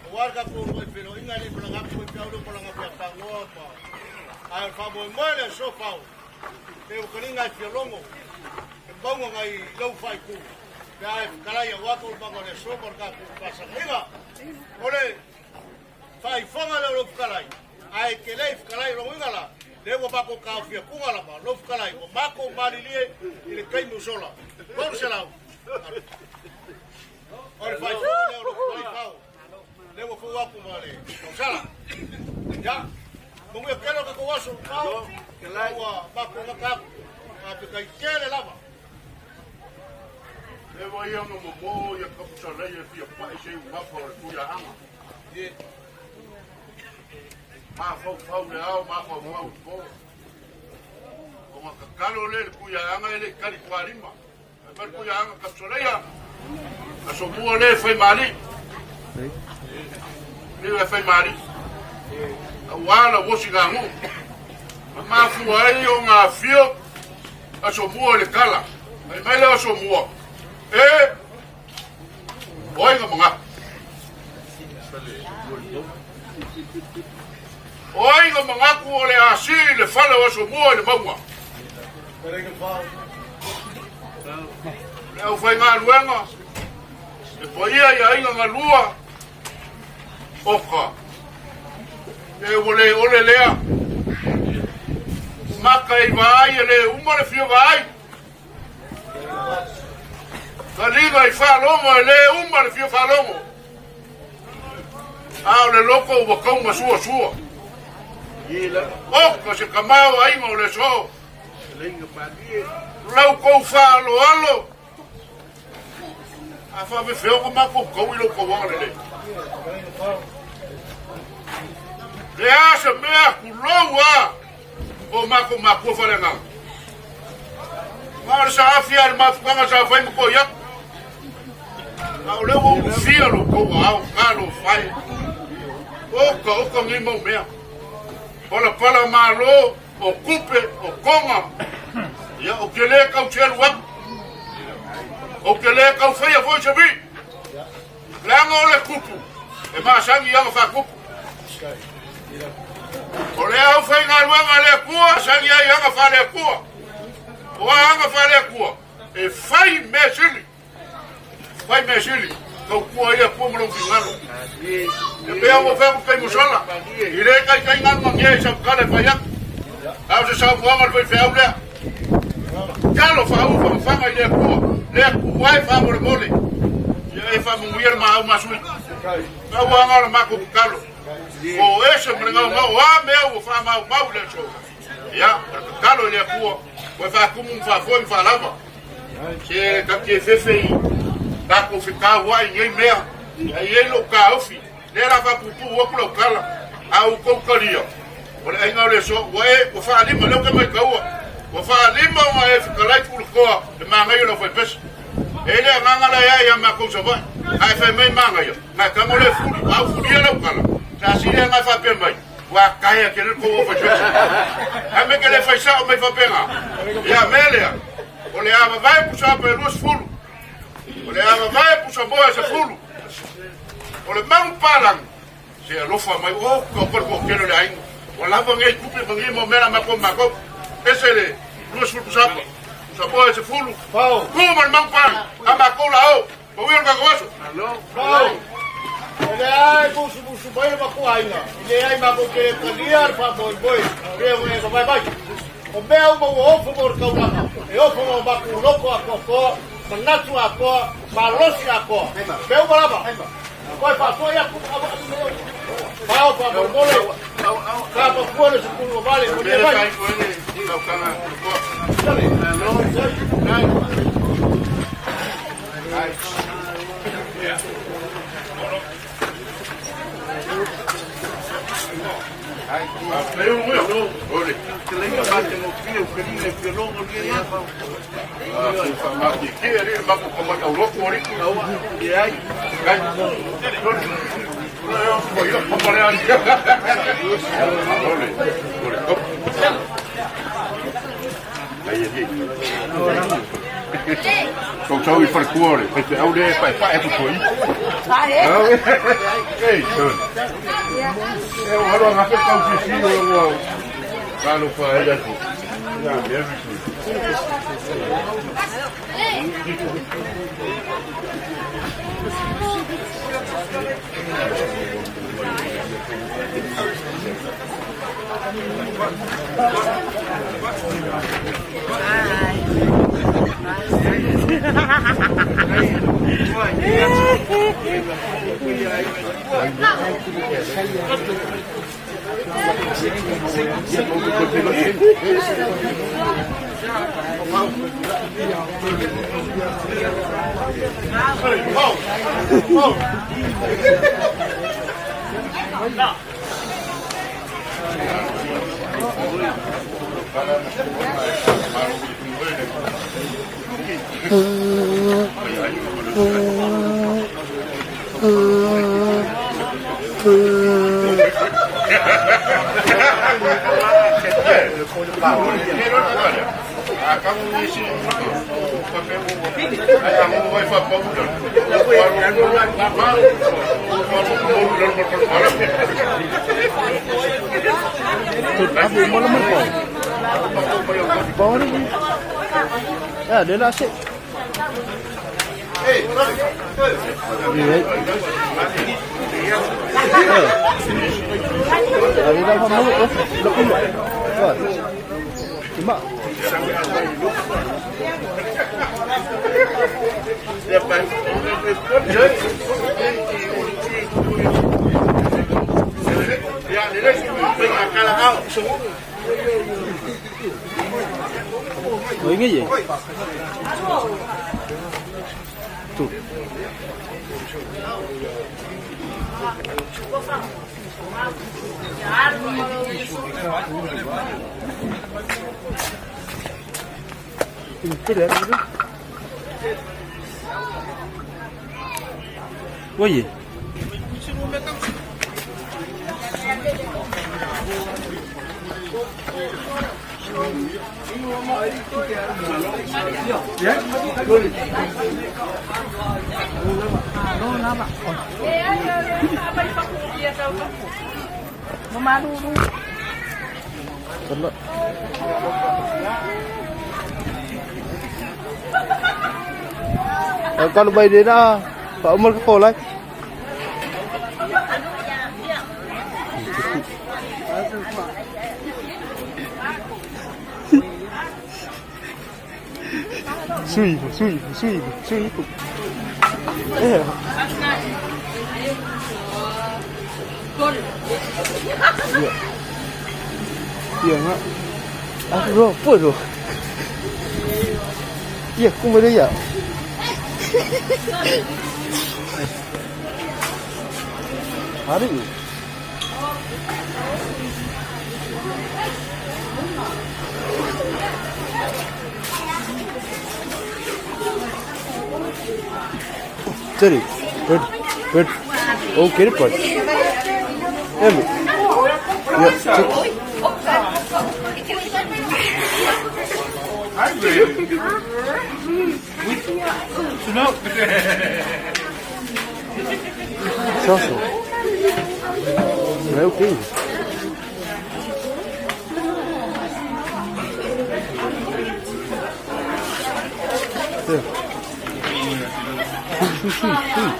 Aua le tatou uluai feiloaiga e le i malaga atu faifeau lea ua malaga atu ia Pagoa ma ae o le faamoemoe le aso fao pe ua taliga e fia logo le mauga nai lou faaitu pe a e fetalai aua taualumaga o le aso ma le tatou faasagaiga. O le faaifoga lea o lou fetalai ae te le i fetalai o lona uiga la lea ua matou taofia tuga lava lou fetalai ua matou malilie i le taimi ua sola 300 o le faaifoga lea o lou fetalai fao lea ua fou atu ma le tausala ia manuia tele o tatou aso fao ua matou gata atu faafetai tele lava. Leva ia nga momo ia kapusalai e fia pai se ugafa o le tuiaaga. Mafaufau le ao, mafaufau le po. O nga kakalo le le tuiaaga e le i kali tualima. Ai mai le tuiaaga kapusalai aso mua le fai mali. Le fai mali. Aua la wosi gangu. Ma mafua ai o ngā fio aso mua le kala. Ai mai le aso mua. E o ai nga mga. O ai nga mangaku o le asi le fale o aso mua i le mauga. Le au faigaluega e paia i aiga galua oka. E ua le ole lea. Maka i vaai e le uma le fia vaai. Taliga i faalogo e le uma le fia faalogo. A o le loko ua kauma suasua. Oka se kamao aiga o le aso. Lau kou faaloalo. A faafefea ona matou tau i lou tauaga lelei. Le a se mea kulou a o matou makua faleagaga. Ma o le saafi a le mafutaga sa fai ma koi atu. A o lea ua ulufia lo tou ao ka lo fai. Oka, oka nei mau mea. Palapala malo, o kupe, o konga. Ia, o ke le kau telu atu. O ke le kau whaia foi se vi. Leaga o le kupu, e masangi aga faakupu. O le aufaigaluega a le Atua, sangi ai aga faale-Atua. O a aga faale-Atua, e fai mea sili. Fai mea sili, tautua ai le Atua ma lou finagalo. E pei ua fai atu taimi sola, i le taitai galugagia i sau tala e fai atu. A o se saunoaga a le faifeau lea. Talofa au fagafaga i le Atua, le Atua e faamolemole. Ia e faamanuia le maau masui. Pau lava o le matou tatalo, o ese ma le gaogao a mea ua faamaumau i le aso. Ia, o le tatalo i le Atua, ua e faatumu ma faafoe ma faalava. Se ta te fefe i tatou fetauai i nei mea, ae i ai lou taofi, lea la faapuupuu atu lau tala, a ua tou talia, o le aiga o le aso, ua e, ua faalima, lea ou te maitaua, ua faalima fetalai Pulekoa le manaia o le aufaipese. E i ai le agaga la e ae ia matou i Savaii, a e fai mai manaia, na e tago lea e fuli, a ufulia lau tala, sa sili lava na e faapea mai, ua taea tele le tou aufaipese. Ae mea e te le fai sao mai faapena. Ia mea lea, o le a vavae pusaapa e 20, o le a vavae pusamoa e 10, o le manu palagi, Se alofa mai, oh, ka oka le toatele o le aiga. Ua lava nei tupe ma nei mau mea la matou matou. Ese le 20 pusapa. Pusamoa e 10. Pau. Tu ma le mau pali. A matou la o. Manuia lo tatou aso. Pau. E leai musumusu mai le matou aiga. E leai matou te le talia le faamoemoe pei ona e vavae mai. O mea uma ua ofo mo le taulaga, e ofo mo matou loto atoatoa, manatu atoa, malosi atoa. Mea uma lava. Koe faafo'i atu Pao faamolemole Tapafua le sefulu o vale Manuia mai. Sausau i faletua o le faifeau lea e paepae atu foi. Ei, e o alo agafe tau sisi o ua talofa ai atu. Ia mea vitu. Ya, dia nak asyik. Dia dah faham mulut tu. Lok mulut. Cuma. Oi, cái gì? Tu. Ini tu. Oi. Kalau bay dia dah, Pak Umar ke sekolah. Sui, sui, sui, sui. Eh. Ya. Ya, mak. Aku apa tu? Ya, aku boleh ya. Hari ni. Steady. Good. Good. Oh, get it, bud. Emma. Yeah. Sit. Celso. É o quê? Sui, sui, sui.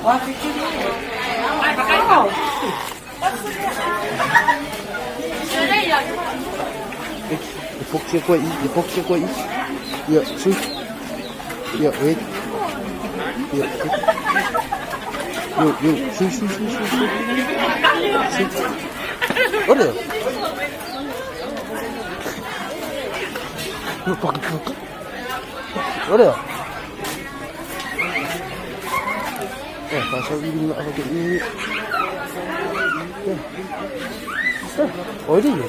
E pok qua i. Yeah, sui. Yeah, wait. Yeah, wait. Yo, yo, sui, sui, sui, sui, sui. Sui. Olha. Yo, pak, pak. Olha. Eh, pasal ini nak pakai ini. Eh, oh ini.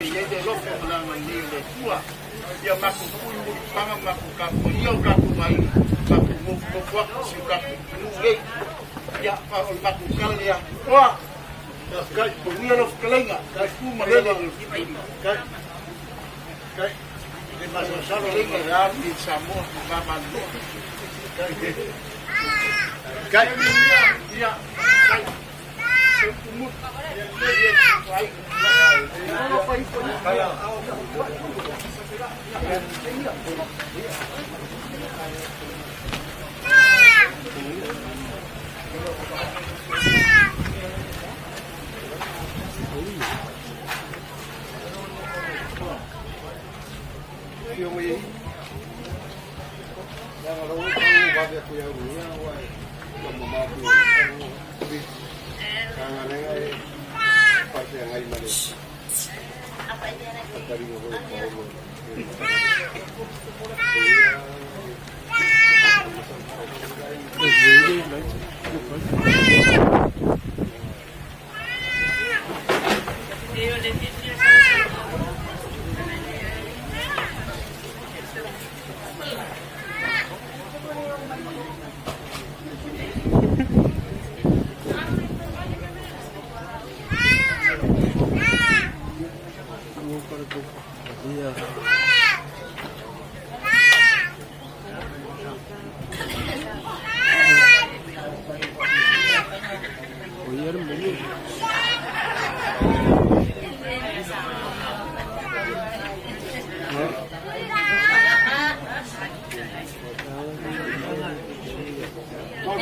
I ai le alofa ma le agalelei o le Atua. Ia matou pui mulipaga ma matou tapuaia o tatou aiga, matou nofonofo atu i si o tatou atunuu nei. Ia, o le matou tala lea. Toa, manuia lau fetalaiga, tu ma lele. Le masalosalo leiga i le alu i Samoa, ma va Ia,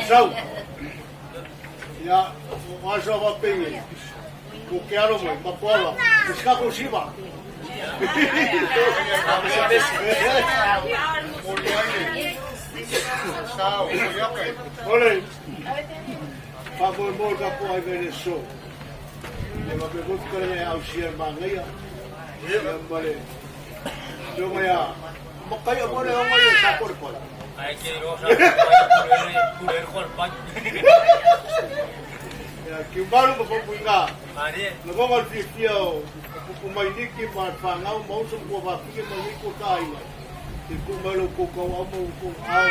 Sau. Ia, o aso a penge. Ko ke aro mai, ma koala. Ko ko siva. Ole. Pa mo mo ka po ai vele so. Le ma pe mo ka le au sia ma ngai. Ia ma le. Yo mai a. Mo kai o le o ngai sa ko ko. Ai ke ro sa pure ko pa. Ia ki maru mo ko inga. Ari. Le mo ngal fi fi o ko mai ni ki ma fa ngau mo so ko va fi mo ni ko ta ai. Te ku mai lo ko ko au mo ko au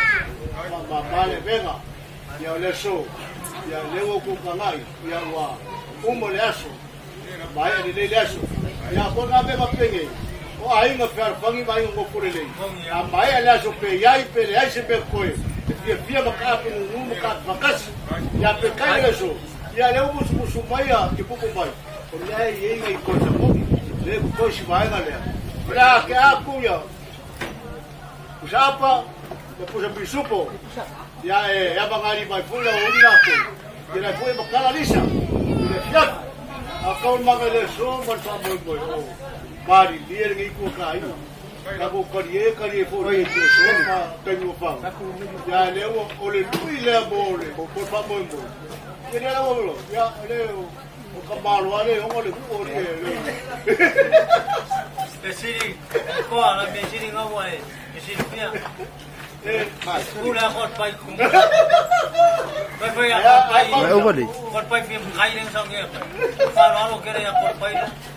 ma ma ma le venga. Ia le so. Ia le o ko ka ngai. Ia wa umo le aso. Mai le le aso. Ia ko na me ma penge. O ai nga fe fangi mai ngo pore le. A mai le aso pe iai pe le ai se pe koe. Te fia fia ma ka pe nu ma ka makasi. Ia pe kai le so. Ia le umu su mai a ke pupu mai. O le ai e ngai ko sa mo. Le ko si vai ga le. La ke a ku ia. Usapa, le pusa pisupo. Ia e ia mangari mai fula o uri lako. Ia le fue makala lisa. Le fiat. A kau manga le so ma sa mo mo. O mari lie ngi ku ka ai. Ka ko kari e kari e fo e ko so ma kai mo fa. Ia le o o le lui le mo le ko ko fa mo mo. Ia le o lo. Ia le o ka malo ale o le ku o le. E siri ko ala me siri ngau ai. E siri pia. Pura ko pai ku. Pai pai a pai. Mai over le. Ko pai fi kai reng sang ye. Fa ro ke re ko pai.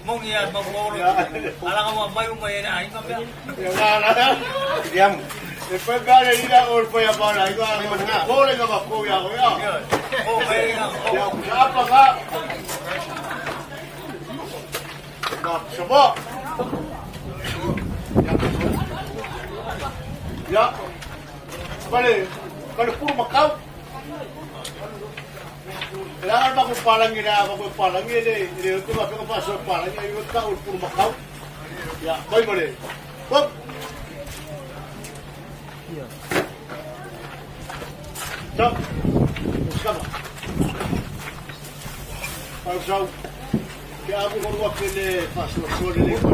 Mong ia ma ko lo. Ala ka mai mai ai nga pia. Ia la. Diam. E fai gare ira o fai a para ai ga ko le ga ko ya o ya. O mai nga. Ya apa ga. Na sabo. Ya. Vale, kale puro makau. Kailangan ba kung palangi na ako kung palangi le le ko ba ko paso palangi ay ka puro makau. Ya, bye bye. Hop. Stop. Sama. Pau sau. Ke amu horua ke le paso so le le ko.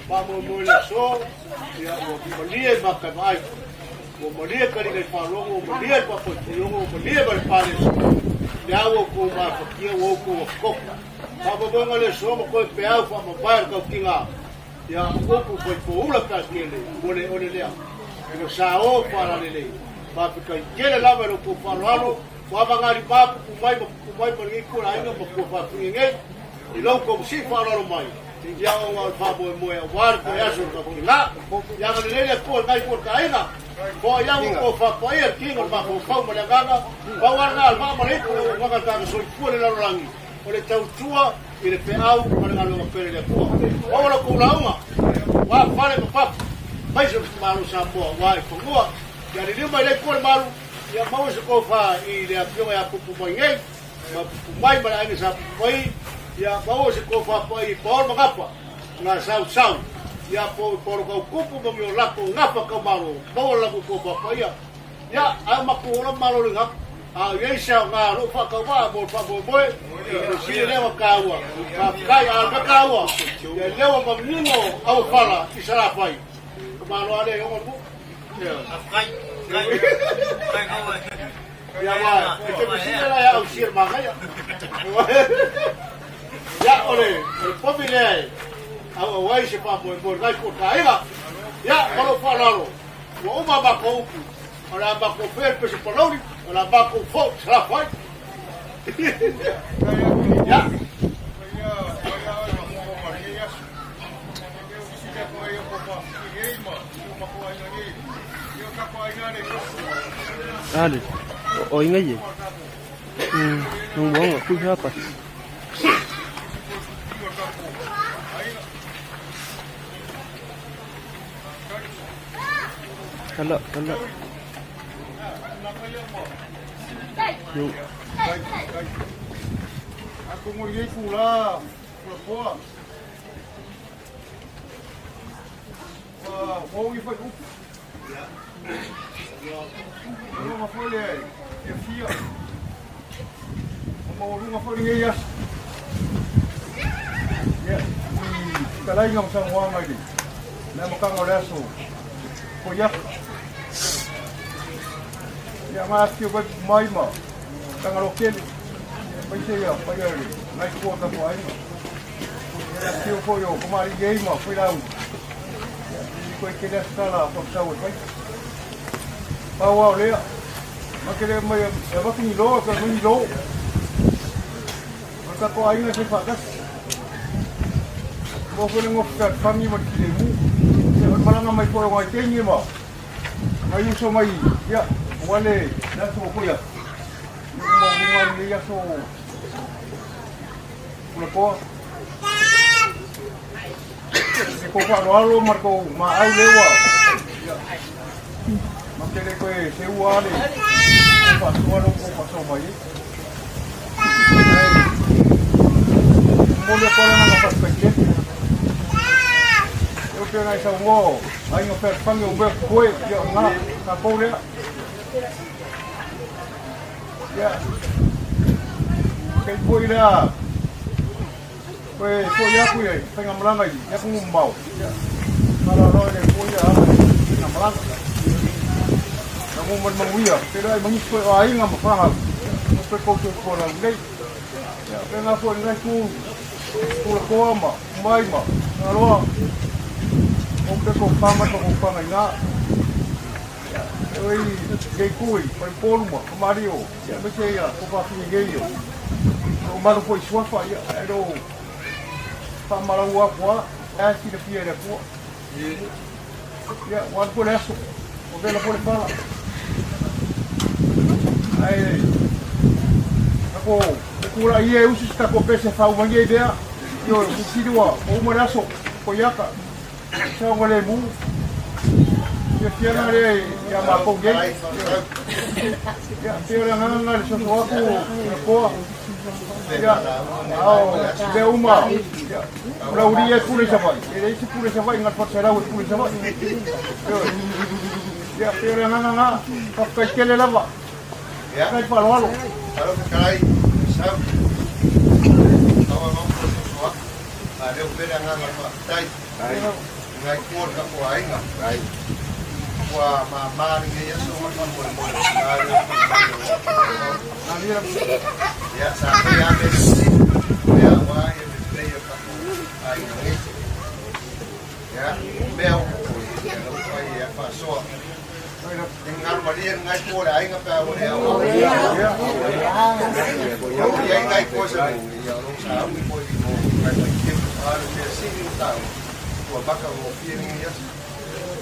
Pa mo mo le so. Ia o malie ma ka mai. O malie ka le pa longo, o malie pa po te o malie ba pa le so. Ia o ko ma ko kia o ko ko. Pa mo mo le so mo ko pe au pa mo ba ka kinga. Ia o ko ko ko ula ka ke le. O le o le lea. E sa o pa la le le. Pa pe kai kele lava ro ko pa lo alo. Wa ba ngari pa ku mai ku mai pa ngi ku la inga pa ku pa ku ngi. I lou komusii faaaloalo mai, ia ona o le faamoemoe aua le toe aso o le tautiga. Ia agalelei le Atua i lenei itu o le taaiga, foai atu le tofa paia i le tino o le mafaufau ma le agaga, pau lava lena o le maa ma le ipu o le auaunaga a le tagata soifua i le lalolagi, o le tautua i le feau ma le galuega pele i le Atua. Maua la outou lauga, aua fale ma fafo, aemaise o le Malo o Samoa, aua i fanua. Ia liliu mai lea itu o le malu, ia maua se tofa i le Afioga ia Pupu mai nei, ma Pupu mai ma le aiga sa Pupu mai, ia maua se tofa paia i Paolo ma Gapa, na sausau, ia po i Paolo tau tupu ma ni o latou gafa tau malo, maua le latou tofa paia. Ia, ae matou ola malo le gafa. A o i ai se aoga o lou faatauvaa mo le faamoemoe, o le sili lea ua taua. Faafetai, a o le mea taua, ia lea ua manino auofala i Salafai. O malo lava lea e ono le nuu. Ia aua, e te fesili la ia au sia le manaia. Ia, o le povi lea e auau ai se faamoemoe i lenai tuuataiga. Ia, ma lou faaaloalo, ua uma a matou upu, o le a matou faia le pese palauli, o le a matou fou i Salafai. Ia. Ali, o inga ye. Nung wong ku siapa? Kalau kalau. Yo. Aku mau ye kula, kula poa. Ua fou i fai upu. Ua foi le e fia. O maualuga foi lenei aso. Ia, i fetalaiga ma saunoaga i le amataga o le aso Koiaka. Ia, nga afifio mai mai ma Tagaloa tele. Aemaise ia paia i lenai itu o tatou aiga. Ia, le afifio foi o Kamali'i nei ma Failau. Ia, e toe tele lava se tala faatatau e fai. Pau lava o lea, ma te le mai e avatu ni lo, e toe aumai ni lo. O le tatou aiga e fai faatasi. Mo foi le gofa fealofani ma le filemu. Ia, o le malaga mai foi o nai teine ma nai uso mai, ia, aua le aso o foi atu. Ia, ua maualuga lenei aso Pulapoa. E kou faaaloalo ma le kou maau lea ua ia ma te le toe seua le faasoa lea ua kou faasoa mai ai. Ae momoli atu lava le agaga faafetai tele. E pei ona e saunoa o aiga fealofani o mea totoe, ia o lena tatou lea. Ia, kei foi lea Koe foi aku ia faigamalaga i atunuu mamao. Ia, faaaloalo i le Atua ia ala i faigamalaga. Na mo ma le manuia, pe le ai ma nisi foi o aiga ma fanau, ia, pe kou soifua laulelei. Ia, faapena foi i lenei itu, Tulatoa ma Umai ma Tagaloa, o pe kou pa mai ma kou panga i na. Ia, e oi lenei itu i Falepolu ma Famalii o, ia, aemaise ia kou fafine nei o, O malu foi suafa, ia, e lo faamalau aku lava, la e silafia e le Atua. Ia, ua alu foi le aso, ua vela foi le fala. Ae, tako, e tulai ia e usu se tatou pese e faauma ai lea, ioe, o fesili ua uma le aso, koiaka, saogalemu, fiafiaga lea ia matou nei. Ia, pei o le agaga lena i le soso atu o le toa. Ia, a o mea uma, ia, o le aualii e pule i Savaii, e leai se pule i Savaii, na o le Faleselau e pule i Savaii. Ioe. Ia, pei o le agaga lena, faafetai tele lava. Faafetai faaaloalo. Alo fetalai, sau. Aua mau ko soso atu. A leo pele agaga o le faafetai. Ngai kua le tatou aiga. Ua māmā lenei aso ma faamoemoe o tina lea o faamoemoe. Ia, sa fai lava mea sili, ia aua ia le lelei o le tatou aiga nei. Ia, o mea o totoe, ia lau fai ia faasoa. E galu malie lenei kua o le aiga pe a ua le ao. O i ai nai koa se mo, ia o lo sauni foi mo kai mai te a le mea sili o tau. Ua maka mo fia ni aso.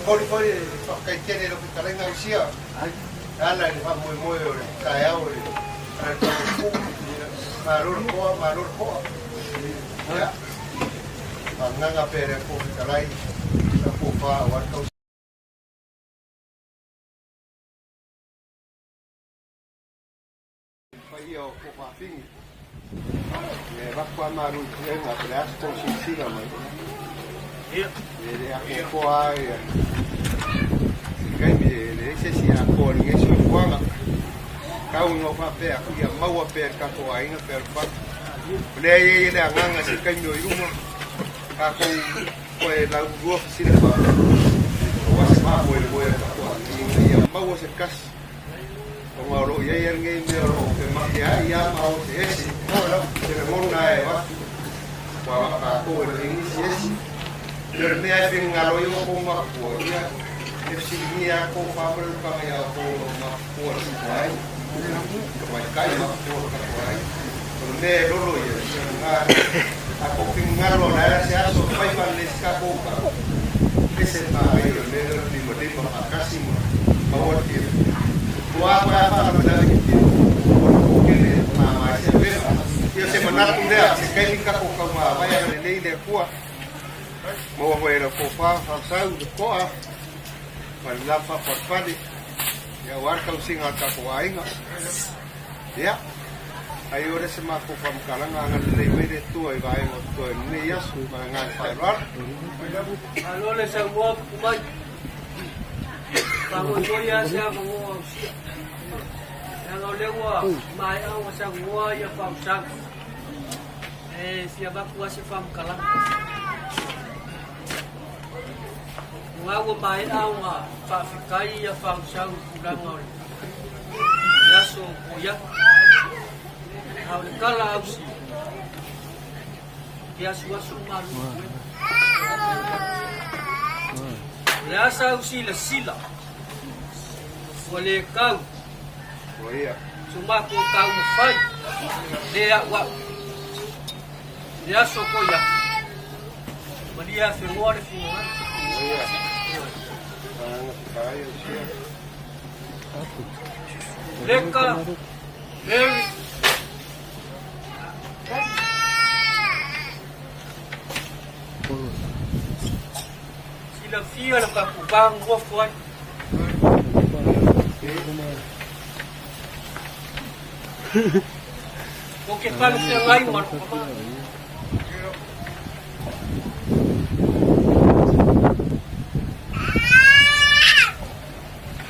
Holi foi le whakaitele lo fetalenga i sia. Ala i le whamoemoe o le taeao le ala le whamoe Malo le koa, malo le koa. Ia. Whanganga pere ko fetalai. Ka pōwhā o atkau. Paia o Pōwhāwhingi. E rapu a maru i te enga, pe le aso tō silasila mai. E le ako koa ai. Se kaimi e le ese si a koa ni ngeso i fuanga. Kau ngau whapea, ia maua pea le kato ainga pea le whatu. O lea ia i le anganga se kaimi o i luma. Ka kou koe lau rua whisile wha. O wase wha moe le moe a kato ainga. Ia maua se kasi. O ngā ro ia ia ngei mea ro te mate ai ia ma o te esi. Te le ngona e watu. Wa wa ka ko e le ingisi esi. Le le mea e whinga ngalo i o ko makua ia. E whisili a ko whamuru ka mea o ko makua le katoa ai. Ka mai kai makua le katoa ai. O le mea e lolo ia ia ngā. A ko ki ngalo na era se aso whai whan le sika kouka. Ese mā ai o le mea le lima lima whakasi ma. Maua te Kua koe a whānau nā ki te o kene mā mai se wera. Ia se manatu lea, se kaimi kako kau mā vai ana le nei lea kua. Maua hoi e la kōwhā, whāsau, le koa, ma le la whapatpane. Ia war kau singa kako ainga. Ia, ai ore se mā kōwhā makalanga anga le nei mai le tua i vaenga o tua i nei aso, ma ngā whaeroara. Malo le saunoa mai. Faamoemoe lava se avanoa o sia. Leaga o lea ua maea ona saunoa ia faaosaga. E fia avatu lava se faamatalaga. O lena ua maea ona faafetai ia faaosau i tulaga o le aso o Koiata. A o le tala ausi, ke asuasu malu koe. O le asa au silasila, ua le kau. So mākou kau mawhai, le au au. Le aso ko ia. Malia whenua le whenua. Leka, Mary, Silafia le tatou va nofo ai. O ke talafeagai ma lou tama.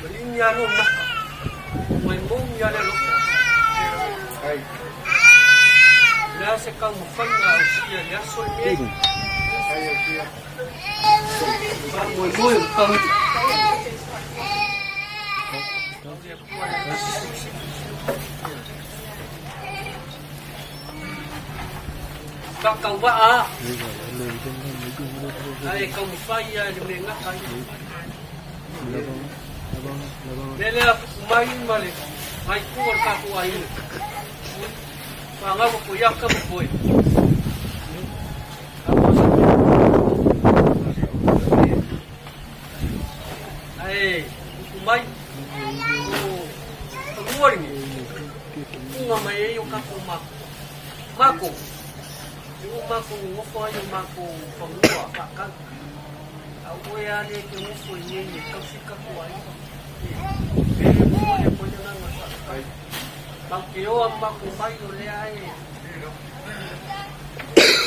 Malini a lou maka. Mai momi a le alofa. Le a se taumafaiga o sia le aso lenei. Faamoemoe o tau. Whakawaa a e taumafai ia i le mea gata ia. Lele a puku mai ma le haiku o le tatou aiga. Whanau ko ia ka mo koe. Ae, puku mai, o fanua lenei, punga mai ai o kakou mako. Mako, e o mako nofo ai o mako fanua whakau. A oe a le te nofo i nei e kausi kakou ai. E le mo le koe nanga whakau. Mau te oa mako mai o lea e.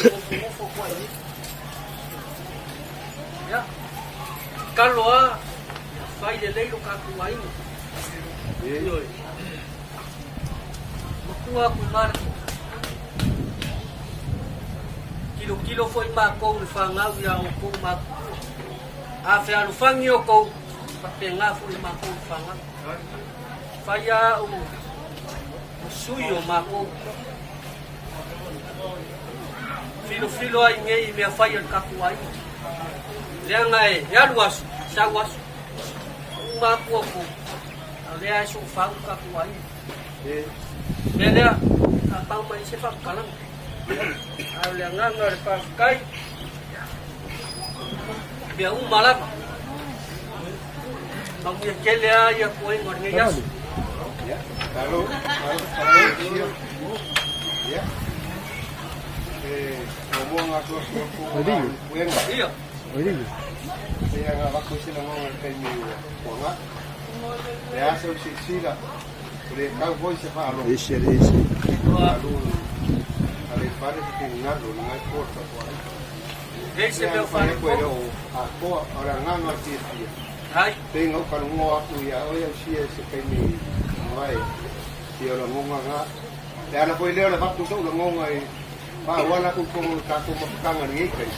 Nofo nofo koe i. Ia. Kalo a, whai le lei lo kakou aiga. Ioe. Matua aku i Mareko. Kilokilo foi makou i le fanau ia oukou matutua. A fealofani oukou, faapena foi makou i le fanau. Fai a au o sui o makou. Filofilo ai nei i mea fai a le tatou aiga. Leaga e alu aso, sau aso. Uma atu oukou, a o lea e soofau le tatou aiga. Mea lea, a pau mai se faamatalaga. A o le agaga o le faafetai, mea uma lava. Manuia tele lava ia puega o lenei aso. Malo, malo, malo, ia. Muamua nga atu atu atu puega. Ia. Ia nga vaku se lagonga le taimi ua nga. Le asa o silasila, o le tau foi se faalogo. Ese le ese. Alu ale fale se finagalo le ngai kota ko ai. Leai se mea o fale ko le o atoa o le agaga o le fiafia. Ai. Pe ngau ka lungo aku ia oi au sia se taimi mai ia o lagonga nga. Le ala foi lea o le avatu sou lagonga i faaauala atu i totonu o le tatou mafutaga i lenei taimi.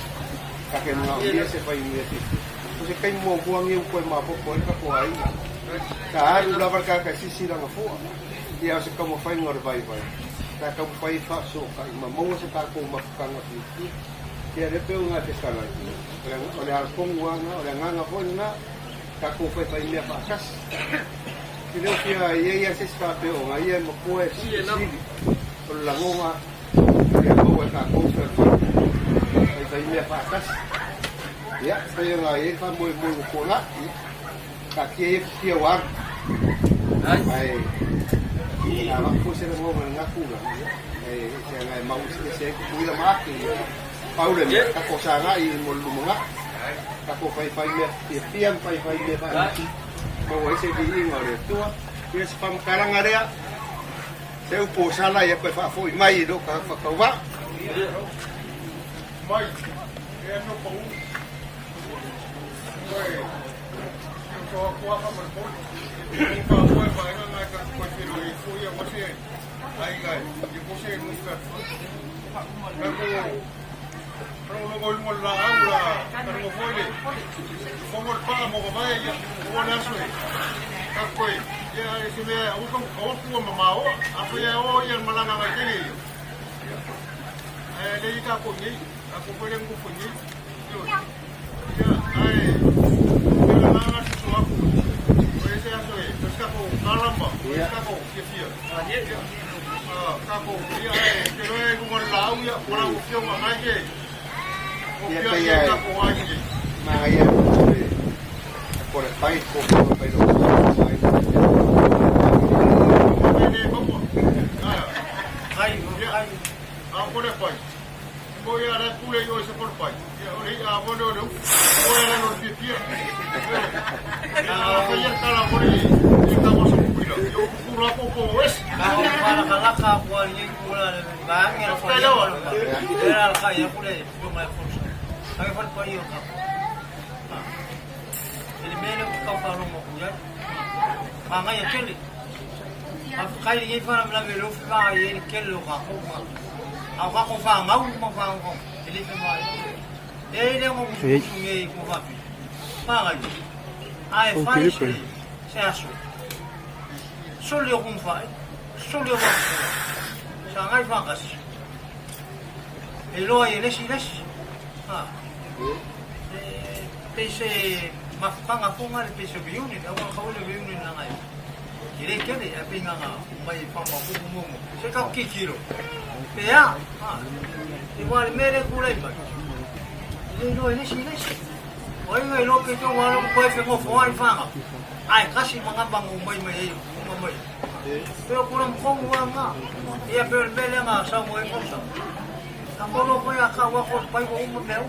Ka ke manaomia se fai mea fiafia. O se taimi muamua lenei ua toe maopoopo ai le tatou aiga. Sa alu lava le tagata e sisi lana fua, ia o se taumafaiga o le vaivai. Sa taumafai e faafesootai ma maua se tatou mafutaga fiafia. Ia lea pei ona e fetalai, o le ala tonu lava lena, o le agaga foi lena, tatou faifaimea faatasi. E le o fia i ai lava se isi faapea o ia e matua e silisili, o le lagona ia maua e tatou fealofani, faifaimea faatasi. Ia, pei ona i ai le faamoemoe ua tuanai, ia, taatia ia futia ua alu. Ae, a avatu foi se lagona i lena tulaga, ia, e se aga e mau eseese ai Tutuila ma Ake, ia, pau le mea, tatou sagai mo le lumanai, tatou faifai mea fiafia ma faifai mea faamiti, maua ai se viiga o le Atua. Ia, se faamatalaga lea, se upu o sala ia toe faafoi mai i lou tagata tauvaa. Mai, e ano pa u. Koe, o to kua ka mar poli. O ka koe pa enga ngai ka koe whiro i fu ia wase ai ngai. I kose e nui ka Ka ko Ka o longo i la au la ka rongo foi le. Fongo le paa mo ka vai ia o le aso e. Ka koe ia e se mea au ka o kua ma maoa. A koe ia o ia malanga ngai tele ia. Ae le i ka ko nei. Ka ko koe le ngufo nei. Ia ae e la nga susu aku. O e se aso e. O se kako kalama. O se kako fiafia. Kako ia e te roe i runga o le laau ia. O lau afioga ngai ke. O Ia fia pei ia e kako ai nei. Manaia le ko le pai ko ko pai lo ai. Ai, ai, a ko le pai. Ko ia le pule i o se ko le pai. Ia o le a mo le o le o ia le no fiafia. A fa ia kala mo le i ka mo sa kuila. Ia o kukura ko ko es. Laka kua ni kula le ba ngi la Kai lawa. Era la kai ku le ku mai ku. Ai fa pa yo ka. Ele mele ku ka fa lo mo ku ya. Ma ngai kele. A kai ni fa la me lo fa ye kele lo ka ko ma. A ka ko fa ngau ma fa ko. Ele fa ma. E le mo ku ngi ku fa. Pa ngai. Ai fa se se aso. Soli o kung fa. Soli o fa. Sa ngai fa kasi. E loa i le isi le isi. Ha. E pe se mafukanga fonga le pe se viuni, au ka le viuni na ngai. I le kele e pe nganga mai fa ma ku mo mo. Se ka ki kilo. Pe ya. Ha. I wa le mere ku le mai. I le loa i le isi le isi. O ai ngai lo ke to wa lo ko e fe mo fo ai fanga. Ai kasi manga bangu mai mai e uma mai. Pe o kura mkongu wa nga. Ia pe o le mele nga sa mo e kosa. Ka kolo ko ya ka wa ko pai ko uma meu.